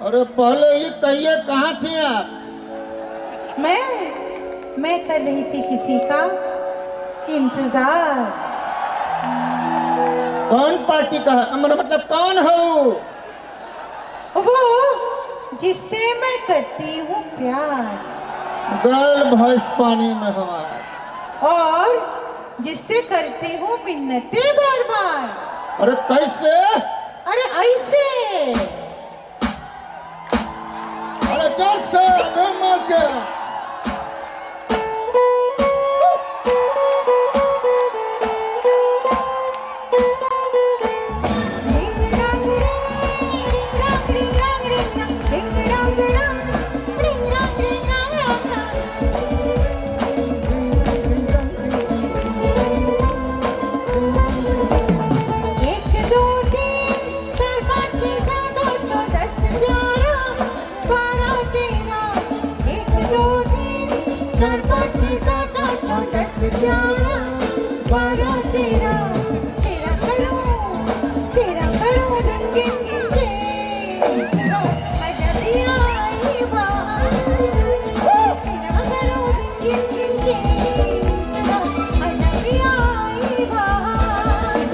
अरे, पहले ये कहिए, कहाँ थे आप? मैं, मैं कर रही थी किसी का इंतजार। कौन पार्टी का है? मतलब, मतलब, कौन है वो? वो जिससे मैं करती हूँ प्यार। गल भैंस पानी में हमार। और जिससे करती हूँ मिन्नतें बार बार। अरे कैसे? अरे ऐसे। अरे जोर से, अबे मर गया। एक दो तीन चार पाँच छः सात आठ नौ दस ग्यारह बारह तेरह। एक दो तीन चार पाँच छः सात आठ नौ दस ग्यारह बारह तेरह। तेरा करूं, तेरा करूं रंगीन ये। आजा पिया ये बात। तेरा करूं रंगीन ये। आजा पिया ये बात।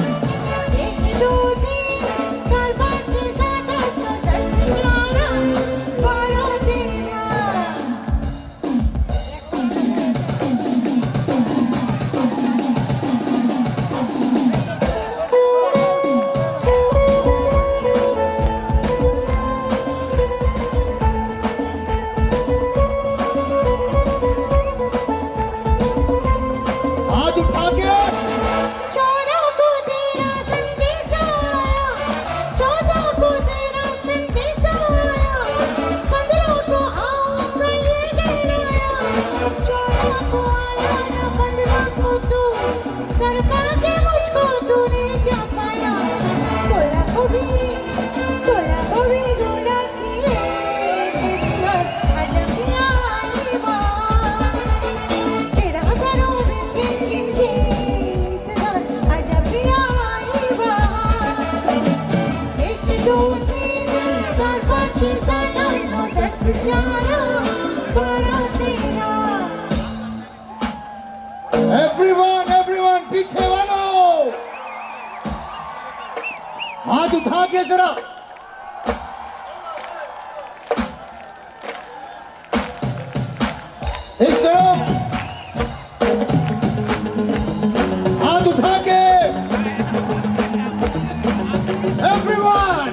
एक दो तीन चार पाँच छः सात आठ नौ दस ग्यारह बारह तेरह। हाथ उठा के। चौदह को तेरा संदेशा आया, चौदह को तेरा संदेशा आया, पन्द्रह को आऊंगा ये डराया, चौदह को आया ना पन्द्रह को तू, सर पा के मुझको तूने क्या पाया? सोलह को भी, सोलह को भी झूला Everyone, everyone, पीछे वालों, हाथ उठा के जरा। इस तरफ हाथ उठा के। Everyone,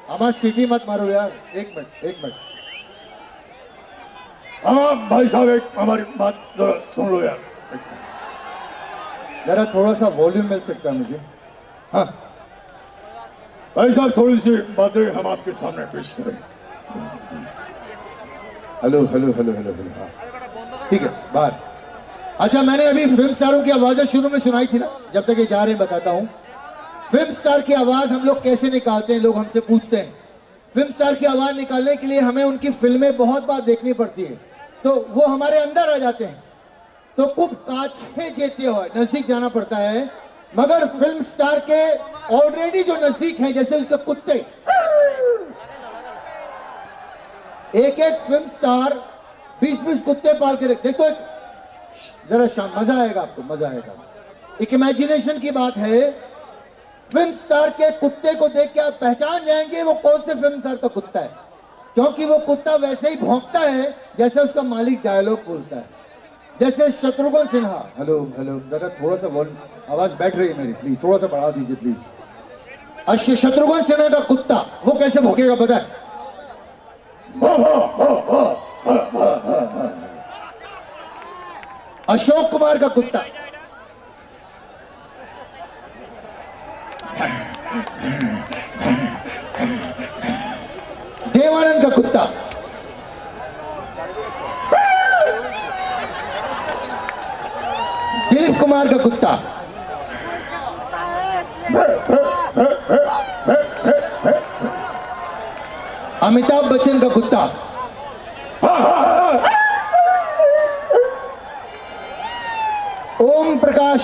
हमारी सीटी मत मारो यार, एक मिनट, एक मिनट। हाँ भाई साहब, एक हमारी बात जरा सुन लो यार। जरा थोड़ा सा वॉल्यूम मिल सकता है मुझे? हाँ भाई साहब, थोड़ी सी बातें हम आपके सामने पेश करें। Hello, hello, hello, hello, hello, हाँ। ठीक है, बाहर। अच्छा, मैंने अभी फिल्म स्टारों की आवाजें शुरू में सुनाई थी ना, जब तक ये जा रहे हैं बताता हूँ। फिल्म स्टार की आवाज हम लोग कैसे निकालते हैं, लोग हमसे पूछते हैं। फिल्म स्टार की आवाज निकालने के लिए हमें उनकी फिल्में बहुत बार देखनी पड़ती है, तो वो हमारे अंदर आ जाते हैं। तो खूब काछे जेते हो, नजदीक जाना पड़ता है, मगर फिल्म स्टार के ऑलरेडी जो नजदीक है, जैसे उसके कुत्ते, एक एक फिल्म स्टार बीस बीस कुत्ते पाल के रख, देखो एक, जरा शाम, मजा आएगा आपको, मजा आएगा। एक इमेजिनेशन की बात है। फिल्म स्टार के कुत्ते को देख के आप पहचान जाएंगे वो कौन से फिल्म स्टार का कुत्ता है, क्योंकि वो कुत्ता वैसे ही भौंकता है जैसे उसका मालिक डायलॉग बोलता है। जैसे शत्रुघ्न सिन्हा, हेलो, हेलो, जरा थोड़ा सा वॉल्यूम, आवाज बैठ रही है मेरी, प्लीज थोड़ा सा बढ़ा दीजिए प्लीज। अश-, शत्रुघ्न सिन्हा का कुत्ता वो कैसे भौंकेगा पता है? अशोक कुमार का कुत्ता। देवानंद का कुत्ता। दिलीप कुमार का कुत्ता। अमिताभ बच्चन का कुत्ता। ओम प्रकाश,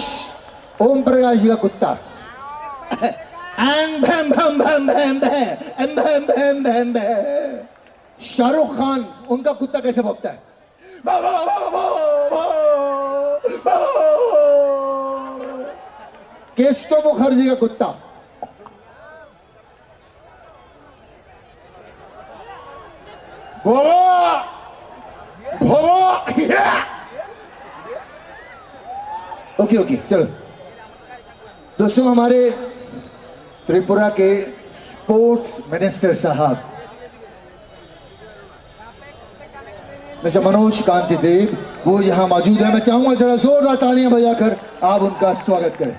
ओम प्रकाश जी का कुत्ता। एम भैम भैम भैम भैम भैम, एम भैम भैम भैम भैम। शाहरुख खान, उनका कुत्ता कैसे भौंकता है? केस्टो मुखर्जी का कुत्ता। बाबा, बाबा, ओके, ओके, चलो। दोस्तों, हमारे त्रिपुरा के स्पोर्ट्स मिनिस्टर साहब मिस्टर मनोज कांति देव, वो यहाँ मौजूद है। मैं चाहूंगा जरा जोरदार तालियां बजाकर आप उनका स्वागत करें,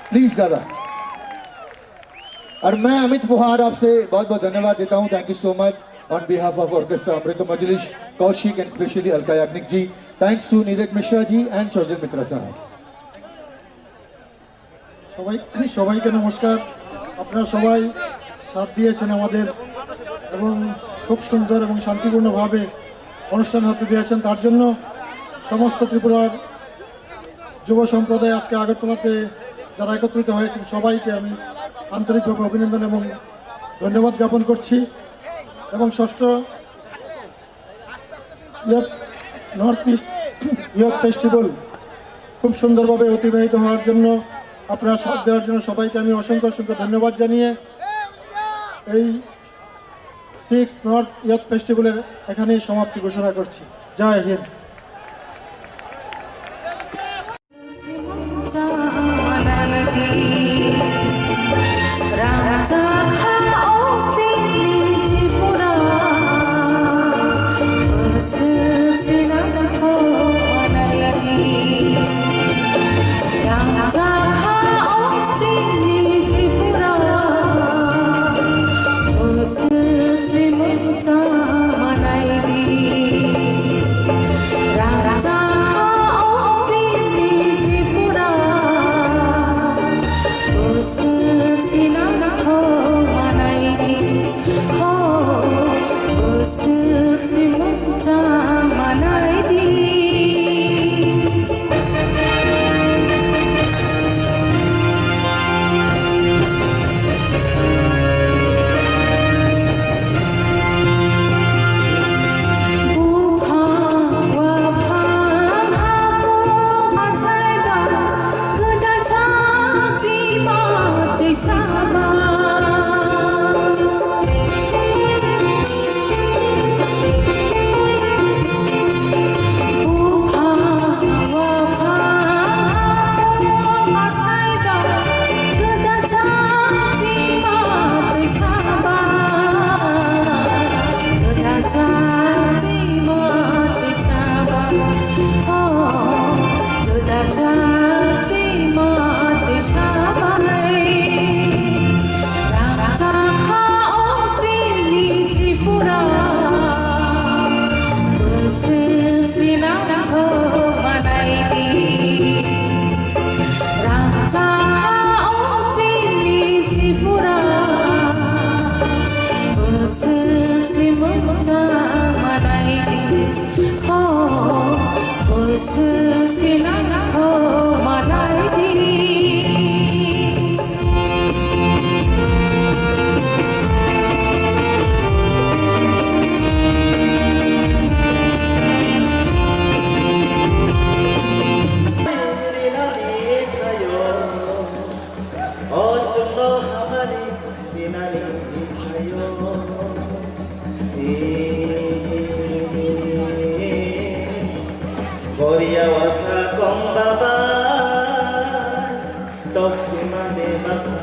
प्लीज दादा। और मैं अमित फुहार आपसे बहुत बहुत धन्यवाद देता हूँ। Thank you so much on behalf of orchestra Amrita Majlish, Kaushik and specially Alka Yagnik ji. Thanks to Neeraj Mishra ji and Shojal Mitra sahab. সবাই, সবাইকে নমস্কার। আপনারা সবাই সাথ দিয়েছেন আমাদের এবং খুব সুন্দর এবং শান্তিপূর্ণভাবে অনুষ্ঠান হতে দিয়েছেন, তার জন্য সমস্ত ত্রিপুরার যুব সম্প্রদায় আজকে আগরতলাতে যারা একত্রিত হয়েছেন সবাইকে আমি আন্তরিকভাবে অভিনন্দন এবং ধন্যবাদ জ্ঞাপন করছি। এবং ষষ্ঠ youth, north east youth festival খুব সুন্দরভাবে অতিবাহিত হওয়ার জন্য, আপনারা সাথ দেওয়ার জন্য সবাইকে আমি অসংখ্য অসংখ্য ধন্যবাদ জানিয়ে এই সিক্স নর্থ ইয়ুথ ফেস্টিভ্যালের এখানেই সমাপ্তি ঘোষণা করছি। জয় Hind. Chini Tripura, bwswk se mwchang manai di. Rangchak ha o chini Tripura, bwswk se nangkho manai di. Ho, bwswk se mwchang manai di. Buphang, waphang, hapung, hathai ba, kwdang chakti ma twi saba. Rangchak ha o chini Tripura, bwswk se nangkho manai di. Rangchak ha o chini Tripura, bwswk se mwchang manai di. Ho, bwswk se nangkho manai di. O chwngno hamari tinani phaio. Korea wasa kong baba, tok sima de baba.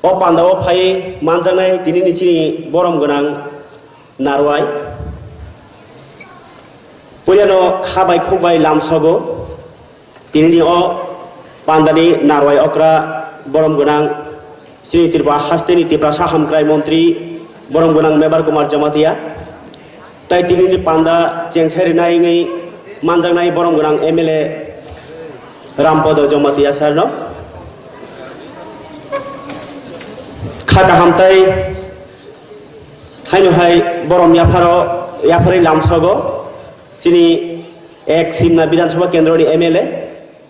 O pandao phai manjaknai tinini chini borom gwnang narwai. Puilano kha bai khuk bai lamsogo. Tinini o pandani narwai okra borom gwnang chini Tripura hasteni Tiprasa hamkrai montri borom gwnang Mebar Kumar Jamatia. Tai tinini panda chengsai rinai wngwi manjaknai borom gwnang M L A Rampodo Jamatia sir no. Kha kaham tai haino hai borom yapharo yapharwi lamsogo chini ek Simna Bidhan Sabha Kendroni M L A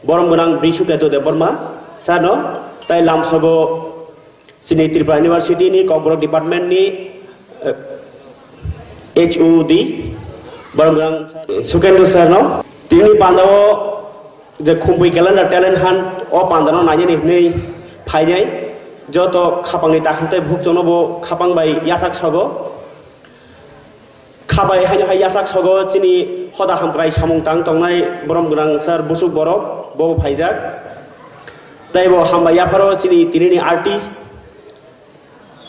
borom gwnang Brishu Ketu Debbarma sir no tai lamsogo chini Tripura University ni Kokborok Department ni, eh, H O D, borok jang Sukendra sir no. Tini panda o je Khumpui calendar talent hunt o panda no nainani hinwi phainai joto khapang ni takhuk tei bhuk jono bo khapang bai yasak sogo. Khabai haino hai yasak sogo chini hoda hamkrai samung tang tongnai borom gwnang sir Busuk Borok bo phaijak. Tei bo hambai yapharo chini tinini artist,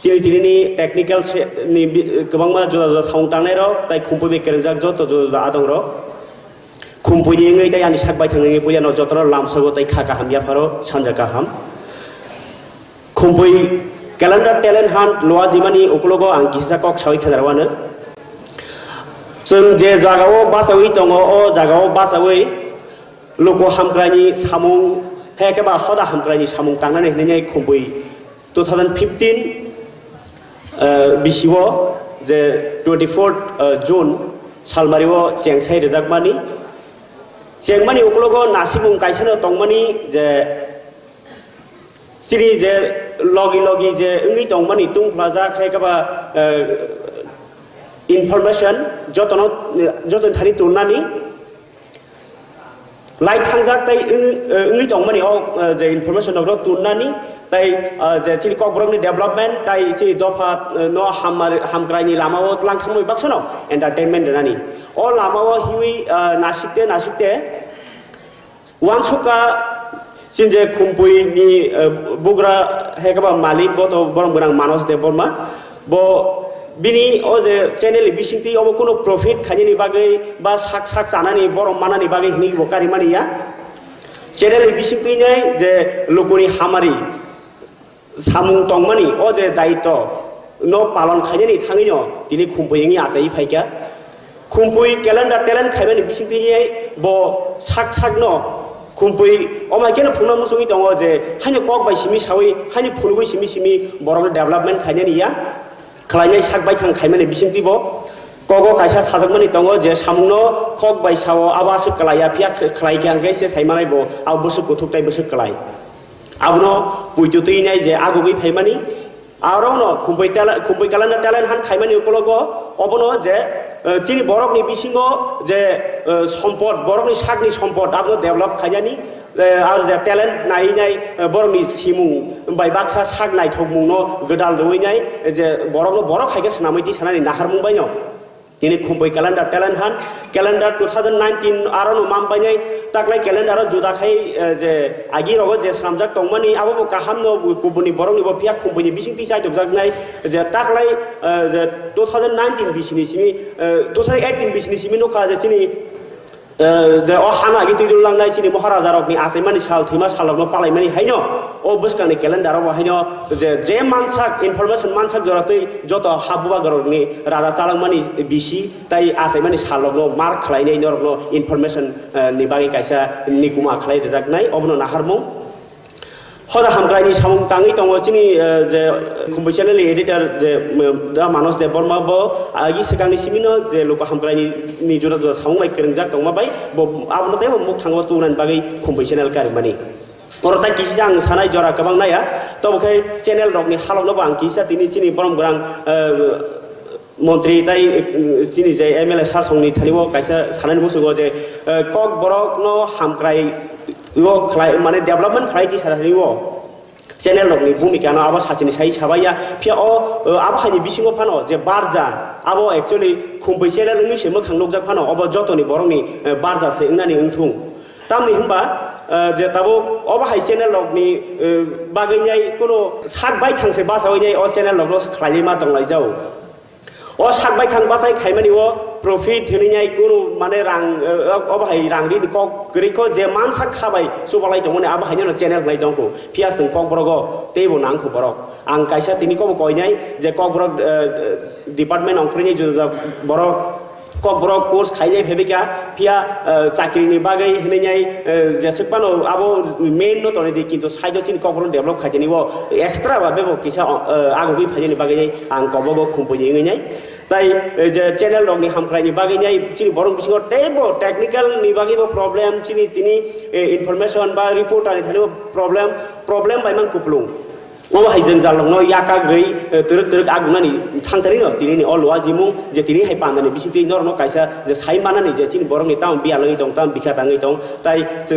chini tinini technical se-, ni bi-, kwbangma juda juda samung tangnai rok, tei Khumpui bai kwrwngjak joto juda juda adong rok. Khumpui ni wngwi tei ani sak baithang ni puila no jotono lamsogo tei kha kaham yapharo sanja kaham. Khumpui calendar talent hunt luajimani ukologo ang kisa kok sawi khenarwano. Chwng je jagao bachawi tongo, o jagao bachawi luku hamkraini samung, hai khe ba hoda hamkraini samung tangnani hinwi Khumpui two thousand fifteen, eh, bisio je twenty-fourth, eh, June salmario chengsai rwjakmani. Chengmani ukologo nasimung kaisano tongmani je chini je logi logi je wngwi tongmani tungphla jak hai khe ba, eh, information jotono, jotoni thani tonnani lai thangjak tei wng-, eh, wngwi tongmani o, eh, je information rokno tonnani tei, eh, je chini kokborokni development tei chini dopha, eh, no hamar-, hamkraini lamao tlang thangmani baksano entertainment rwnani o lamao hiwi, eh, nasikte nasikte Wansukha chini je Khumpui ni, eh, bugra hai khe ba malik bo to borom gwnang Manos Debbarma. Bo bini o je channel ni bisingtwi obo kuno profit khainani bagwi ba sak sak chanani borom manani bagwi hinwi bo karimani ya. Channel ni bisingtwi nai je lukuni hamari samung tongmani o je daitto no palon khainani thangwi no tini Khumpui wngwi achai phaikha. Khumpui calendar talent khaimani bisingtwi bo sak sak no Khumpui omai keno phunukna muchungwi tongo je haino kok bai simi sawi haino phunugwi simi simi borokno development khainani ya. Khlainai sak baithang khaimani bisingtwi bo kogo kaisa sajakmani tongo je samungno kok bai sao abo aswk kwlaiya phiya kh-, khlai khe hwnkhe se saimanai bo abo bwswk kuthuk tei bwswk kwlai. Abono puitu twinai je agugwi phaimani, arokno Khumpui tala-, Khumpui calendar talent hunt khaimani ukologo obono je, eh, chini borokni bisingo je, eh, sompod, borokni sakni sompod abono develop khainani, eh, ar je talent nainai, eh, borokni simung bai baksa sak naithokmungno gwdal rwinai je borokno borok hai khe swnamwi twi sanani naharmung baino. Nini Khumpui calendar talent hunt, calendar two thousand nineteen aro no man painai taklai calendar o juda khai, eh, je agi rogo je swnamjak tongmani abo bo kaham no kubuni borok ni bo phiya Khumpui ni bising twi chai tokjak nai je taklai, eh, je two thousand nineteen bisini simi, eh, two thousand eighteen bisini simi nukha je chini, eh, je o hano agi twi rwlang nai chini Maharaja rok ni achaimani sal thwima sal rok no palai mani haino o bwskang ni calendar o bo haino je, je mansak information mansak jora twi joto ha bubagra rok ni raja chalangmani bisi tai achaimani salrokno mark khlainai norokno information, eh, ni bagwi kaisa nikuma khlai rwjaknai, obono naharmung. Hoda hamkraini samung tangwi tongo chini, eh, je Khumbai channel ni editor je, mm, da Manos Debbarma bo agi swkangni simino je luku hamkraini ni juda juda samung bai kwrwngjak tongma bai bo abono teibo muk thango tunani bagwi Khumbai channel karimani. Oro tai kisa ang sanai jora kwbang naya, tobo khe channel rokni halokno bo ang kisa tini chini borom gwrang, eh, Montri tai, eh, chini je M L A sar songni thani o kaisa sanani muchungo je, eh, Kokborokno hamkrai o khlai, mane development khlai di sani o channel rokni bhumika no abo sachini sai sabaiya. Phiya o, eh, abo haini bisingo phano je barja abo actually Khumbai channel wngwi se mwkhang nukjak phano obo jotoni borokni, eh, barja se wngnani wngthung. Tamni hwnba, eh, je tabuk obo hai channel rokni, eh, bagwi nai kuno sak bai thang se bachawi nai o channel rokno khlaiwi ma tonglaijao. O sak bai thang bachai khaimani o profit hinwi nai kunu mane rang, eh, obo hai rang rini kok kwrwi kho je mansa kha bai chubalai tongmani abo haino channel hlai tongkho. Phiya chwng Kokborogo teibo nangkho borok. Ang kaisa tini kobo koinai je Kokborok, eh, department ongkhorni juda juda borok Kokborok course khainai phebika phiya, eh, chakrini bagwi hinwi nai, eh, jesuk phano abo main no tonwi di kintu side o chini Kokborok develop khaitani o extra ba bebo kisa, eh, agugwi phainani bagwi ang Kokborogo khumpui wngwi nai. Tai, eh, je channel rokni hamkraini bagwi nai chini borok bisingo teibo technical ni bagwi bo problem, chini tini, eh, information ba reporter ni thani bo problem, problem bai mang kuplung. Obo hai jwngjal rokno yakagwi, eh, twrwk twrwk agunani thangthani no tini ni o luwa jimung je tini hai pandani bisingtwi norokno kaisa je sai manani je chini borokni tamo biyal wngwi tong, tamo bikha tangwi tong, tai